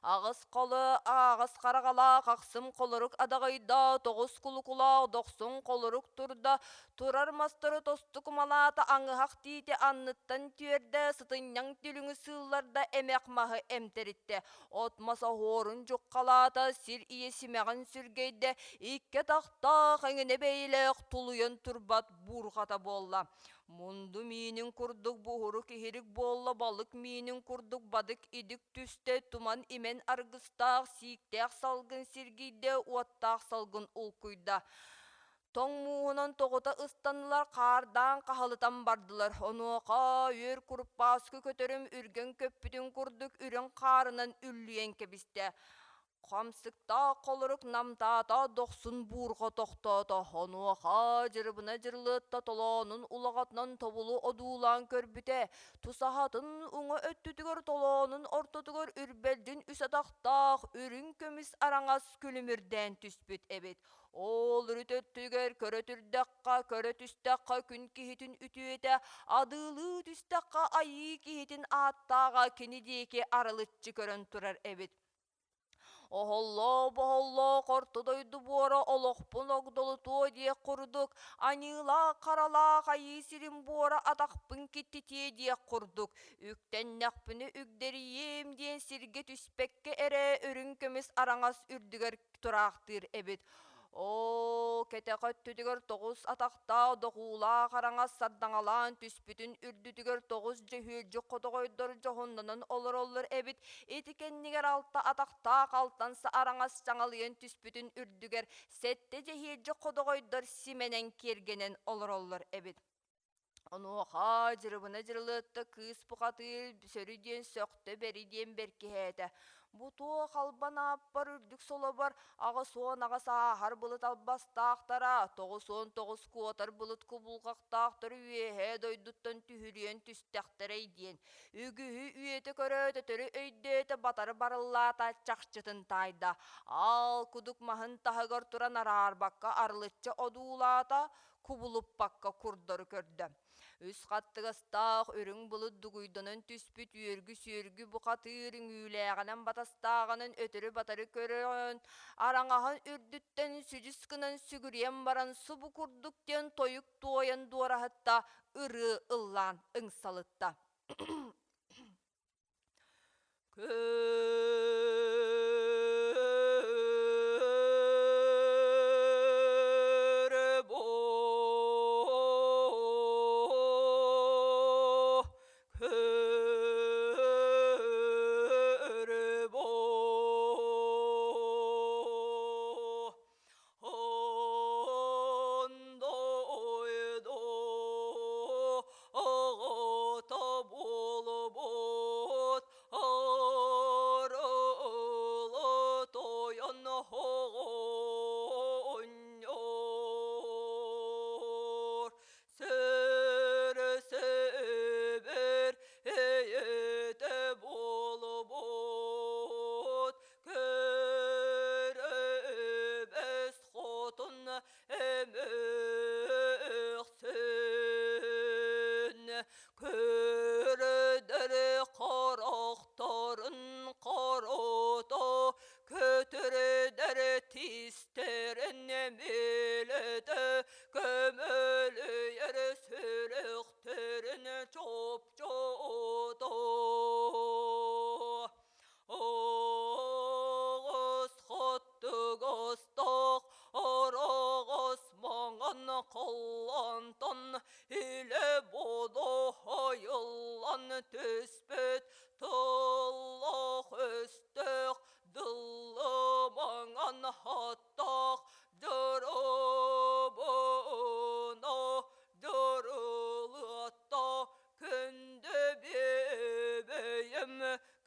Аҕыс холо, аҕыс хараҕалаах ахсым холорук адаҕыйда, тоҕус кулукулаах дохсун холорук турда, турар мастары тосту кумалаата аҥыһах тиити анныттан түөрдэ, сытынньаҥ түлүҥү сыылларда эмэх маһы эмтэриттэ. От-мас оһуорун дьуххалаата, сир ийэ симэҕин сүргэйдэ, икки атахтаах эҥинэ бэйэлээх тулуйан турбат буурҕата буолла. Мунду миинин курдук буһурук иһирик буолла, балык миинин курдук бадык идик түстэ, туман имэн аргыстаах, сииктээх салгын сиргийдэ, уоттаах салгын улкуйда. Тоҥ мууһунан тоҕута ыстаннылар, хаардаан хаһалытан бардылар. Онуоха үөр куруппааскы көтөрүм үргэн көппүтүн курдук үрүҥ хаарынан үллүйэн кэбистэ. Хамсыктаах холорук намтаата, дохсун буурҕа тохтоото. Онуоха Дьырыбына Дьырылыатта толоонун улаҕатынан тобулу одуулаан көрбүтэ, тусаһатын уҥа өттүтүгэр толоонун ортотугар үрбэлдьин үс атахтаах үрүҥ көмүс араҥас күлүмүрдээн түспүт эбит. Ол үрүт өттүгэр көрө түрдэххэ, көрө түстэххэ күн киһитин үтүөтэ, адыылыы түстэххэ айыы киһитин ааттааҕа кини диэки арылыччы көрөн турар эбит. Оһоллоо-боһоллоох орто дойду буора олохпун огдолутуо диэх курдук, аньыылаах-харалаах айыы сирин буора атахпын киттитиэ диэх курдук, үктэннэхпинэ үгдэрийиэм диэн сиргэ түспэккэ эрэ үрүҥ көмүс араҥас үрдүгэр тураахтыыр эбит. Оо, кэтэх өттүтүгэр тоҕус атахтаах дохуулаах араҥас сардаҥалаан түспүтүн үрдүтүгэр тоҕус дьөһүөлдьүк хотоҕойдор дьоһуннанан олороллор эбит. Ити кэннигэр алта атахтаах алтан араҥас чаҥалыйан түспүтүн үрдүгэр сэттэ дьэһиэлдьик хотоҕойдор симэнэн киэргэнэн олороллор эбит. Онуоха Дьырыбына Дьырылыатта кыыс бухатыыр сөрү диэн сөхтө, бэри диэн бэркиһээтэ. Бу туох албан ааппар үрдүк солобор 88 ааһар былыт албастаахтара, 99 куотар былыт кубулҕахтаахтар үөһээ дойдуттан түһүрүйэн түстэхтэрэй диэн, үгүһү үйэтэ көрөөт өтөрү өйдөөтө батары барыллаата чахчытын таайда. Аал кудук маһын таһыгар туран араарбакка арылыччы одуулаата, кубулуппакка курдары көрдө. Үс хаттыгастаах үрүҥ былыт дугуйданан түспүт үөргү-сүөргү бухатыыр үҥүүлээҕинэн батастааҕынан өтөрү-батары көрөн, араҥаһын үрдүттэн сүдьүс гынан сүгүрүйэн баран субу курдук диэн тойук туойан дуораһытта, ырыа ыллаан ыҥсалытта. Көрө бу, көрө бу, Ондойду оҕото буолбут аргыстаах. түспүт тыллаах өстөөх дыллымаҥан хаттаах дьоробуна дьорулуотта күндү биэбэйим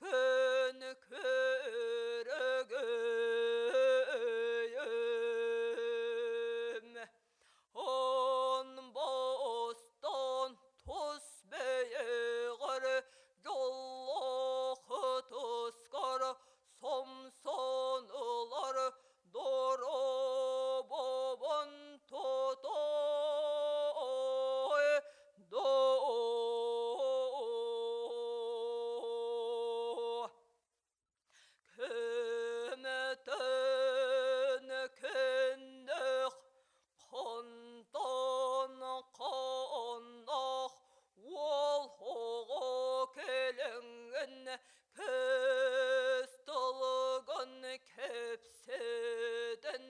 күн көрөгөйүм Он бостон тус бэйэҕэр дьоллоох тускар сомсон ылар доробобун тотой доо. Көмөтөн көннөх хонтон хоннох уол оҕо кэлэҥҥин көс тылыгын кэпсэтэн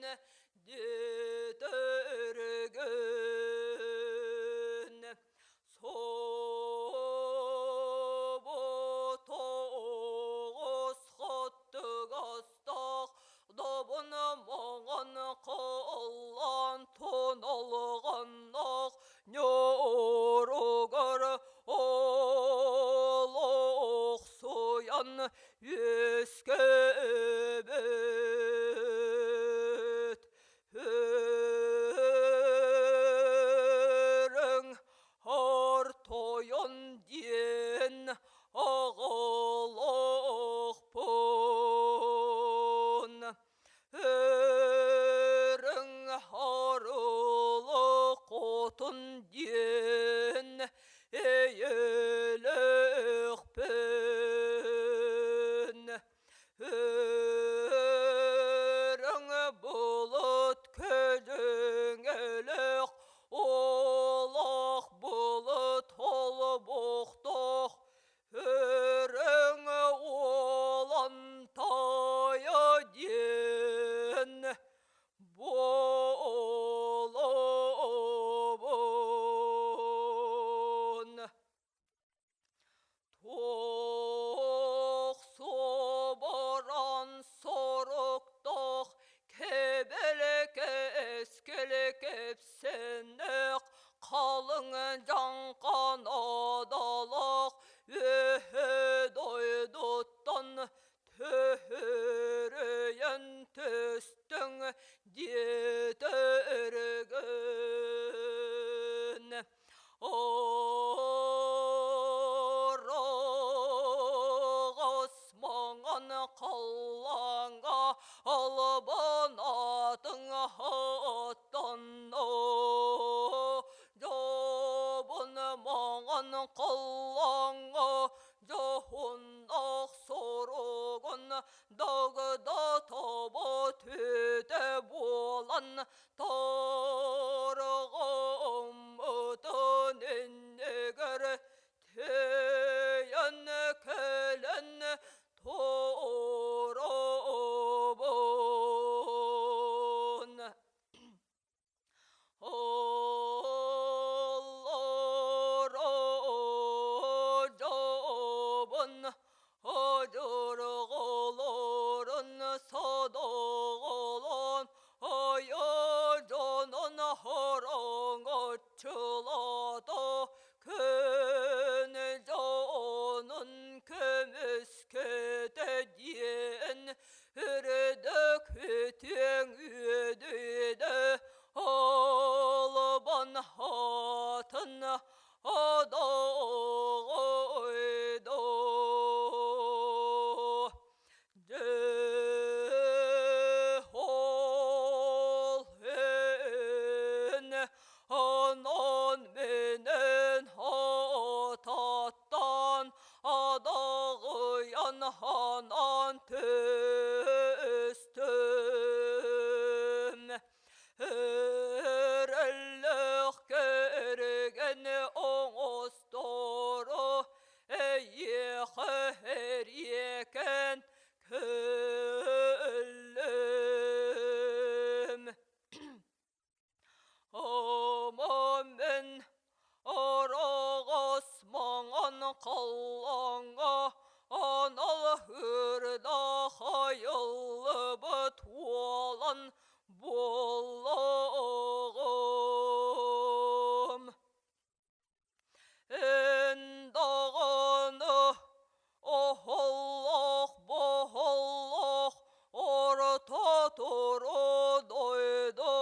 диэтэргин Соботоҕус хаттыгастаах добун маҥан халлаан туналҕаннаах ньоругар олохсуйан үөскээбит Үрүҥ Ор тойон диэн аҕалаахпын. Үрүҥ харылы хотун диэн эйэлээхпин. Үрүҥ булут көлүҥэлээх, олох булут холбохтоох, үрүҥ уолан тайа диэн буолабын. Туох соборон соруктаах кэбэлэкэскэлэ кэпсэннэх халыҥ дьаҥхан одолох үөһэ дойдуттан төһөрөйөн төстөҥ диэтэргин Ороҕос маҥан халлааҥҥа албан атын ааттанна Дьобун маҥан халлааҥҥа дьоһуннаах соругун дагда тобо түтэ буолан Тарҕаммытын иннигэр тэйэн кэлэн туоробун. Олорожобун одурҕолорун содоҕолоон Айа дьонун хороҥоччулаата күн дьонун көмүскэтэ диэн үрдүк үтүөҥ үөдүйдэ албан аатын адоҕойдо. Дьэ, ол эн онон менен ататтан адаҕыйан ханан түстүм. Эрэллээх кэргэн оҥосторо эйиэхэ эриэкэн кэллим. Ама мен араҕас маҥан Халлааҥҥа анал ыырдаах айыллыбыт уолан буоллаҕым. Эн даҕаны оһоллоох боһоллоох орто туру дойду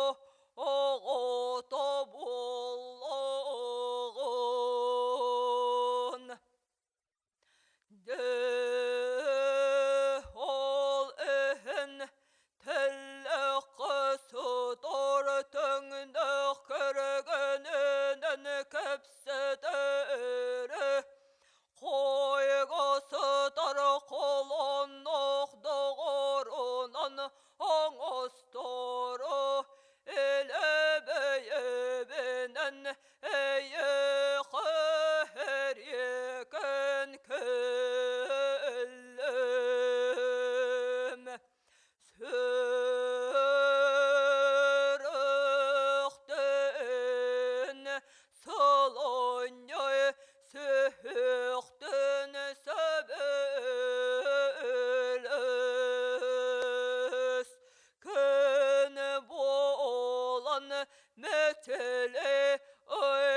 оҕото буоллаҕын. Дьэ, ол иһин тэллэххэ сытар тэҥнээх кэргэнинэн кэпсэтээри, хойго сытар холонноох доҕорунан оҥостору илэ бэйэбинэн эйиэхэ эриэкэн кэллим. Сүрэхтэн солонньой сүһүөхтэн сөбүлэс күн буолан мэтили ый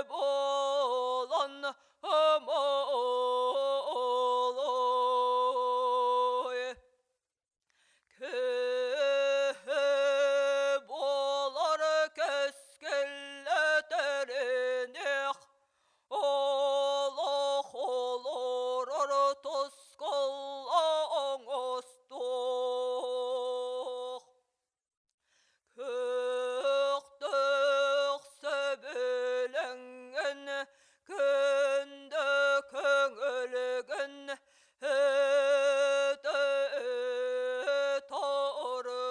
буолан ымолой. Киһи буолар кэскиллэтэриниэх, олох олорор тускул оҥостуох. Көхтөөх сөбүлэҥҥин, күндү көҥүлгүн өтө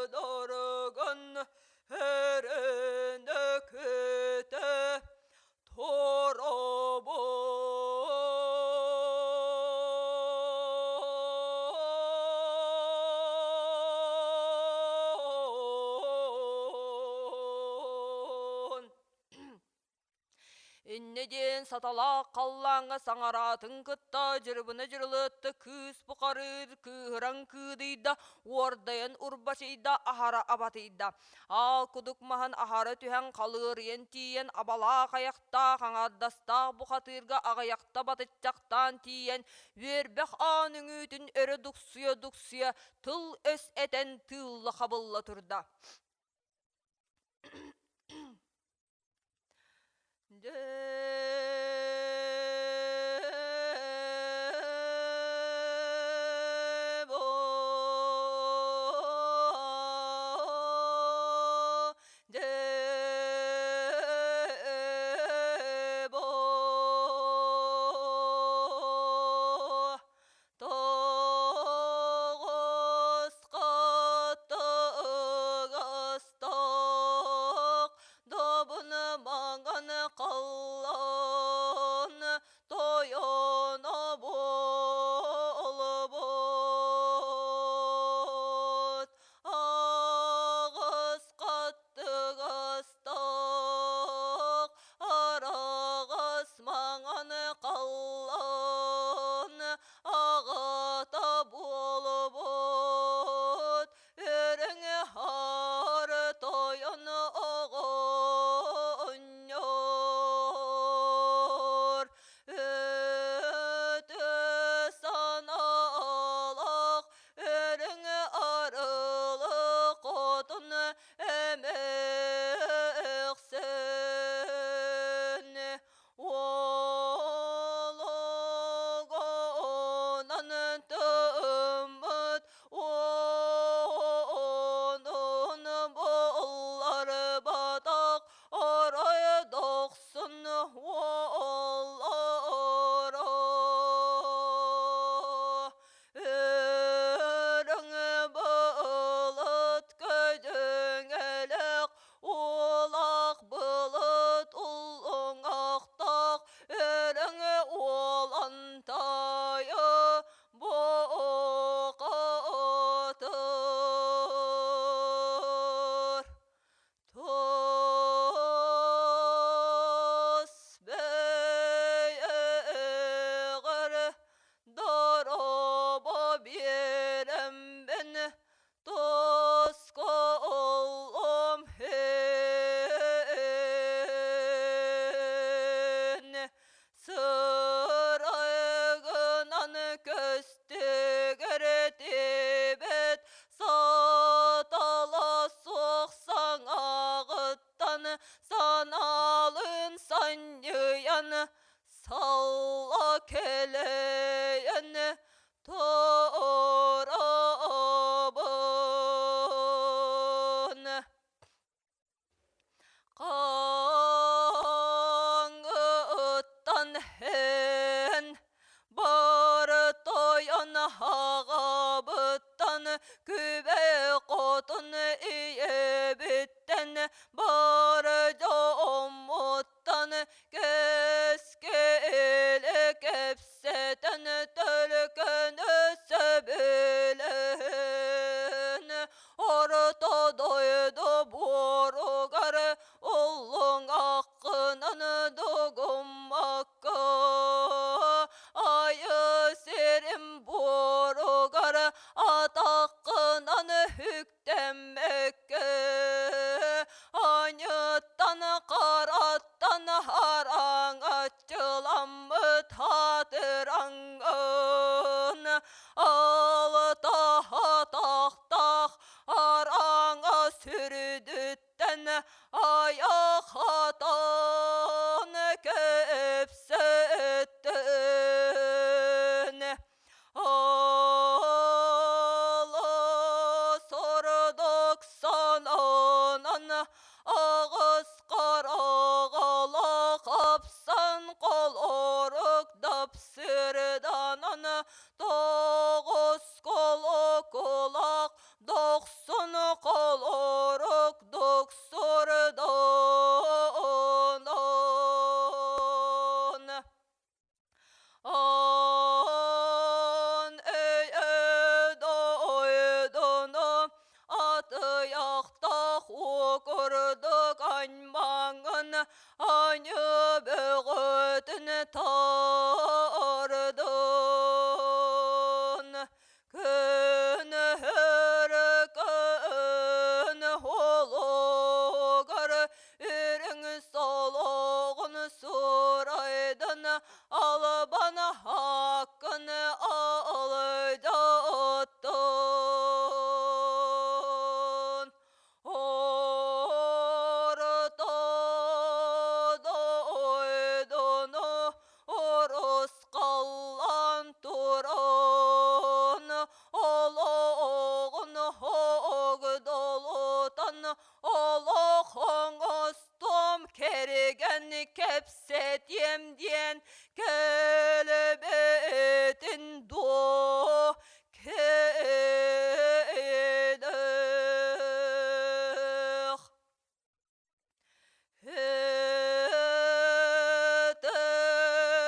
тордоргун өрүнэ күтэ Туробун. Инньэ диэн саталаах халлааҥҥа саҥараатын кытта дьырыбына дьырылытта кыыс бухарыыр кыыһыран кыыдыйда, уордайан урбачыйда, аһара абатыйда. Аал кудук маһын аһара түһэн халыарыйан тиийэн абалаах айахтаах аҥаардастаах бухатыырга аҕыйахта батыччахтаан тиийэн үөрбэх аан үҥүүтүн өрө дуксуйа-дуксуйа тыл-өс этэн тыылла хабылла турда. Тоҕус хаттыгастаах добун маҥан халлаан тойоно буолбут. Аҕыс хаттыгастаах араҕас маҥан халлаан аҕата буолбут үрүҥ хаар тойон оҕонньор өтө санаалаах үрүҥ арылы хотун эмээхсин Уологонан тыммыт уонун булларбатах орой дохсун уоллара. Үрүҥ былыт көдьүҥэлэх Улах былыт уллуҥахтаах үрүҥ уолантайа буолбут. төлкөнү сөбүлэһин Орто дойду буоругар уллуҥаххынан дугуммакка айы сирим буоругар атаххынан үктэммэккэ аньыттан хараттан хараҥаччыламмыт хатыраҥҥын алтаха тахтах араҥа сүрдүттэн айах атан кэпсэттин. Ала сордук сананан аҕыс хараҕалаах апсан холорук дапсырданан тоҕус колоколах дохсун холорук дуксурдан Аан өй-дойдуну атыйахтаах курдук аньмаҥын аньыы бөҕөтүн тардын. Күн күн холугар үрүҥ солоҕун сурайдан албан хааккын алдаттын. Орто дойдуну урусхаллаан туран олоҕун огдолутан олох оҥостуом кэргэн кэпсэтиэм диэн кэлбитин дуо кэдэх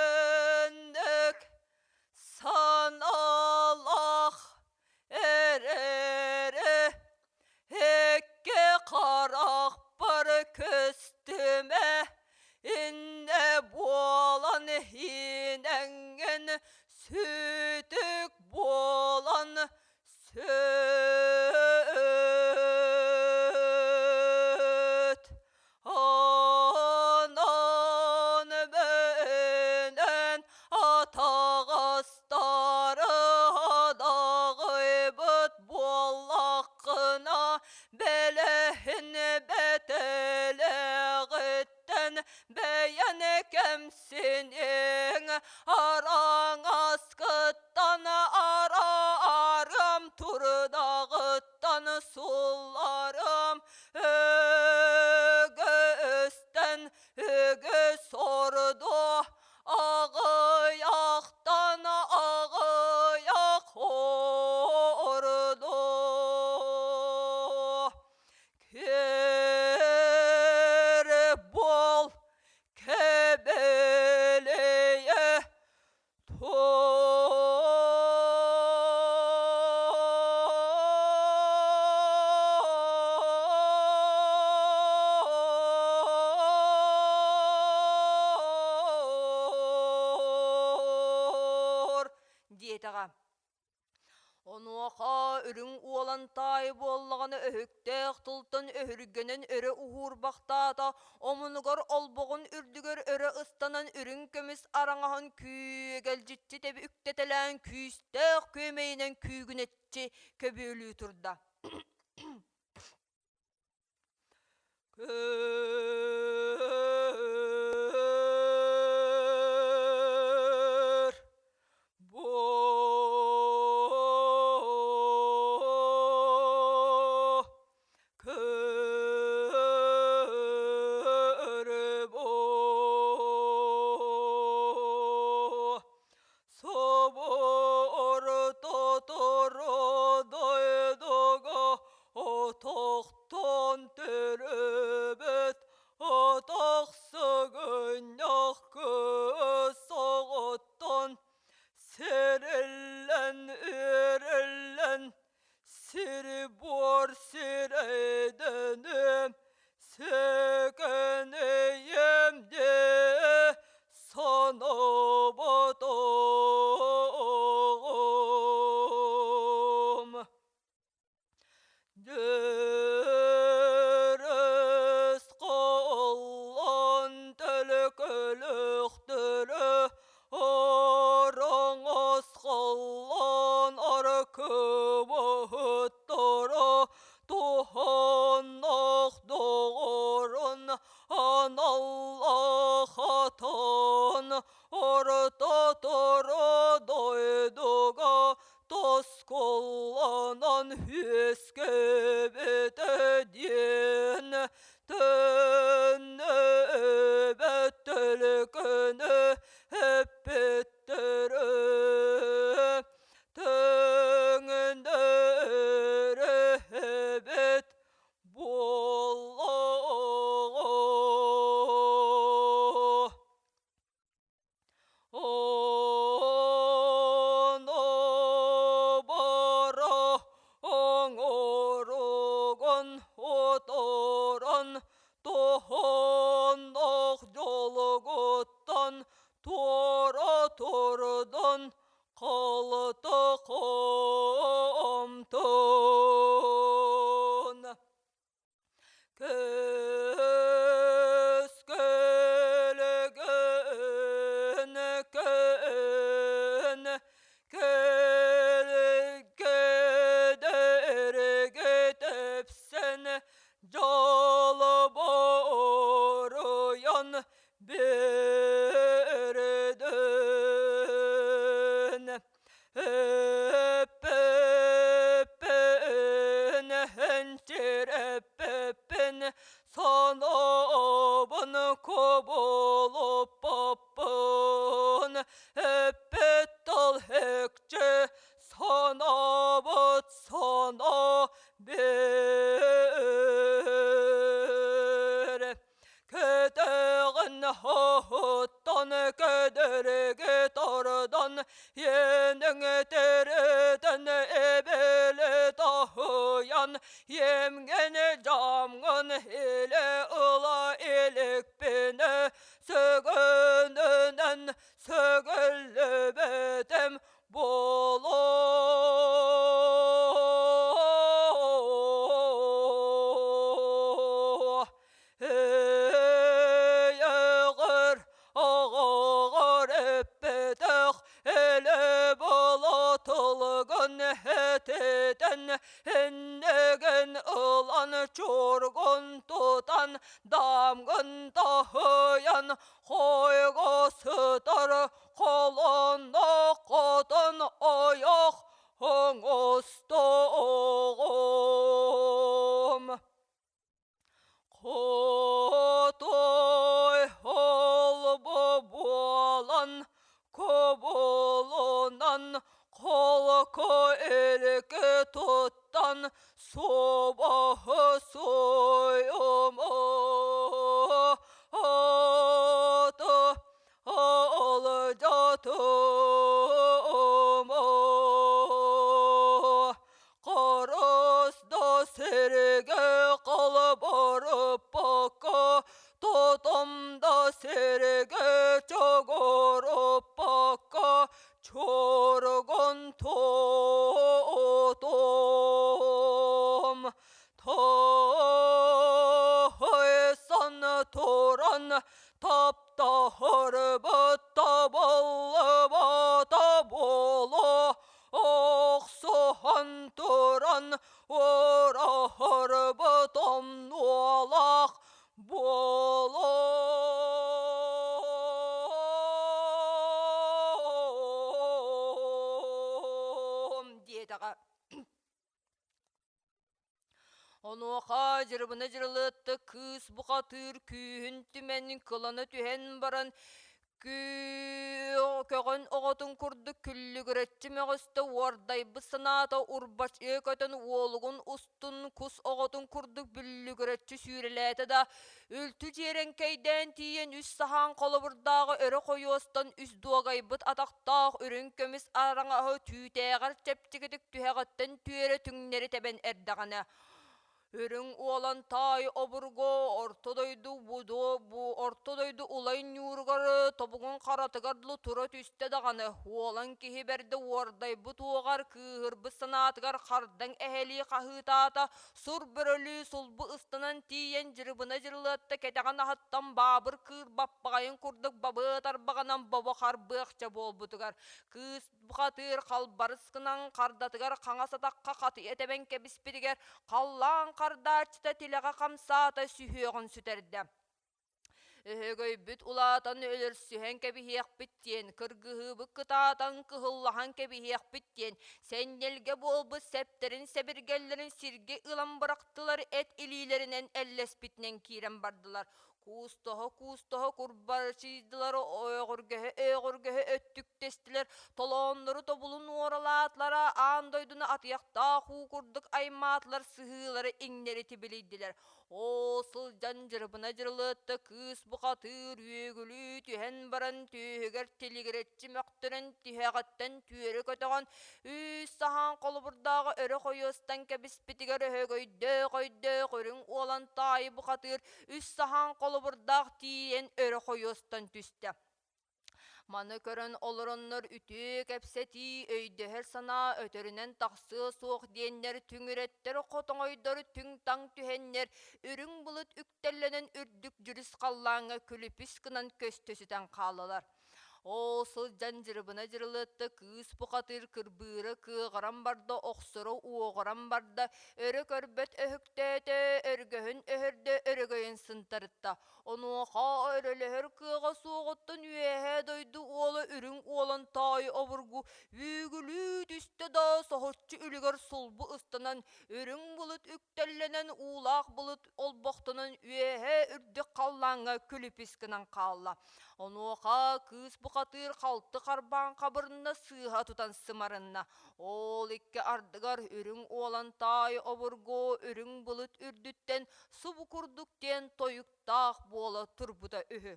Этэннек саналах эрэри Экке харахпар көстүмэ иннэ буолан иһиинэҥҥин сүтүк буолан сүт. Онон бэнэн атаҕастары адаҕыйбыт буоллаххына бэлэһин бэтэлэҕиттэн бэйэн кэмсиниҥ араҥаскыттан араарым турдаҕыттан сулларым үгүстэн үгүс орду аҕыйахтан аҕыйах орду Кэр буол кэбэлэйэ Тур диэтэҕэ. Онуоха үрүҥ уолан таай буоллаҕына өһүктээх тылтан өһүргэнэн өрө уһуурбахтаата, омунугар олбоҕун үрдүгэр өрө ыстанан үрүҥ көмүс араҥаһын күөгэлдьиччи тэби үктэтэлээн күүстээх күөмэйинэн күүгүнэччи көбүөлүү турда. Көр бу көр бу Собор-тоторо дойдуга отохтон төрөбөт. үөскэбитэ диэн төннүбэт төлкөнү эппиттэрэ Төҥнөрү эбит буоллаҕа. Оно оҥоругун уторон туһуннук дьолугуттан туора турдун кылты хомтун. Көскөлгөн көн көлгөдөргө тэпсэн дьолборуйан биэрдин. Эппэппин энчирэппэппин санаабын кубулуппаппын эппит тыл һэкчи санаабыт санаа биэр Кэтэҕин хоһуттан көдөрүгү тордон иэниҥ тиритэн эбили тоһуйан иэмҥин дьамҥын илэ ыла иликпинэ сүгүнүнэн сүгүллүбүтүм буолуо. Эйэҕэр оҕоҕор эппэтэх элэ-была тылгын этитэн иннигин ылан чоргун тутан дамгын таһыйан хойго сытар холонно хотон ойох оҥостоҕум. Хотой холбо буолан, кобулунан, холку илики туттан субаһы суйума алдьатыма Харыс да сиргэ халбарыппакка, тотом да сиргэ чогоруппакка, чоргон тотом. Тайсан туран таптаһарбыт табыллыбата буолуо Охсуһан туран ураһарбыт омнуолаах буолуом диэтэҕэ. Онуоха дьырыбына дьырылыатта кыыс бухатыыр күүһүн түмэн кылана түһэн баран Көҕөн оҕотун курдук күллүгүрэччи мөҕүстэ уордайбыт санаата урбачыйа көтөн уолугун устун кус оҕотун курдук бүллүгүрэччи сүүрэлээтэ да, үлтү дьиэрэҥкэйдээн тиийэн үс саһаан холобурдааҕы өрө хойуостан үс дуогайбыт атахтаах үрүҥ көмүс араҥаһы түүтээҕэр чэпчэкитик түһэҕиттэн түөрэ түҥнэри тэбэн эрдэҕинэ Үрүҥ уолан таай обургу орто дойду будуо бу орто дойду улай ньууругар тобугун харатыгар дылы тура түстэ даҕаны, уолан киһи бэрдэ уордайбыт уоҕар кыыһырбыт санаатыгар хардаҥ эһэлии хаһыытаата, сур бөрөлүү сулбу ыстанан тиийэн дьырыбына дьырылыатта кэтэҕин аһыттан баабыр кыыр баппаҕайын курдук бабыа тарбаҕынан бобо харбыахча буолбутугар кыыс бухатыыр халбарыс гынан хардатыгар хаҥас атахха хатыйа тэбэн кэбиспитигэр халлаан хардааччыта тилэҕэ хамсаата сүһүөҕүн сүтэрдэ. Өһөгөйбүт улаатан өлөрсүһэн кэбиһиэхпит диэн, кыргыһыыбыт кытаатан кыһыллаһан кэбиһиэхпит диэн, сэнньэлгэ буолбут сэптэрин-сэбиргэллэрин сиргэ ылан бырахтылар, эт илиилэринэн эллэспитинэн киирэн бардылар. Кустоһо-кустоһо курбачыйдылар, өөҕүргэһэ-өөҕүргэһэ өттүктэстилэр, толооннору тобулун уоралаатылара, аан дойдуну атыйахтаах уу курдук аймаатылар, сыһыылары иҥнэри тибилийдилэр. Ол сылдьан дьырыбына дьырылыатта кыыс бухатыыр үөгүлүү түһэн баран түөһүгэр тилигирэччи мөхтөрөн тиһэҕиттэн түөрэ көтөҕөн үс саһаан холобурдааҕы өрө хойуостан кэбиспитигэр өһөгөйдөөх өйдөөх үрүҥ уолан таайы бухатыыр үс саһаан холобурдаах тиийэн өрө хойуостан түстэ. Маны көрөн олороннор үтүө кэпсэтии, өйдөһөр санаа өтөрүнэн тахсыа суох диэннэр түҥүрэттэр хотоҥойдор түҥ-таҥ түһэннэр, үрүҥ былыт үктэллэнэн үрдүк дьүрүс халлааҥҥа күлүпүс гынан көстө сүтэн хааллылар. Ол сылдьан дьырыбына дьырылыатта кыыс бухатыыр кырбыыра кыаҕыран барда, охсоро уоҕуран барда, өрө көрбөт өһүктөөтө, өргөһүн өһөрдө, өрөгөйүн сынтарытта. Онуоха өрөлөһөр кыаҕа суоҕуттан үөһээ дойду уола үрүҥ уолан таай обургу үүгүлүү түстэ да соһуччу үлүгэр сулбу ыстанан үрүҥ былыт үктэллэнэн уулаах былыт олбохтонон үөһээ үрдүк халлааҥҥа күлүпүс гынан хаалла. Онуоха кыыс бухатыыр халты харбаан хабырынна сыыһа тутан сымарынна. Ол икки ардыгар үрүҥ уолан таай обургу үрүҥ былыт үрдүттэн субу курдук диэн тойуктаах буола турбута үһү.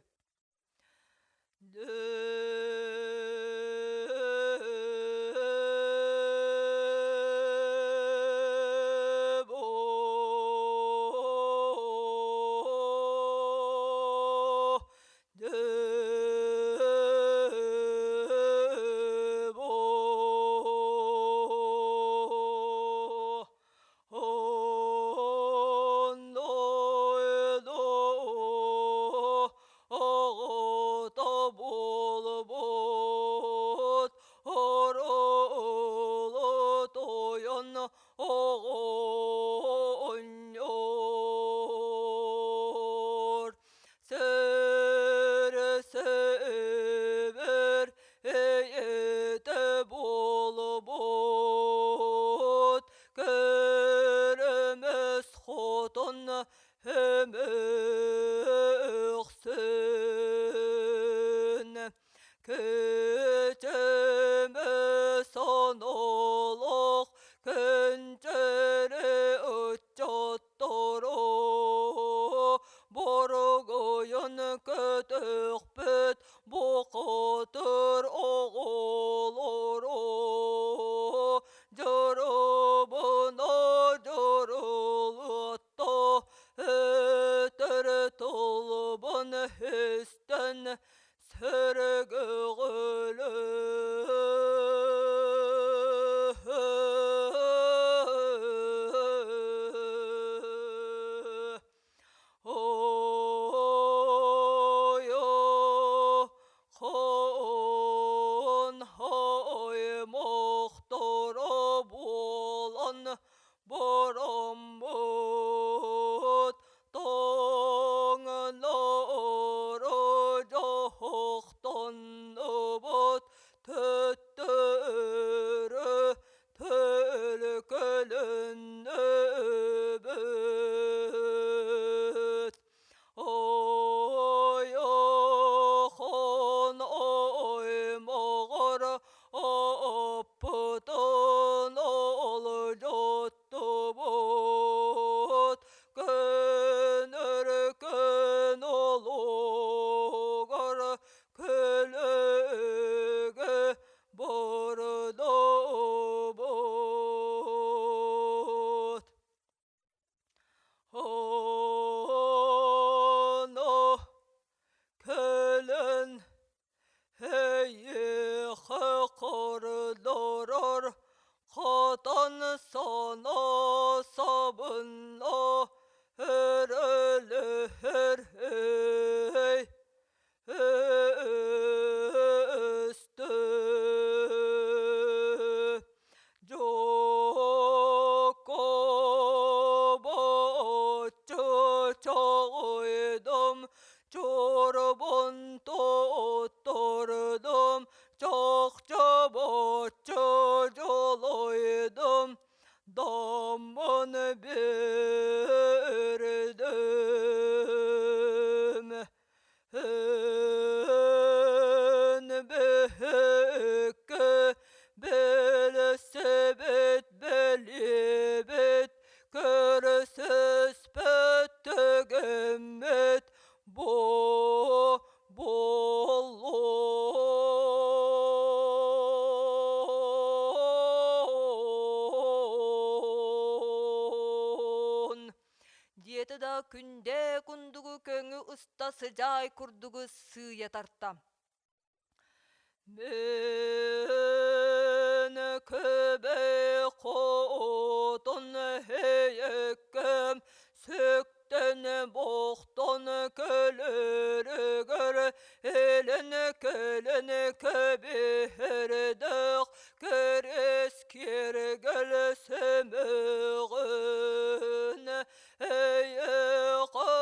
Дьолойдум, доммун биэрдим. Эн биһикки билсибит билибит, көрсүспүт түгэммит бу буоллун. Диэтэ да күндэ кундугу көҥү уста сыдьаай курдугу сыыйа тарта. Мен көбө хотон хейеккем Сөктен бохтон көлөрүгөр Элен көлөн көбүһөрдөөх Көрүс киэргэл сөмөҕүн Эйэхэ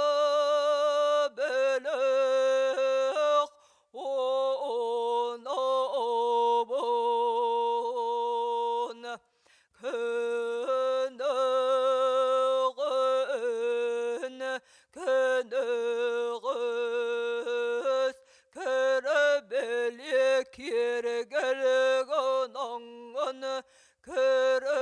бөлөх онобун Көнөҕүн көнөҕүс көрөбүлү киэргэл гынаҥҥын көрө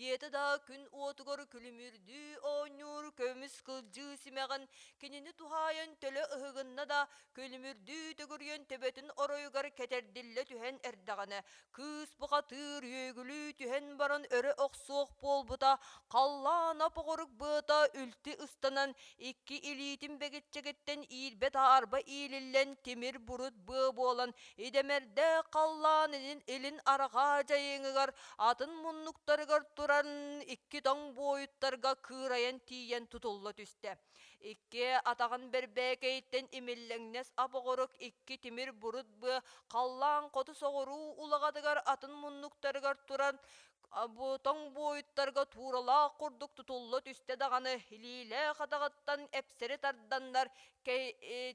Диэтэ да күн уотугар күлүмүрдүү оонньуур көмүс кылдьыы симэҕин кинини туһаайан төлө ыһыгынна да күлүмүрдүү төгүрүйэн төбөтүн оройугар кэтэрдиллэ түһэн эрдэҕинэ Кыыс бухатыыр үөгүлүү түһэн баран өрө охсуох буолбута, халлаана поҕорук быата үлтү ыстанан, икки илиитин бэгиччэгиттэн иирбэт аарба иилиллэн тимир бурут быа буолан, идэмэрдээх халлаан илин арҕаа дьайыҥыгар атын муннуктарыгар туран икки тоҥ буойуттарга кыырайан тиийэн тутулла түстэ. Икки атаҕын бэрбээкэйиттэн имиллэҥнэс ап-оҕурук икки тимир бурут быа халлаан хоту соҕуруу улаҕатыгар атын муннуктарыгар туран бу тоҥ буойуттарга тууралаах курдук тутулла түстэ даҕаны илиилээх атаҕыттан эпсэри тарданнар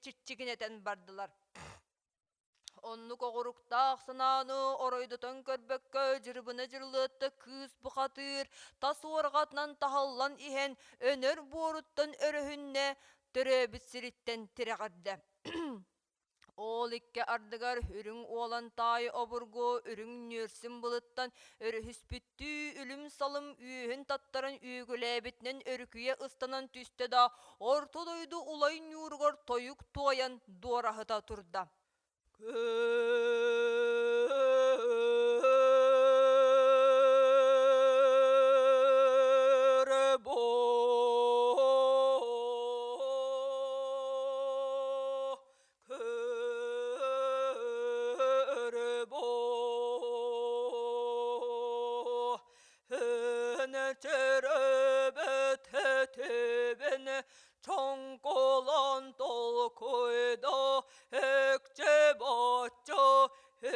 чиччигинэтэн бардылар. Оннук оҕуруктаах санааны оройдотон көрбөккө дьырыбына дьырылыатта кыыс бухатыыр тас уорҕатынан таһыллан иһэн өнөр буоруттан өрөһүннэ, төрөөбүт сириттэн тирэҕирдэ. Ол икки ардыгар үрүҥ уолан таай обургу үрүҥ нүөрсүн былыттан өрүһүспүттүү үлүм-салым үөһүн таттаран үөгүлээбитинэн өрүкүйэ ыстанан түстэ да Орто дойду улай ньууругар тойук туойан дуораһыта турда. Төрөбөт чоҥколон толкуйда өкчө боччо эт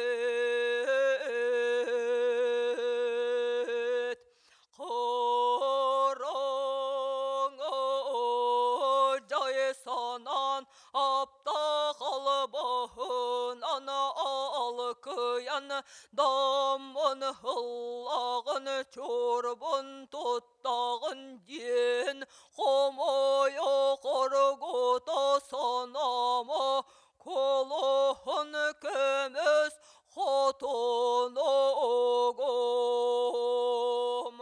Хороҥо дьай санаан аптаах албаһынан алкыйан Даммын ыллаҕын чорбун туттаҕын диэн хомойо хоргута санаама кулуһун көмүс хотунугум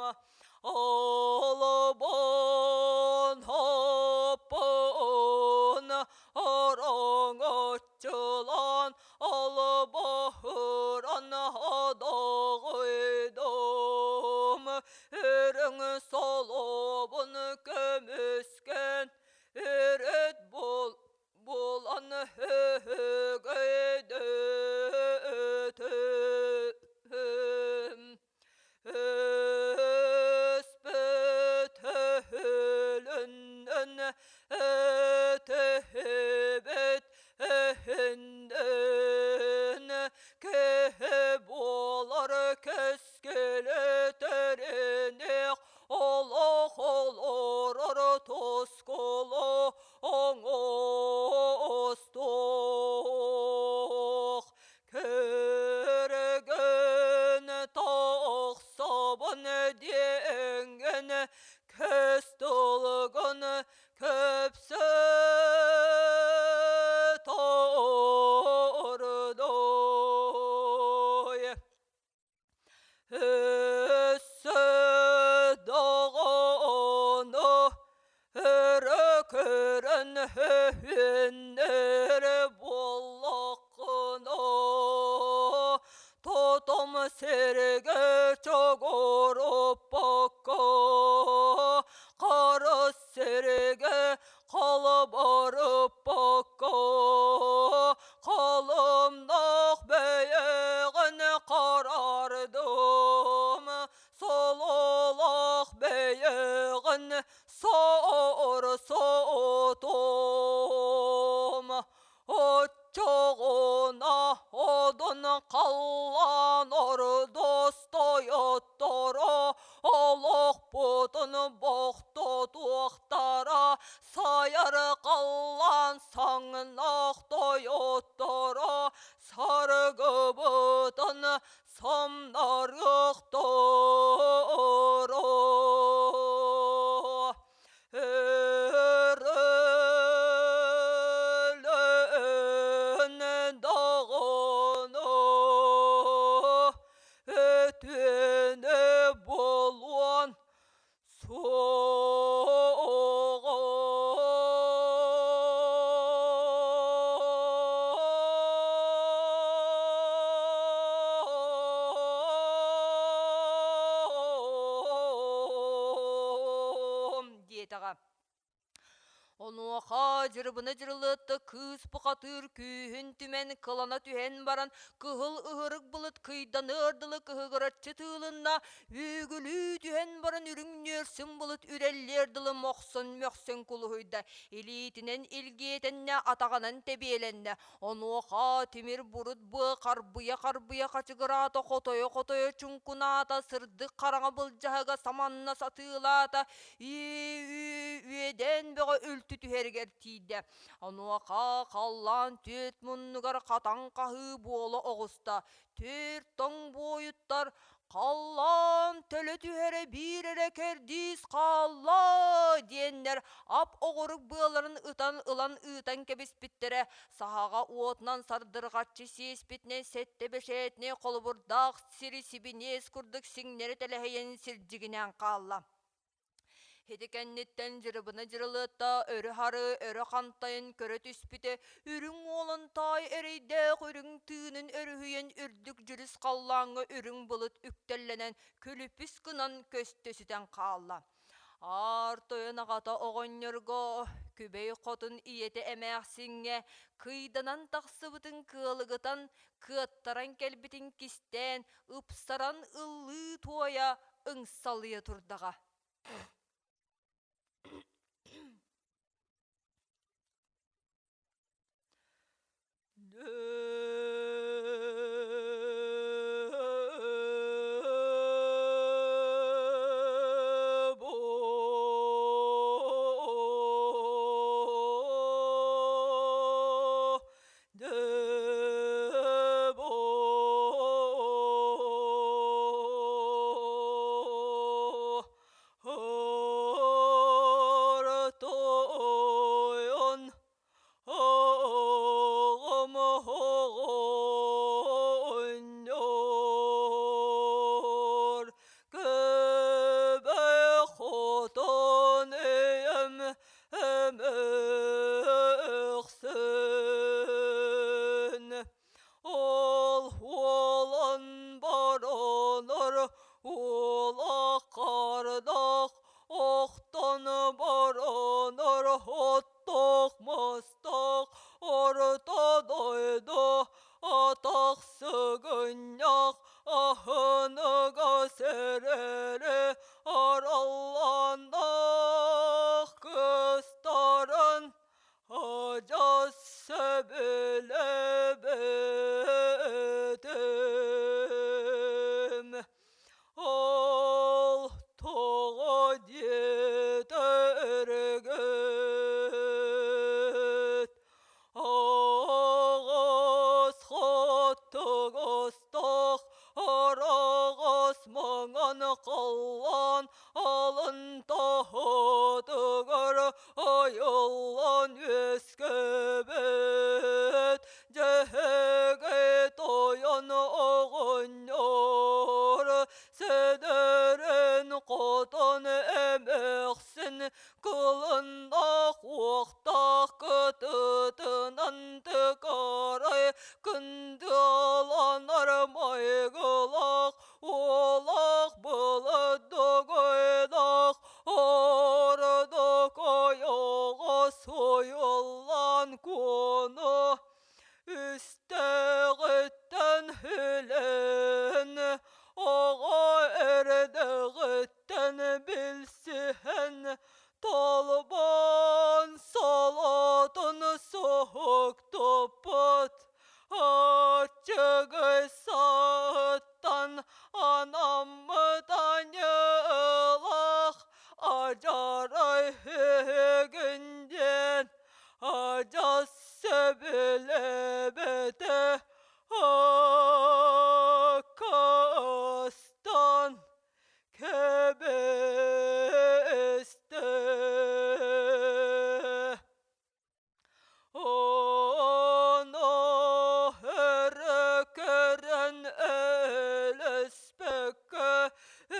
Албан хаппын араҥаччылаан Албаһыран адаҕыйдым, үрүҥ солобун көмүскэн, үрүт булан өһөгөйдөм. диэҥҥин Көс тулугун көпсө тордой. Өссө доҕону өрө көрөн өһүөннэр буоллаххына, тотом сиргэ чогоруппакка, хара сиргэ халбарыппакка, халымнах бэйэҕин харардым, сололоох бэйэҕин соор сотум. Оччоҕуна одун халлаан ордостойотторо олохпутун бохтотуохтара сайар халлаан саҥнаах тойотторо саргыбытын самнарыахтара. Өрөлөн даҕаны өтүөнэ буолуон суоҕа. Диэтэҕэ. Онуоха дьырыбына дьырылыатта кыыс бухатыыр күүһүн түмэн кылана түһэн баран кыһыл ыһырык былыт кыйданыар дылы кыһыгыраччы тыылынна, үүгүлүү түһэн баран үрүҥ нүөрсүн былыт үрэллиэр дылы мохсон мөхсөн кулуһуйда, илиитинэн илгиэтэннэ, атаҕынан тэбиэлэннэ. Онуоха тимир бурут быа харбыйа-харбыйа хачыгыраата, хотойо-хотойо чуҥкунаата, сырдык хараҥа былдьаһыга саманна сатыылаата, үөдээн бөҕө үлтү түһэригэр тиийдэ. Онуоха халлаан түөрт муннугар хатан хаһыы буола оҕуста. Түөрт тоҥ буойуттар «Халлаан төлө түһэрэ биир эрэ кэрдиис хаалла!» диэннэр ап оҕурук быаларын ытан ылан ыытан кэбиспиттэрэ, саһаҕа уотунан сардырҕаччы сиэспитинэн сэттэ бэшээтинэй холобурдаах сири сибиниэс курдук сиҥнэри тэлэһийэн сирдьигинээн хаалла. Ити кэнниттэн дьырыбына дьырылыатта өрө-хары, өрө хантайан көрө түспүтэ, үрүҥ уолан таай эрэйдээх үрүҥ тыынын өрүһүйэн үрдүк дьүрүс халлааҥҥа үрүҥ былыт үктэллэнэн күлүпүс гынан көстө сүтэн хаалла. Аар тойон аҕата оҕонньорго, Күбэй хотун ийэтэ эмээхсиҥҥэ кыйданан тахсыбытын кыалыгытан, кыаттаран кэлбитин кистээн, ыпсаран ыллыы-туойа ыҥсалыйа турдаҕа. Хотон эйэм Эмэхсин Ол уолан баранар улаххардах охтон баранар оттох мастах орто дойду атах сыгынньах аһыныга сэрээри араллааннаах кыстарын адьас сөбүлээбэтим. Ол тоҕо диэтэргит Аҕыс хаттыгастаах араҕас маҥан халлаан алын таһытыгар айыллан үөскэбит Дьэһэгэй тойон оҕонньор сэдэрин хотон эмээхсин кылыннаах уохтаах кытытынан тыкарай кындыаланар майгылаах уолаах былыт догойдоох ордук ойоҕо суйуллан куону үстээҕиттэн хүлэн оҕо эрдэҕиттэн билсиһэн толбон солотун суһуктуппут аччыгый саһыттан анаммыт аньыылаах адьарай үһүгүн диэн адьас сөбүлээбэтэ аккаастан кэбистэ. Ону өрө көрөн өлөспөккө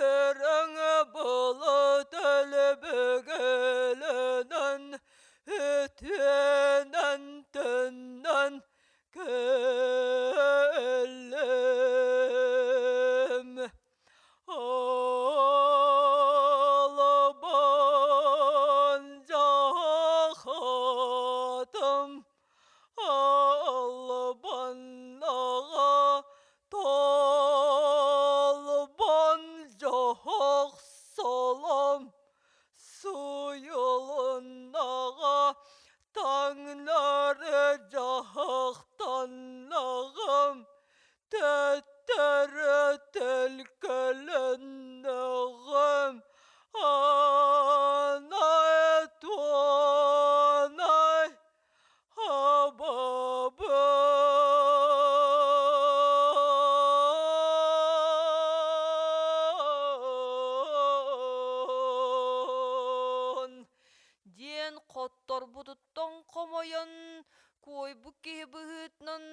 үрүҥ булут өлбүгүлүнэн үтүөнэн төннөн кэллим. Албан дьаахатым, албаннаҕа толбон дьоһох солом суйулуннаҕа таҥнары дьаһахтаннаҕым төттөрү төлкөлөннөҕүм анай туонай абабын диэн хотторбутуттан хомойон куойбут киһи быһыытынан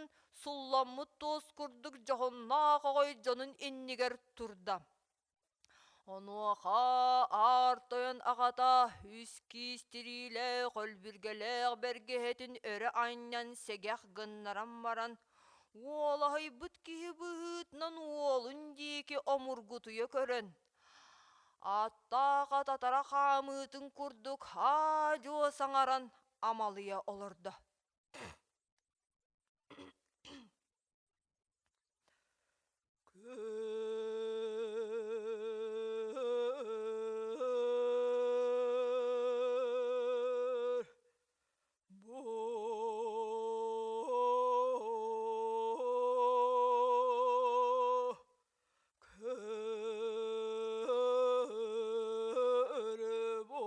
сулламмыт туос курдук дьоһуннаах оҕой дьонун иннигэр турда. Онуоха аар тойон аҕата үс киис тириилээх өлбүргэлээх бэргэһэтин өрө анньан сэгэх гыннаран баран, уолаһыйбыт киһи быһыытынан уолун диэки омургутуйа көрөн, ааттаах ататара хаамыытын курдук аа-дьуо саҥаран амалыйа олордо. Көр бу көр бу.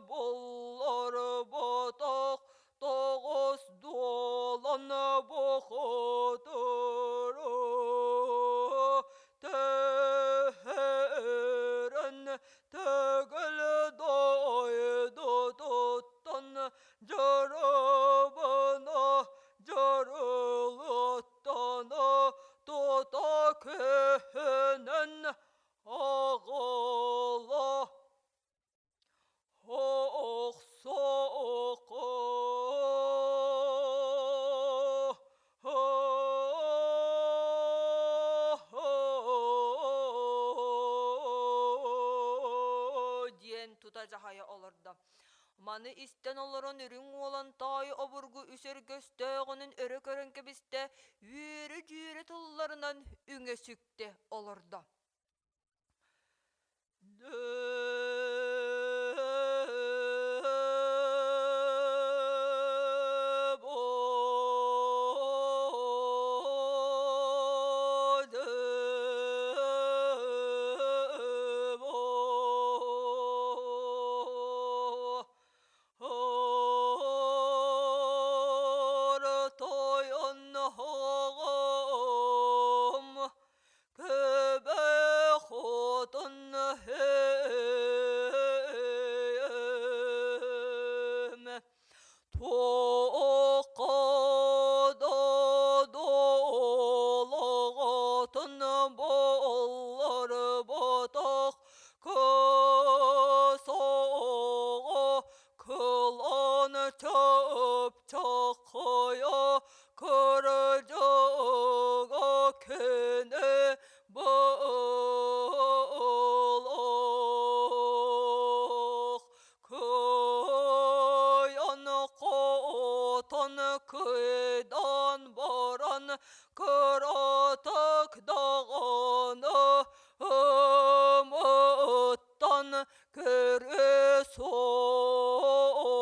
булларбатах тоҕус дуолан бухатыра Тэһэрэн төгүл дойдутуттан дьарыбына дьарылыттана тута күһүнэн аҕала диэн тута дьаһайа олордо. Маны истэн олорон үрүҥ уолан таай обургу үс өргөстөөҕүнүн өрө көрөн кэбистэ, үөрэ-дьүөрэ тылларынан үҥэ сүктэ олордо. Көбө хотун Туохха да дуулаҕатын булларбатах кыс оҕо кылаан чыпчаххайа кырдьыга кини Былах кыайан хотон кыйдан баран кыратык даҕаны ымыттан көрө суоҕа.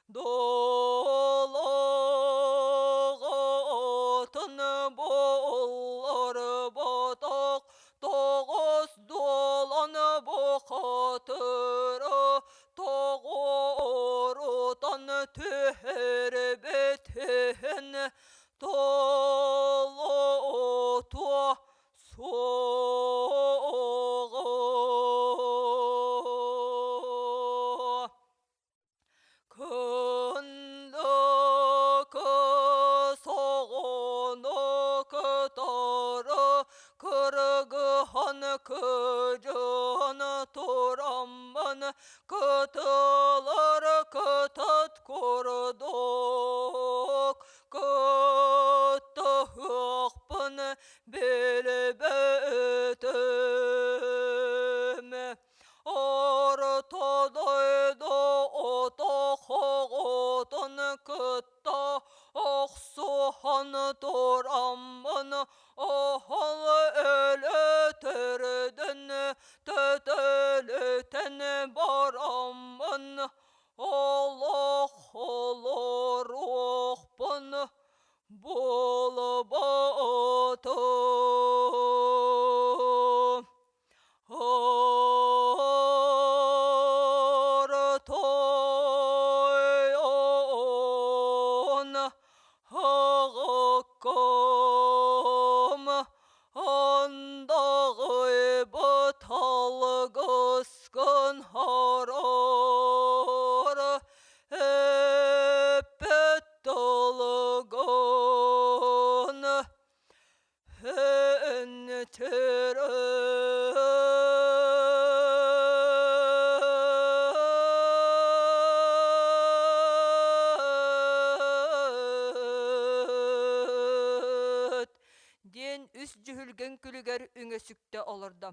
Долоҕотун булларбатах тоҕус дуолан бухатыра тоҕорутан түһэрбитин толотуо суоҕа. Кындыкы соҕону кытары кыргыһан кыдьын тураммын кытылар кытыт курдук кыттыһыахпын билбэтим. Орто дойду отохоҕотун кытта охсуһан тураммын оһол өлөтөрдүн төтөлүтэн бараммын олох олоруохпун булбатым. Ортойон аҕаккам андаҕайбыт алгыскын харар эппит тылгын диэн үс дьүһүлгэн күлүгэр үҥэ-сүктэ олордо.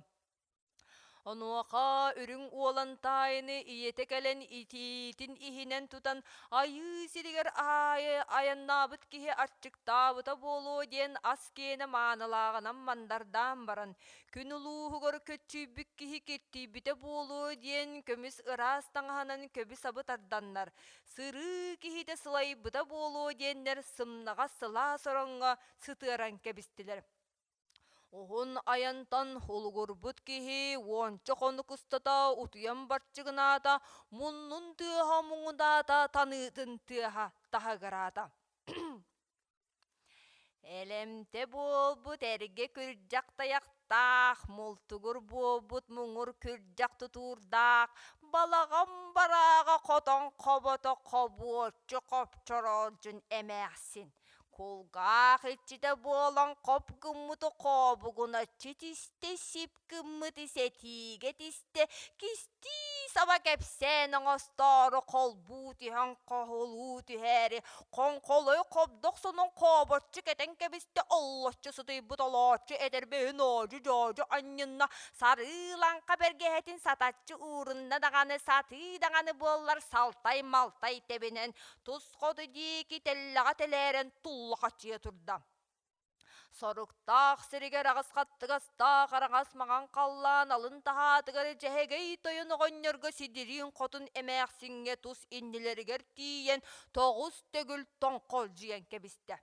Онуоха үрүҥ уолан таайыны ийэтэ кэлэн итиитин иһинэн тутан айыы сиригэр аайы айаннаабыт киһи аччыктаабыта буолуо диэн ас киэнэ маанылааҕынан мандардаан баран, күн улууһугар көччүйбүт киһи киртийбитэ буолуо диэн көмүс ыраас таҥаһынан көбү-сабы тарданнар, сырыы киһитэ сылайбыта буолуо диэннэр сымнаҕас сылаас ороҥҥо сытыаран кэбистилэр. Уһун айантан улугурбут киһи уонча хонук устата утуйан барчыгынаата, муннун тыаһа муҥунаата, таныытын тыаһа таһыгыраата. Элэмтэ буолбут эргэ күрдьэх тайахтаах, мултугур буолбут муҥур күрдьэх тутуурдаах, балаҕан барааҕа хотон хобото хобуоччу хопчороолдьун эмээхсин Кулгаах иччитэ буолан хоп гыммыты хообугуначчы тистэ, сип гыммыты сэтиигэ тистэ, кистии саба кэпсээн оҥостоору холбуу түһэн хоһулуу түһээри, хоҥхолой хобдох сонун хообоччу кэтэн кэбистэ, оллоччу сытыйбыт олооччу этэрбэһин оодьу-дьоодьу анньынна, сарыы лаҥха бэргэһэтин сатаччы уурунна даҕаны, сатыы даҕаны буоллар салтай-малтай тэбинэн, тус хоту диэки тэллэҕэ тэлээрэн туллахаччыйа турда. Соруктаах сиригэр аҕыс хаттыгастаах араҥас маҥан халлаан алын таһаатыгар Дьэһэгэй тойон оҕонньорго сидириин хотун эмээхсиҥҥэ тус иннилэригэр тиийэн тоҕус төгүл тоҥхолдьуйан кэбистэ.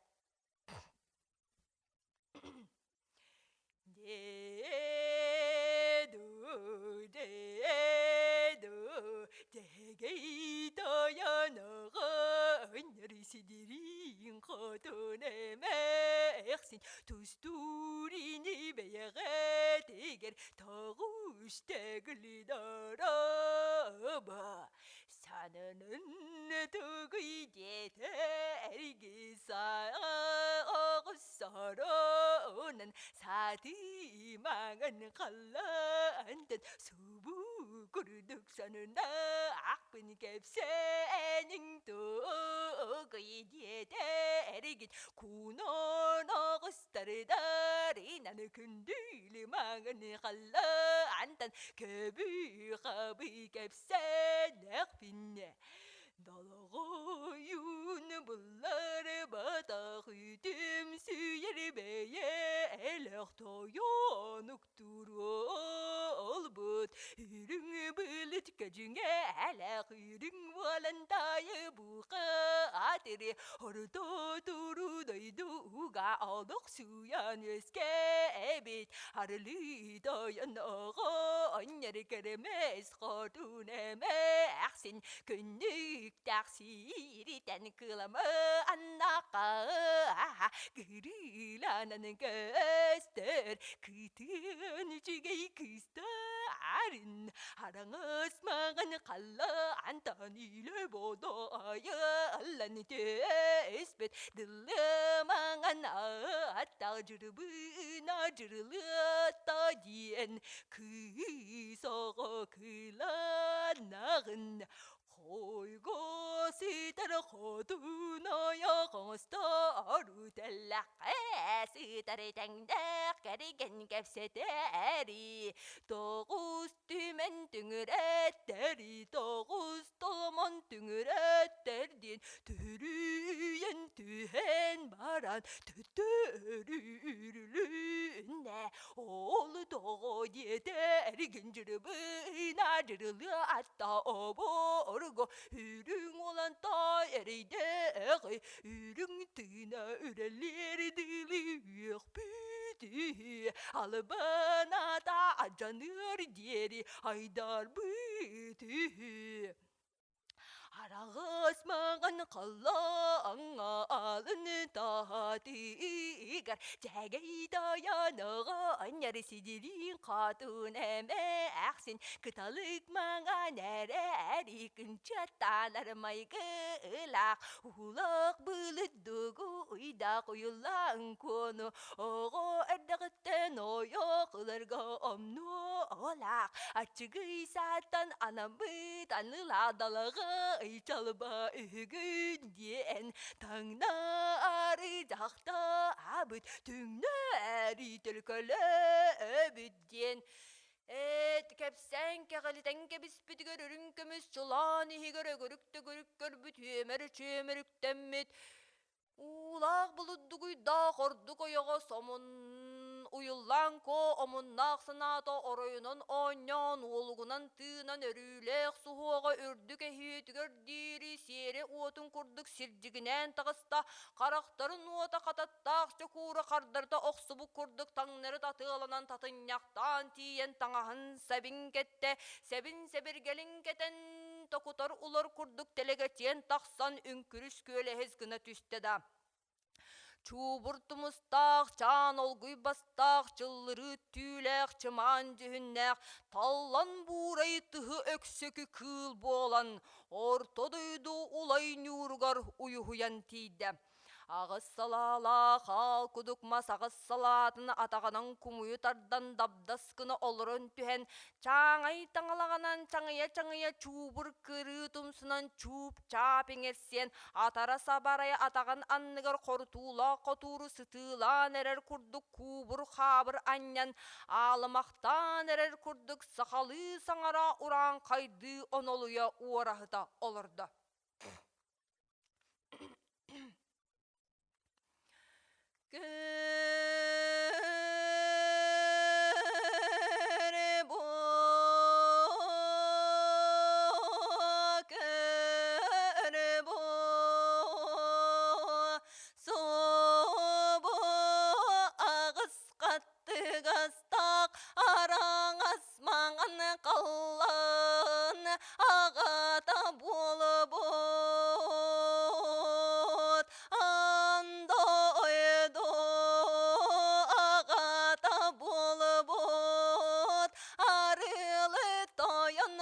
Дьэһэгэй тойон оҕонньор сидириин хотун эмээхсин тустуур ини бэйэҕитигэр тоҕус төгүл дорообо Сананын тугуй диэтэ эргиса оҕуссоронан саатыы маҥан халлаантан субу курдук сонуна ахпын кэпсээниҥ тугуй диэтэ эргин куунон оҕустардарынан күндүлү маҥан халлаантан көбү-хабы кэпсээнэхпинэ Долоҕойун буллар батах үтүм сүүйэр бэйэлээх тойон уктуруолбут үрүҥ былыт кэдьиҥэлээх үрүҥ буолан таайы бухатыры орто туру дойдуга олох сууйан үөскээбит арылыы тойон оҕонньор кэрэмэс хотун эмээхсин күннүктээх сиритэн кыламы аннаха кырыыланан көстөр кытын үчүгэй кыыстарын араҥас маҥан халлаантан илэ бодо айыллан түспүт дылы маҥан аттаах дьырыбына дьырылыата диэн Кыыс оҕо кылаанаҕын хойго сытар хотун ойох оҥостору тэллэххэ сытар тэҥнээх кэргэн кэпсэтэри тоҕус түмэн түҥүрэттэри тоҕус толомон түҥүрэттэр диэн түрүйэн түһэн баран төттөрү үрүлүннэ Ол тоҕо диэтэр гүндүрүбүна дьырылыатта оборго үрүҥ уолантай эрэйдээҕи үрүҥ тыына үрэлиэр дылы үөхпүт үһү албан аата алдьаныар диэри айдарбыт үһү Араҕас маҥан халлааҥҥа алын таһаатыгар дьээгэй тайаныга анньар сидириин хатын эмээхсин кыталык маҥан эрээри кынчыаттанар майгылаах уулаах былыт дугуйдаах уйуллаан куону Оҕо эрдэҕиттэн ойох ыларга омнуолаах, аччыгый сааттан анаммыт аныладалаҕа ыйчалба үһүгүн диэн таҥнары дьахтаабыт түҥнэри төлкөлөөбүт диэн Эт кэпсээн кэҕилитэн кэбиспитигэр үрүҥ көмүс чулаан иһигэр өгүрүк-төгүрүк көрбүт үөмэр-үчүөмэр үктэммит Уулаах булуддугуйдаах ордук ойоҕо сомун. Уйуллаан Куо омуннаах санаата оройунан оонньоон, уолугунан тыынан өрүүлээх суһуоҕа үрдүк эһиэтигэр диэри сиэрэ уотун курдук сирдьигинээн таҕыста, харахтарын уота хататтаах чокуура хардарыта охсубут курдук таҥнары татыаланан татынньахтаан тиийэн таҥаһын сабин кэттэ, сэбин сэбиргэлин кэтэн токутар улар курдук тэлэгэтиэн тахсан үҥкүрүс күөлэһис гына түстэ да Чуубур тумустаах, чаан олгуй бастаах, чыллырыы түүлээх, чымаан дьүһүннээх, таллан буурай тыһы өксөкү кыыл буолан, орто дойду улай ньууругар уйуһуйан тиийдэ. Аҕыс салаалаах аал кудук мас аҕыс салаатын атаҕынан кумуйу тардан дабдас гына олорон түһэн, чааҥай таҥалаҕынан чаҥыйа-чаҥыйа чуубур кырыы тумсунан чууп-чаап иҥэрсиэн Атара сабарай атаҕын анныгар хорутуулаах хотууру сытыылаан эрэр курдук куубур-хаабыр анньан, аалымахтаан эрэр курдук сахалыы саҥара урааҥхайдыы онолуйа уораһыта олордо. Субу аҕыс хаттыгастаах араҥас маҥан халлаан аҕата буолбут Андойду аҕата буолбут арыалы тойон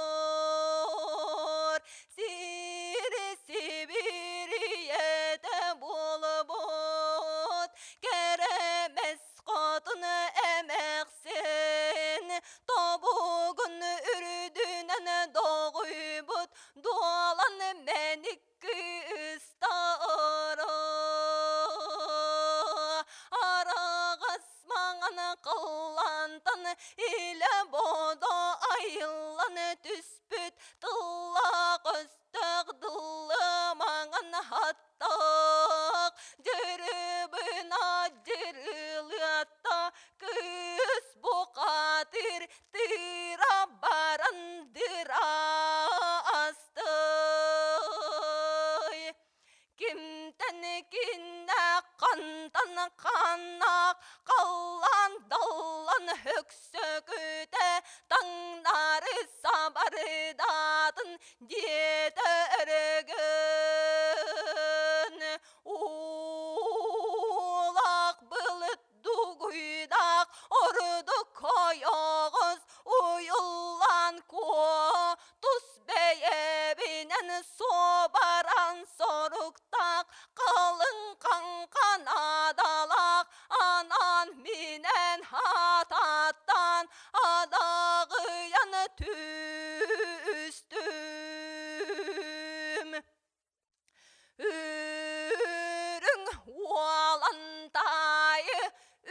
оҕонньор сири сибиирийэтэ буолбут кэрэмэс хотун эмээхсин тобугун үрдүнэн доҕуйбут дуолан мэник кыыстара араҕас маҥан халлаантан илэ бодо айыллан түспүт тыллаах өстөөх дылы маҥан хаттаах дьырыбына дьырылыатта кыыс бухатыр тыыра баран дыраастай кимтэн киннээх хантан ханнаах халлаан даллан өксөкүтэ таҥнары сабардаатын диэтэ өрөгөн уулаах былыт дугуйдаах ордук ойоҕос уйуллан куо тус бэйэбинэн суобаран соруктаах халыҥ хаҥханаадалаах анаан минэн хататтан адаҕыйан түстүм Үрүҥ уолантайы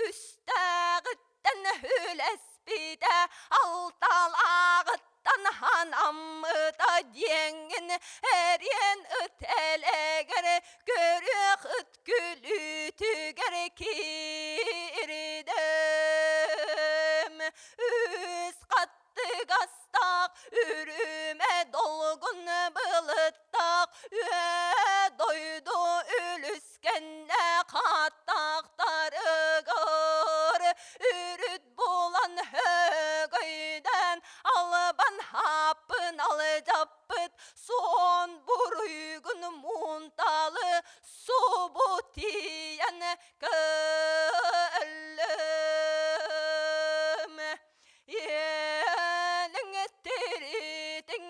үстээҕиттэн үлэспитэ алталааҕыттан ханаммыта диэҥҥин эриэн ыт элэгэр көрүөх ыт күлүүтүгэр киирдим үс хаттыгастаах үрүмэ долгун былыттаах үө дойду үлүскэннэ хаттахтарыгар үрүт булан хөгөйдөн албан хааппын алдьаппыт суон буруйгун муунталы субу тиийэн көллөм Иэниҥ тиритиҥ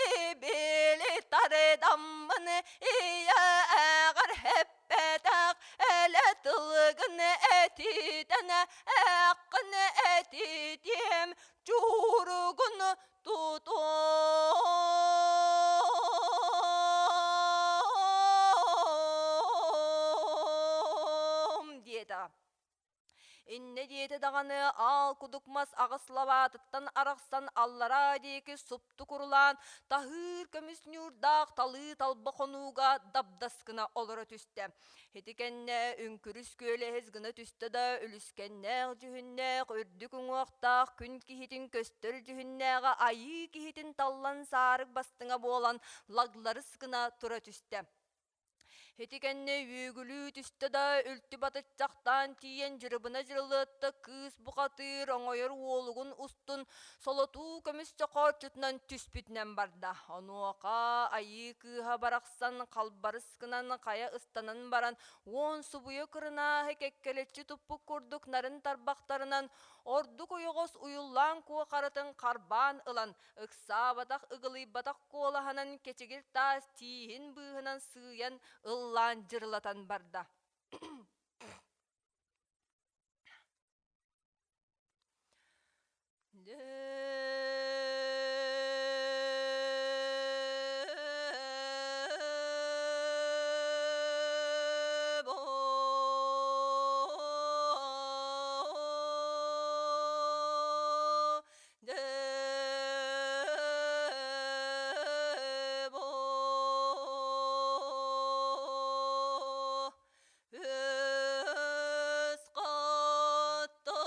ибили тардаммын ийэҕэр эппэтэх элэ тылгын этитэн ээххин этитиэм чууругун тутуом диэтэ. Иннэ диэтэ даҕаны аал кудук мас аҕыс лабаатыттан арахсан аллараа диэки супту курулаан таһыыр көмүс ньуурдаах талыы талба хонууга дабдас гына олоро түстэ. Ити кэннэ үҥкүрүс күөлэһис гына түстэ да үлүскэннээх дьүһүннээх үрдүк уҥуохтаах күн киһитин көстөр дьүһүннээҕэ айыы киһитин таллан саарык бастыҥа буолан лагларыс гына тура түстэ. Ити кэннэ үөгүлүү түстэ да үлтү батыччахтаан тиийэн дьырыбына дьырылыатта кыыс бухатыыр оҥойор уолугун устун солотуу көмүс чохооччутунан түспүтүнэн барда. Онуоха айыы кыыһа барахсан халбарыс гынан хайа ыстанан баран уон субуйа кырынааһы кэккэлэччи туппут курдук нарын тарбахтарынан ордук ойоҕос уйуллаан куохаратын харбаан ылан ыксаабатах ыгылыйбатах куолаһынан кэчигир таас тииһин быыһынан сыыйан ыллаан дьырылатан барда. Өс қаттығыстан.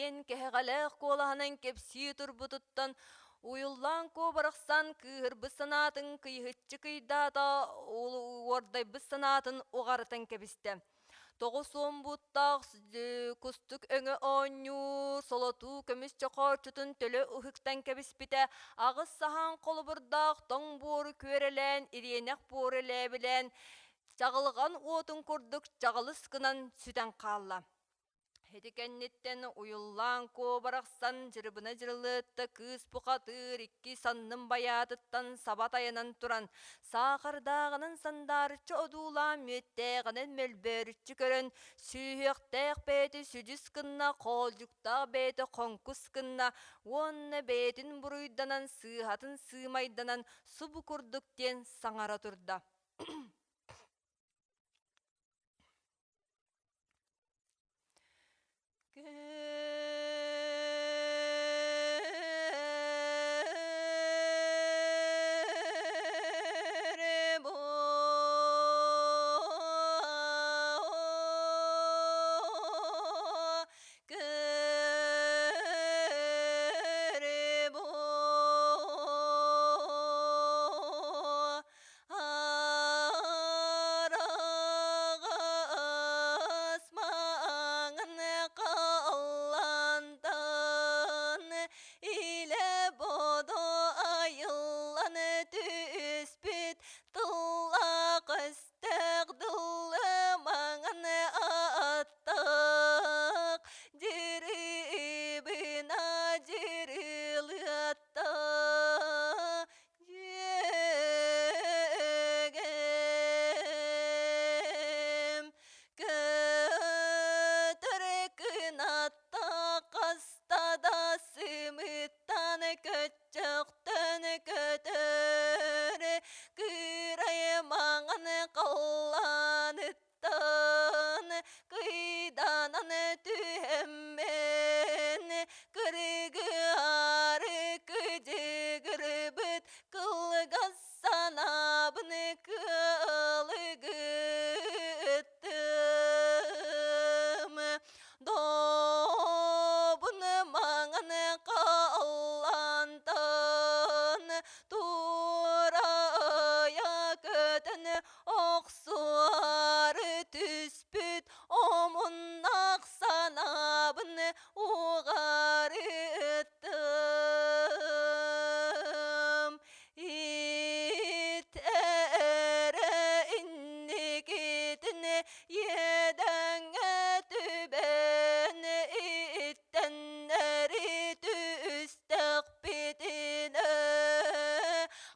Диэн кэһэҕэлээх куолаһынан кэпсии турбутуттан Уйуллаан Куо барахсан кыыһырбыт санаатын кыйыһыччы кыйдаата, уордайбыт санаатын уҕарытан кэбистэ. 90 бууттаах кустук өҥө оонньуур, солотуу көмүс чохооччутун төлө ыһыктан кэбиспитэ, аҕыс саһаан холобурдаах тоҥ буору күөрэлээн, ириэнэх буору лээбилээн, чаҕылҕан уотун курдук чаҕылыс гынан сүтэн хаалла. Ити кэнниттэн Уйуллаан Куо барахсан дьырыбына дьырылыатта кыыс бухатыыр икки саннын байаатыттан саба тайанан туран, саахардааҕынан сандаарыччы одуулаан мүөттээҕинэн мөлбөөрүччү көрөн, сүүһүөхтээх бэйэтэ сүдьүс гынна, хоолдьуктаах бэйэтэ хоҥкус гынна уонна бэйэтин буруйданан сыыһатын сыымайданан субу курдук диэн саҥара турда. Араҕас маҥан халлантан илэ бодо айыллан түспүт тыллаах өстөөх дылы маҥан аттаах дьырыбына дьырылыатта Дьүөгэм көтөр кынатта хаста да сымыттан көччөхтөн көтөр кыырай маҥан халлааныттан Тан кыйданан түһэммин кыргыары кыдьыгырбыт кылгас санаабын кыалыгыттым Добун маҥан халлаантан туорайа көтөн Охсуары түспүт омуннах санаабын уҕарыттым. Ит эрэ инникитин иэдэҥҥэ түбэн иттэннэри түстэхпитинэ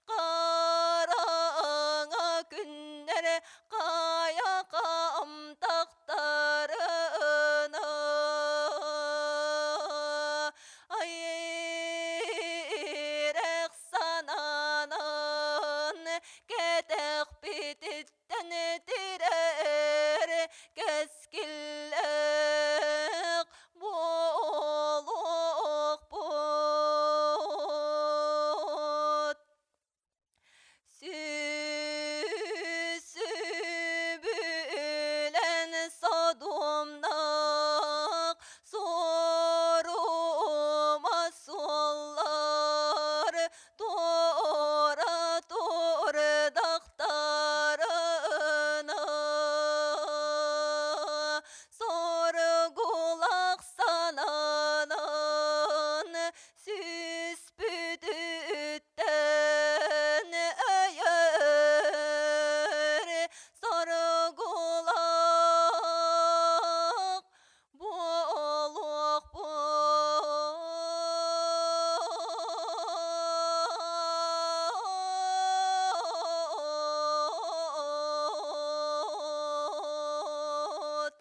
хараҥа күннэр хайа хамтахтарына айрэх санаанан кэтэхпититтэн тирэр кэскиллээх буолуохпут. Сүбүлэн содумнаах суорума суоллар туора турдахтарына соргулах сананан Сүүспүтүттэн өйөр соргулаах буолуохпут.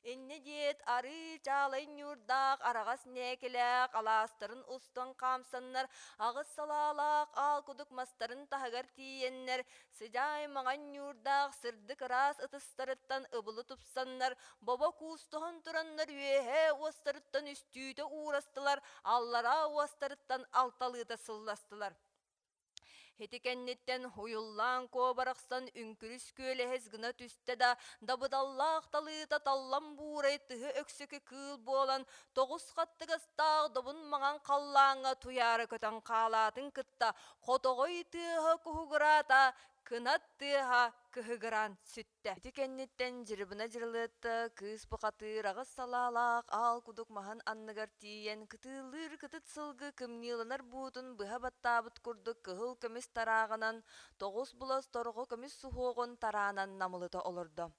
Инньэ диэт арыы чаалай ньуурдаах араҕас нээкилээх алаастарын устан хаамсаннар аҕыс салаалаах аал кудук мастарын таһыгар тиийэннэр сыдьаай маҥан ньуурдаах сырдык ыраас ытыстарыттан ыбылы тупсаннар бобо куустуһан тураннар үөһээ уостарыттан үстүүтэ уурастылар аллараа уостарыттан алталыыта сылластылар. Ити кэнниттэн уйуллаан куо барахсан үҥкүрүс күөлэһис гына түстэ да, дабыдаллаах талыыта таллан буурай тыһы өксөкү кыыл буолан, тоҕус хаттыгастаах добун маҥан халлааҥҥа туйаара көтөн хаалаатын кытта хотоҕой тыаһа куһугураата, кынат тыаһа кыһыгыраан сүттэ. Ити кэнниттэн Дьырыбына Дьырылыатта кыыс бухатыыр аҕыс салаалаах аал кудук маһын анныгар тиийэн, кытыылыыр кытыт сылгы кымньыыланар буутун быһа баттаабыт курдук кыһыл көмүс тарааҕынан тоҕус булас торҕо көмүс суһуоҕун тараанан намылыта олордо.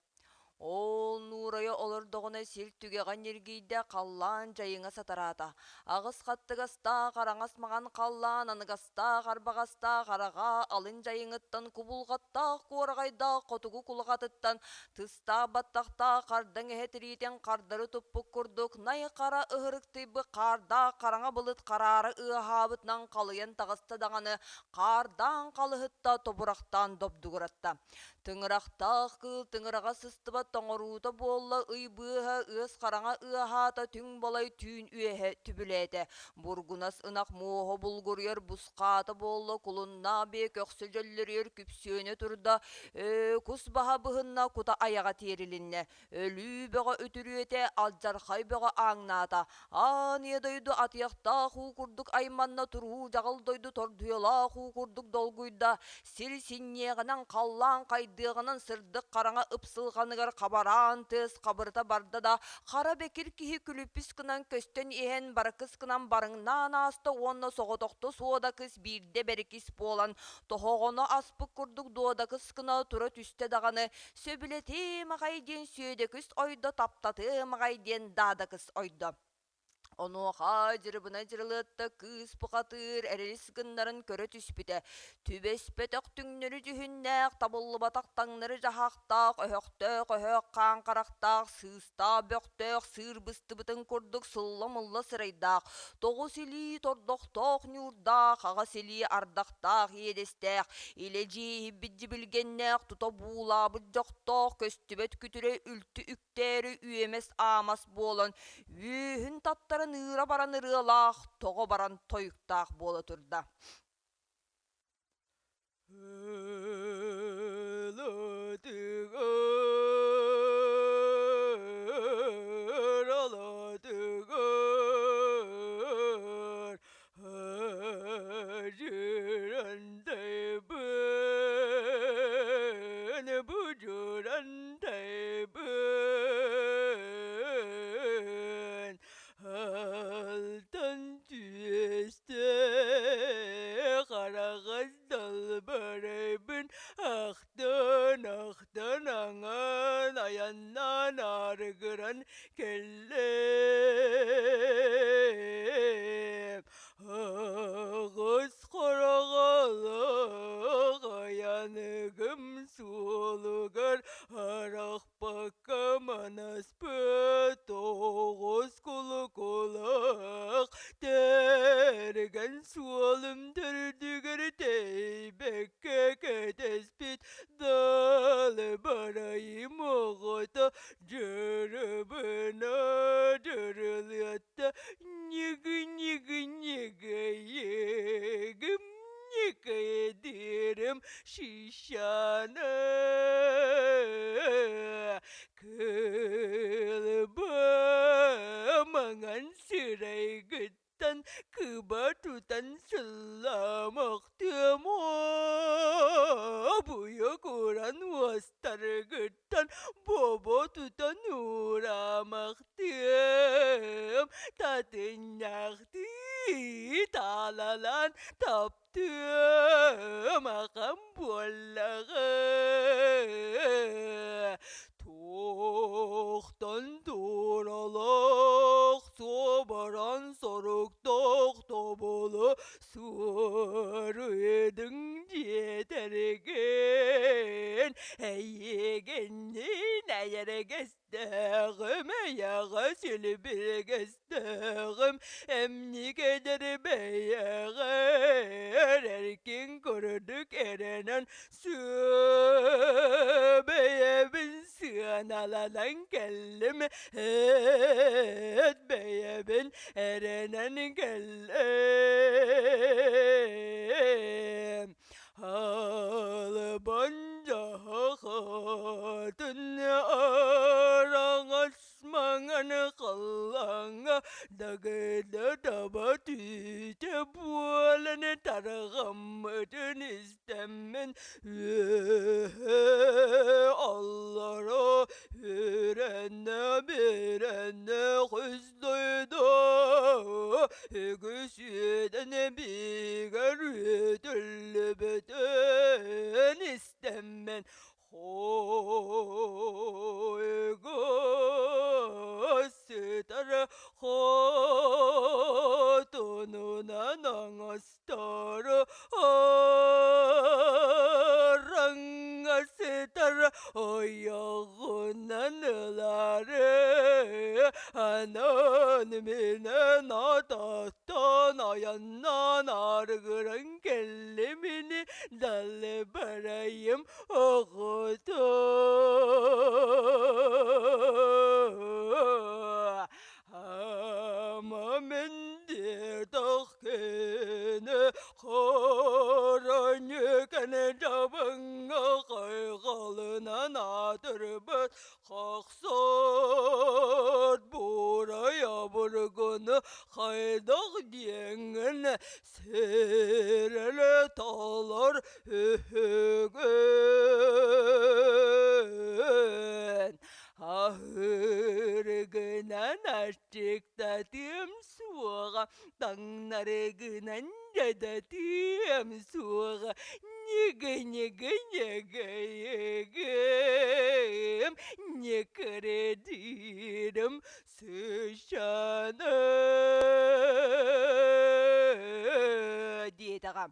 Ол нуурайа олордоҕуна сир түгэҕэ ньиргийдэ, халлаан дьайыҥа сатараата. Аҕыс хаттыгастаах араҥас маҥан халлаан аныгастаах арбаҕастаах араҕаа алын дьайыҥыттан кубулҕаттаах куораҕайдаах хотугу кулаҕатыттан тыстаах баттахтаах хардаҥ эһэ тириитин хардары туппут курдук най хара ыһырыктыйбыт хаардаах хараҥа былыт хараара ыаһаабытынан халыйан таҕыста даҕаны хаардаан халыһытта тобурахтаан добдугуратта. Тыҥырахтаах кыыл тыҥыраҕа сыстыбат тоҥоруута буолла ый быыһа ыас хараҥа ыаһаата түҥ балай түүн үөһэ түбүлээтэ. Бургунас ынах муоһа булгуруйар бусхаата буолла кулуннаах биэ көхсө дьөллөрүйэр күпсүөнэ турда ээ кус баһа быһынна кута айаҕа тиэрилиннэ. Өлүү бөҕө үтүрүөтэ, алдьархай бөҕө ааҥнаата. Аан ийэ дойду атыйахтаах уу курдук айманна, туруу дьаҕыл дойду тордуйалаах уу курдук долгуйда. Сир синньиэҕинэн, халлаан хайдыаҕынан сырдык хараҥа ыпсылҕаныгар хабараан тыас хабырыта барда да, хара бэкир киһи күлүпүс гынан көстөн иһэн баракыс гынан барыҥнаан ааста уонна соҕотохто суода кыс биирдэ бэрикис буолан, тоһоҕону аспыт курдук дуодакыс гына тура түстэ даҕаны, Сөбүлэтиим аҕай диэн Сүөдэкүс ойдо, таптатыам аҕай диэн Даадакыс ойдо. Онуоха Дьырыбына Дьырылыатта кыыс бухатыыр эрилис гыннарын көрө түспүтэ. Түбэспэтэх түҥнэри дьүһүннээх, табыллыбатах таҥнары дьаһахтаах, өһөхтөөх өһөх хаан харахтаах, сыыстаах бөхтөөх, сыыр быстыбытын курдук сылла-мылла сырайдаах, тоҕус илии тордохтоох ньуурдаах, аҕас илии ардахтаах иэдэстээх, илэ дьиэһийбит дьибилгэннээх, тута буулаабыт дьохтоох, көстүбэт күтүрэ үлтү үктээри үөмэс-аамас буолан, үөһүн таттаран ыыра баран ырыалаах, тоҕо баран тойуктаах буола турда. Ылытыгыр, ылытыгыр, Будьурантайбын, будьурантайбын, Алтан түөстээх араҕас далбарайбын ахтан ахтан аҥан айаннаан арыгыран кэллим. Аҕыс хороҕолоох айаныгым суолугар арахпакка манаспыт тоҕус кулукулаах тэргэн суолум төрдүгэр тэйбэккэ кэтэспит далбарайым оҕото дьырыбына дьырылыатта ньыгы-ньыгы-ньыгайыгым ньыкайдырым шишаны кылба маҥан сырайгыттан кыба тутан сылламахтыам буйа куран уостаргыттан бобо тутан уураамахтыам татынньахтыы таалалаан таптыам аҕам буоллаҕа туохтан туоралаах суобаран соруктаах тобулу суоруйдуҥ диэтэргин эйигинниин эйэргэстээҕим эйэҕэс илбиргэстээҕим эмньикэдэр бэйэҕэр эркин курдук эрэнэн Сүбэйэбин сыаналанан кэллим, эт бэйэбин эрэнэн кэллим. Тагына таба түүтэ буолан тарҕаммытын истэммин үөһэ аллара үрэннэ биэрэннэ хыс дойду үгүс үөдэн биигэр үөтүллүбүтүн истэммин Хойго сытар хотунунан оҥостор араҥҥа сытар ойоҕунан ылары анан минэн ататтан айаннаан арыгыран кэллим ини далбарайым оҕото ама мин диэтэххинэ хоронньуканы дьабыҥҥа хайҕалынан аатырбыт хахсаат буурай обургуну хайдах диэҥҥин Сирэлэ талар үһүгүн Аһыыргынан аччыктатыам суоҕа, таҥнарыгынан дьадатыам суоҕа, ньыгы-ньыгы-ньыгыйыгым, ньыкырыдыырым Сыщаны диэтэҕэ.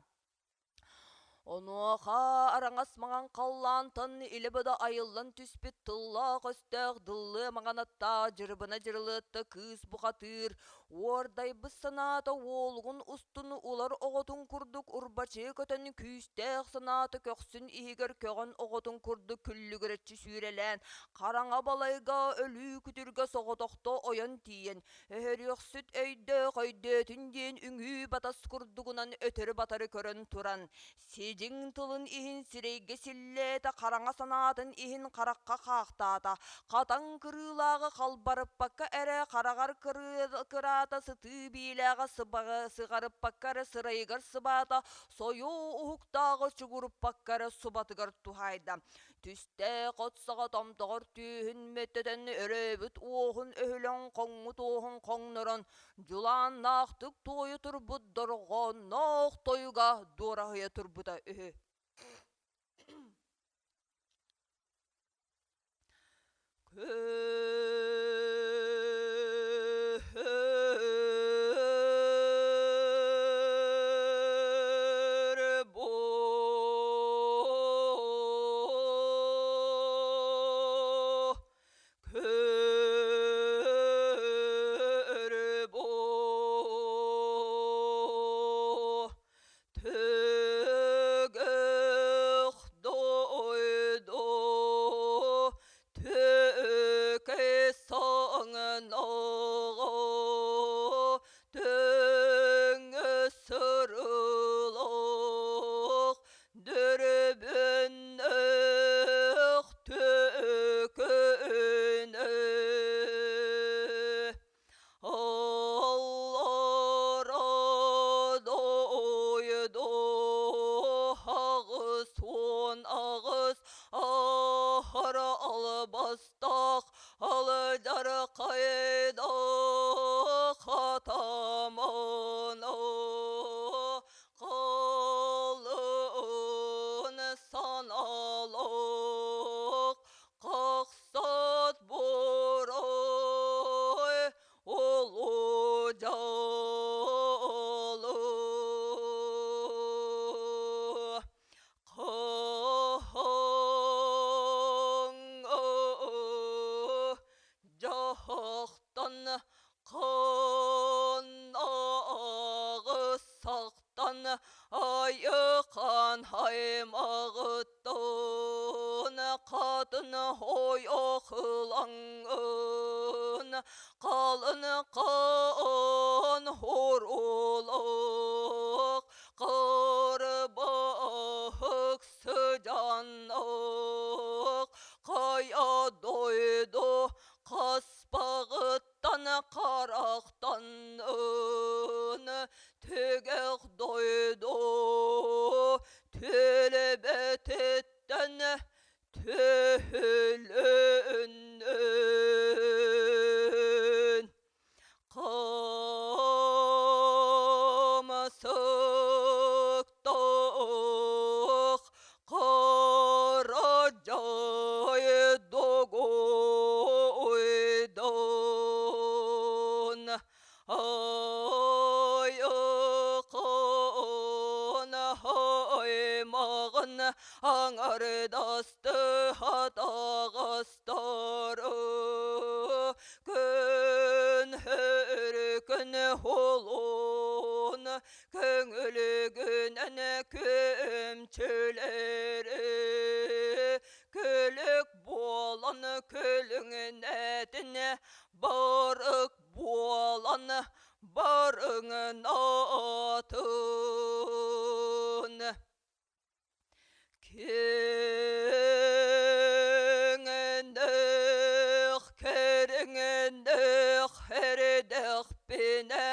Онуоха араҥас маҥан халлаантан илэ-бодо айыллан түспүт тыллаах-өстөөх дыллыа маҥан аттаах дьырыбына дьырылыатта кыыс бухатыыр уордайбыт санаата уолугун устун улар оҕотун курдук урбачыы көтөн күүстээх санаата көхсүн иһигэр көҕөн оҕотун курдук күллүгүрэччи сүүрэлээн Хараҥа балайга өлүү күтүргэ соҕотохто ойон тиийэн, өһөрүөхсүт өйдөөх өйдөөтүн диэн үҥүү батас курдугунан өтөрү-батары көрөн туран, сидьиҥ тылын иһин сирэйгэ силлээтэ, хараҥа санаатын иһин харахха хаахтаата, хатан кырыылааҕы халбарыппакка эрэ хараҕар кыраата, сытыы биилээҕэ сыҕарыппакка эрэ сырайыгар сыбаата, сойуу уһуктааҕы чугуруппакка эрэ субатыгар туһаайда. Түстээх от саҕа томтоҕор түөһүн мөттөтөн өрөөбүт уоһун өһүлэн хоҥмут уоһун хоҥнорон дьулааннаахтык туойа турбут дорҕоонноох тойуга дуораһыйа турбута үһү. Түгэх дойду Түкэй саҥнаҕа түҥ сырылах Дүрбүннэх түкүнэ Аллара дойду 88 ахара албастаах алдьархайда хатамана қалын саналақ қақсат борой Улуу дьолу Кыһыҥҥы дьаһахтан Кынааҕы сахтан айыкан аймаҕыттан хатын ойохлаҥын халын хаан хоруулах кырбаһык сыдьанах хайа дойду хаспаҕыттан харахтан. Төлөн Төлөннөн Кымсыктаах кыра дьай догойдон Айыкын аймағын аңардасты атағастары Күн күн холун көңүлүгүнэн көмчүлэри Күлүк буолан күлүҥнэтин барык буолан барыҥнаатын Киҥинэх кэриҥинэх эридэхпинэ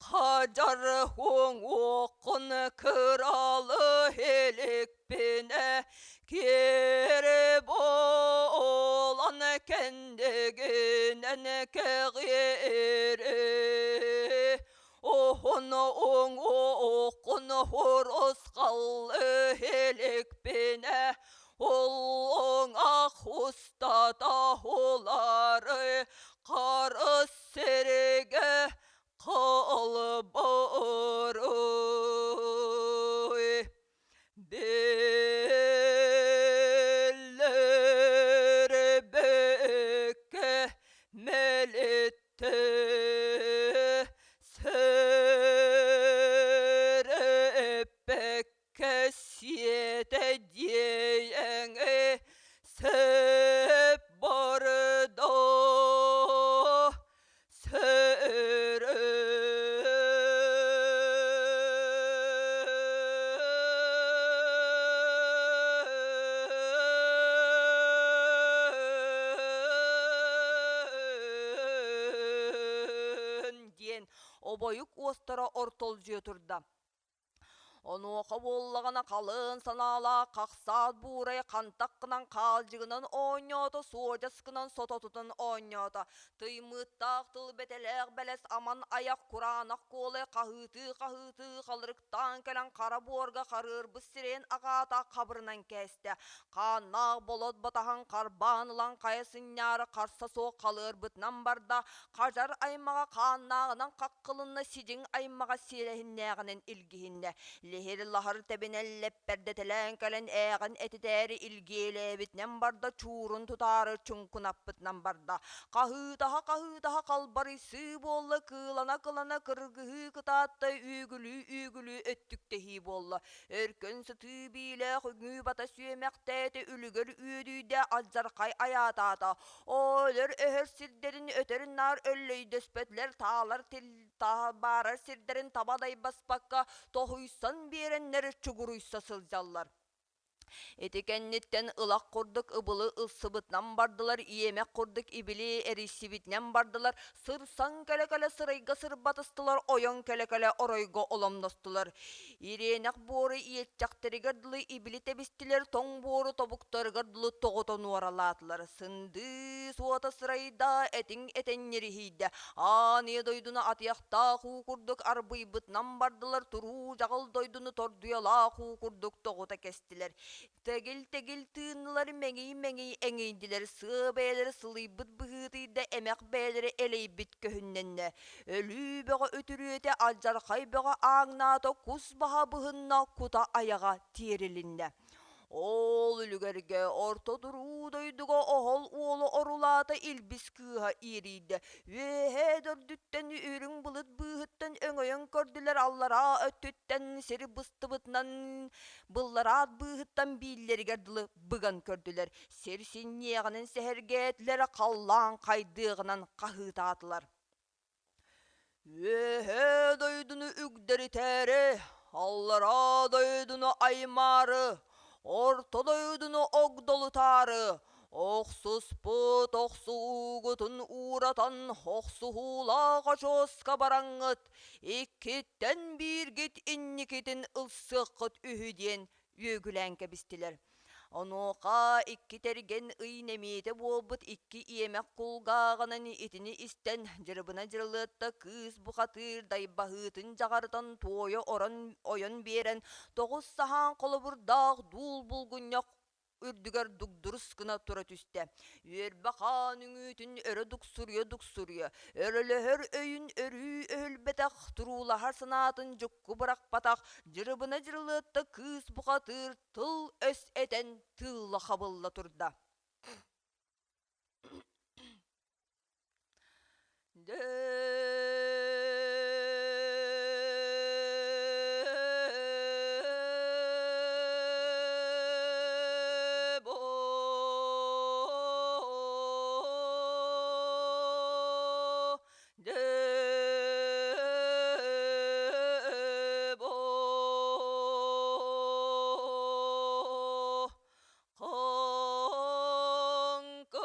хадьар уҥуоххун кыралы иликпинэ киэри буолан кэннигинэн кэҕиэри Уһун уҥуоххун урусхал иликпинэ уллуҥах устата улары харыс сиригэ кылбырый Биллэрбэккэ мэлиттэ Сөрөппөккө сиэтэ диэйэҥи сөп бордо Сөрөн диэн обойук уостара ортолдьуйа турда. Онуоха буоллаҕына халыан санаалаах хахсаат буурай хантах гынан хаалдьыгынан оонньоото, суодьас гынан сототутун оонньоото. Тыймыыттаах тыл бэтэлээх бэлэс аман айах кураанах куолай хаһыытыы-хаһыытыы халырыктаан кэлэн хара буорга харыарбыт сирэйин аҕаата хабырынан кээстэ. Хааннаах болот батаһын харбаан ылан хайа сынньаары харса суох халыарбытынан барда, Хадьар аймаҕа хааннааҕынан хаххылынна, сидьиҥ аймаҕа сиэлэһиннээҕинэн илгиһиннэ. Лиһир-лаһыр тэбинэн лэппэрдэтэлээн кэлэн ээҕин этитээри илгиэлээбитинэн барда, чуурун тутаары чуҥкунаппытынан барда. Хаһыытаһа-хаһыытаһа халбарыйсыы буолла, кыылана-кылана кыргыһыы кытаатта, үүгүлүү-үүгүлүү өттүктэһии буолла. Өркөн сытыы биилээх үҥүү бата сүөмэхтээтэ, үлүгэр үөдүйдэ, алдьархай айаатаата. Оөлөр өһөр сирдэрин өтөр-наар өллөйдөспөтүлэр, таалар баарар сирдэрин таба дайбаспакка тоһуйсан биэрэннэр чугуруйса сылдьаллар. Ити кэнниттэн ылах курдук ыбылы ылсыбытынан бардылар, иэмэх курдук ибили эрийсибитинэн бардылар, сырсан кэлэ-кэлэ сырайга сырбатыстылар, ойон кэлэ-кэлэ оройго оломностулар. Ириэнэх буору иэччэхтэригэр дылы ибили тэбистилэр, тоҥ буору тобуктарыгар дылы тоҕута нуоралаатылар. Сындыы суота сырайда, этиҥ этэнньириһийдэ. Аан ийэ дойдуну атыйахтаах уу курдук арбыйбытынан бардылар, туруу дьаҕыл дойдуну тордуйалаах уу курдук тоҕута кэстилэр. Тэгил-тэгил тыыннылар, мэҥий-мэҥий эҥийдилэр, сыа бэйэлэрэ сылыйбыт быһыытыйда, эмэх бэйэлэрэ элэйбит көһүннэннэ. Өлүү бөҕө үтүрүөтэ, алдьархай бөҕө ааҥнаата, кус баһа быһынна, кута айаҕа тиэрилиннэ. Ол үлүгэргэ орто туруу дойдуга оһол уолу орулаата илбис кыыһа иэрийдэ. Үөһээ дөрдүттэн үрүҥ былыт быыһыттан өҥөйөн көрдүлэр, аллараа өттүттэн сири быстыбытынан быллараат быыһыттан бииллэригэр дылы быган көрдүлэр. Сир синньиэҕинэн сэһэргээтилэр, халлаан хайдыаҕынан хаһыытаатылар. Үөһээ дойдуну үгдэритээри, аллараа дойдуну аймаары, орто дойдуну огдолутаары, охсуспут охсуугутун ууратан охсуһуулаах очуоска бараҥҥыт, иккиттэн бииргит инникитин ылсыаххыт үһү диэн үөгүлээн кэбистилэр. Онуоха икки тэргэн ый нэмиэтэ буолбут икки иэмэх кулгааҕынан итини истэн, Дьырыбына Дьырылыатта кыыс бухатыыр дайбаһыытын дьаҕарытан туойа орон ойон биэрэн, 9 саһаан холобурдаах дуул булгунньах үрдүгэр дугдурус гына тура түстэ. Үөрбэ хаан үҥүүтүн өрө дуксуруйа-дуксуруйа, өрөлөһөр өйүн өрүү өһүлбэтэх, туруулаһар санаатын дьукку бырахпатах Дьырыбына Дьырылыатта кыыс бухатыыр тыл-өс этэн тыылла хабылла турда.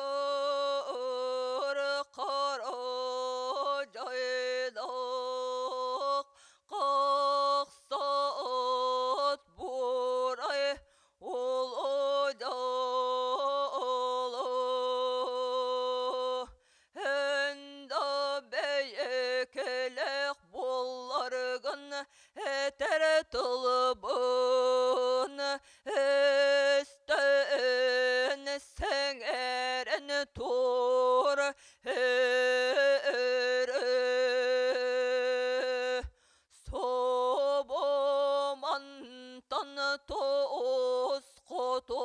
Хоҥкур хоро дьойлоох хохсот буурай улуу дьолу Өндө бэйэкэлээх буолларгын этэр тылбын өстөн сэҥээрэн тур Собо мантан туос хоту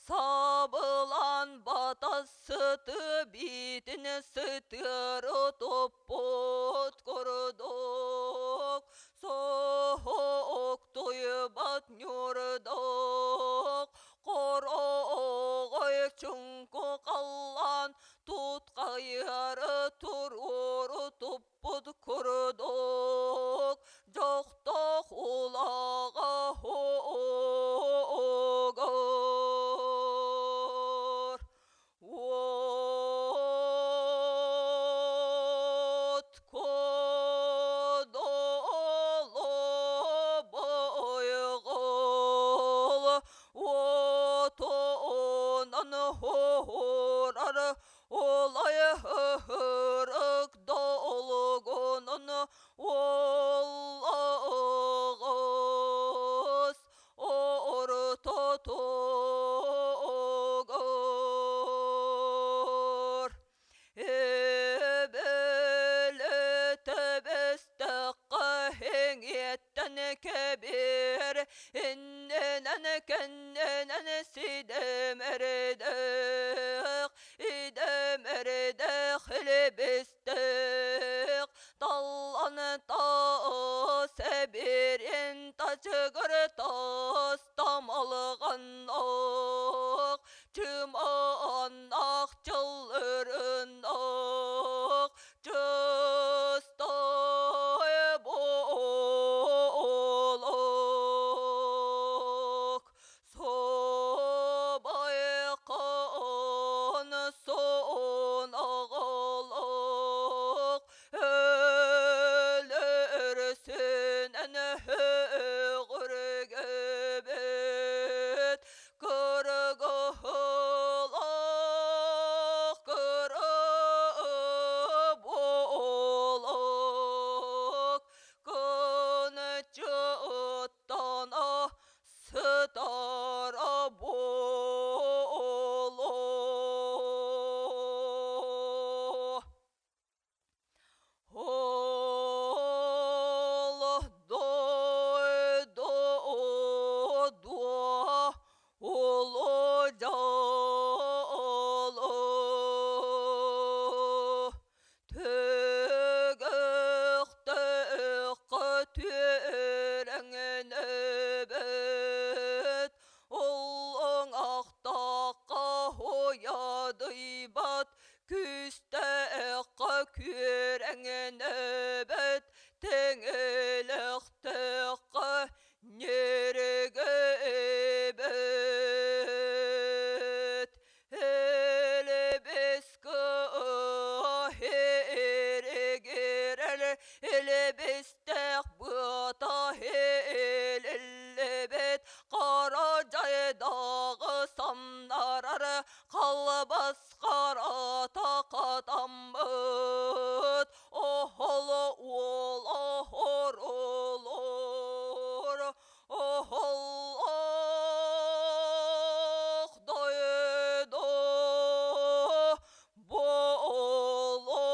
сабылан батасыты биитин сытыары туппут курдук соһуктуйбат ньурдук хороҕой чуҥку халлаан тутхайары туруору туппут курдук дьохтоох улаҕа угар От кодоло бойгол отонан хоһорар олай хырык долгунун оллоҕос ортотугар Эбэлэтэ бэстэххэ эҥиэттэн кэбиһэр иннинэн кэннинэн сидэмэрдээх идэмэрдээх илбистээх таллан таас эбирин тачыгыр таас тамалҕаннаах чымааннаах чыллырыннаах чыстай буолук Собайкан сонаҕалаах өлөрсүнэн һөҕүргэбит кыргыһылаах кырыктаах. Дьоллоох дойду буолуоҕа.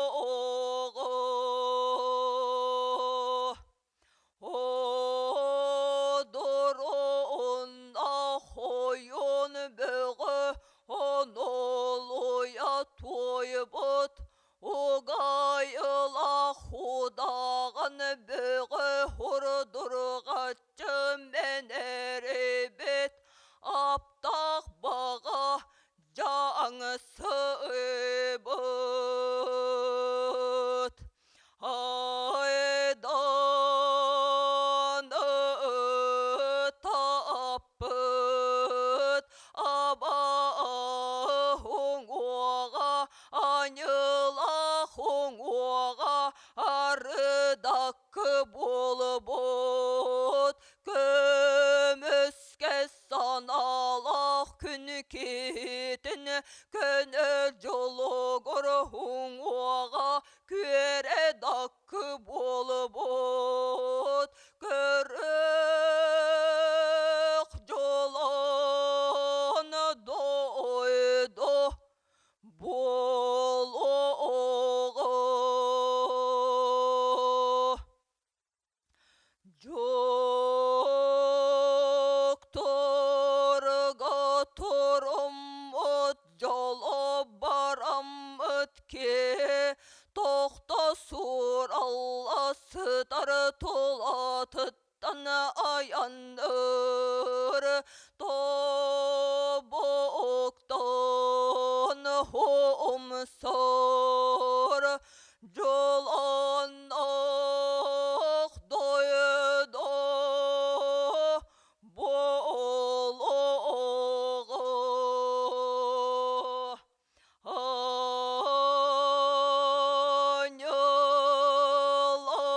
Одорун хойун бөҕө онолуйа туойбут угайылах удаҕан бөҕө урдурҕаччы мэнэрибит аптаах баҕа дьаҥсыйбыт. Айдан таппыт абаһуҥуоҕа аньылах уҥуоҕа арыдакы буолбут көмүскэ санаалаах күн киһитин көнө дьолугар уҥуоҕа күөрэ дакы буолбут көрөх дьолон дойду буолуоҕа. Дьуктурга туруммут дьоло бараммыт ки тохто сууралла сытар тулатыттан айанныыр тобуктан умсар Дьолонноох дойду буолуоҕа.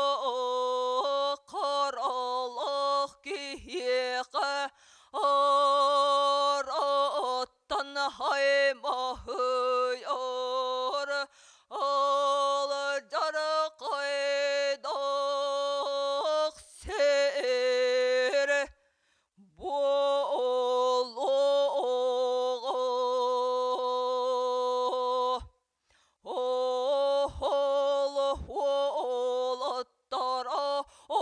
Аанньалаах харалаах киһиэхэ араттан аймаһыйар Алдьархайдаах сир буолуоҕа. Оһол уолаттара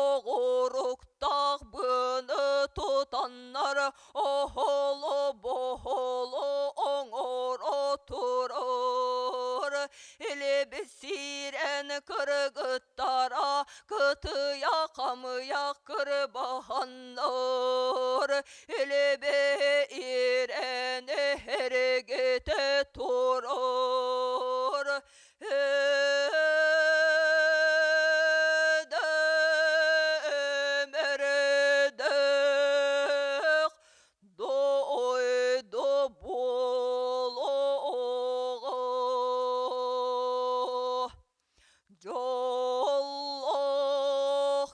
оҕуруктаах быаны тутаннар оһолу-боһолу оҥоро турар. Илибисиирэн кыргыттара кытыйа хамыйах кырбаһаннар Илибиирэн эргитэ турар. Эдэмэрдээх дойду буолуоҕа. Дьоллоох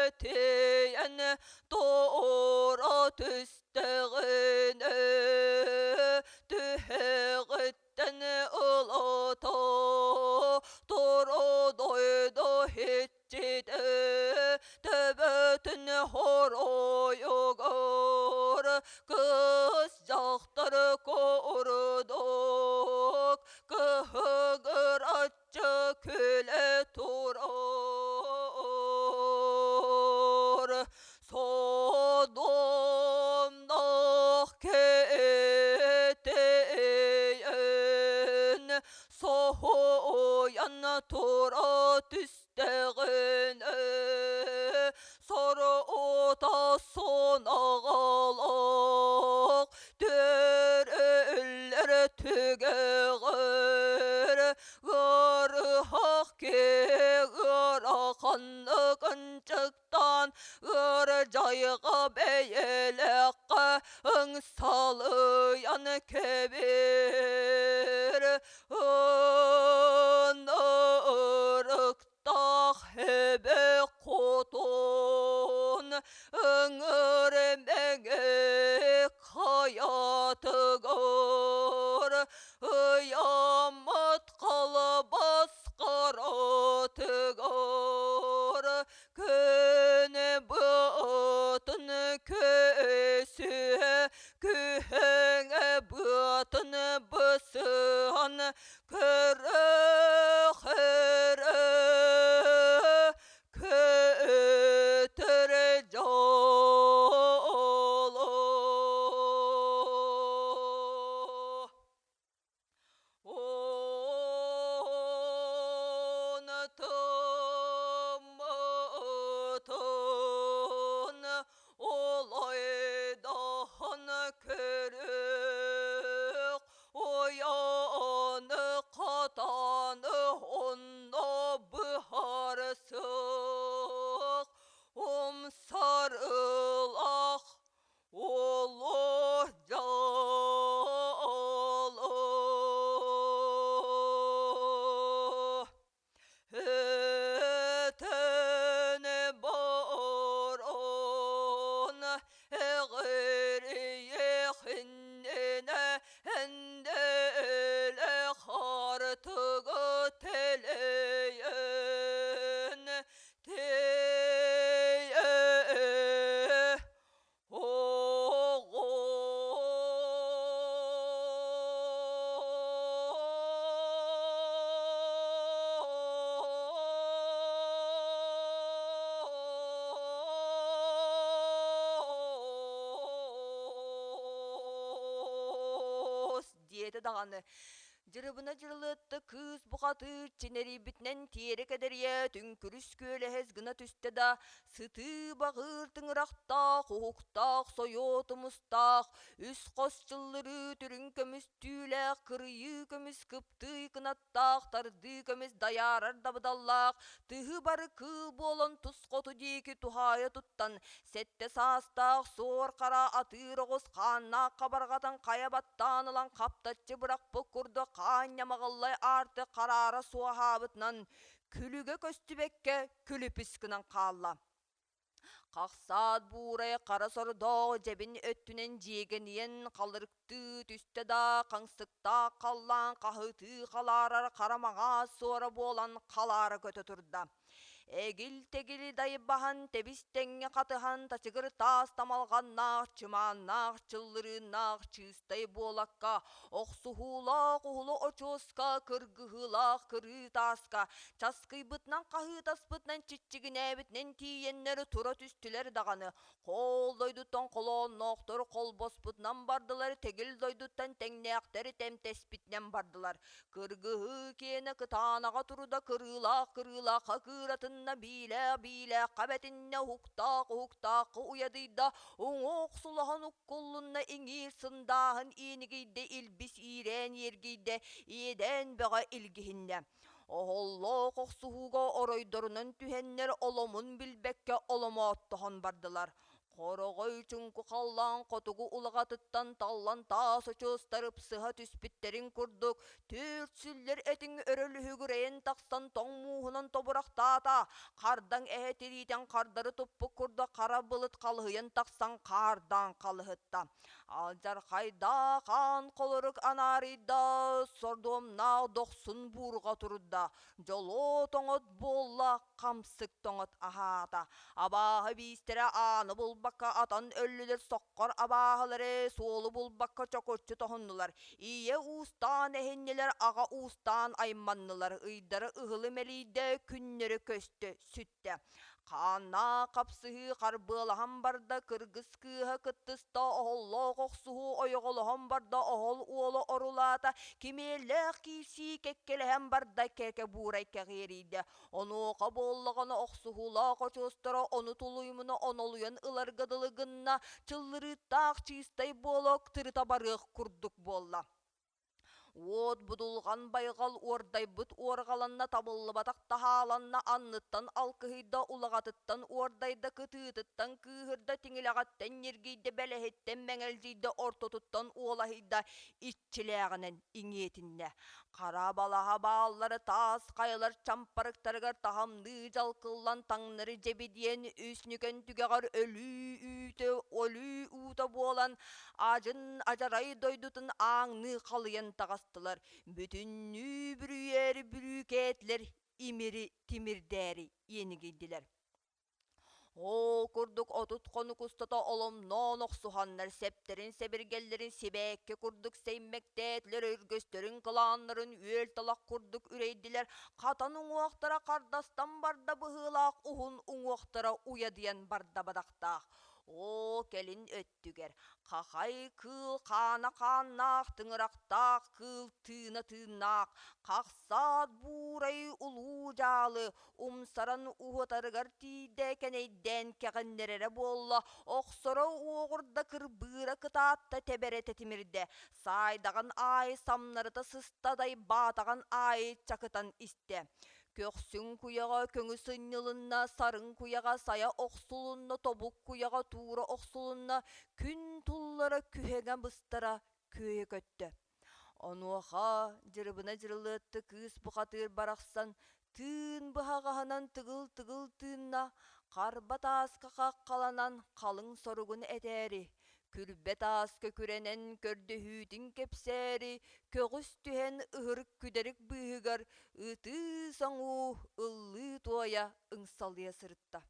кэтийэн туора түстэҕинэ түһэҕиттэн ылата тура дойду иччитэ төбөтүн хоройугар кыс дьахтар курдук кыһыгыраччы күлэ турар содомноох кэтийэн соһуйан тура түстэҕинэ сорута сунаҕалаах төрөллөр түгэҕэр ыарыһах ыараханнык ынчыктаан ыар-дьайга бэйэлэххэ ыҥсалыйан кэбир ынырыктаах эбэ хотун ыҥыр мэҥэ хайатыгар ыйаммыт халбас харатыгар күн даҕаны Дьырыбына дьырылыатта кыыс бухатыыр чинэрийбитинэн тиэрэ кэдэрийэ түҥкүрүс күөлэһэс гына түстэ да, сытыы баҕыыр тыҥырахтаах, уһуктаах, сойуо тумустаах, үс хос чыллырыы түрүҥ көмүс түүлээх, кырыйыы көмүс кыптыый кынаттаах, тардыы көмүс дайаарар дабыдаллаах, тыһы бары кыыл буолан тус хоту диэки туһаайа туттан, Сэттэ саастаах суор хара атыыр оҕус хааннаах хабарҕатын хайа баттаан ылан хаптаччы бырахпыт курдук хаан ньамаҕыллай аарты хараара суоһаабытынан күлүгэ көстүбэккэ күлүпүс гынан хаалла. Хахсаат буурай хара сордоох дьэбин өттүнэн дьиэгэнийэн халырыктыы түстэ да хаҥсыктаах халлаан хаһытыы халаарар хара маҥаас суора буолан халаара көтө турда. Эгил-тэгил дайбаһан, тэбис-тэҥҥэ хатыһан, тачыгыр таас тамалҕаннаах, чымааннаах, чыллырыыннаах чыыстай буолакка, охсуһуулаах уһулу очуоска, кыргыһыылаах кырыы тааска, часкыйбытынан хаһыытаспытынан чиччигинээбитинэн тиийэннэр тура түстүлэр даҕаны, Хоол дойдуттан холоонноохтор холбоспутунан бардылар, тэгил дойдуттан тэҥнээхтэр тэмтэспитинэн бардылар. Кыргыһыы киэнэ кытаанаҕа турда, кырыылаах кырыылаахха кыыратынна, биилээх биилээххэ бэтиннэ, уһуктаах уһуктаахха уйадыйда, уҥуох сулаһан уккуллунна, иҥиир сындааһын иинигийдэ, илбис иирээн иэргийдэ, иэдээн бөҕө илгиһиннэ. Оһоллоох охсуһууга оройдорунан түһэннэр оломун билбэккэ оломооттоһон бардылар. Хороҕой чуҥку халлаан хотугу улаҕатыттан таллан таас очуостар ыпсыһа түспүттэрин курдук, түөрт сүллэр этиҥ өрөлүһүгүрэйэн тахсан тоҥ мууһунан тобурахтаата, хардаҥ эһэ тириитэн хардары туппут курдук хара былыт халыһыйан тахсан хаардаан халыһытта. Алдьархайдаах аан холорук анаарыйда, сордуомнаах дохсун буурҕа турда, дьолуо тоҥот буолла, хамсык тоҥот аһаата. Абааһы биистэрэ ааны булбакка атан өллүлэр, соххор абааһылары суолу булбакка чокуччу тоһуннулар. Ийэ уустаан эһиннилэр, аҕа уустаан айманнылар, ыйдара ыһылы мэлийдэ, күннэрэ көстө сүттэ. Хааннаах хапсыһыы харбыалаһан барда, кыргыс кыыһа кыттыста, оһоллоох охсуһуу ойоҕолоһон барда, оһол уола орулаата, кимиэллээх киирсии кэккэлэһэн барда, кэкэ буурай кэҕиэрийдэ. Онуоха буоллаҕына охсуһуулаах очуостара ону тулуйумуна онолуйан ыларга дылы гынна, чыллырыыттаах чыыстай буола тырыта барыах курдук буолла. Уот будулҕан байҕал уордайбыт уорҕаланна, табыллыбатах таһааланна, анныттан алкыһыйда, улаҕатыттан уордайда, кытыытыттан кыыһырда, тиҥилэҕиттэн ньиргийдэ, бэлэһиттэн мэҥэлдьийдэ, ортотуттан уолаһыйда, иччилээҕинэн иҥиэтиннэ. Хара балаһа бааллары таас хайалар чампарыктарыгар таһымныы дьалкыллан таҥнары дьэбидиэн үс нүкэн түгэҕэр өлүү үүтэ өлүү уута буолан Адьын адьарай дойдутун ааҥныы халыйан таҕыстылар, бүтүннүү бүрүйээри бүрүүкээтилэр, имири тимирдээри иэнигийдилэр. Ол курдук 30 хонук устата оломноон охсуһаннар сэптэрин-сэбиргэллэрин сибээкки курдук сэймэктээтилэр, өргөстөрүн кылааннарын үөл талах курдук үрэйдилэр, хатан уҥуохтара хардастан барда быһыылаах уһун уҥуохтара уйадыйан барда бадахтаах. Оо, кэлин өттүгэр хахай кыыл хаана хааннаах, тыҥырахтаах кыыл тыына тыыннаах, хахсаат буурай улуу дьаалы умсаран уһатарыгар тиийдэ, кэнэйдээн кэҕиннэрэрэ буолла, охсоро уоҕурда, кырбыыра кытаатта, тэбэрэ тэтимирдэ, саайдаҕын аайы самнарыта сыста, дайбаатаҕын аайы чакытан истэ. Көхсүн куйаҕа көҥү сынньылынна, сарын куйаҕа сайа охсулунна, тобук куйаҕа туура охсулунна, күн туллара күһэҥэ быстара күөйэ көттө. Онуоха Дьырыбына Дьырылыатты кыыс бухатыыр барахсан тыын быһаҕаһынан тыгыл-тыгыл тыынна, харба тааска хаххаланан халыҥ соругун этээри, Күрбэ тааска күрэнэн көрдөһүүтүн кэпсээри, көҕүс түһэн ыһырык күдэрик быыһыгар ытыы-соҥуу, ыллыы-туойа ыҥсалыйа сырытта.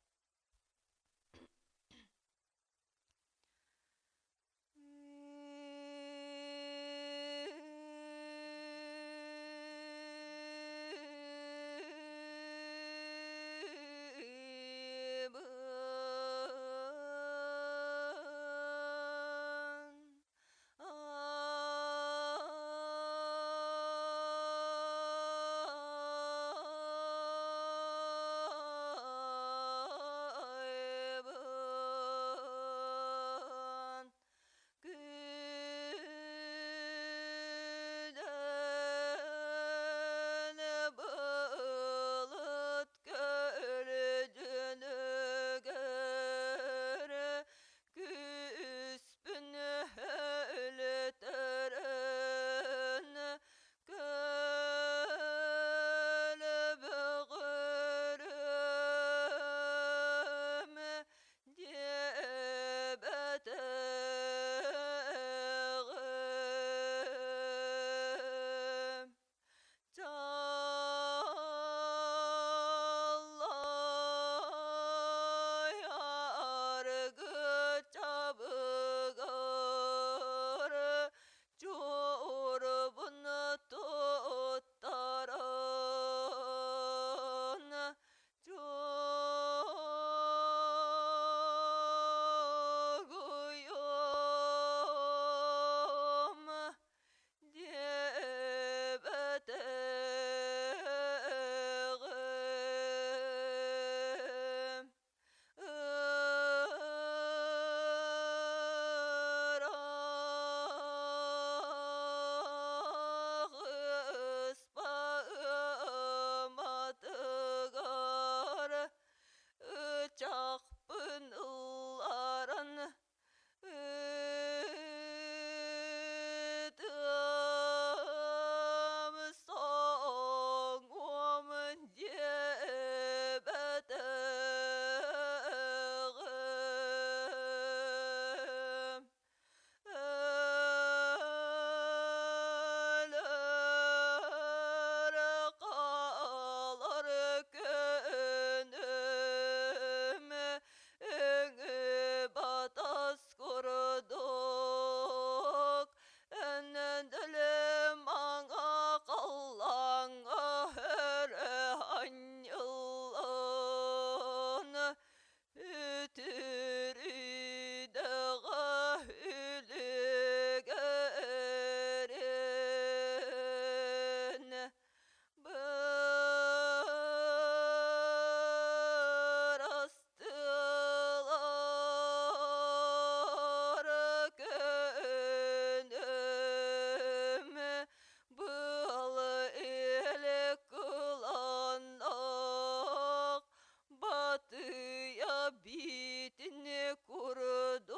биитин курдук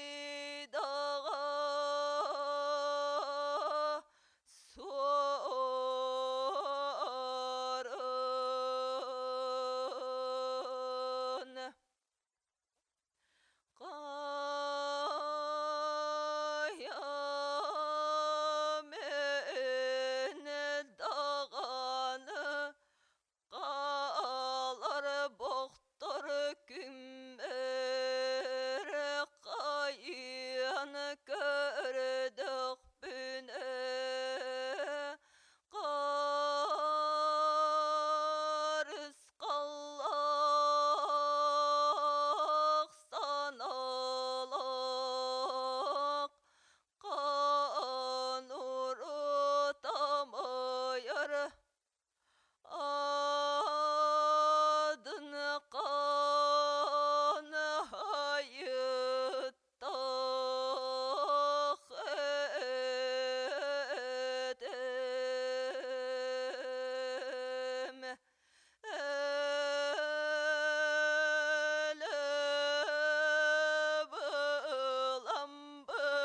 барыйдаҕа суорун. Хайа даҕаны хаалар бохтор күммэр хайыан көрдөхпүнэ Харысхаллаах санаалаах хаан урутамайар адын хаан хайыттах этим.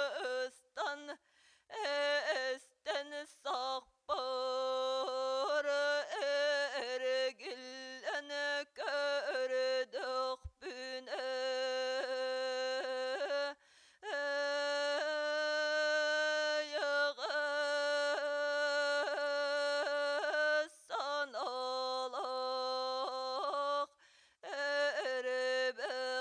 Өлө-быламбыстан эстэн сахпар эргиллэн көрдөхпүнэ эйэҕэс санаалаах эрбэҕэр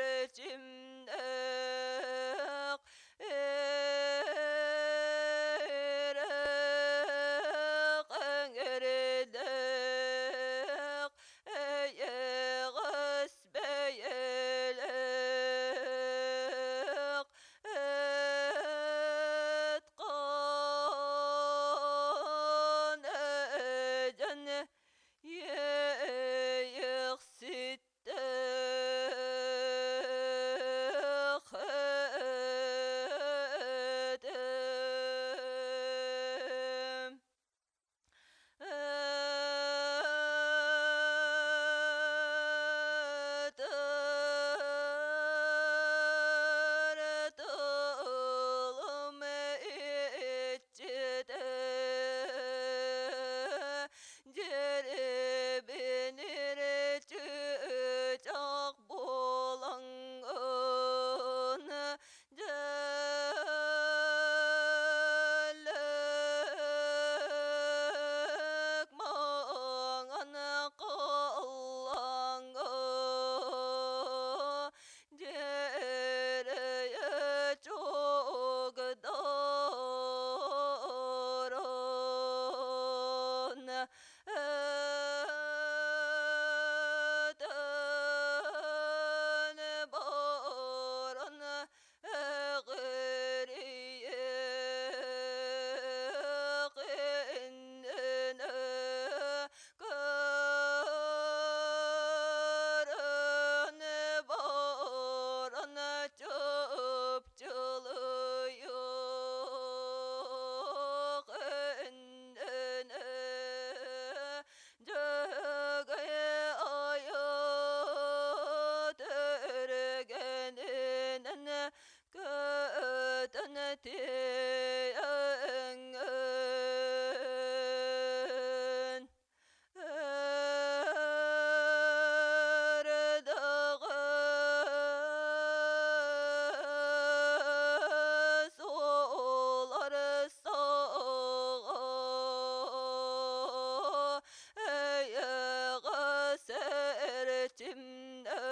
эрчимнээх эрэх эҥэрдээх эйэҕэс бэйэлээх эт хаан эдьэн иэйэхситтээх этим. Этэр тылым иччитэ дьэрибинир чыычаах буолаҥҥын Дьэллик маҥан халлааҥҥа дьиэрэйэ чугдаран этэн баран эҕирийиэх иннинэ көрөн баран чыпчылыйыах иннинэ дьөгэй айа тэргэнинэн көтөн тиийэҥҥин эрдэҕэс уолар саҕа эйэҕэс эрчимнээх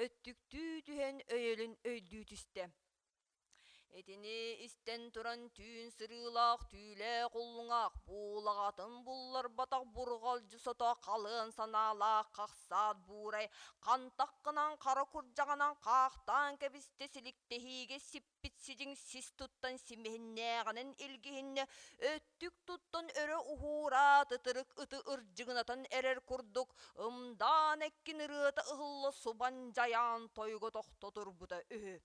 Өттүктүү түһэн өйөлүн өйдүү түстэ. Итини истэн туран түүн сырыылаах түүлээх уллуҥах буулаҕатын булларбатах бурҕалдьы сото халыан санаалаах хахсаат буурай хантаххынан хара курдьаҕынан хаахтаан кэбистэ силиктэһиигэ сиппит сидьиҥ сис туттан симиһиннээҕинэн илгиһиннэ өттүк туттан өрө уһуураат ытырык ыты ырдьыгынатан эрэр курдук ымдаан эккин ырыата ыһылла субан дьайаан тойуга тохтотурбута үһү.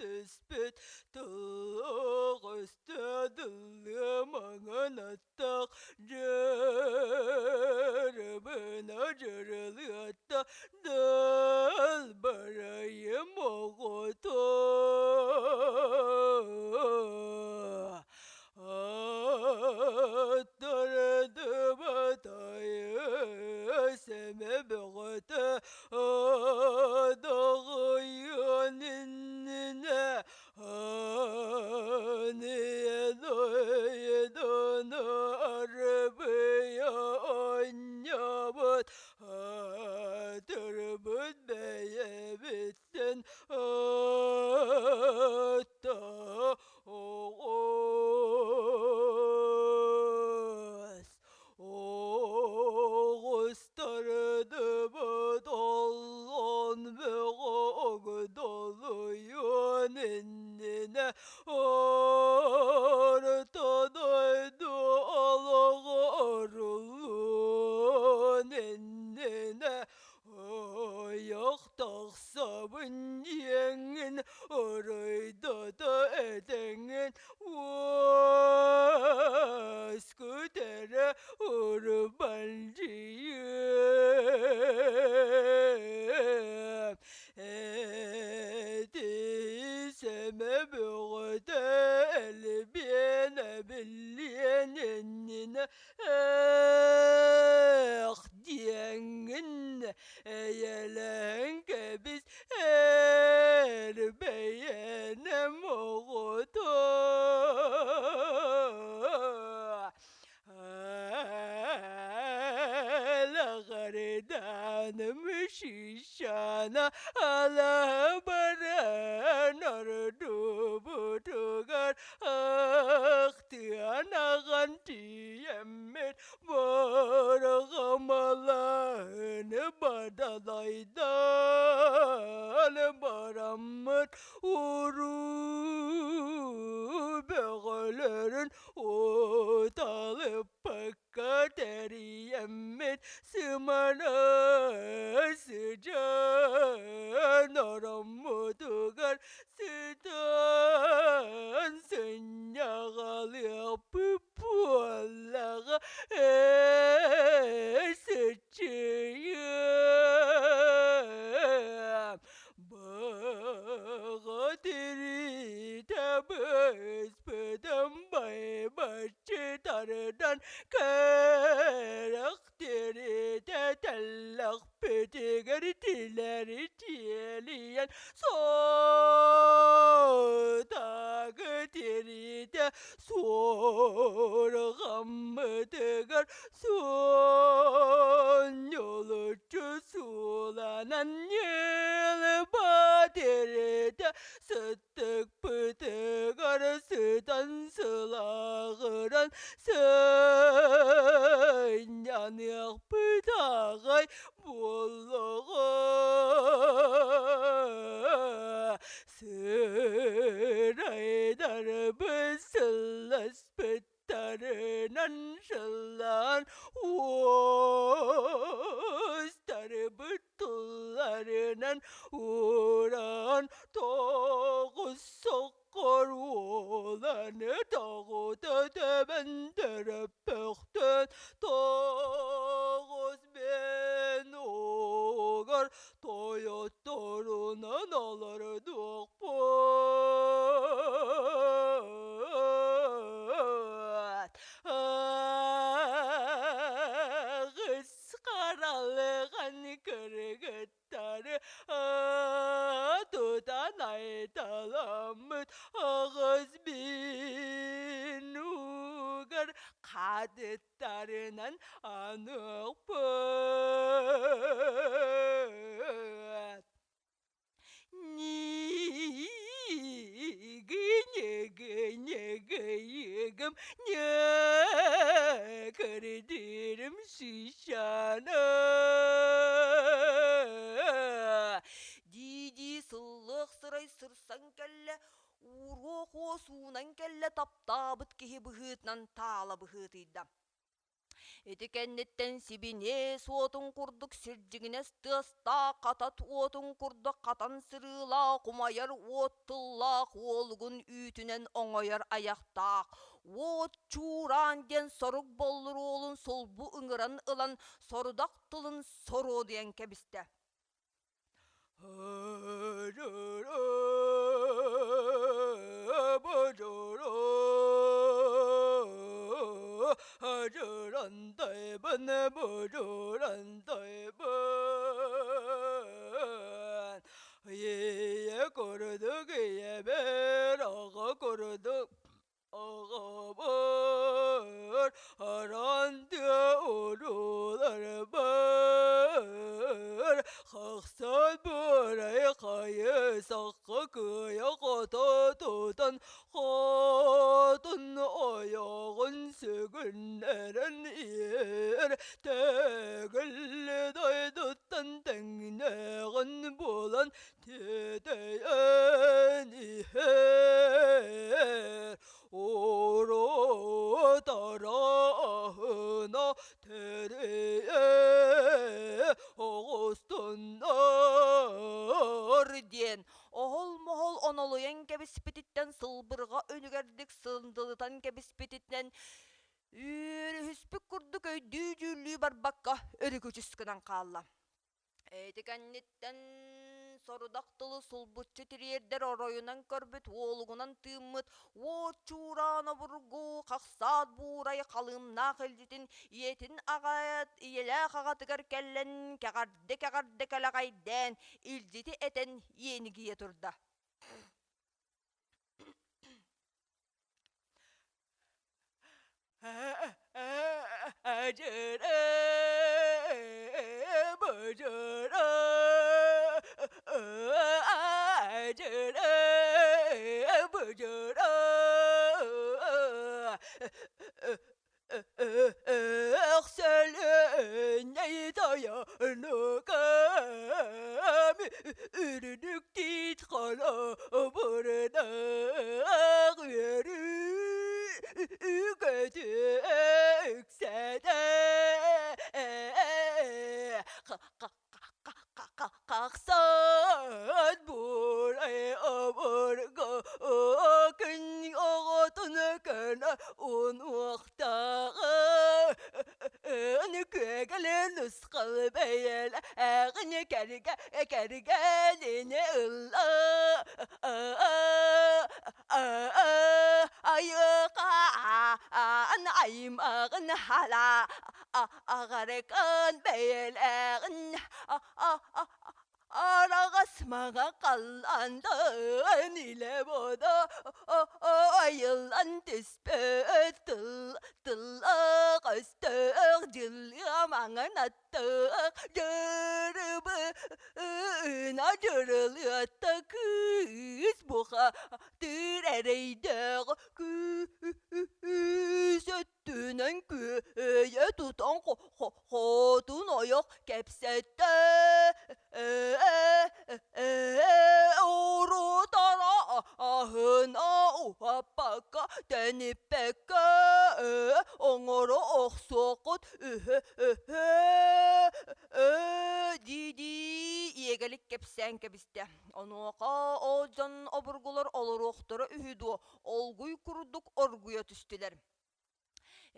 Түспүт тыллаах өстө маҥан аттаах дьырыбына дьырылыатта далбарайым оҕото аттардыбатайы сэмэ бөҕөтө адаҕыйыан иннинэ Аатырбыт бэйэбиттэн аатта оҕус Оҕустардыбыт оллон бөҕө огдолуйуон иннинэ Орто дойду олоҕо оруллуон иннинэ Ойох тахсабын диэҥҥин оройдото этэҥҥин уоскут эрэ урбалдьыйыам Эти сэмэ бөҕөтө элбиэн эбиллиэн иннинэ ээх диэҥҥин эйэлээн кэбис эр бэйэнэм оҕото Алаҕарданым шишана алабаран ордубутугар ахтыанаҕан тиийэммит бараҕамалаһыны бадалайдаан бараммыт уруу бөҕөлөрүн уталыппакка тэрийэммит сымана сыдьаан ороммутугар сытан сынньаҕалыахпыт буоллаҕа ээ сыччыйыам Баҕа тириитэ быспытым байбаччы тардан кэрэх тириитэ тэллэхпитигэр тилэри тиэлийэн сотагы тириитэ суорҕаммытыгар Сонньолоччу сууланан ньылба тиритэ сыттыкпытыгар сытан сылааҕыран сынньаныахпыт аҕай буоллаҕа. Сырайдарбыт сылласпыт Тарынан сыллаан уостарбыт тылларынан ууран тоҕус соккор уоланы тоҕута тэбэн төрөппөхтөн тоҕус бэн угар тойотторунан олордуохпут. Хатыттарынан аныахпыт. Ньыгы-ньыгы-ньыгыйыгым ньыкырдырым сыщана Дии-дии сыллыах сырай сырсан кэллэ, ууруох уос уунан кэллэ таптаабыт киһи быһыытынан таала быһыытыйда. Ити кэнниттэн сибиниэс уотун курдук сирдьигинэс тыастаах, хатат уотун курдук хатан сырыылаах, умайар уот тыллаах уолугун үүтүнэн оҥойор айахтаах, уот чуураан диэн сорук боллур уолун сулбу ыҥыран ылан сорудах тылын соруодуйан кэбистэ. Аҕабар аранды урууларбар хахсан бурай хайы сахха кыайа хото тутан хотун ойоҕун сүгүннэрэн иэр төгүл дойдуттан тэҥнээҕин булан Тиэтэйэн иһэр урутараһына тэрийэ оҕустуннар диэн оһол-моһол онолуйан кэбиспититтэн сылбырҕа үнүгэрдик сындылытан кэбиспитинэн үөрүһүспүт курдук өйдүү-дьүүллүү барбакка өрүкүчүс гынан хаалла. Ити кэнниттэн сорудах тылы сулбуччу тириэрдэр оройунан көрбүт уолугунан тыыммыт уот чуураан обургу хахсаат буурай халыымнаах илдьитин ийэтин аҕат ийэлээх аҕатыгар кэллэн кэҕэрдэ-кэҕэрдэ кэлэҕэйдээн илдьити этэн иэнигийэ турда. Өхсөлөннөй үрүнүк тиит холобурдаах үөрүү көтү үксэтэ Хахсаат буурай обургу күн оҕотун көнө унуохтааҕы күөгэлэ нусхал бэйэлээҕин кэргэ кэргэнини ылла айыхаан аймаҕын хала аҕарыкан бэйэлээҕин араҕас маҥа халлаантан илэ бодо айыллан түспүт тыл тыллаах өстөөх дьылҕа маҥан аттаах дьырыбына дьырылыатта кыыс буха тыыр эрэйдээх күүс өттүнэн күөйэ тутан хотун ойох кэпсэттэ урутара аһына уһаппакка тэниппэккэ оҥоро охсуоххут үһү дии-дии иэгэлик кэпсээн кэбистэ. Онуоха ол дьон обургулар олоруохтара үһү дуо, олгуй курдук оргуйа түстүлэр.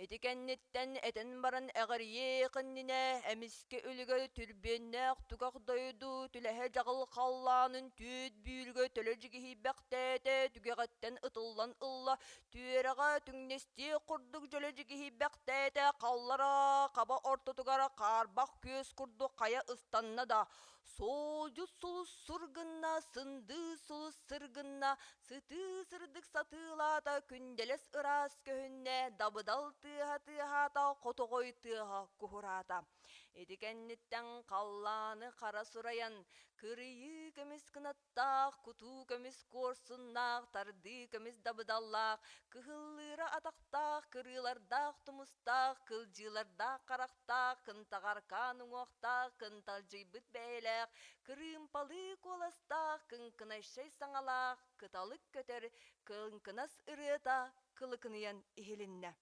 Ити кэнниттэн этэн баран эҕирийиэх иннинэ эмискэ үлүгэр түрбүөннээх түгэх дойду түлэһэ дьаҕыл халлаанын түүт бүүрүгэ төлө дьигиһийбэхтээтэ түгэҕиттэн ытыллан ылла түөрэҕэ түҥнэстиэх курдук дьөлө дьигиһийбэхтээтэ халлара хаба ортотугар хаарбах күөс курдук хайа ыстанна да. Суолдьут сулус сур гынна, сындыы сулус сыр гынна, сытыы сырдык сатыылаата, күндэлэс ыраас көһүннэ, дабыдал тыаһа тыаһаата, хотоҕой тыаһа куһураата. Ити кэнниттэн халлааны хара сурайан, кырыйыы көмүс кынаттаах, кутуу көмүс куорсуннаах, тардыы көмүс дабыдаллаах, кыһыллыыра атахтаах, кырыылардаах тумустаах, кылдьыылардаах харахтаах, кынтаҕаркаан уҥуохтаах, кынталдьыйбыт бэйэлээх, кырыымпалыы куоластаах, кыҥкынайшай саҥалаах, кыталык көтөр кыҥкынас ырыата кылыкыныйан иһилиннэ.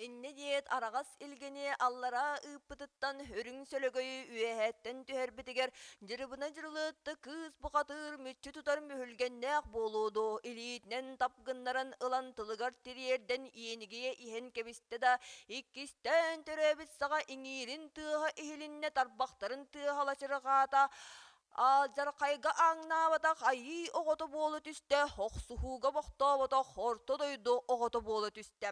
Инньэ диэт араҕас илгэни аллараа ыыппытыттан үрүҥ сөлөгөйү үөһээттэн түһэрбитигэр дьырыбына дьырылыатта кыыс бухатыыр мүччү тутар мүһүлгэннээх буолуо дуо илиитинэн тап гыннаран ылан тылыгар тириэрдэн иэнигийэ иһэн кэбистэ да иккистээн төрөөбүт саҕа иҥиирин тыаһа иһилиннэ тарбахтарын тыаһа лачырҕаата Алдьархайга ааҥнаабатах айыы оҕото буола түстэ, охсуһууга бохтооботох орто дойду оҕото буола түстэ.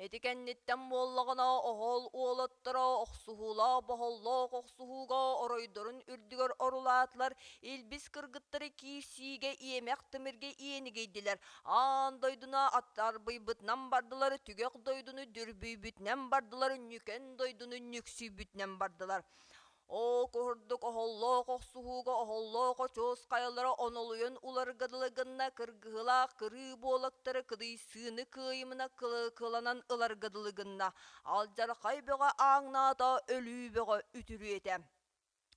Ити кэнниттэн буоллаҕына оһол уолаттара охсуһуулаах боһоллоох охсуһууга оройдорун үрдүгэр орулаатылар, илбис кыргыттары киирсиигэ иэмэх тимиргэ иэнигийдилэр, аан дойдуну аттарбыйбытынан бардылар, түгэх дойдуну дүрбүйбүтүнэн бардылар, ньүкэн дойдуну нүксүйбүтүнэн бардылар. Оо, курдук оһоллоох охсуһууга оһоллоох очуос хайалара онолуйан уларга дылы гынна кыргыһылаах кырыы буолактары кыдыйсыыны кыайымына кыланан ыларга дылы гынна. Алдьархай бөҕө ааҥнаата, өлүү бөҕө үтүрүөтэ.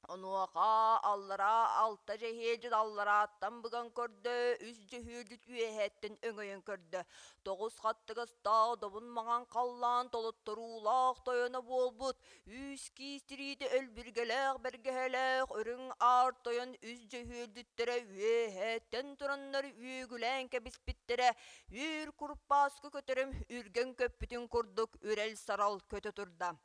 Онуоха аллараа алта дьэһиэлдьит алларааттан быган көрдө, үс дьөһүөлдьүт үөһээттэн өҥөйөн көрдө. Тоҕус хаттыгастаах добун маҥан халлаан толотторуулаах тойоно буолбут, Үүс киис тириитэ өлбүргэлээх бэргэһэлээх үрүҥ аар тойон үс дьөһүөлдүттэрэ үөһэттэн тураннар үөгүлээн кэбиспиттэрэ, үөр куруппааскы көтөрүм үргэн көппүтүн курдук үрэл-сарал көтө турда.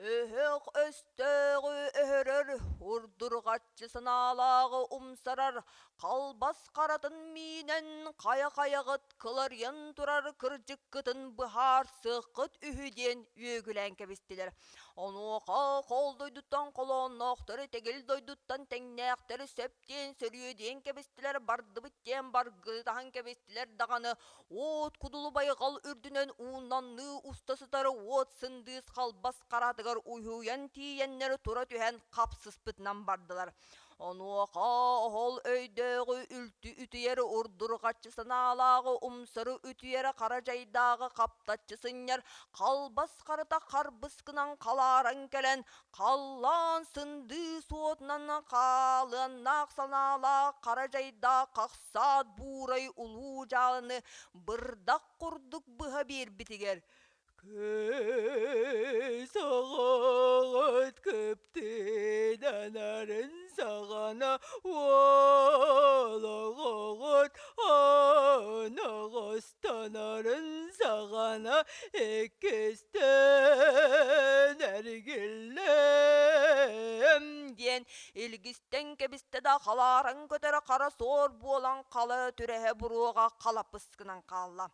Өһөх өстөөҕү өһөрөр, урдурҕаччы санаалааҕы умсарар, халбас харатын миинэн хайа-хайаҕыт кыларыйан турар кырдьыккытын быһаарсыаххыт үһү диэн үөгүлээн кэбистилэр. Онуоха хол дойдуттан холоонноохтору тэгил дойдуттан тэҥнээхтэри сөп диэн сөрүө диэн кэбистилэр, бардыбыт диэн баргытаһан кэбистилэр даҕаны уот кудулу байҕал үрдүнэн ууннанныы уста сытар уот сындыыс халбас харатыгар уһуйан тиийэннэр тура түһэн хапсыспытынан бардылар. Онуоха оһол өйдөөҕү үлтү үтүйэр урдурҕаччы санаалааҕы умсары үтүйэрэ хара дьайдааҕы хаптаччы сынньар халбас харата харбыс гынан халааран кэлэн халлаан сындыы суотунан хаалыаннаах санаалаах хара дьайдаах хахсаат буурай улуу дьаалыны бырдах курдук быһа биэрбитигэр Кыыс оҕоҕут кыптыынанарын саҕана уол оҕоҕут оноҕостонорун саҕана иккистээн эргиллиэм диэн илгистэн кэбистэ да халааран көтөрө хара суор буолан хала түрэһэ буруоҕа халапыс гынан хаалла.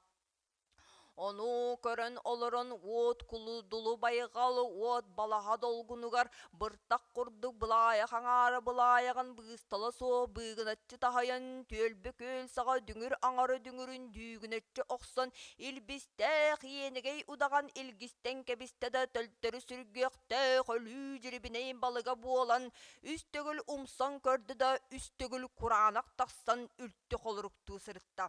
Ону көрөн олорон уот кулудулу байҕал уот балаһа долгунугар быртах курдук былаайах аҥаара былаайаҕын быыстала суох быыгыначчы таһыйан түөлбэ күөл саҕа дүҥүр аҥары дүҥүрүн дүүгүнэччи охсон илбистээх иэнэгэй удаҕан илгистэн кэбистэ да төлтөрү сүргүөхтээх өлүү дьирибинэй балыга буолан үс төгүл умсан көрдө да үс төгүл кураанах тахсан үлтү холоруктуу сырытта.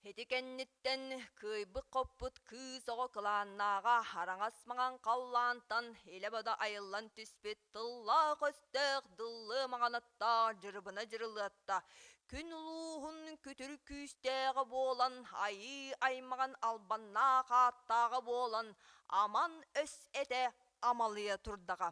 Ити кэнниттэн кыайбыт-хоппут кыыс оҕо кылааннааҕа араҥас маҥан халлаантан илэ-бодо айыллан түспүт тыллаах-өстөөх дыллыы маҥан аттаах дьырыбына дьырылыатта, күн улууһун күтүр күүстээҕэ буолан, айыы аймаҕын албаннаах ааттааҕа буолан, аман өс этэ амалыйа турдаҕа.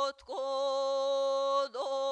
От кодолу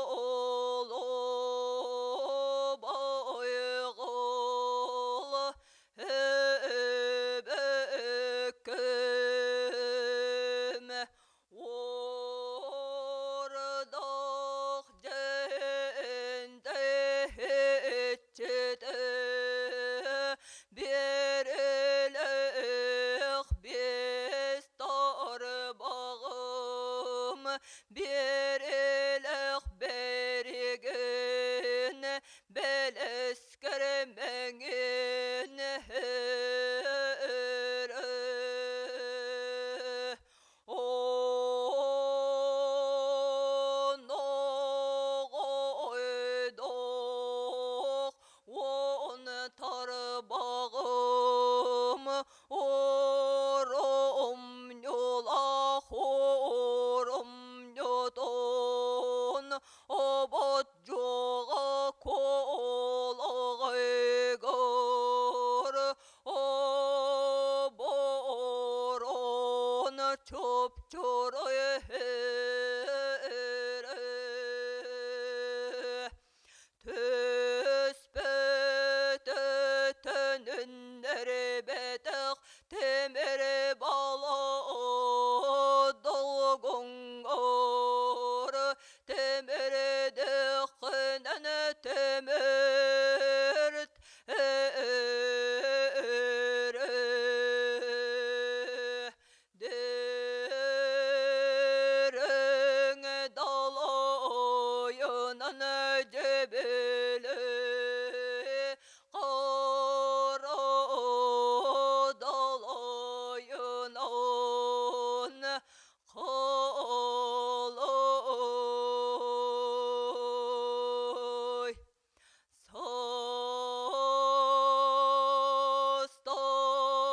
чопчорой Түспөтө төнүннэрбэтэх тимир бала долгуҥҥар тимирдэххинэн тимирт Дириҥ далайынан дьэбили хара далайынан халай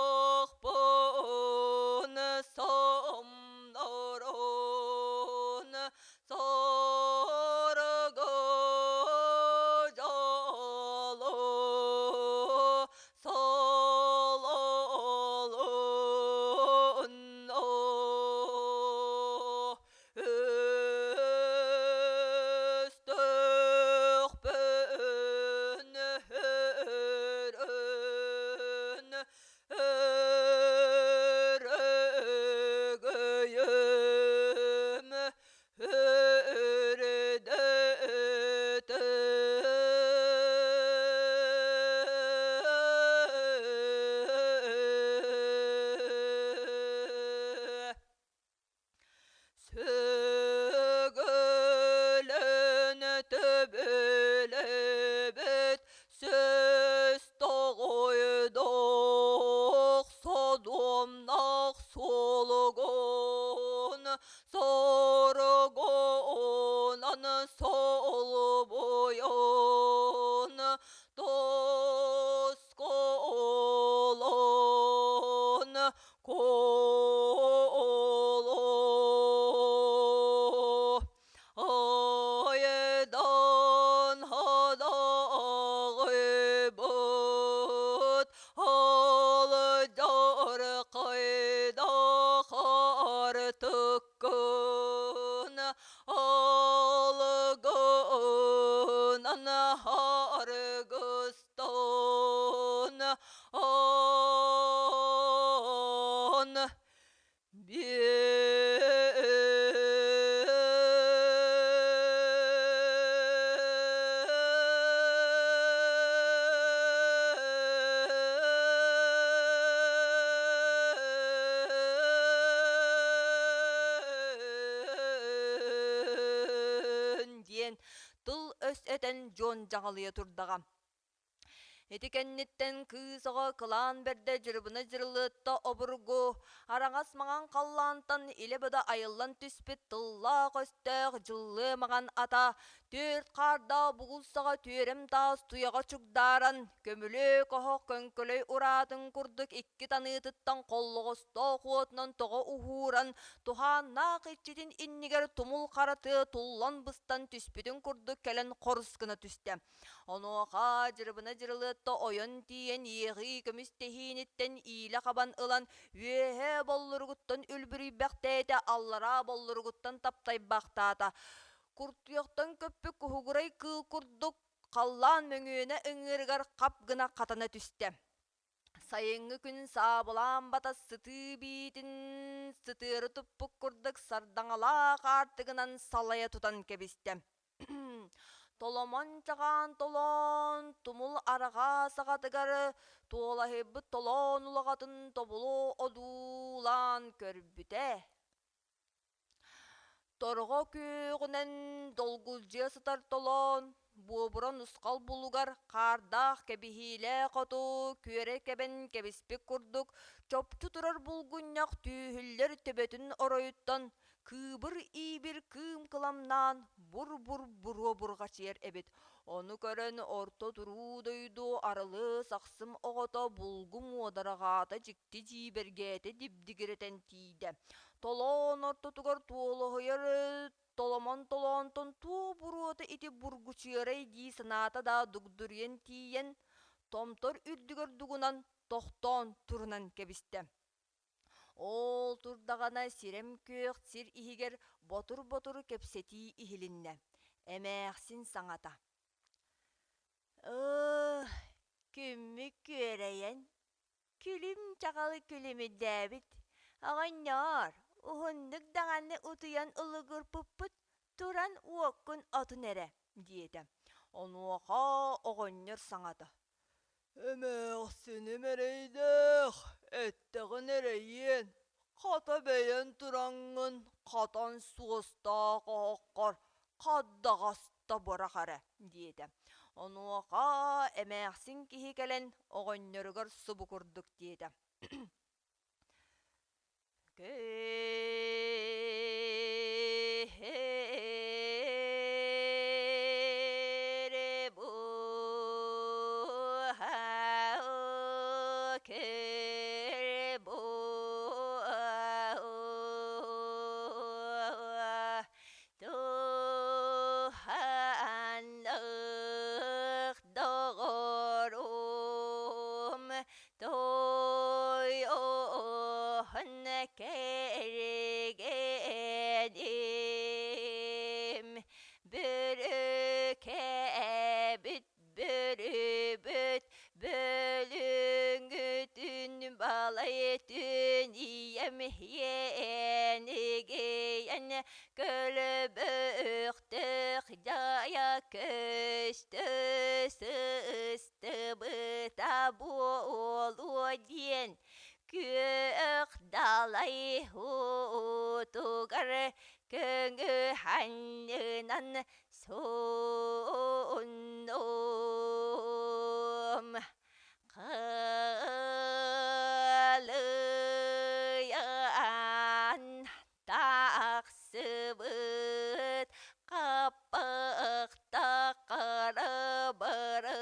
Састахпын самнаран саргы дьолу сололунно Өстөхпүн өрөн өрөгөйүм үрдэтэ. Сөгөлөн төбөлөбөт сөс тоҕойдох содуомнах сулугун соргунан солбуйун тоскулун Куолу айдан хадаҕыбыт алдьархайда хартыккын алгынан харгыстан ан Биэн диэн тыл-өс этэн дьон дьаҕалыйа турдаҕа. Ити кэнниттэн кыыс оҕо кылаан бэрдэ Дьырыбына Дьырылыатта обургу, араҥас маҥан халлаантан илэ-бодо айыллан түспүт тыллаах-өстөөх дьыллыа маҥан ата, түөрт хаардаах бугул саҕа түөрэм таас туйаҕа чугдааран, көмүлүөк оһох көҥкөлөй ураатын курдук икки таныытыттан холлоҕостоох уотунан тоҕо уһууран, туһааннаах иччитин иннигэр тумул хара тыа туллан-быстан түспүтүн курдук кэлэн хорус гына түстэ. Онуоха Дьырыбына Дьырылыатта ойон тиийэн иэҕии көмүс тэһииниттэн иилэ хабан ылан үөһээ боллуругуттан үлбүрүйбэхтээтэ, аллараа боллуругуттан таптайбахтаата. Куртуйахтан көппүт куһугурай кыыл курдук халлаан мөҥүөнэ ыҥыырыгар хап гына хатана түстэ. Сайыҥҥы күн саабылаан батас сытыы биитин сытыары туппут курдук сардаҥалаах аартыгынан салайа тутан кэбистэ. Толомон чаҕаан толоон тумул арҕаа саҕатыгар туолаһыйбыт толоон улаҕатын тобулу одуулаан көрбүтэ. Торҕо күөҕүнэн долгулдьуйа сытар толоон, буобура нусхал булугар хаардаах кэбиһиилээх оту күөрэ кэбэн кэбиспит курдук чопчу турар булгунньах түүһүллэр төбөтүн оройуттан кыыбыр иибир кыым кыламнаан бур-бур буруо бурҕачыйар эбит. Ону көрөн орто туруу дойду арылы сахсым оҕото булгу муодараҕаата дьикти дьиибэргээтэ дибдигирэтэн тиийдэ. Толоон ортотугар туолуһуйар толомон толоонтон туох буруота ити бургучуйарай дии санаата да дугдуруйан тиийэн томтор үрдүгэр дугунан тохтоон турунан кэбистэ. Ол турдаҕына сирэм күөх сир иһигэр ботур-ботур кэпсэтии иһилиннэ. Эмээхсин саҥата: «Ыы, күммүт күөрэйэн, күлүм чаҕыл күлүмүрдээбит. Оҕонньоор, уһуннук даҕаны утуйан улугурбуппут, туран уоккун отун эрэ» диэтэ. Онуоха оҕонньор саҥата: Эмээхсиним эрэйдээх, эттэҕин эрэйиэн, хата бэйэн тураҥҥын хатан суостаах оһоххор хаддаҕаста бырах эрэ диэтэ. Онуоха эмээхсин киһи кэлэн оҕонньоругар субу курдук диэтэ: Туһаннык доҕорум Тойон кэргэним бүрүкэбит бүрүбүт бөлүҥүтүн балай түн ийэм иэнигийэн көлөбөхтөх дьайа көстө сыс Тыбыта буолуо диэн күөх далай уутугар көҥү анньынан сууннум. Кылыйан тахсыбыт хаппахта харабарын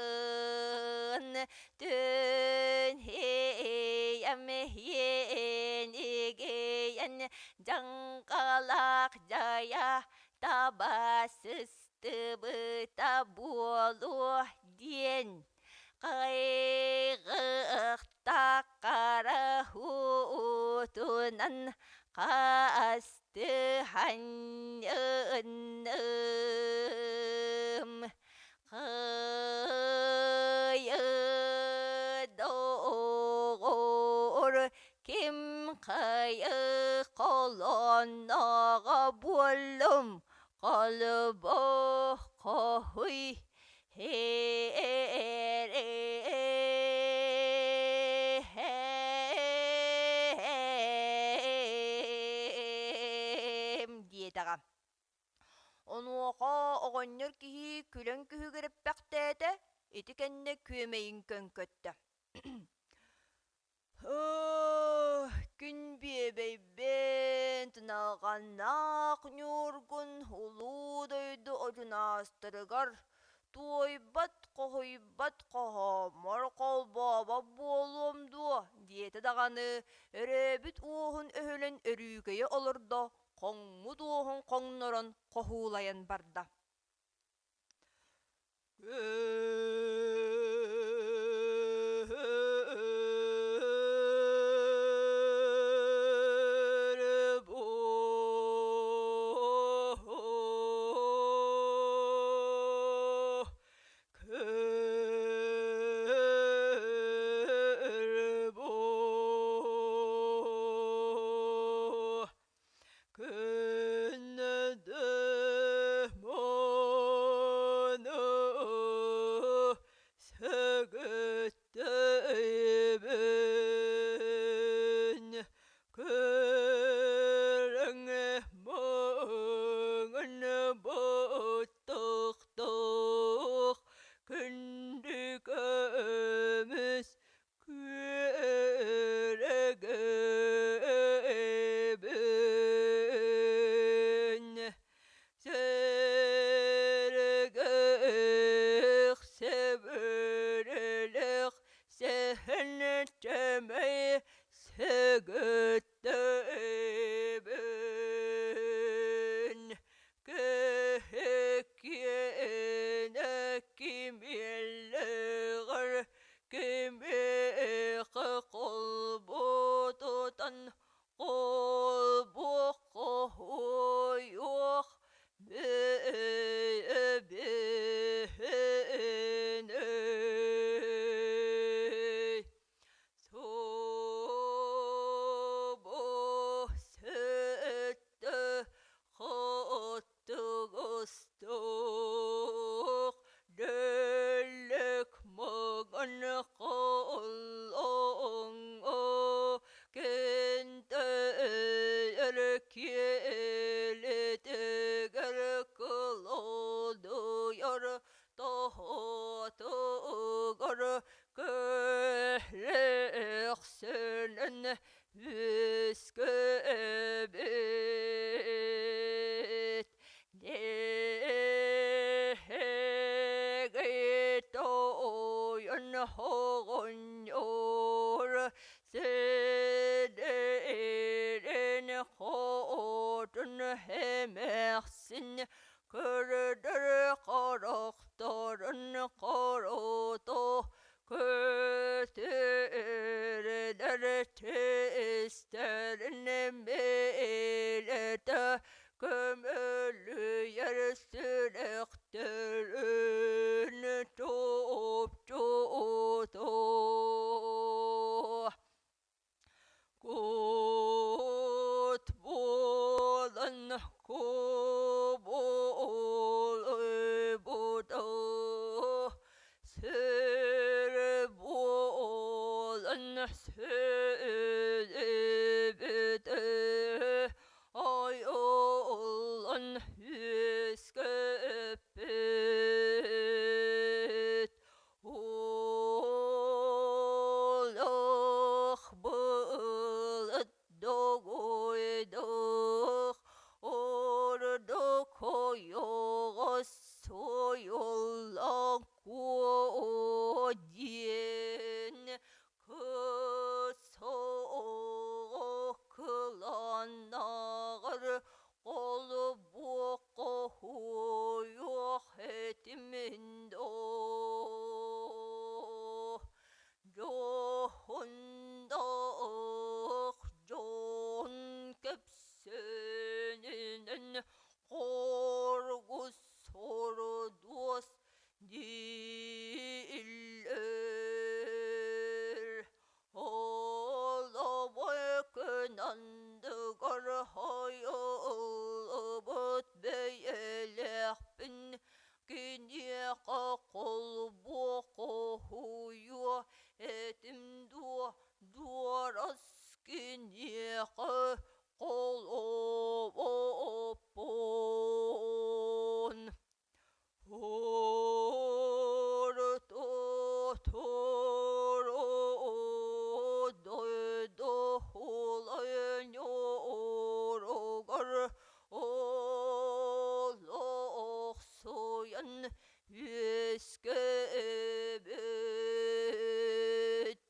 түн иэм иэнигийэн дьаҥхалаах дьайа таба сыстыбыта буолуо диэн Хайҕыахтаах хара уутунан хастыһанньынным. Кыйы доҕор ким хайы холонноҕо буоллум холбоһ хоһуй диэтэҕэ. Онуоха оҕонньор киһи күлэн күһүгүрэппэхтээтэ, ити кэннэ күөмэйин көҥкөттө. Күн биэбэйбин туналҕаннаах Ньургун улуу дойду одьунаастарыгар туойбат, хоһуйбат хоһооммор холбообот буолуом дуо диэтэ даҕаны, өрөөбүт уоһун өһүлэн өрүүкэйэ олордо, хоҥмут уоһун хоҥнорон хоһуулайан барда. Күннэдэ сэгэттэйбин көрөҥө мөҥөн баттахтаах күндү көмүс Күөрэгөйбүн сэргэх сэбэрэлэх сэһэнчэмэй сэгэттэйбин киһи кимиэллэҕэр кимиэхэ холбуу тутан үөскээбит Нэһиги тойон оҕонньор Сидэрин хотун эмээхсин көрдөр харахтарын харата көтөрдөр тистэрин мээлэтэ көмөлүйэр сүрэхтэрин чопчута Кут буолан кубулуйбута, сир буолан сүлүбүтэ, айыллан үөскэппит. Олох былыт догуйдух, ордук ойоҕос суйуллан куо диэн кысоҕо кыланнаҕар холбуохха хуйуох этимин доо. Дьоһундаах дьон кэпсээнинэн хоргус сордуос дииллэр. Олобой күн андыгар хайыллыбыт бэйэлээхпин киниэхэ холбуохуйуо этим дуо дуорас киниэхэ холобоппун. Орто дойду улайньоругар олохсуйан үөскээбит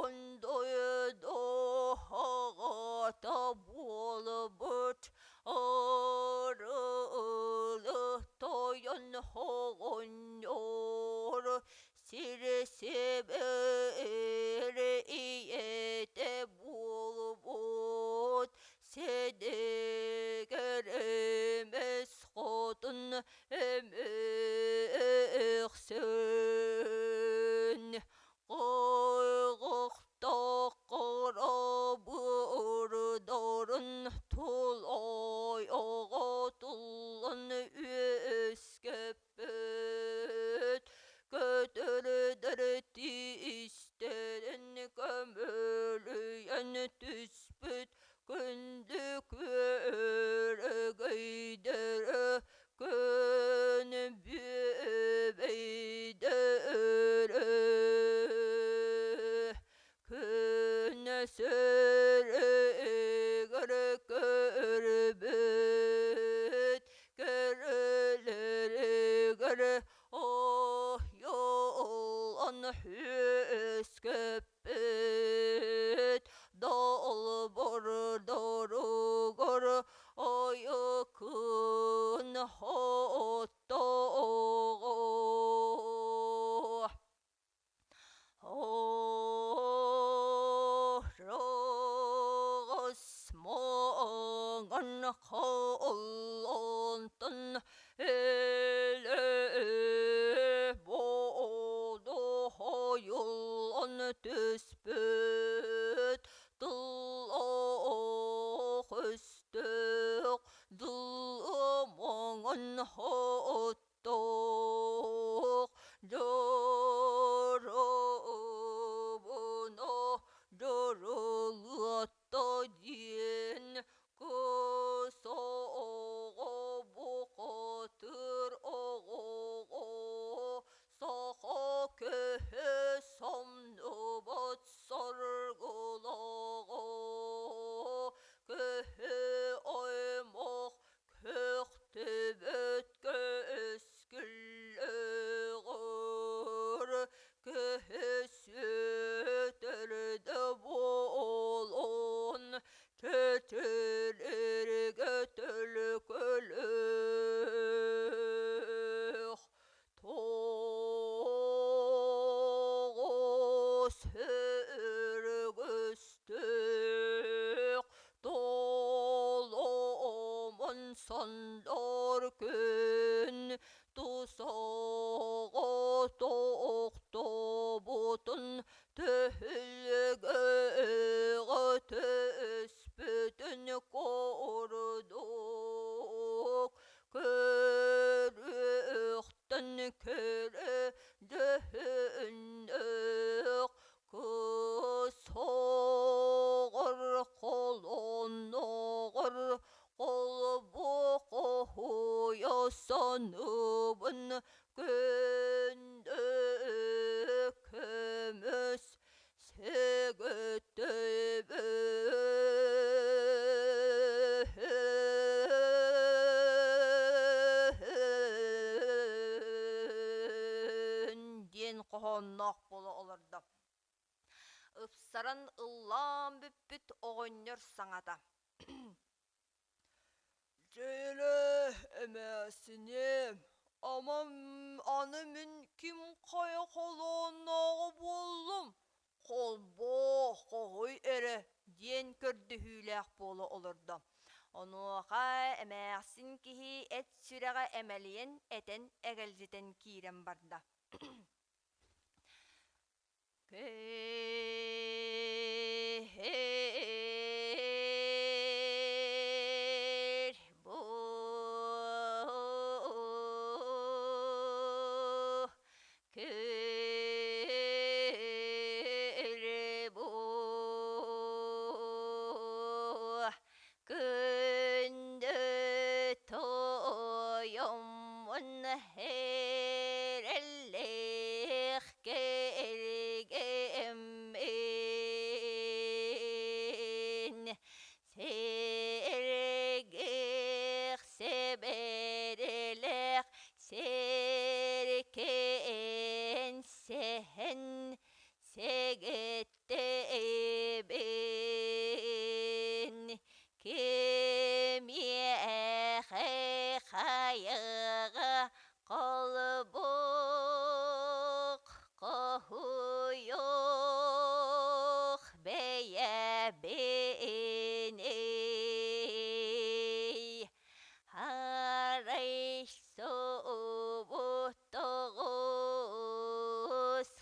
Ондойду аҕата буолбут арыылы тойон оҕонньор сири сибири ийэтэ буолбут сэдигэр эмэс хотун эмээхсин Ойҕохтооххоро быырдарын тулай оҕотуллан үөскэппит көтөрдөр тиистэрин көмөлүйэн түспүт күндү күөрэгөйдөрө күн бүөбэйдэрэ күн сөрүгэр көрбүт көрөлөрүгэр ойолон үөскэппит долбордоругар ойукун хоттоҕо Ороҕос моҥон холлонтон өлө бодоһойуллан түспүт тыл өстөөх дыл моҥон хоттоох дьоробуна дьоролуотта диэн косоҕо Түгэҕэ түспүтүн курдук көрүөхтэн кэрэ дьүһүннээх кыс оҕор холонноҕор холбоһуйа саныыбын күндү көмүс Сэгэттэбин диэн хоһоонноох буола олордо. Ыпсаран ыллаан бүппүт оҕонньор саҥата. Дьиэлэ эмээсиним, ама аны мин ким хайа холооннооҕо буоллум, холбоо, хоһуй эрэ диэн көрдөһүүлээх буола олордо. Онуоха эмээхсин киһи эт сүрэҕэ эмэлийэн этэн эгэлдьитэн киирэн барда. Кэр бу кэр бу күндү тойоммун эрэллээх кэргэммин сэргэх сэбэрэлээх сэркэн сэһэн сэгэт Тэбин кимиэхэ хайаҕа холбук хоһуйуох бэйэбиний арай субу тоҕус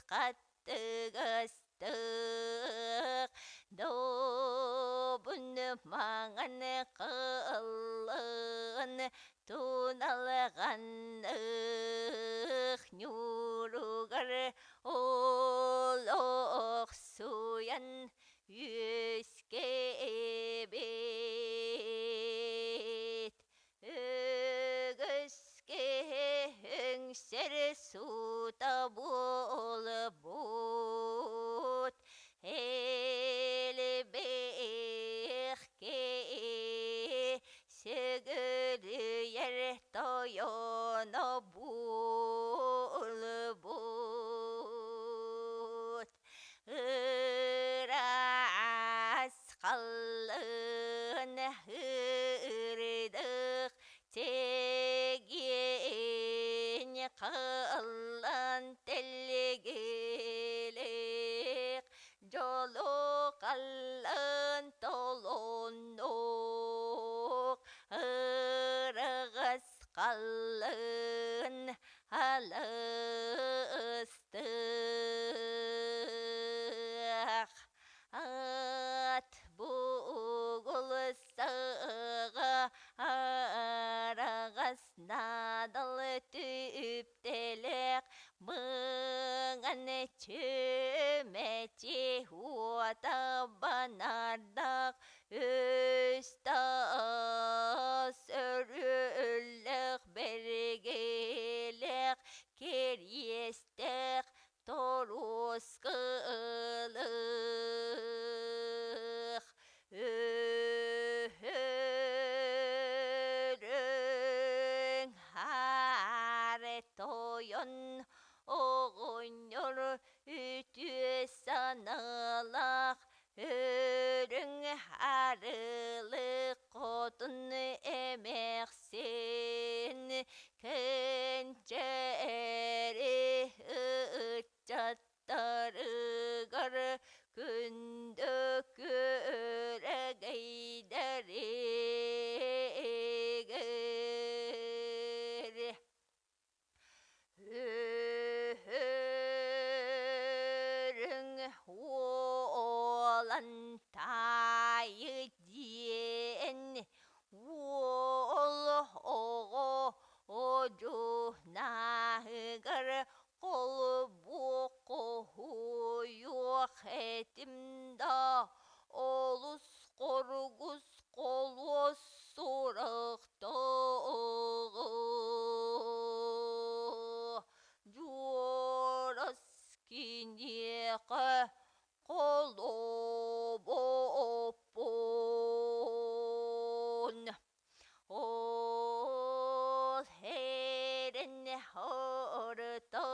хаттыгас Тык добун маҥан кылын туналҕанных ньууругар олохсуйан үөскээбит Үгүскэ үҥсэр суута буолбут, элбэх киһи сүгүрүйэр тойоно буолбут. Ыраас халлаан ырдых чэгиэн халлаан тэллигилэх дьолу халлаан толоннук ырыгыс халлаан алыстыах ат бугулсаҕа араҕас наадал түптэлээх мыҥан чүмэчи уота банардах үс таас өрүллэх бэргэлэх кириэстээх торуоскалых өһөрөҥ хаары тойон оҕонньор үтүө санаалаах Үрүҥ арылы хотун эмээхсин кэнчээри ыччаттарыгар күндү күөрэгэйдэригэр Үһүрүҥ Буолан таайы диэн уол оҕо одьунаһыгар холбуоххуйуох этим да олус хоргус холуос сурахтааҕы Дьуорас киниэхэ холобоппун. Ол эрэн орто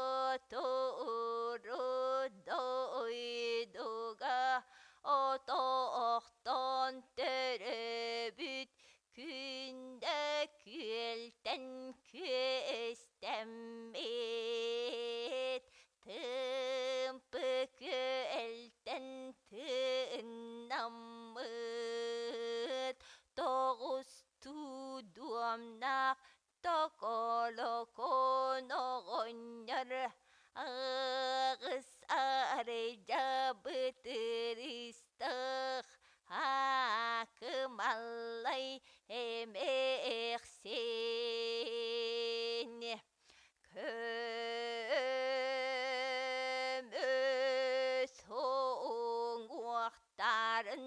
туру дойдуга отоохтон төрөөбүт күндэ күөлтэн күөстэммит Тымпы күөлтэн тыыннаммыт тоҕустуу дуомнаах токолокон оҕонньор аҕыс арыйдьабыт ыстах аакымаллай эмээхсин Көмүс уҥуохтарын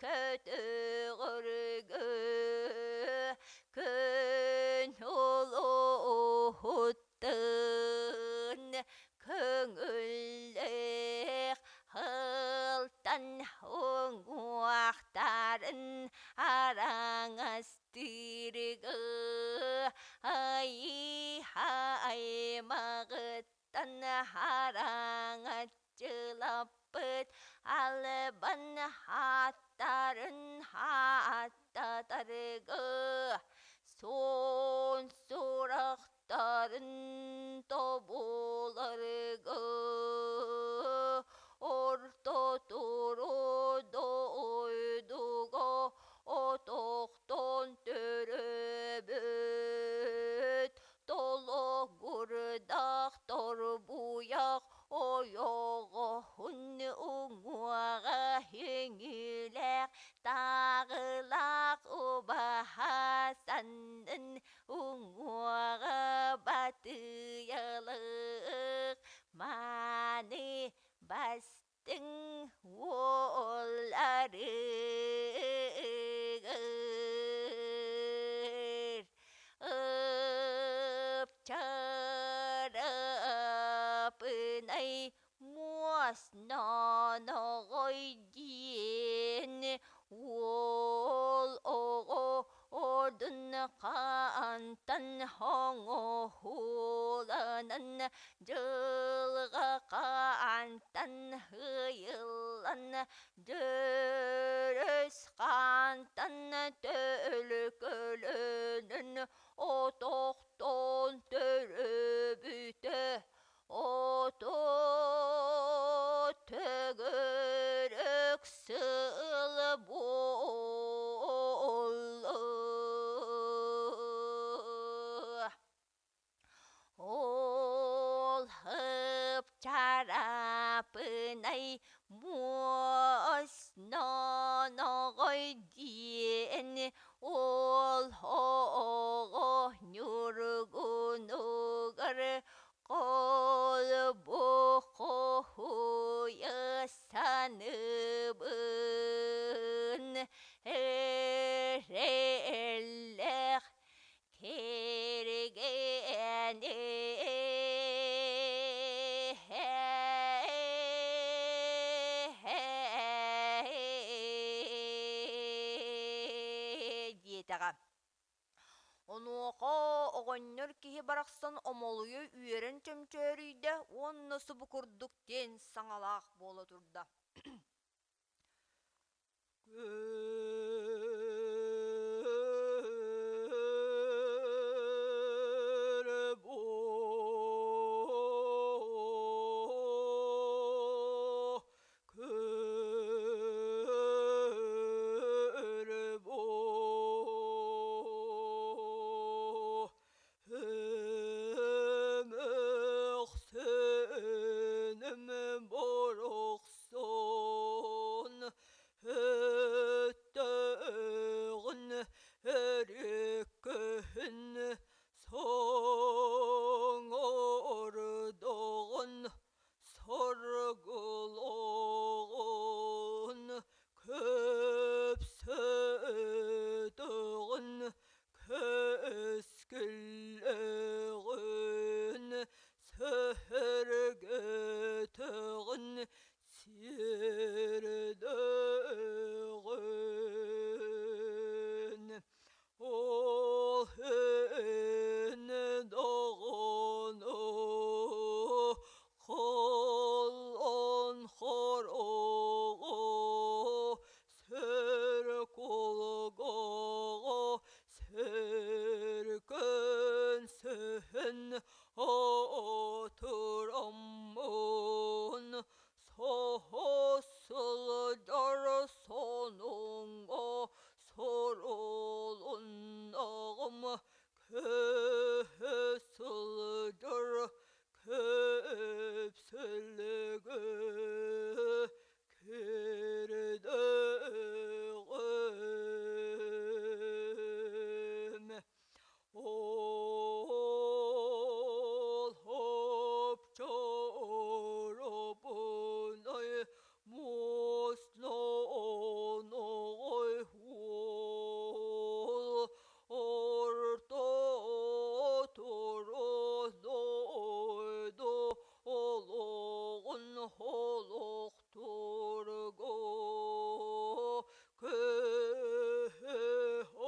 көтөҕөргө күн улууһуттан көҥүллээх һылтан уҥуохтарын араҥас Тыырыга аймаҕыттан хараҥаччылаппыт албан ааттарын ааттатарга суон сурахтарын тобуларга орто туру дойдуга отохтон төрөөбүт толугурдаах торбуйах ойоҕоһун уҥуоҕа үҥүүлээх тааҕылаах убаһа саннын уҥуоҕа батыйалык мааны бастыҥ уолларыгар Ыпчарапынай муос ноноҕой диэн уол оҕо Ордун хаантан оҥоһууланан дьылҕа хаантан ыйыллан дьөрөс хаантан төлкөлөнөн отохтон төрөөбүтэ ото төгүрүк сыл буолла. Ол чарапынай муос ноноҕой диэн ол оҕо ньургунугар Холбохоһуйа саныыбын эрэллээх кэргэни диэтэҕэ. Онуоха оҕонньор киһи барахсан омолуйа үөрэн чөмчөөрүйдэ уонна субу курдук диэн саҥалаах буола турда. Өмөхсөнүм борохсон. Сылдьар сонуҥҥа сурулуннаҕым, Көһө сылдьар кэпсэлгэ киирдэҕим. Ол хопчоробунай муоснаной уол орто тура дойду олоҕун олохторго киһи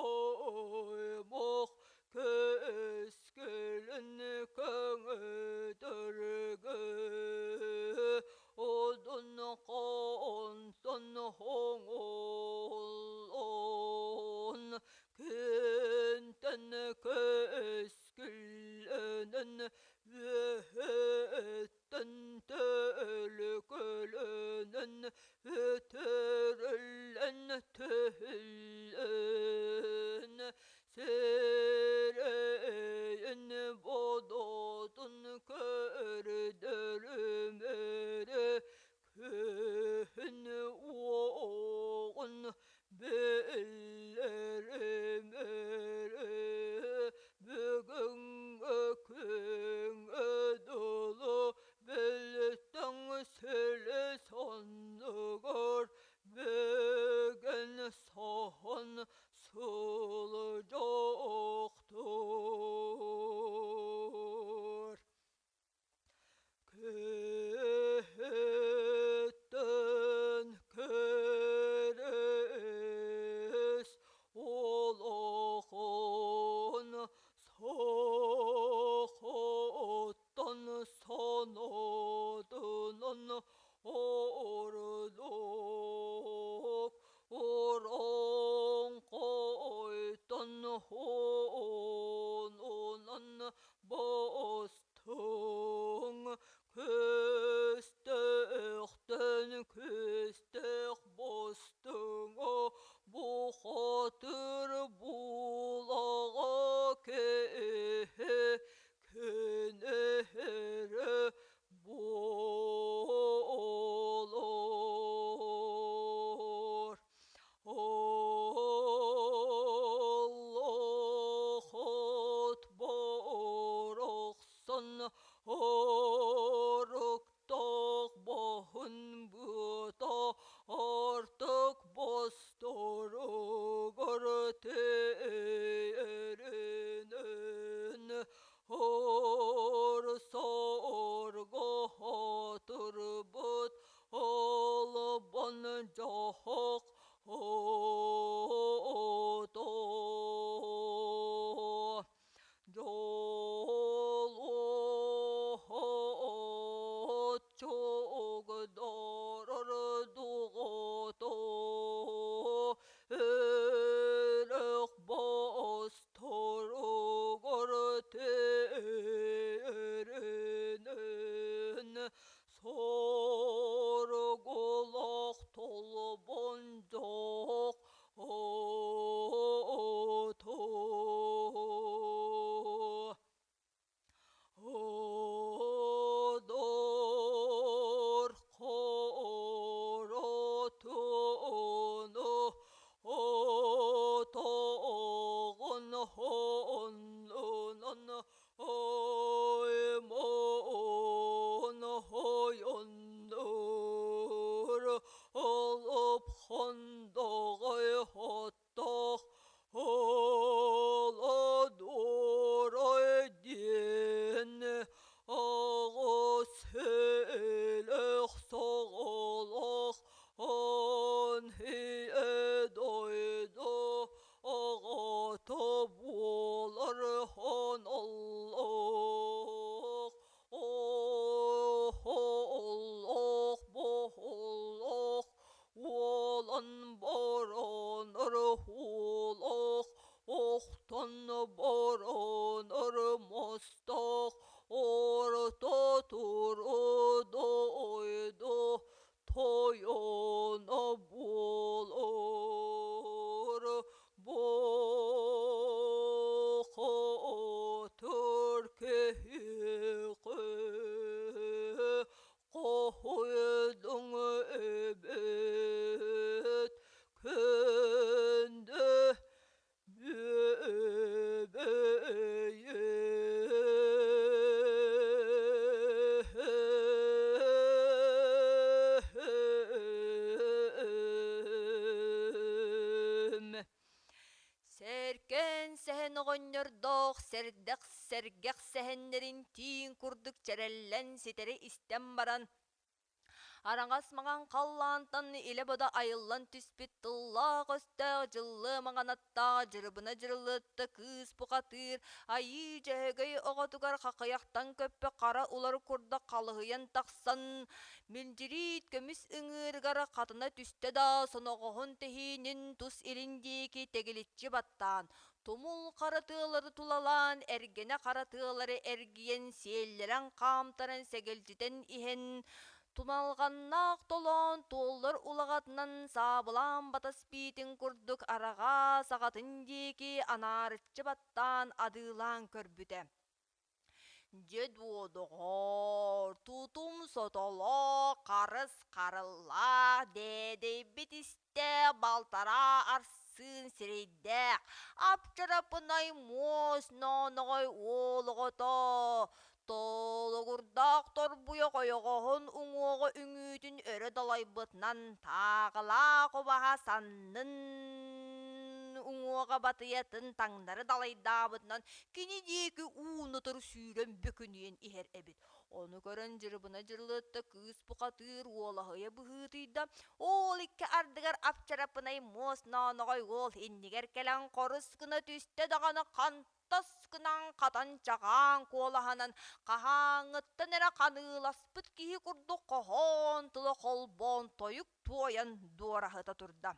аймах кэскилин кэҥэтэргэ одун хонтон хоҥолон күнтэн кэскилэнэн үөһэттэн төлкөлөнөн үтүрүллэн түһүллэн сирэйин бодотун көрдөрүмэри күн уоҕун биллэримэри бүгүҥҥү күҥҥэ дылы билтэн силис оннугар бүгүн соһон сылдьыахтыыр. Киһиттэн кэрис улахан сахаттан санаатынан ордук урааҥхайтан уонунан бастыҥ күүстээхтэн күүстээх бастыҥа бухатыр булаҕа киһи киниһирэ буолар. Олохот барахсан арыктаах баһын быата артык бастарыгар тиэринэн өр сорго хатырбыт албан дьаһах ото. Дьолуот чугдарар дуҕото үрэх босторугар тиэринэн соргулах толбондох ото. Одор хоротуну отоҕун оннунан оймон хойоннур олоп хондоҕой хоттох Холодорой диэн аҕыс өлөх соҕолох он дойду аҕата буолар хоноллоох Оһоллоох боһоллоох уолан боронор уулаах охтон боронор мостаах орто туру дойду тойоно сэрдэх сэргэх сэһэннэрин тииҥ курдук чэрэллэн ситэри истэн баран, Араҥас маҥан халлаантан илэ-бодо айыллан түспүт тыллаах-өстөөх дьыллыа маҥан аттаах дьырыбына дьырылыатта кыыс бухатыыр айыы дьөһөгөй оҕотугар хахыйахтан көппө хара улар курдук халыһыйан тахсан милдьириит көмүс ыҥыырыгар хатана түстэ да соноҕоһун тэһиинин тус илин диэки тэгиличчи баттаан тумул хара тыалары тулалаан эргэнэ хара тыалары эргийэн сиэллэрэн хаамтаран сэгэлдьитэн иһэн туналҕаннаах толоон туоллар улаҕатынан саабылаан батас биитин курдук араҕаа саҕатын диэки анаарыччы баттаан адыылаан көрбүтэ. Дьэ дуо, доҕоор, тутум сотолоох, харыс харыллаах, дээдэйбит истээх, балтараа арсыын сирэйдээх, апчарапынай муос нооноҕой уол оҕото, толугурдаах торбуйах ойоҕоһун уҥуоҕа үҥүүтүн өрө далайбытынан тааҕылаах убаһа саннын уҥуоҕа батыйатын таҥнары далайдаабытынан кини диэки уунутар сүүрэн бөкүнүйэн иһэр эбит. Ону көрөн Дьырыбына Дьырылыатта кыыс бухатыыр уолаһыйа быһыытыйда. Ол икки ардыгар апчарапынай муос нооноҕой уол иннигэр кэлэн хорус гына түстэ даҕаны хантас гынан хатан чаҕаан куолаһынан хаһааҥҥыттан эрэ ханыыласпыт киһи курдук хоһоон тыла холбоон тойук туойан дуораһыта турда.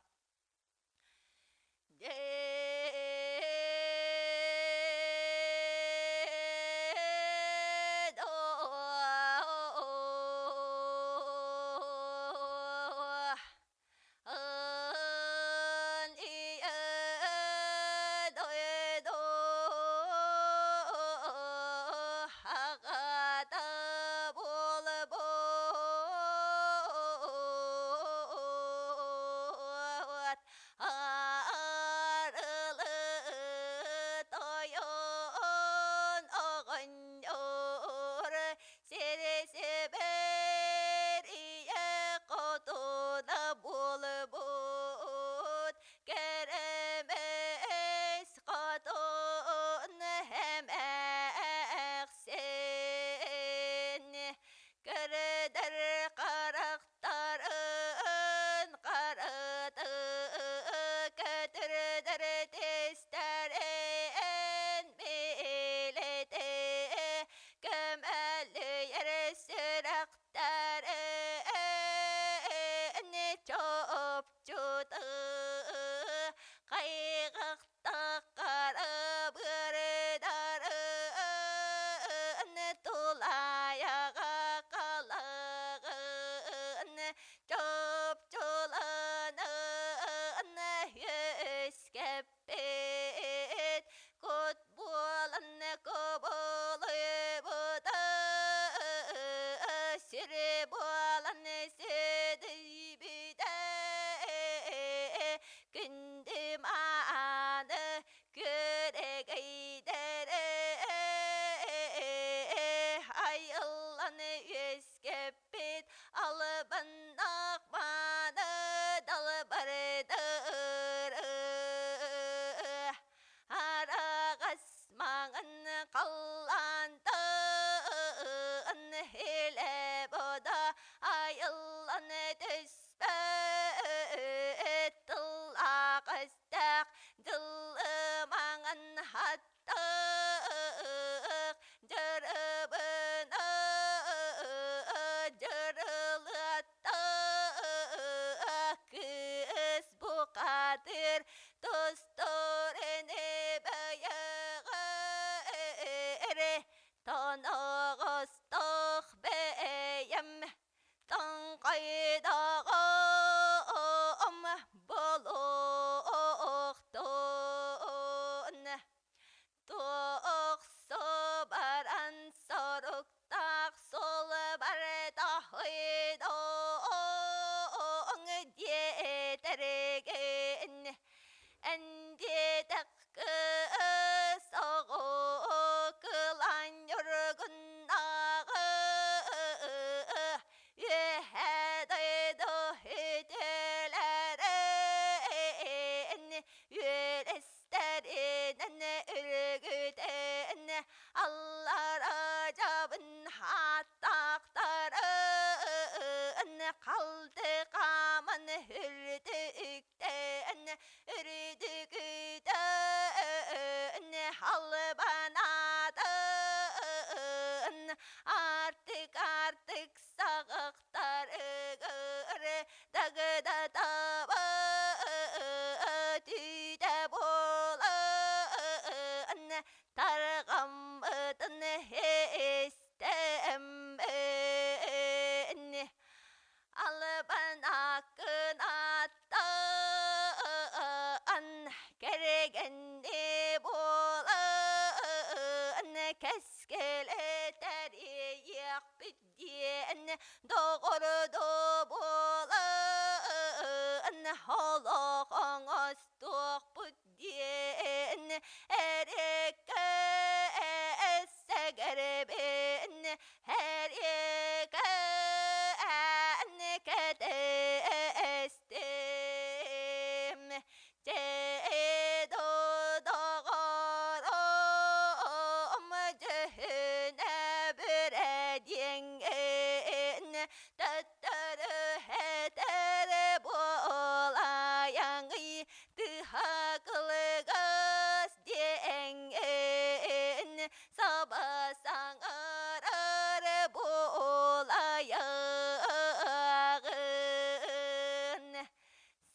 Олох оҥостуохпут диэн эрикэ сэгэрбин эрикэ кэтэстим. Чээ доҕорум дьүһүнэ бүрэ диэҥҥин төттөрү этэр буолайаҥый тыһа кылгас диэҥҥин саба саҥарар буолайаҕын.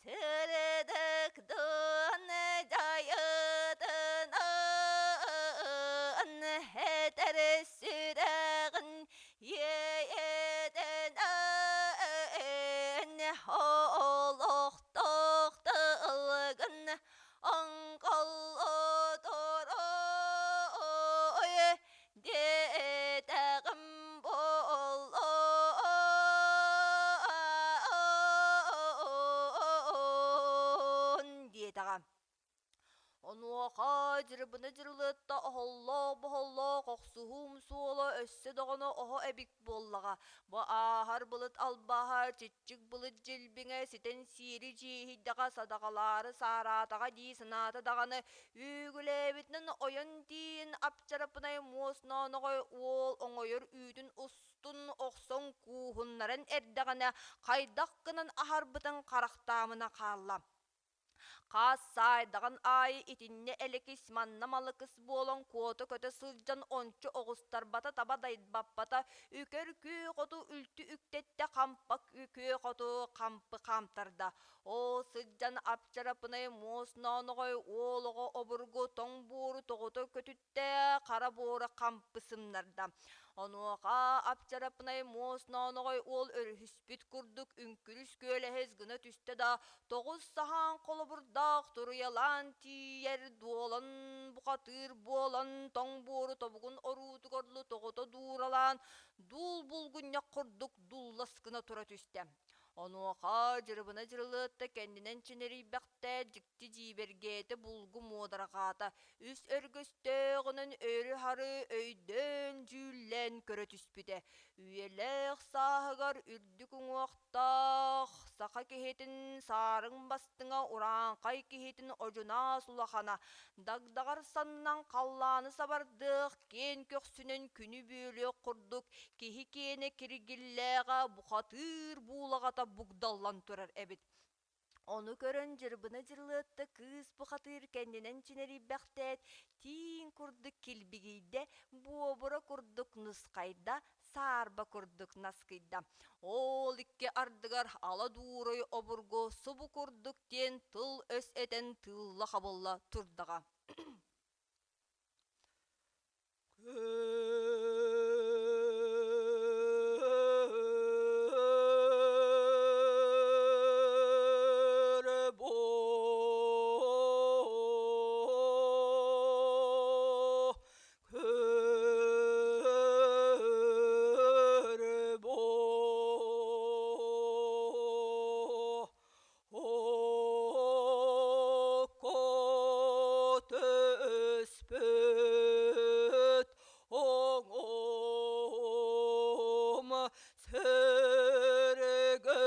Сырдык дын дьайытынан этэр сүрэҕин иэйэтинэн олохтоох тылгын оҥколлоторой диэтэҕим буоллун диэтэҕэ. Онуоха дьырыбына дьырылыатта оһоллоох-боһоллоох охсуһуум суола өссө даҕаны оһо эбит буоллаҕа. Бу ааһар былыт албаһа, чиччик былыт дьилбиҥэ ситэн сиэри дьиэһийдэҕэ садаҕалаары саараатаҕа дии санаата даҕаны Үүгүлээбитинэн ойон тиийэн апчарапынай муос нооноҕой уол оҥойор үүтүн устун охсон кууһуннаран эрдэҕинэ хайдах гынан аһарбытын харахтаамына хаалла. Хаас саайдаҕын аайы итиннэ элэкис, манна малыкыс буолан куота көтө сылдьан ончу оҕустарбата таба дайбаппата, үкэр күөх оту үлтү үктэттэ, хампа күөх оту хампы хаамтарда. Оо, сылдьан апчарапынай муос нооноҕой уол оҕо обургу тоҥ буору тоҕута көтүттэ, хара буору хампы сымнарда. Онуоха апчарапынай муос нооноҕой уол өрүһүспүт курдук үҥкүрүс күөлэһис гына түстэ да, тоҕус саһаан холобурдаах туруйалаан тиийэр дуолан бухатыыр буолан тоҥ буору тобугун оруутугар тоҕута дууралаан дуул булгунньах курдук дуллас гына тура түстэ. Онуоха Дьырыбына Дьырылыатта кэннинэн чинэрийбэхтэ дьикти дьиибэргээтэ булгу муодарҕаата, үс өргөстөөҕүнэн өрү-һары өйдөөн-дьүүллээн көрө түспүтэ. Үйэлээх сааһыгар үрдүк уҥуохтаах саха киһитин саарыҥ бастыҥа урааҥхай киһитин одьунаас улахана, дагдаҕар саннан халлааны сабардыах киэн көхсүнэн күнү бүөлүөх курдук киһи киэнэ киргиллээҕэ бухатыыр буулаҕата бугдаллан турар эбит. Ону көрөн Дьырбына Дьырылыатта кыыс бухатыыр кэннинэн чинэрийбэхтээт, тииҥ курдук килбигийдэ, буобура курдук нусхайда, саарба курдук наскыйда. Ол икки ардыгар ала дуурай обургу субу курдук диэн тыл-өс этэн тыылла-хабылла турдаҕа. Өспүт оҥом сэргэ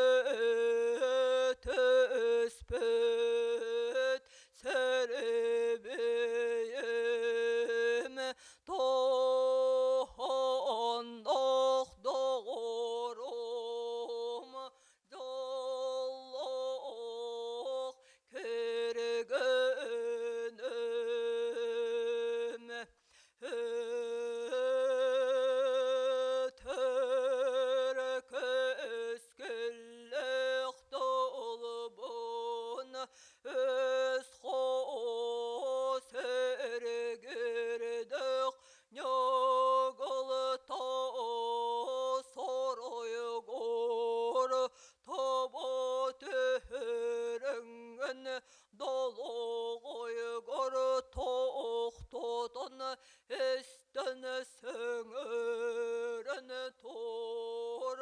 түспүт сэрбиэм тоһоннох доҕорум Дьоллоох кэргэним өтөр кэскиллээх тылбын өс хос эргирдэх Ньыгылта соройгор тобо түһэрэҥҥин долоҕойгор тохтотон истэн сэҥээрэн тур.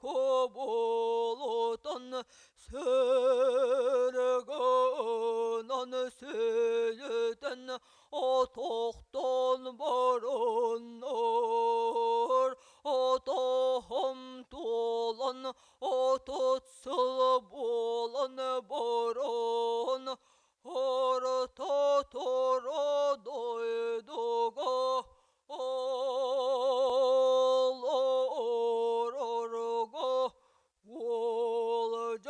Кубулутан сөргөнөн сүлүтэн отохтон бараннар отоһум туолан 30 сыл буолан баран орто тура дойдуга олорорго уолдьастым.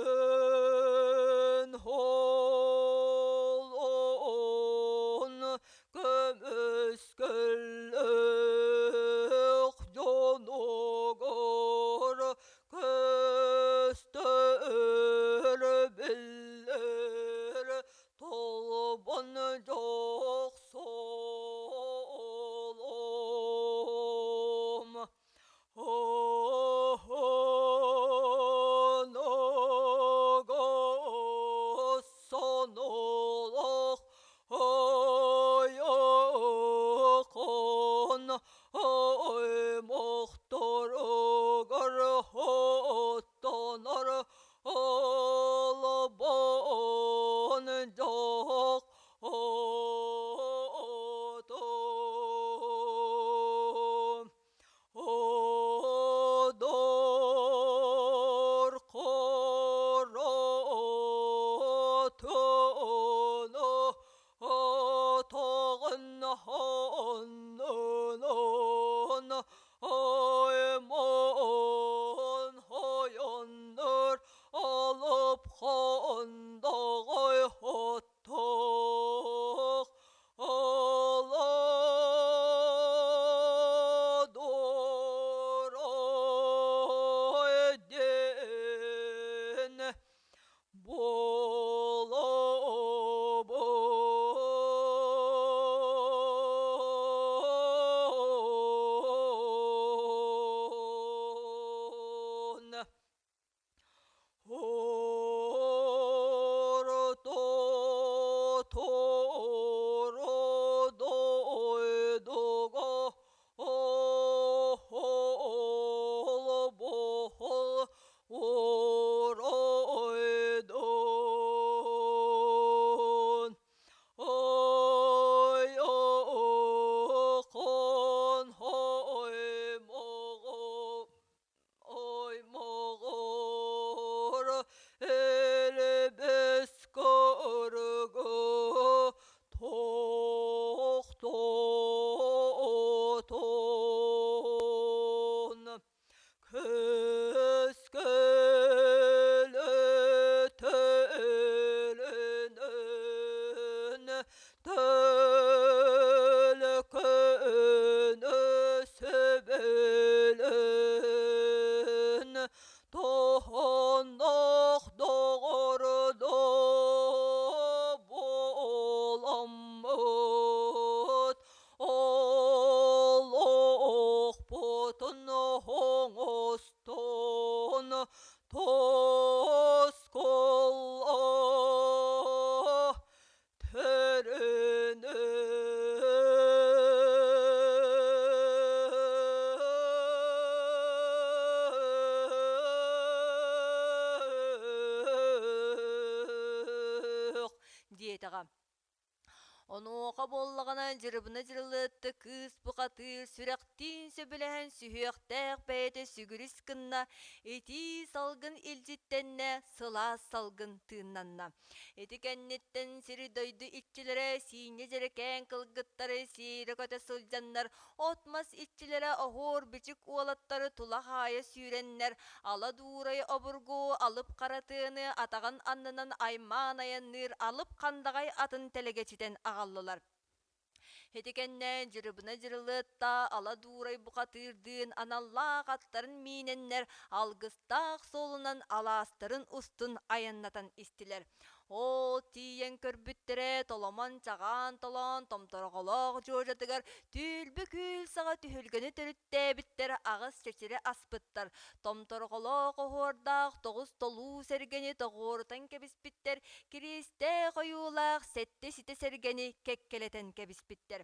Күн холон көмүскэллээх дьонугар көстөр биллэр толбон дьохсолом. Сонолох ойохон аймохторугар хоттонор олбон дьох отон. Одор коротуну отоҕун хоннунун аймон хойоннор алып хондоҕой хоттох Аладорой диэн буолабын. Орто торо дойдуга ол-бохол оройдон. Ой-хон хой-моҕо Аймоҕор элбэс көргө тохтотон көскөлө төлөнөн төлкөнө сөбөлөн тоһоннох доҕордо буоламмыт олохпутун оҥостон тоскулла Төрөнүөх диэтэҕэ. Онуоха буоллаҕына Дьырыбына Дьырылыатта кыыс бухатыыр сүрэхтиин сөбүлэһэн сүһүөхтээх бэйэтэ сүгүрүс гынна, итии салгын илдьиттэннэ, сылаас салгын тыыннанна. Ити кэнниттэн сири-дойду иччилэрэ сиинньэ дьэрэкээн кылгыттары сиэрэ-көтө сылдьаннар, от-мас иччилэрэ оһуор-бичик уолаттары тула хаайа сүүрэннэр, ала дуурай обургу алып хара тыаны атаҕын аннынан аймаан айанныыр алып хандаҕай атын тэлэгэчитэн аҕаллылар. Ити кэннэ Дьырыбына Дьырылыатта ала дуурай бухатыырдыын аналлаах аттарын миинэннэр алгыстаах суолунан алаастарын устун айаннатан истилэр. Ол тиийэн көрбүттэрэ Толомон чаҕаан толоон томторҕолоох дьуожатыгар түүл күөл саҕа түһүлгэни төрүттээбиттэр аҕыс чэчири аспыттар, томторҕолоох оһуордаах тоҕус толуу сэргэни тоҕуорутан кэбиспиттэр, кириэстээх ойуулаах сэттэ ситэ сэргэни кэккэлэтэн кэбиспиттэр.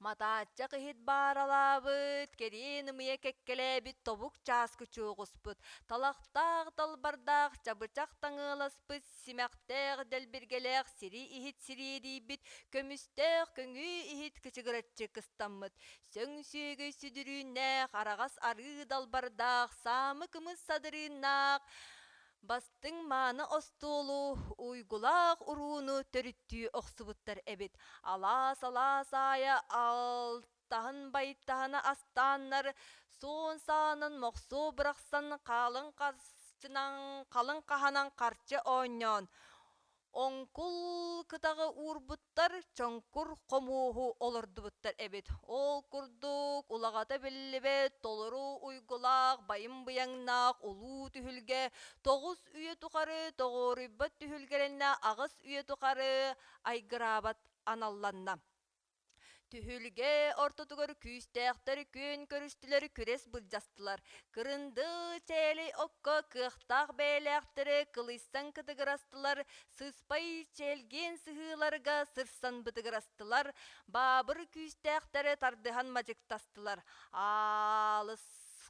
Матааччах иһит бааралаабыт, кэриэн ымыйа кэккэлээбит тобук чааскы чуоҕуспут, талахтаах далбардаах чабычах таҥыаласпыт, симэхтээх дэлбиргэлээх сири иһит сириэдийбит, көмүстээх көҥү иһит кычыгыраччы кыстаммыт, сөҥ сүөгэй сүдүрүүннээх, араҕас арыы далбардаах, саамы кымыс садырыыннаах, Бастыҥ мааны остуолу, уйгулаах урууну төрүттүү охсубуттар эбит. Алаас-алаас аайы алтаһын байтаһына астааннар, суон саанан мохсуо бырахсан хаалыҥ харчынан халыҥ хаһанан харчы оонньоон, Оҥкул кытаҕы уурбуттар, чоҥкур хомуоһу олордубуттар эбит. Ол курдук улаҕата биллибэт толору уйгулаах, байым быйаҥнаах улуу түһүлгэ тоҕус үйэ тухары тоҕуоруйбат түһүлгэлэннэ, аҕыс үйэ тухары айгыраабат аналланна. Түһүлгэ ортотугар күүстээхтэр күөн көрүстүлэр, күрэс былдьастылар. Кырынды чээлэй окко кыахтаах бэйэлээхтэри кылыйсан кытыгырастылар, сыспай чэлгиэн сыһыыларга сырсан бытыгырастылар, баабыр күүстээхтэри тардыһан мадьыктастылар. Аалыс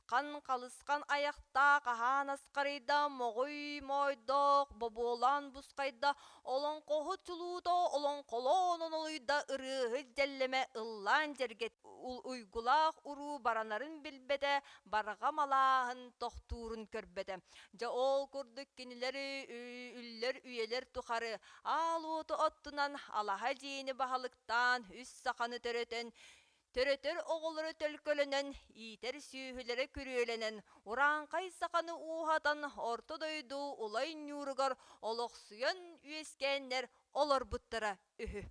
Хан-халысхан айахтаах аһаан асхарыйда, моҕуй моойдоох бобуолаан бусхайда, олоҥхоһут чулуута олоҥхолоон онолуйда, ырыаһыт дьэллэмэ ыллаан дьэргэт уйгулаах уруу баранарын билбэтэ, барҕа малааһын тохтуурун көрбөтө. Дьэ ол курдук кинилэр үллэр үйэлэр тухары аал уоту оттунан, алаһа дьиэни баһылыктаан, үс саханы төрөтөн, Төрөтөр оҕолоро төлкөлөнөн, иитэр сүөһүлэрэ күрүөлэнэн, урааҥхай саханы ууһатан орто дойду улай ньууругар олохсуйан үөскээннэр олорбуттара үһү.